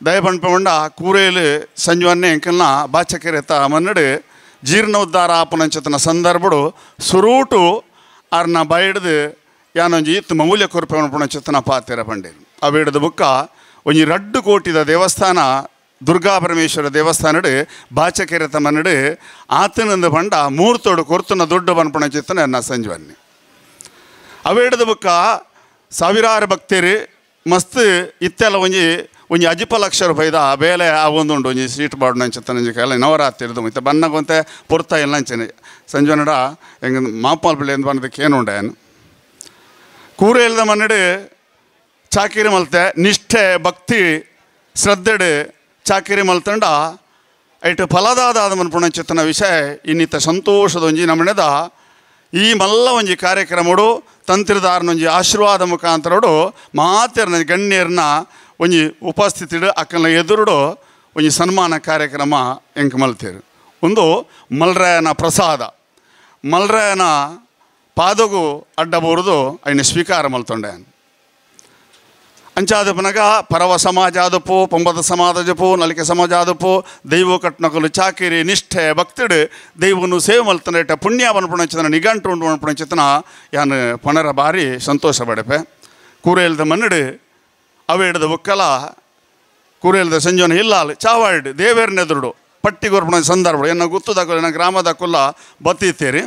Speaker 16: ದಯಬಂಡ ಬಂಡ ಕೂರೇಲು ಸಂಜೀವನ್ನೇ ಎಂಕೆಲ್ನ ಬಾಚಕೆರೆತ ಮನ್ನಡು ಜೀರ್ಣೋದ್ಧಾರ ಆಪನಂಚತನ ಸಂದರ್ಭಡು ಸುರೂಟು ಆರ್ನ ಬೈಡ್ದು ಯಾನೊಂಜಿ ಇತ್ತು ಮೌಲ್ಯ ಕೊರಪೆ ಪುಣಚತನ ಪಾತಿರ ಪಂಡೇರು ಅವೇಡದ ಬುಕ್ಕ ಒಂಜಿ 2 ಕೋಟಿದ ದೇವಸ್ಥಾನ ದುರ್ಗಾ ಪರಮೇಶ್ವರ ದೇವಸ್ಥಾನಡು ಬಾಚಕೆರೆ ತಮ್ಮನಡು ಆತನಂದ ಬಂಡ ಮೂರ್ತೋಡು ಕೊರ್ತುನ ದೊಡ್ಡ ಬನ್ಪುಣ ಚಿತ್ತನ ಎನ್ನ ಸಂಜೀವನ್ನಿ ಅವೇಡದ ಬುಕ್ಕ ಸಾವಿರಾರು ಭಕ್ತರು ಮಸ್ತ್ ಇತ್ತೆಲ್ಲ ಒಂಜಿ ಒಂಜಿ ಅಜಿಪ ಲಕ್ಷ ರೂಪಾಯಿದ ಬೇಲೆ ಆ ಒಂದುಂಡು ಒಂಜಿ ಸೀಟ್ ಬಾಡು ನಂಚತ್ತನ ಕಾಲ ನವರಾತ್ರಿ ಇತ್ತು ಬನ್ನಗೊಂತೆ ಪೊರ್ತ ಇಲ್ಲ ಅಂಚನೆ ಸಂಜೀವನಡ ಹೆಂಗೆ ಮಾಪಾಲ್ ಪಿಳ್ಳೆ ಎಂದು ಬಂದಕ್ಕೆ ಏನು ಉಂಡೆ ಕೂರೇಲ್ದ ಮನ್ನಡು ಚಾಕಿರಿ ಮಲ್ತೆ ನಿಷ್ಠೆ ಭಕ್ತಿ ಶ್ರದ್ಧೆಡು ಚಾಕಿರಿ ಮಲ್ತಂಡ ಐಟು ಫಲದಾದ ಮನ್ಪುಣಂಚಿತ್ತನ ವಿಷಯ ಇನ್ನಿತ ಸಂತೋಷದ ಒಂಜಿ ನಮ್ಮನೆದ ಈ ಮಲ್ಲ ಒಂಜಿ ಕಾರ್ಯಕ್ರಮಡು ತಂತ್ರಿದಾರನೊಂಜಿ ಆಶೀರ್ವಾದ ಮುಖಾಂತರಡು ಮಾತೆರ್ನ ಗಣ್ಯರ್ನ ಒಂಜಿ ಉಪಸ್ಥಿತಿಡು ಅಕ್ಕನ ಎದುರುಡು ಒಂಜಿ ಸನ್ಮಾನ ಕಾರ್ಯಕ್ರಮ ಎಂಕ್ ಮಲ್ತೇರು ಒಂದು ಮಲ್ರಾಯನ ಪ್ರಸಾದ ಮಲ್ರಾಯನ ಪಾದಗು ಅಡ್ಡ ಬೋರುದು ಐನ ಸ್ವೀಕಾರ ಮಲ್ತೊಂಡೆ ಅಂಚಾದಪನಗ ಪರವ ಸಮಾಜ ಆದಪು ಪೊಂಬದ ಸಮಾಜಪು ನಲಿಕೆ ಸಮಾಜ ಆದಪು ದೈವ ಕಟ್ನಕಲು ಚಾಕಿರಿ ನಿಷ್ಠೆ ಭಕ್ತಿಡು ದೈವನು ಸೇವೆ ಮಲ್ತನ ಪುಣ್ಯ ಪಣಪುಣಚತನ ನಿಘಂಟು ಉಂಡು ಪಣಪುಣಚತನ ಯಾನು ಪಣರ ಭಾರಿ ಸಂತೋಷ ಪಡೆಪೆ ಕೂರೇಲ್ದ ಮನ್ನಡು ಅವೆ ಹಿಡ್ದ ಒಕ್ಕಲ ಕೂರೆಲ್ದ ಸಂಜೋನ ಇಲ್ಲಾಲ್ ಚಾವಾಡ್ ದೇವೇರ್ನೆದುರುಡು ಪಟ್ಟಿ ಕೊರ್ಪಣ ಸಂದರ್ಭ ಎನ್ನ ಗುತ್ತುದಾಕುಲ್ಲ ಎನ್ನ ಗ್ರಾಮದಾಕುಲ್ಲ ಬತ್ತಿತ್ತೇರಿ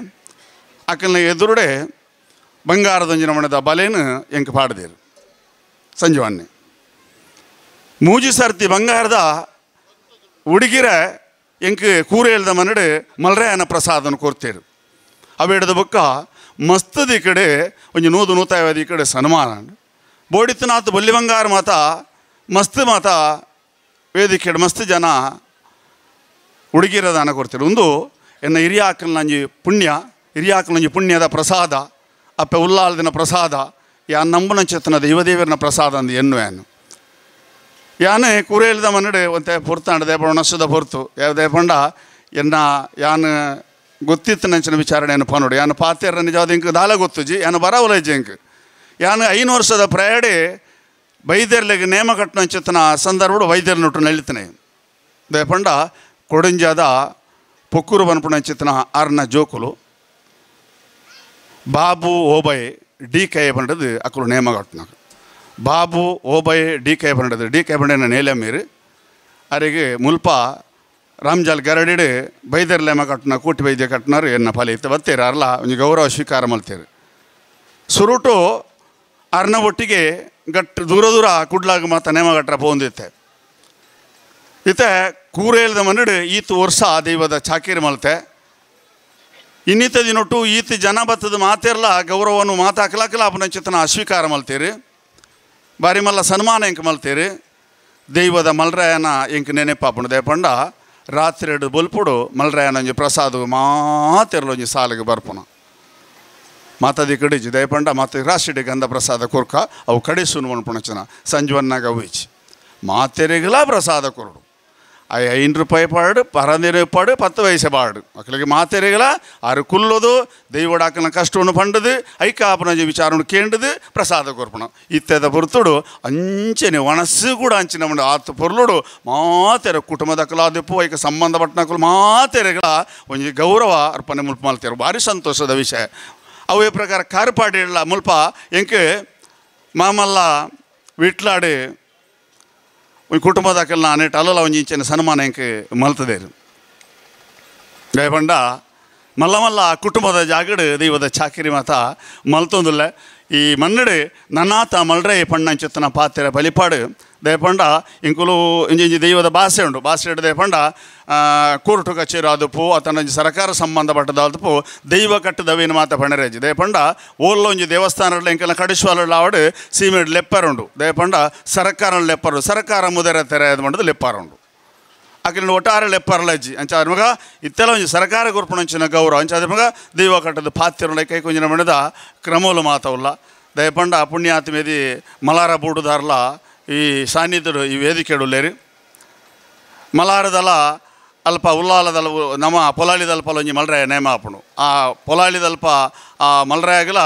Speaker 16: ಅಕ್ಕಲ್ನ ಎದುರುಡೆ ಬಂಗಾರದೊಂಜಿನ ಮಣದ ಬಲೇನು ಎಂಕ್ ಪಾಡ್ದೇರು ಸಂಜೀವನ್ನೇ ಮೂಜಿ ಸರ್ತಿ ಬಂಗಾರದ ಉಡುಗಿರ ಎಂಕ್ ಕೂರೇಲ್ದ ಮನಡು ಮಲ್ರಾಯನ ಪ್ರಸಾದನ ಕೊರ್ತೇರು ಅವೇಡದ ಬೊಕ್ಕ ಮಸ್ತದ ಈ ಕಡೆ ಒಂಜಿ 100-150 ಈ ಕಡೆ ಸನ್ಮಾನ ಬೋಡಿತ್ತನಾಥ ಬೊಲ್ಲಿ ಬಂಗಾರ ಮಾತ ಮಸ್ತ್ ಮಾತ ವೇದಿಕೆ ಮಸ್ತ್ ಜನ ಉಡುಗಿರ ದಾನ ಕೊಡ್ತೀರು ಒಂದು ಎನ್ನ ಹಿರಿಯಾಕಲ್ನಂಜಿ ಪುಣ್ಯ ಹಿರಿಯಾಕಲ್ನಂಜಿ ಪುಣ್ಯದ ಪ್ರಸಾದ ಅಪ್ಪೆ ಉಲ್ಲಾಲ್ದಿನ ಪ್ರಸಾದ ಯಾ ನಂಬುನ ಚೇತನ ದೈವದೇವರನ ಪ್ರಸಾದ ಅಂದು ಎನ್ನುವೇನು ಯಾನೆ ಕೂರೇಲ್ದ ಮನಡೆ ಒಂತೆ ಪೊರ್ತಾಂಡ ದೇಪಂಡ ನಷ್ಟದ ಪೊರ್ತು ಯಾವ ದೇಪಂಡ ಎನ್ನ ಯಾನ್ ಗೊತ್ತಿತ್ತು ನಂಚಿನ ವಿಚಾರಣೆಯನ್ನು ಪನೋಡು ಯಾನು ಪಾತೇರ ನಿಜವಾದ ಇಂಕ್ ದಾಲ ಗೊತ್ತುಜಿ ಯಾನು ಬರವಲಜ್ಜಿ ಇಂಕ್ ಯಾನು 5 ವರ್ಷದ ಪ್ರಯಾಡೆ ವೈದ್ಯರ್ಲಿಗೆ ನೇಮ ಕಟ್ಟನಂಚಿತನ ಸಂದರ್ಭಡು ವೈದ್ಯರ ನೊಟ್ಟು ನಳಿತನೆ ದೇಪಂಡ ಕೊಡಂಜಾದ ಪೊಕ್ಕೂರು ಬನ್ಪುಣಂಚಿತನ ಆರ್ನ ಜೋಕುಲು ಬಾಬು ಓಬೈ ಡಿ ಕೈ ಬಂಡದು ಅಕ್ಕಳು ನೇಮ ಕಟ್ಟನಾಗ ಬಾಬು ಓಬೈ ಡಿ ಕೈ ಬಂಡದು ಡಿ ಕೈ ಬಂಡಿನ ನೇಲೆ ಮೀರು ಅರಿಗೆ ಮುಲ್ಪ ರಾಮಜಾಲ್ ಗರಡಿಡು ಬೈದರ್ ಲೇಮ ಕಟ್ಟನ ಕೂಟಿ ವೈದ್ಯ ಕಟ್ಟನಾರು ಎನ್ನ ಫಲ ಇತ್ತು ಬತ್ತೀರ ಅರ್ಲ ಒಂಜಿ ಗೌರವ ಸ್ವೀಕಾರ ಮಲ್ತೀರು ಸುರುಟು ಅರ್ನ ಒಟ್ಟಿಗೆ ಗಟ್ ದೂರ ದೂರ ಕುಡ್ಲಾಗ ಮಾತ ನೇಮ ಗಟ್ರ ಪೋಂದಿತ್ತೆ ಇತ್ತೆ ಕೂರೇಲ್ದ ಮನಡು ಈತ ವರ್ಷ ದೈವದ ಚಾಕಿರಿ ಮಲ್ತೆ ಇನ್ನಿತ ದಿನೊಟ್ಟು ಈತ ಜನ ಬತ್ತದ ಮಾತಿರಲ್ಲ ಗೌರವವನ್ನು ಮಾತಾಕ್ಲಾಕಲ ಅಪನಂಚಿತನ ಅಸ್ವೀಕಾರ ಮಲ್ತೀರಿ ಬಾರಿ ಮಲ್ಲ ಸನ್ಮಾನ ಎಂಕ್ ಮಲ್ತೀರಿ ದೈವದ ಮಲ್ರಾಯನ ಎಂಕ್ ನೆನೆಪಾಪುಂಡು ದೇಪಂಡ ರಾತ್ರಿ ಎರಡು ಬೊಲ್ಪುಡು ಮಲ್ರಾಯನ ಒಂಜಿ ಪ್ರಸಾದ ಮಾತಿರಲು ಒಂಜಿ ಸಾಲಿಗೆ ಬರ್ಪುನ ಮಾತಾದಿ ಕಡಿಜಿ ದಯಪಂಡ ಮಾತು ರಾಶಿಡಿ ಗಂಧ ಪ್ರಸಾದ ಕೊರ್ಕ ಅವು ಕಡಿಸುನು ಮನ್ಪುಣಚನ ಸಂಜೀವನ್ನಾಗ ಅವು ಮಾತೆರೆಗಲ ಪ್ರಸಾದ ಕೊರಡು 5 ರೂಪಾಯಿ ಪಾಡು 15 ಪಾಡು 10 ವಯಸ್ಸೆ ಪಾಡು ಮಕ್ಕಳಿಗೆ ಮಾತೆರೆಗಲ ಆರು ಕುಲ್ಲೋದು ದೈವಡಾಕನ ಕಷ್ಟವನ್ನು ಪಂಡದು ಐಕಾಪನ ವಿಚಾರವನ್ನು ಕೇಂಡದು ಪ್ರಸಾದ ಕೊರ್ಪಣ ಇತ್ತೆದ ಪೊರ್ತುಡು ಅಂಚನೆ ಒಣಸು ಕೂಡ ಅಂಚಿನ ಮಂಡು ಆತು ಪೊರ್ಲುಡು ಮಾತೆರ ಕುಟುಂಬದಕ್ಕಲಾದೆಪ್ಪು ಐಕ ಸಂಬಂಧಪಟ್ಟನಕ್ಕಲು ಮಾತೆರೆಗಳ ಒಂಜಿ ಗೌರವ ಅರ್ಪಣೆ ಮುಲ್ಪ ಮಲ್ತೇರು ಭಾರಿ ಸಂತೋಷದ ವಿಷಯ. ಅವೇ ಪ್ರಕಾರ ಕಾರ್ಪಾಡಿಲ್ಲ ಮುಲ್ಪ ಎಂಕ್ ಮಾಮಲ್ಲ ವಿಟ್ಲಾಡಿ ಒಂಜಿ ಕುಟುಂಬದಾಕಲ್ನ అనేಟ ಅಲ್ಲಲ್ಲ ಒಂಜಿ ಇಂಚಿನ ಸನ್ಮಾನ ಎಂಕ್ ಮಲ್ತದೇರು ದಯಪಂಡ ಮಲ್ಲ ಮಲ್ಲ ಕುಟುಂಬದ ಜಾಗಡು ದೈವದ ಚಾಕಿರಿ ಮಾತ ಮಲ್ತೊಂದುಲ್ಲ ಈ ಮನ್ನಡು ನನ್ನಾತ ಮಲ್ರೆ ಪಣ್ಣಂಚಿತ್ತನ ಪಾತ್ರೆ ಬಲಿಪಾಡು ದಯಪಂಡ ಇಂಕುಲು ಇಂಜಿ ಇಂಜಿ ದೈವದ ಭಾಷೆ ಉಂಡು ಭಾಷೆ ಹಿಡಿದು ದಯಪಂಡ ಕೋರ್ಟು ಕಚೇರಿ ಆದಪ್ಪು ಆತನ ಸರ್ಕಾರ ಸಂಬಂಧಪಟ್ಟದಾದಪ್ಪು ದೈವ ಕಟ್ಟದವೇನು ಮಾತ ಪಣರೇಜಿ ದಯಪಂಡ ಓಲ್ಲ ಒಂಜಿ ದೇವಸ್ಥಾನ ಇಂಕೆಲ್ಲ ಕಡಿಸುವಲ್ಲ ಆವಡು ಸೀಮೆಡ್ ಲೆಪ್ಪರುಂಡು ದಯಪಂಡ ಸರ್ಕಾರ ಲೆಪ್ಪರು ಸರ್ಕಾರ ಮುದರ ತೆರೆ ಅದು ಮಾಡೋದು ಲೆಪ್ಪಾರುಂಡು ಅಕ್ಕಿನ ಒಟ್ಟಾರೆ ಲೆಪ್ಪರಲಜ್ಜಿ ಅಂಚಾದ ಮಗ ಇತ್ತೆಲ್ಲ ಒಂಜಿ ಸರ್ಕಾರ ಕೊರ್ಪಣಂಚಿನ ಗೌರವ ಅಂಚಾದ ಮಗ ದೈವ ಕಟ್ಟದ ಪಾತ್ರೆ ಕೈ ಕೊಂಜಿನ ಮಣದ ಕ್ರಮೋಲು ಮಾತವಲ್ಲ ದಯಪಂಡ ಪುಣ್ಯಾತ್ಮೇದಿ ಮಲಾರ ಬೂಡುದಾರ್ಲ ಈ ಸಾನ್ನಿಧ್ಯರು ಈ ವೇದಿಕೆಡುಲ್ಲೇರಿ ಮಲಾರದಲ ಅಲ್ಪ ಉಲ್ಲಾಲದಲ ನಮ್ಮ ಪೊಲಾಳಿದಲ್ಪ ಒಂಜಿ ಮಲ್ರಾಯ ನೇಮ ಆಪುಂಡು ಆ ಪೊಲಾಳಿದಲ್ಪ ಆ ಮಲ್ರಾಯಗಲ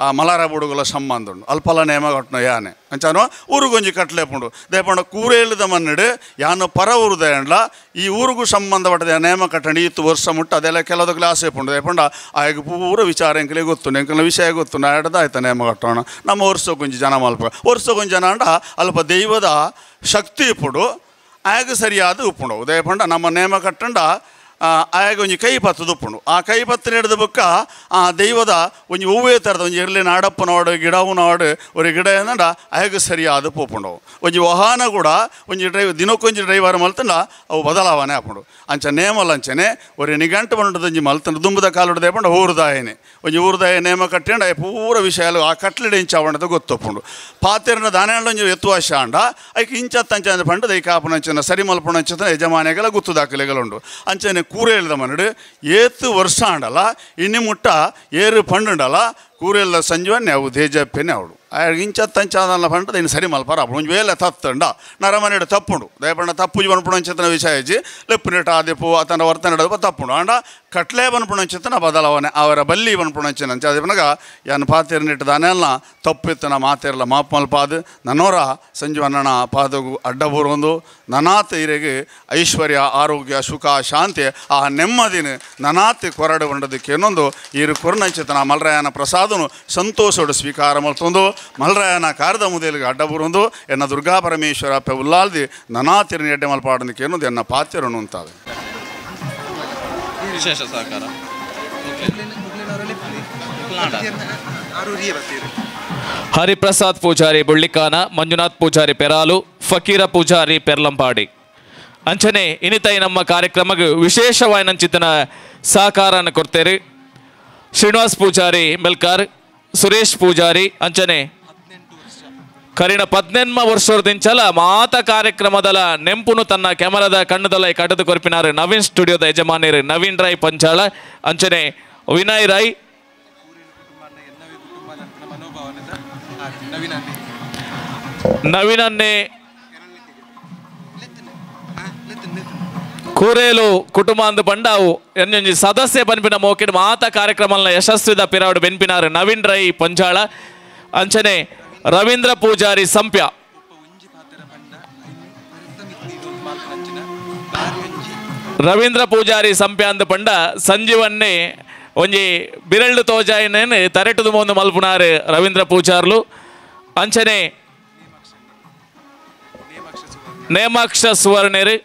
Speaker 16: ಆ ಮಲಾರ ಬುಡುಗಲ ಸಂಬಂಧ ಉಂಡು ಅಲ್ಪಲ ನೇಮ ಕಟ್ಟನು ಯಾನೆ ಅಂಚಾನು ಊರುಗೊಂಜಿ ಕಟ್ಲೇಪುಂಡು ದಯಪಂಡ ಕೂರೇಳಿದ ಮನ್ನಡು ಯಾನು ಪರ ಊರು ದಯಂಡ್ಲ ಈ ಊರಿಗೂ ಸಂಬಂಧಪಟ್ಟದ ನೇಮ ಕಟ್ಟಂడి ಇತ್ತು ವರ್ಷ ಮುಟ್ಟ ಅದೆಲ್ಲ ಕೆಲವದಕ್ಕೆ ಆಸೆ ಪುಂಡು ದಯಪಂಡ ಆಗ ಪೂರ ವಿಚಾರ ಎಂಕಲೆ ಗೊತ್ತು ಎಂಕಲ ವಿಷಯ ಗೊತ್ತು ನಾ ಎಡ್ದ ಆಯ್ತು ನೇಮ ಕಟ್ಟೋಣ ನಮ್ಮ ವರ್ಷಕ್ಕೊಂಜಿ ಜನ ಮಲ್ಪ ವರ್ಷಕ್ಕೊಂಜಿ ಜನ ಅಂಡ ಅಲ್ಪ ದೈವದ ಶಕ್ತಿ ಇಪ್ಪುಡು ಆಗ ಸರಿಯಾದ ಉಪ್ಪುಂಡು ದಯಪಂಡ ನಮ್ಮ ನೇಮ ಕಟ್ಟಂಡ ಆಗ ಒಂಜಿ ಕೈ ಪತ್ತದ ಉಪ್ಪುಂಡು ಆ ಕೈ ಪತ್ತು ಹಿಡಿದ ಬೊಕ್ಕ ಆ ದೈವದ ಒಂಜಿ ಹೂವೇ ಥರದ ಒಂಜಿ ಇರಲಿ ನಾಡಪ್ಪನೋಡು ಗಿಡವು ನಾಡು ಒಂದು ಗಿಡ ಏನಂಡ ಆಗ ಸರಿಯಾದ ಪೋಪುಂಡು ಒಂಜಿ ವಾಹನ ಕೂಡ ಒಂಜಿ ದಿನಕ್ಕೊಂಜಿ ಡ್ರೈವರ್ ಮಲ್ತಂಡ ಅವು ಬದಲಾವಣೆ ಆಪುಂಡು ಅಂಚ ನೇಮಲ್ ಅಂಚನೆ ಒಂದು ನಿಗಂಟು ಬಂಡದ ಒಂಜಿ ಮಲ್ತಂಡ ದುಂಬದ ಕಾಲುಡು ದಯಪಂಡ ಊರುದಾಯನೆ ಒಂಜಿ ಊರುದಾಯ ನೇಮ ಕಟ್ಟಂಡ ಪೂರ ವಿಷಯ ಆ ಕಟ್ಲಿಡೆ ಇಂಚಾವಣದ ಗೊತ್ತೊಪ್ಪುಂಡು ಪಾತೆರನ ದಾನೆಂಡ ಒಂಜಿ ಎತ್ತುವಾಶ ಅಂಡ ಐಕ್ ಇಂಚತ್ತಂಚ ಅಂದ ಪಂಡದ ಐಕ್ ಆಪುನಂಚನ ಸರಿ ಮಲ್ಪುಣಂಚನ ಯಜಮಾನಿಗಳ ಗುತ್ತು ದಾಖಲೆಗಳುಂಡು ಅಂಚನೆ ಕೂರೇಳ್ದ ಮನಡು ಏತು ವರ್ಷ ಆಂಡಲ್ಲ ಇನ್ನಿ ಮುಟ್ಟ ಏರು ಪಂಡುಂಡಲ್ಲ ಕೂರೇಳ್ದ ಸಂಜೀವನ್ನೇ ಅವು ದೇಜಪ್ಪೇನೆ ಅವಳು ಇಂಚತ್ತಂಚಾದಲ್ಲ ಪಂಡದ ಇನ್ನು ಸರಿ ಮಲ್ಪಾರ ಅప్పుడు ಒಂಜಿ ವೇಳೆ ತತ್ತಂಡ ನರಮನೆಡು ತಪ್ಪುಂಡು ದಯಪಂಡ ತಪ್ಪು ಬನ್ಪುಣಂಚಿತನ ವಿಷಯ ಇಜ್ಜಿ ಲೆಪ್ಪು ಆದಿಪ್ಪು ಆತನ ವರ್ತನೆ ತಪ್ಪುಂಡು ಅಂಡ ಕಟ್ಲೆ ಬನ್ಪುಣಂಚಿತನ ಬದಲಾವಣೆ ಅವರ ಬಲ್ಲಿ ಬನ್ಪುಣಂಚಿನ ಅಂಚ ಅದೇ ಯಾನ್ ಪಾತೇರ್ನಿಟ್ಟು ದಾನೆಲ್ಲ ತಪ್ಪಿತ್ತನ ಮಾತೇರ್ಲ ಮಾಪ್ ಮಲ್ಪಾದು ನನ್ನೋರ ಸಂಜೀವಣ್ಣನ ಪಾದಗು ಅಡ್ಡ ಬೂರೊಂದು ನನಾತ ಇರೆಗೆ ಐಶ್ವರ್ಯ ಆರೋಗ್ಯ ಸುಖ ಶಾಂತಿ ಆ ನೆಮ್ಮದಿನ ನನಾತಿ ಕೊರಡು ಬಂಡದಕ್ಕೆ ಏನೊಂದು ಈರು ಕೊರನಂಚಿತನ ಮಲ್ರಾಯನ ಪ್ರಸಾದನು ಸಂತೋಷೋಡು ಸ್ವೀಕಾರ ಮಲ್ತೊಂದು ಮಲ್ರಾಯನ ಕಾರದ ಮುದೇಲಿಗೆ ಅಡ್ಡಬುರುಂದು ಎನ್ನ ದುರ್ಗಾ ಪರಮೇಶ್ವರ ಅಪ್ಪೆ ಉಲ್ಲಾಲ್ದಿ ನನಾತಿರನ ಎಡ್ಡೆ ಮಲ್ಪಾಡೋದಕ್ಕೆ ಅನ್ನೋದು ಎನ್ನ ಪಾತ್ಯರನು ಅಂತಾವೆ.
Speaker 1: ವಿಶೇಷ ಸಹಕಾರ ಹರಿಪ್ರಸಾದ್ ಪೂಜಾರಿ ಬುಳ್ಳಿಕಾನ, ಮಂಜುನಾಥ್ ಪೂಜಾರಿ ಪೆರಾಲು, ಫಕೀರ ಪೂಜಾರಿ ಪೆರ್ಲಂಪಾಡಿ. ಅಂಚನೆ ಇನಿತೈ ನಮ್ಮ ಕಾರ್ಯಕ್ರಮಕ್ಕೆ ವಿಶೇಷವಾಯಿನಂಚಿತನ ಸಹಕಾರನ ಕೊಡ್ತೇರಿ ಶ್ರೀನಿವಾಸ್ ಪೂಜಾರಿ ಮೆಲ್ಕಾರ್, ಸುರೇಶ್ ಪೂಜಾರಿ. ಅಂಚನೆ ಕರಿಣ 18 ವರ್ಷದಿಂಚಲ ಮಾತ ಕಾರ್ಯಕ್ರಮದಲ ನೆಂಪುನು ತನ್ನ ಕ್ಯಾಮರಾದ ಕಣ್ಣದಲ ಕಡದು ಕೊರ್ಪಿನಾರು ನವೀನ್ ಸ್ಟುಡಿಯೋದ ಯಜಮಾನಿರು ನವೀನ್ ರೈ ಪಂಚಾಳ, ಅಂಚನೆ ವಿನಯ್ ರೈ, ನವೀನನ್ನೇ ಕೂರೇಲು ಕುಟುಂಬ ಅಂದು ಪಂಡಾವು ಎನ್ನೊಂಜಿ ಸದಸ್ಯ ಪನ್ಪಿನ ಮೋಕಿಡ್ ಮಾತ ಕಾರ್ಯಕ್ರಮದ ಯಶಸ್ವಿದ ಪಿರಾಡು ಬೆನ್ಪಿನಾರು ನವೀನ್ ರೈ ಪಂಚಾಳ, ಅಂಚನೆ ರವೀಂದ್ರ ಪೂಜಾರಿ ಸಂಪ್ಯ. ರವೀಂದ್ರ ಪೂಜಾರಿ ಸಂಪ್ಯ ಅಂದು ಪಂಡ ಸಂಜೀವನ್ನೇ ಒಂಜಿ ಬಿರಳ್ಳು ತೋಜಾಯಿನೇನು ತರೆಟುದು ಒಂದು ಮಲ್ಪುನಾರು ರವೀಂದ್ರ ಪೂಜಾರ್ಲು. ಅಂಚನೆ ನೇಮಾಕ್ಷ ಸುವರ್ಣೇರು,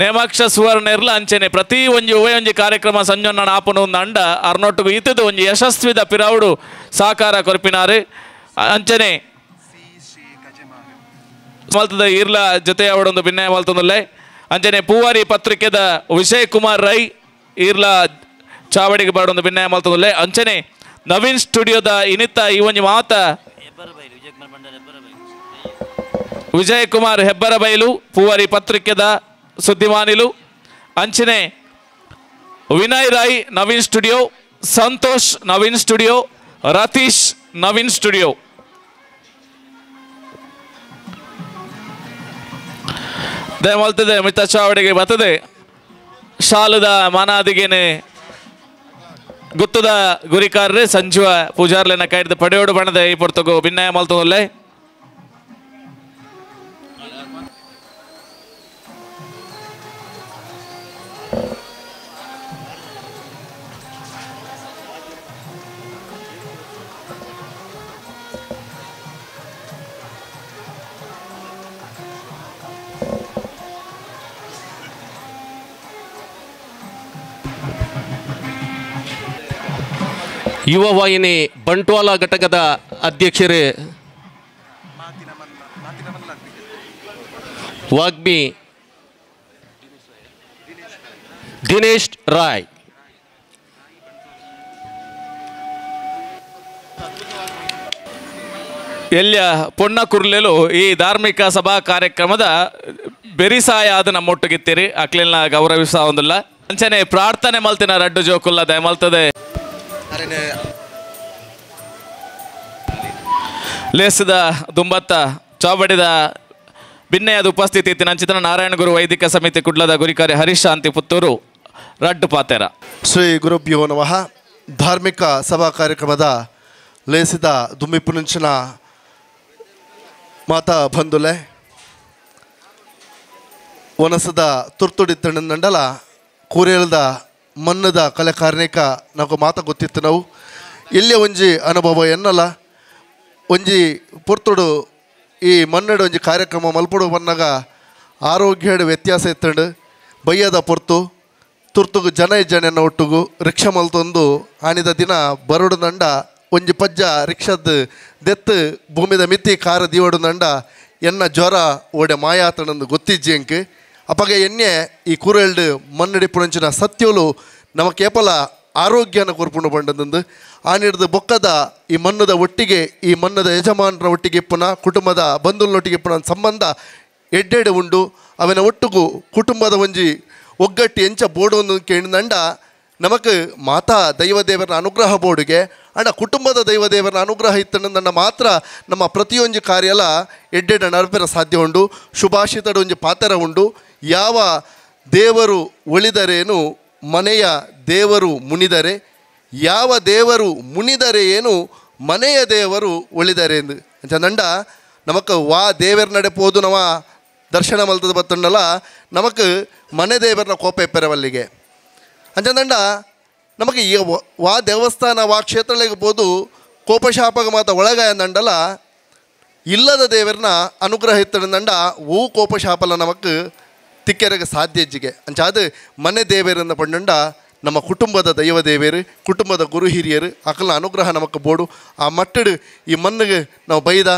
Speaker 1: ನೇಮಾಕ್ಷ ಸುವರ್ಣೇರ್ಲ ಅಂಚನೆ ಪ್ರತಿ ಒಂಜಿ ಉಭಯ ಒಂಜಿ ಕಾರ್ಯಕ್ರಮ ಸಂಜೊನ್ನ ಆಪನು ಒಂದು ಅಂಡ ಅರ್ನೊಟ್ಟುಗು ಇತ್ತದು ಒಂಜಿ ಯಶಸ್ವಿದ ಪಿರಾವುಡು ಸಹಕಾರ ಕೊರ್ಪಿನಾರು. ಅಂಚನೆ ಮಲ್ತದ ಈರ್ಲ ಜೊತೆ ಅವಡೊಂದು ಭಿನ್ನಯ ಮಲ್ತದಲ್ಲೇ. ಅಂಚನೆ ಪೂವಾರಿ ಪತ್ರಿಕೆದ ವಿಜಯ್ ಕುಮಾರ್ ರೈ ಈರ್ಲ ಚಾವಡಿಗೆ ಬಾಡೊಂದು ಭಿನ್ನಯ ಮಲ್ತದಲ್ಲೇ. ಅಂಚನೆ ನವೀನ್ ಸ್ಟುಡಿಯೋದ ಇನಿತ ಈ ಒಂಜಿ ಮಾತ ವಿಜಯ್ ಕುಮಾರ್ ಹೆಬ್ಬರಬೈಲು ಪೂವಾರಿ ಪತ್ರಿಕೆದ ಸುದ್ದಿಮಾನಿಲು. ಅಂಚನೆ Vinay Rai Naveen studio, Santosh Naveen studio, Ratheesh Naveen studio. ದಯಮಲ್ತದೆ ಮಿತ್ತ ಚಾವಡಿಗೆ ಬರ್ತದೆ ಶಾಲದ ಮಾನಾದಿಗೇನೆ ಗುತ್ತದ ಗುರಿಕಾರ್ರೆ ಸಂಜೀವ ಪೂಜಾರ್ಲೆನ ಕೈಡ್ದು ಪಡೆಯೋಡು ಬಣ್ಣದ ಈ ಪೊರ್ತಗು ಭಿನ್ನಯ ಮಲ್ತದಲ್ಲೇ.
Speaker 9: ಯುವ ವಾಹಿನಿ ಬಂಟ್ವಾಳ ಘಟಕದ ಅಧ್ಯಕ್ಷರೇ ವಾಗ್ಮಿ ದಿನೇಶ್ ರಾಯ್.
Speaker 1: ಎಲ್ಲಿಯ ಪೊಣ್ಣ ಕುರ್ಲೆಲು ಈ ಧಾರ್ಮಿಕ ಸಭಾ ಕಾರ್ಯಕ್ರಮದ ಬೆರಿಸಾಯ ಆದ ನಮ್ಮೊಟ್ಟಿಗಿತ್ತೀರಿ ಅಕ್ಲಿನ ಗೌರವಿಸ ಒಂದಿಲ್ಲ. ಅಂಚನೆ ಪ್ರಾರ್ಥನೆ ಮಲ್ತಿನ ರಡ್ಡು ಜೋಕುಲ್ಲ ದಯಮಲ್ತದೆ ಲೇಸದ ದುಂಬತ್ತ ಚಾವಡಿದ ಭಿನ್ನೆಯಾದ ಉಪಸ್ಥಿತಿ ಇತ್ತಿನ ಅಂಚಿತನ ನಾರಾಯಣ ಗುರು ವೈದಿಕ ಸಮಿತಿ ಕುಡ್ಲದ ಗುರಿಕಾರಿ ಹರೀಶ್ ಶಾಂತಿ ಪುತ್ತೂರು ರಡ್ಡು ಪಾತೆರ.
Speaker 17: ಶ್ರೀ ಗುರುಭ್ಯೋ ನಮಃ. ಧಾರ್ಮಿಕ ಸಭಾ ಕಾರ್ಯಕ್ರಮದ ಲೇಸಿದ ದುಮ್ಮಿಪುನುಂಚಿನ ಮಾತಾ ಬಂಧುಲೆ ವನಸದ ತುರ್ತುಡಿತ್ತಣ್ಣಂಡಲ ಕೂರೇಲದ ಮನ್ನದ ಕಲೆ ಕಾರ್ಣಿಕ ನಾವು ಮಾತ ಗೊತ್ತಿತ್ತು. ನಾವು ಇಲ್ಲೇ ಒಂಜಿ ಅನುಭವ ಎನ್ನಲ್ಲ ಒಂಜಿ ಪುರ್ತುಡು ಈ ಮನ್ನಡು ಒಂಜಿ ಕಾರ್ಯಕ್ರಮ ಮಲ್ಪುಡು ಬನ್ನಾಗ ಆರೋಗ್ಯಡು ವ್ಯತ್ಯಾಸ ಇತ್ತಂಡು. ಬಯ್ಯದ ಪೊರ್ತು ತುರ್ತುಗು ಜನ ಇಜ್ಜನೆನ್ನ ಒಟ್ಟುಗು ರಿಕ್ಷಾ ಮಲ್ತೊಂದು ಆನಿದ ದಿನ ಬರುಡು ನಂಡ ಒಂಜಿ ಪಜ್ಜ ರಿಕ್ಷಾದ ದೆತ್ತು ಭೂಮಿದ ಮಿತಿ ಕಾರ ದೀವಡು ನಂಡ ಎನ್ನ ಜ್ವರ ಓಡೆ ಮಾಯಾತಣಂದು ಗೊತ್ತಿಜ್ಜಿ ಅಂಕ್. ಅಪಗ ಎಣ್ಣೆ ಈ ಕೂರೆಲ್ಡು ಮನ್ನಡಿ ಪುಣಂಚಿನ ಸತ್ಯೋಲು ನಮ್ಮ ಕೇಪಲ ಆರೋಗ್ಯನ ಕೊರ್ಪುಂಡು ಬಂಡದಂದು ಆನಿಡ್ದು ಬೊಕ್ಕದ ಈ ಮನ್ನದ ಒಟ್ಟಿಗೆ ಈ ಮನ್ನದ ಯಜಮಾನರ ಒಟ್ಟಿಗೆ ಪುನಃ ಕುಟುಂಬದ ಬಂಧುಲನೊಟ್ಟಿಗೆ ಪುನಃ ಸಂಬಂಧ ಎಡ್ಡೆಡೆ ಉಂಡು. ಅವನ ಒಟ್ಟುಗು ಕುಟುಂಬದ ಒಂಜಿ ಒಗ್ಗಟ್ಟು ಎಂಚ ಬೋಡು ಒಂದು ಕೇಳಿದಂಡ ನಮಕ್ ಮಾತಾ ದೈವದೇವರ ಅನುಗ್ರಹ ಬೋರ್ಡುಗೆ ಅಂಡ ಕುಟುಂಬದ ದೈವದೇವರ ಅನುಗ್ರಹ ಇತ್ತಂಡ ಮಾತ್ರ ನಮ್ಮ ಪ್ರತಿಯೊಂದು ಕಾರ್ಯಲ ಎಡ್ಡೆಡ ನಡಪೆರ ಸಾಧ್ಯ ಉಂಡು. ಶುಭಾಷಿತಡು ಒಂಜಿ ಪಾತ್ರ ಉಂಡು. ಯಾವ ದೇವರು ಒಳಿದರೇನು ಮನೆಯ ದೇವರು ಮುನಿದರೆ, ಯಾವ ದೇವರು ಮುನಿದರೆ ಏನು ಮನೆಯ ದೇವರು ಒಳಿದರೆ ಎಂದು ಚಂದಂಡ ನಮಕ್ ವಾ ದೇವರ ನಡೆಪೋದು ನವ ದರ್ಶನ ಮಲ್ತದ ಬತ್ತಂಡಲ್ಲ ನಮಕ್ ಮನೆ ದೇವರನ ಕೋಪ ಎಪ್ಪೆರವಲ್ಲಿಗೆ ಅಂಚಂದಂಡ ನಮಗೆ ಈ ವಾ ದೇವಸ್ಥಾನ ವಾ ಕ್ಷೇತ್ರಗಳಿಗೆ ಹೋದು ಕೋಪಶಾಪಗ ಮಾತ ಒಳಗಾಯಂದಂಡಲ ಇಲ್ಲದ ದೇವರನ್ನ ಅನುಗ್ರಹ ಇತ್ತಂದಂಡ ಓ ಕೋಪಶಾಪಲ ನಮಕ್ ತಿಕ್ಕೆರಗ ಸಾಧ್ಯ ಹೆಜ್ಜಿಗೆ. ಅಂಚಾದ ಮನೆ ದೇವರನ್ನ ಪಂಡಂಡ ನಮ್ಮ ಕುಟುಂಬದ ದೈವ ದೇವೇರು, ಕುಟುಂಬದ ಗುರು ಹಿರಿಯರು ಅಕಲ್ನ ಅನುಗ್ರಹ ನಮಕ್ ಬೋಡು. ಆ ಮಟ್ಟಡು ಈ ಮಣ್ಣಿಗೆ ನಾವು ಬೈದ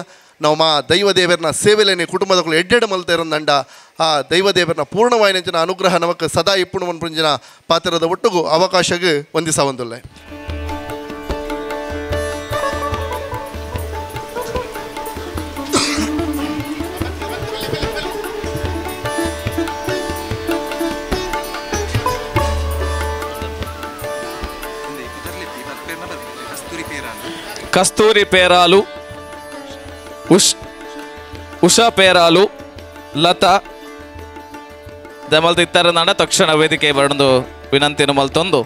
Speaker 17: ನಾವು ಮಾ ದೈವ ದೇವರನ್ನ ಸೇವೆಲೇನೆ ಕುಟುಂಬದ ಎಡ್ಡೆಡ್ ಮಲ್ತೇರಂದಂಡ ಆ ದೈವ ದೇವರನ್ನ ಪೂರ್ಣವಾಯಿನ ಅನುಗ್ರಹ ನಮಕ್ ಸದಾ ಇಪ್ಪುಣ ಮನ್ಪುಂಜಿನ ಪಾತ್ರದ ಒಟ್ಟುಗು ಅವಕಾಶಗೆ ವಂದಿಸವಂದುಲ್ಲೆ.
Speaker 1: ಕಸ್ತೂರಿ ಪೇರಾಲು, ಉಷಾ ಪೇರಾಲು, ಲತಾ ದಮಲ್ತ ಇತ್ತಾರ ತಕ್ಷಣ ವೇದಿಕೆ ಬರೊಂದು ವಿನಂತಿಯನ್ನು ಮಲ್ತೊಂದು.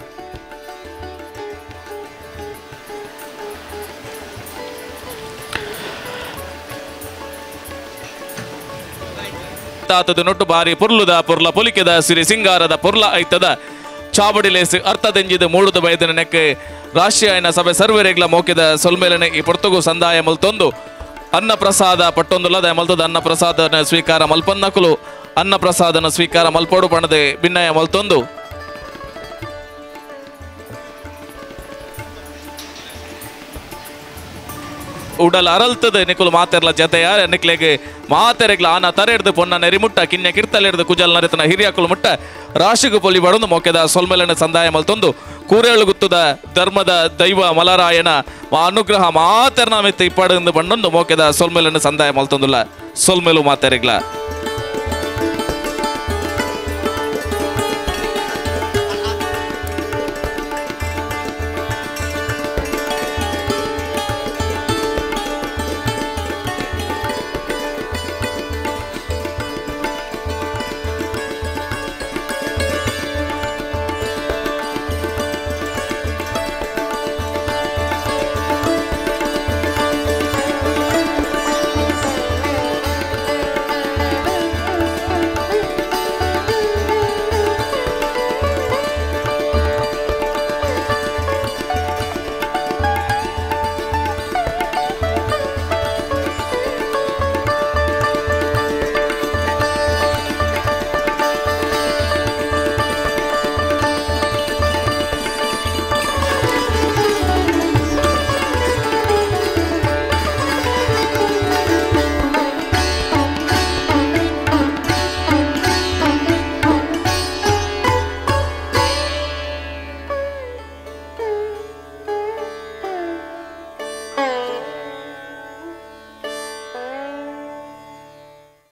Speaker 1: ತಾತದ ನೊಟ್ಟು ಬಾರಿ ಪುರ್ಲುದ ಪುರ್ಲ ಪೊಲಿಕೆದ ಸಿರಿ ಸಿಂಗಾರದ ಪುರ್ಲ ಐತದ ಚಾವಡಿಲೇಸಿ ಅರ್ಥದೆಂಜಿದ ಮೂಡುದ ಬೈದನ ನೆಕ್ಕೆ ರಾಷ್ಟ್ರೀಯ ಸಭೆ ಸರ್ವರೆಗ್ಲ ಮೋಕಿದ ಸೊಲ್ಮೇಲನೆ ಈ ಪೊರ್ತುಗು ಸಂದಾಯ ಮಲ್ತೊಂದು ಅನ್ನಪ್ರಸಾದ ಪಟ್ಟೊಂದುಲ್ಲದ ಮಲ್ತದ ಅನ್ನಪ್ರಸಾದನ ಸ್ವೀಕಾರ ಮಲ್ಪನ್ನಕುಲು ಅನ್ನಪ್ರಸಾದನ ಸ್ವೀಕಾರ ಮಲ್ಪೋಡು ಪಣದೆ ಭಿನ್ನಯ ಮಲ್ತೊಂದು. ಉಡಲ್ ಅರಲ್ತದ ನಿಕುಲು ಮಾತೆರ್ಲ ಜತೆಯ ನಿಕ್ಲೆಗೆ ಮಾತೆರೆಗ್ಲ ಆನ ತರೆಡ್ದು ಪೊನ್ನ ನೆರಿಮುಟ್ಟ ಕಿನ್ಯ ಕಿರ್ತಲೆಡ್ದು ಕುಜಲ್ ನರಿತನ ಹಿರಿಯಕುಲು ಮುಟ್ಟ ರಾಶಿಗು ಪೊಲಿ ಬಡೊಂದು ಮೊಕೆದ ಸೊಲ್ಮೆಲನ ಸಂದಾಯ ಮಲ್ತೊಂದು ಕೂರೇಳು ಗುತ್ತದ ಧರ್ಮದ ದೈವ ಮಲರಾಯನ ಅನುಗ್ರಹ ಮಾತೆರ್ನ ಮಿತ್ತ ಇಪ್ಪಾಡು ಬಣ್ಣೊಂದು ಮೋಕೆದ ಸೊಲ್ಮೆಲನ ಸಂದಾಯ ಮಲ್ತೊಂದುಲ್ಲ ಸೊಲ್ಮೆಲು ಮಾತೆರೆಗ್ಲ.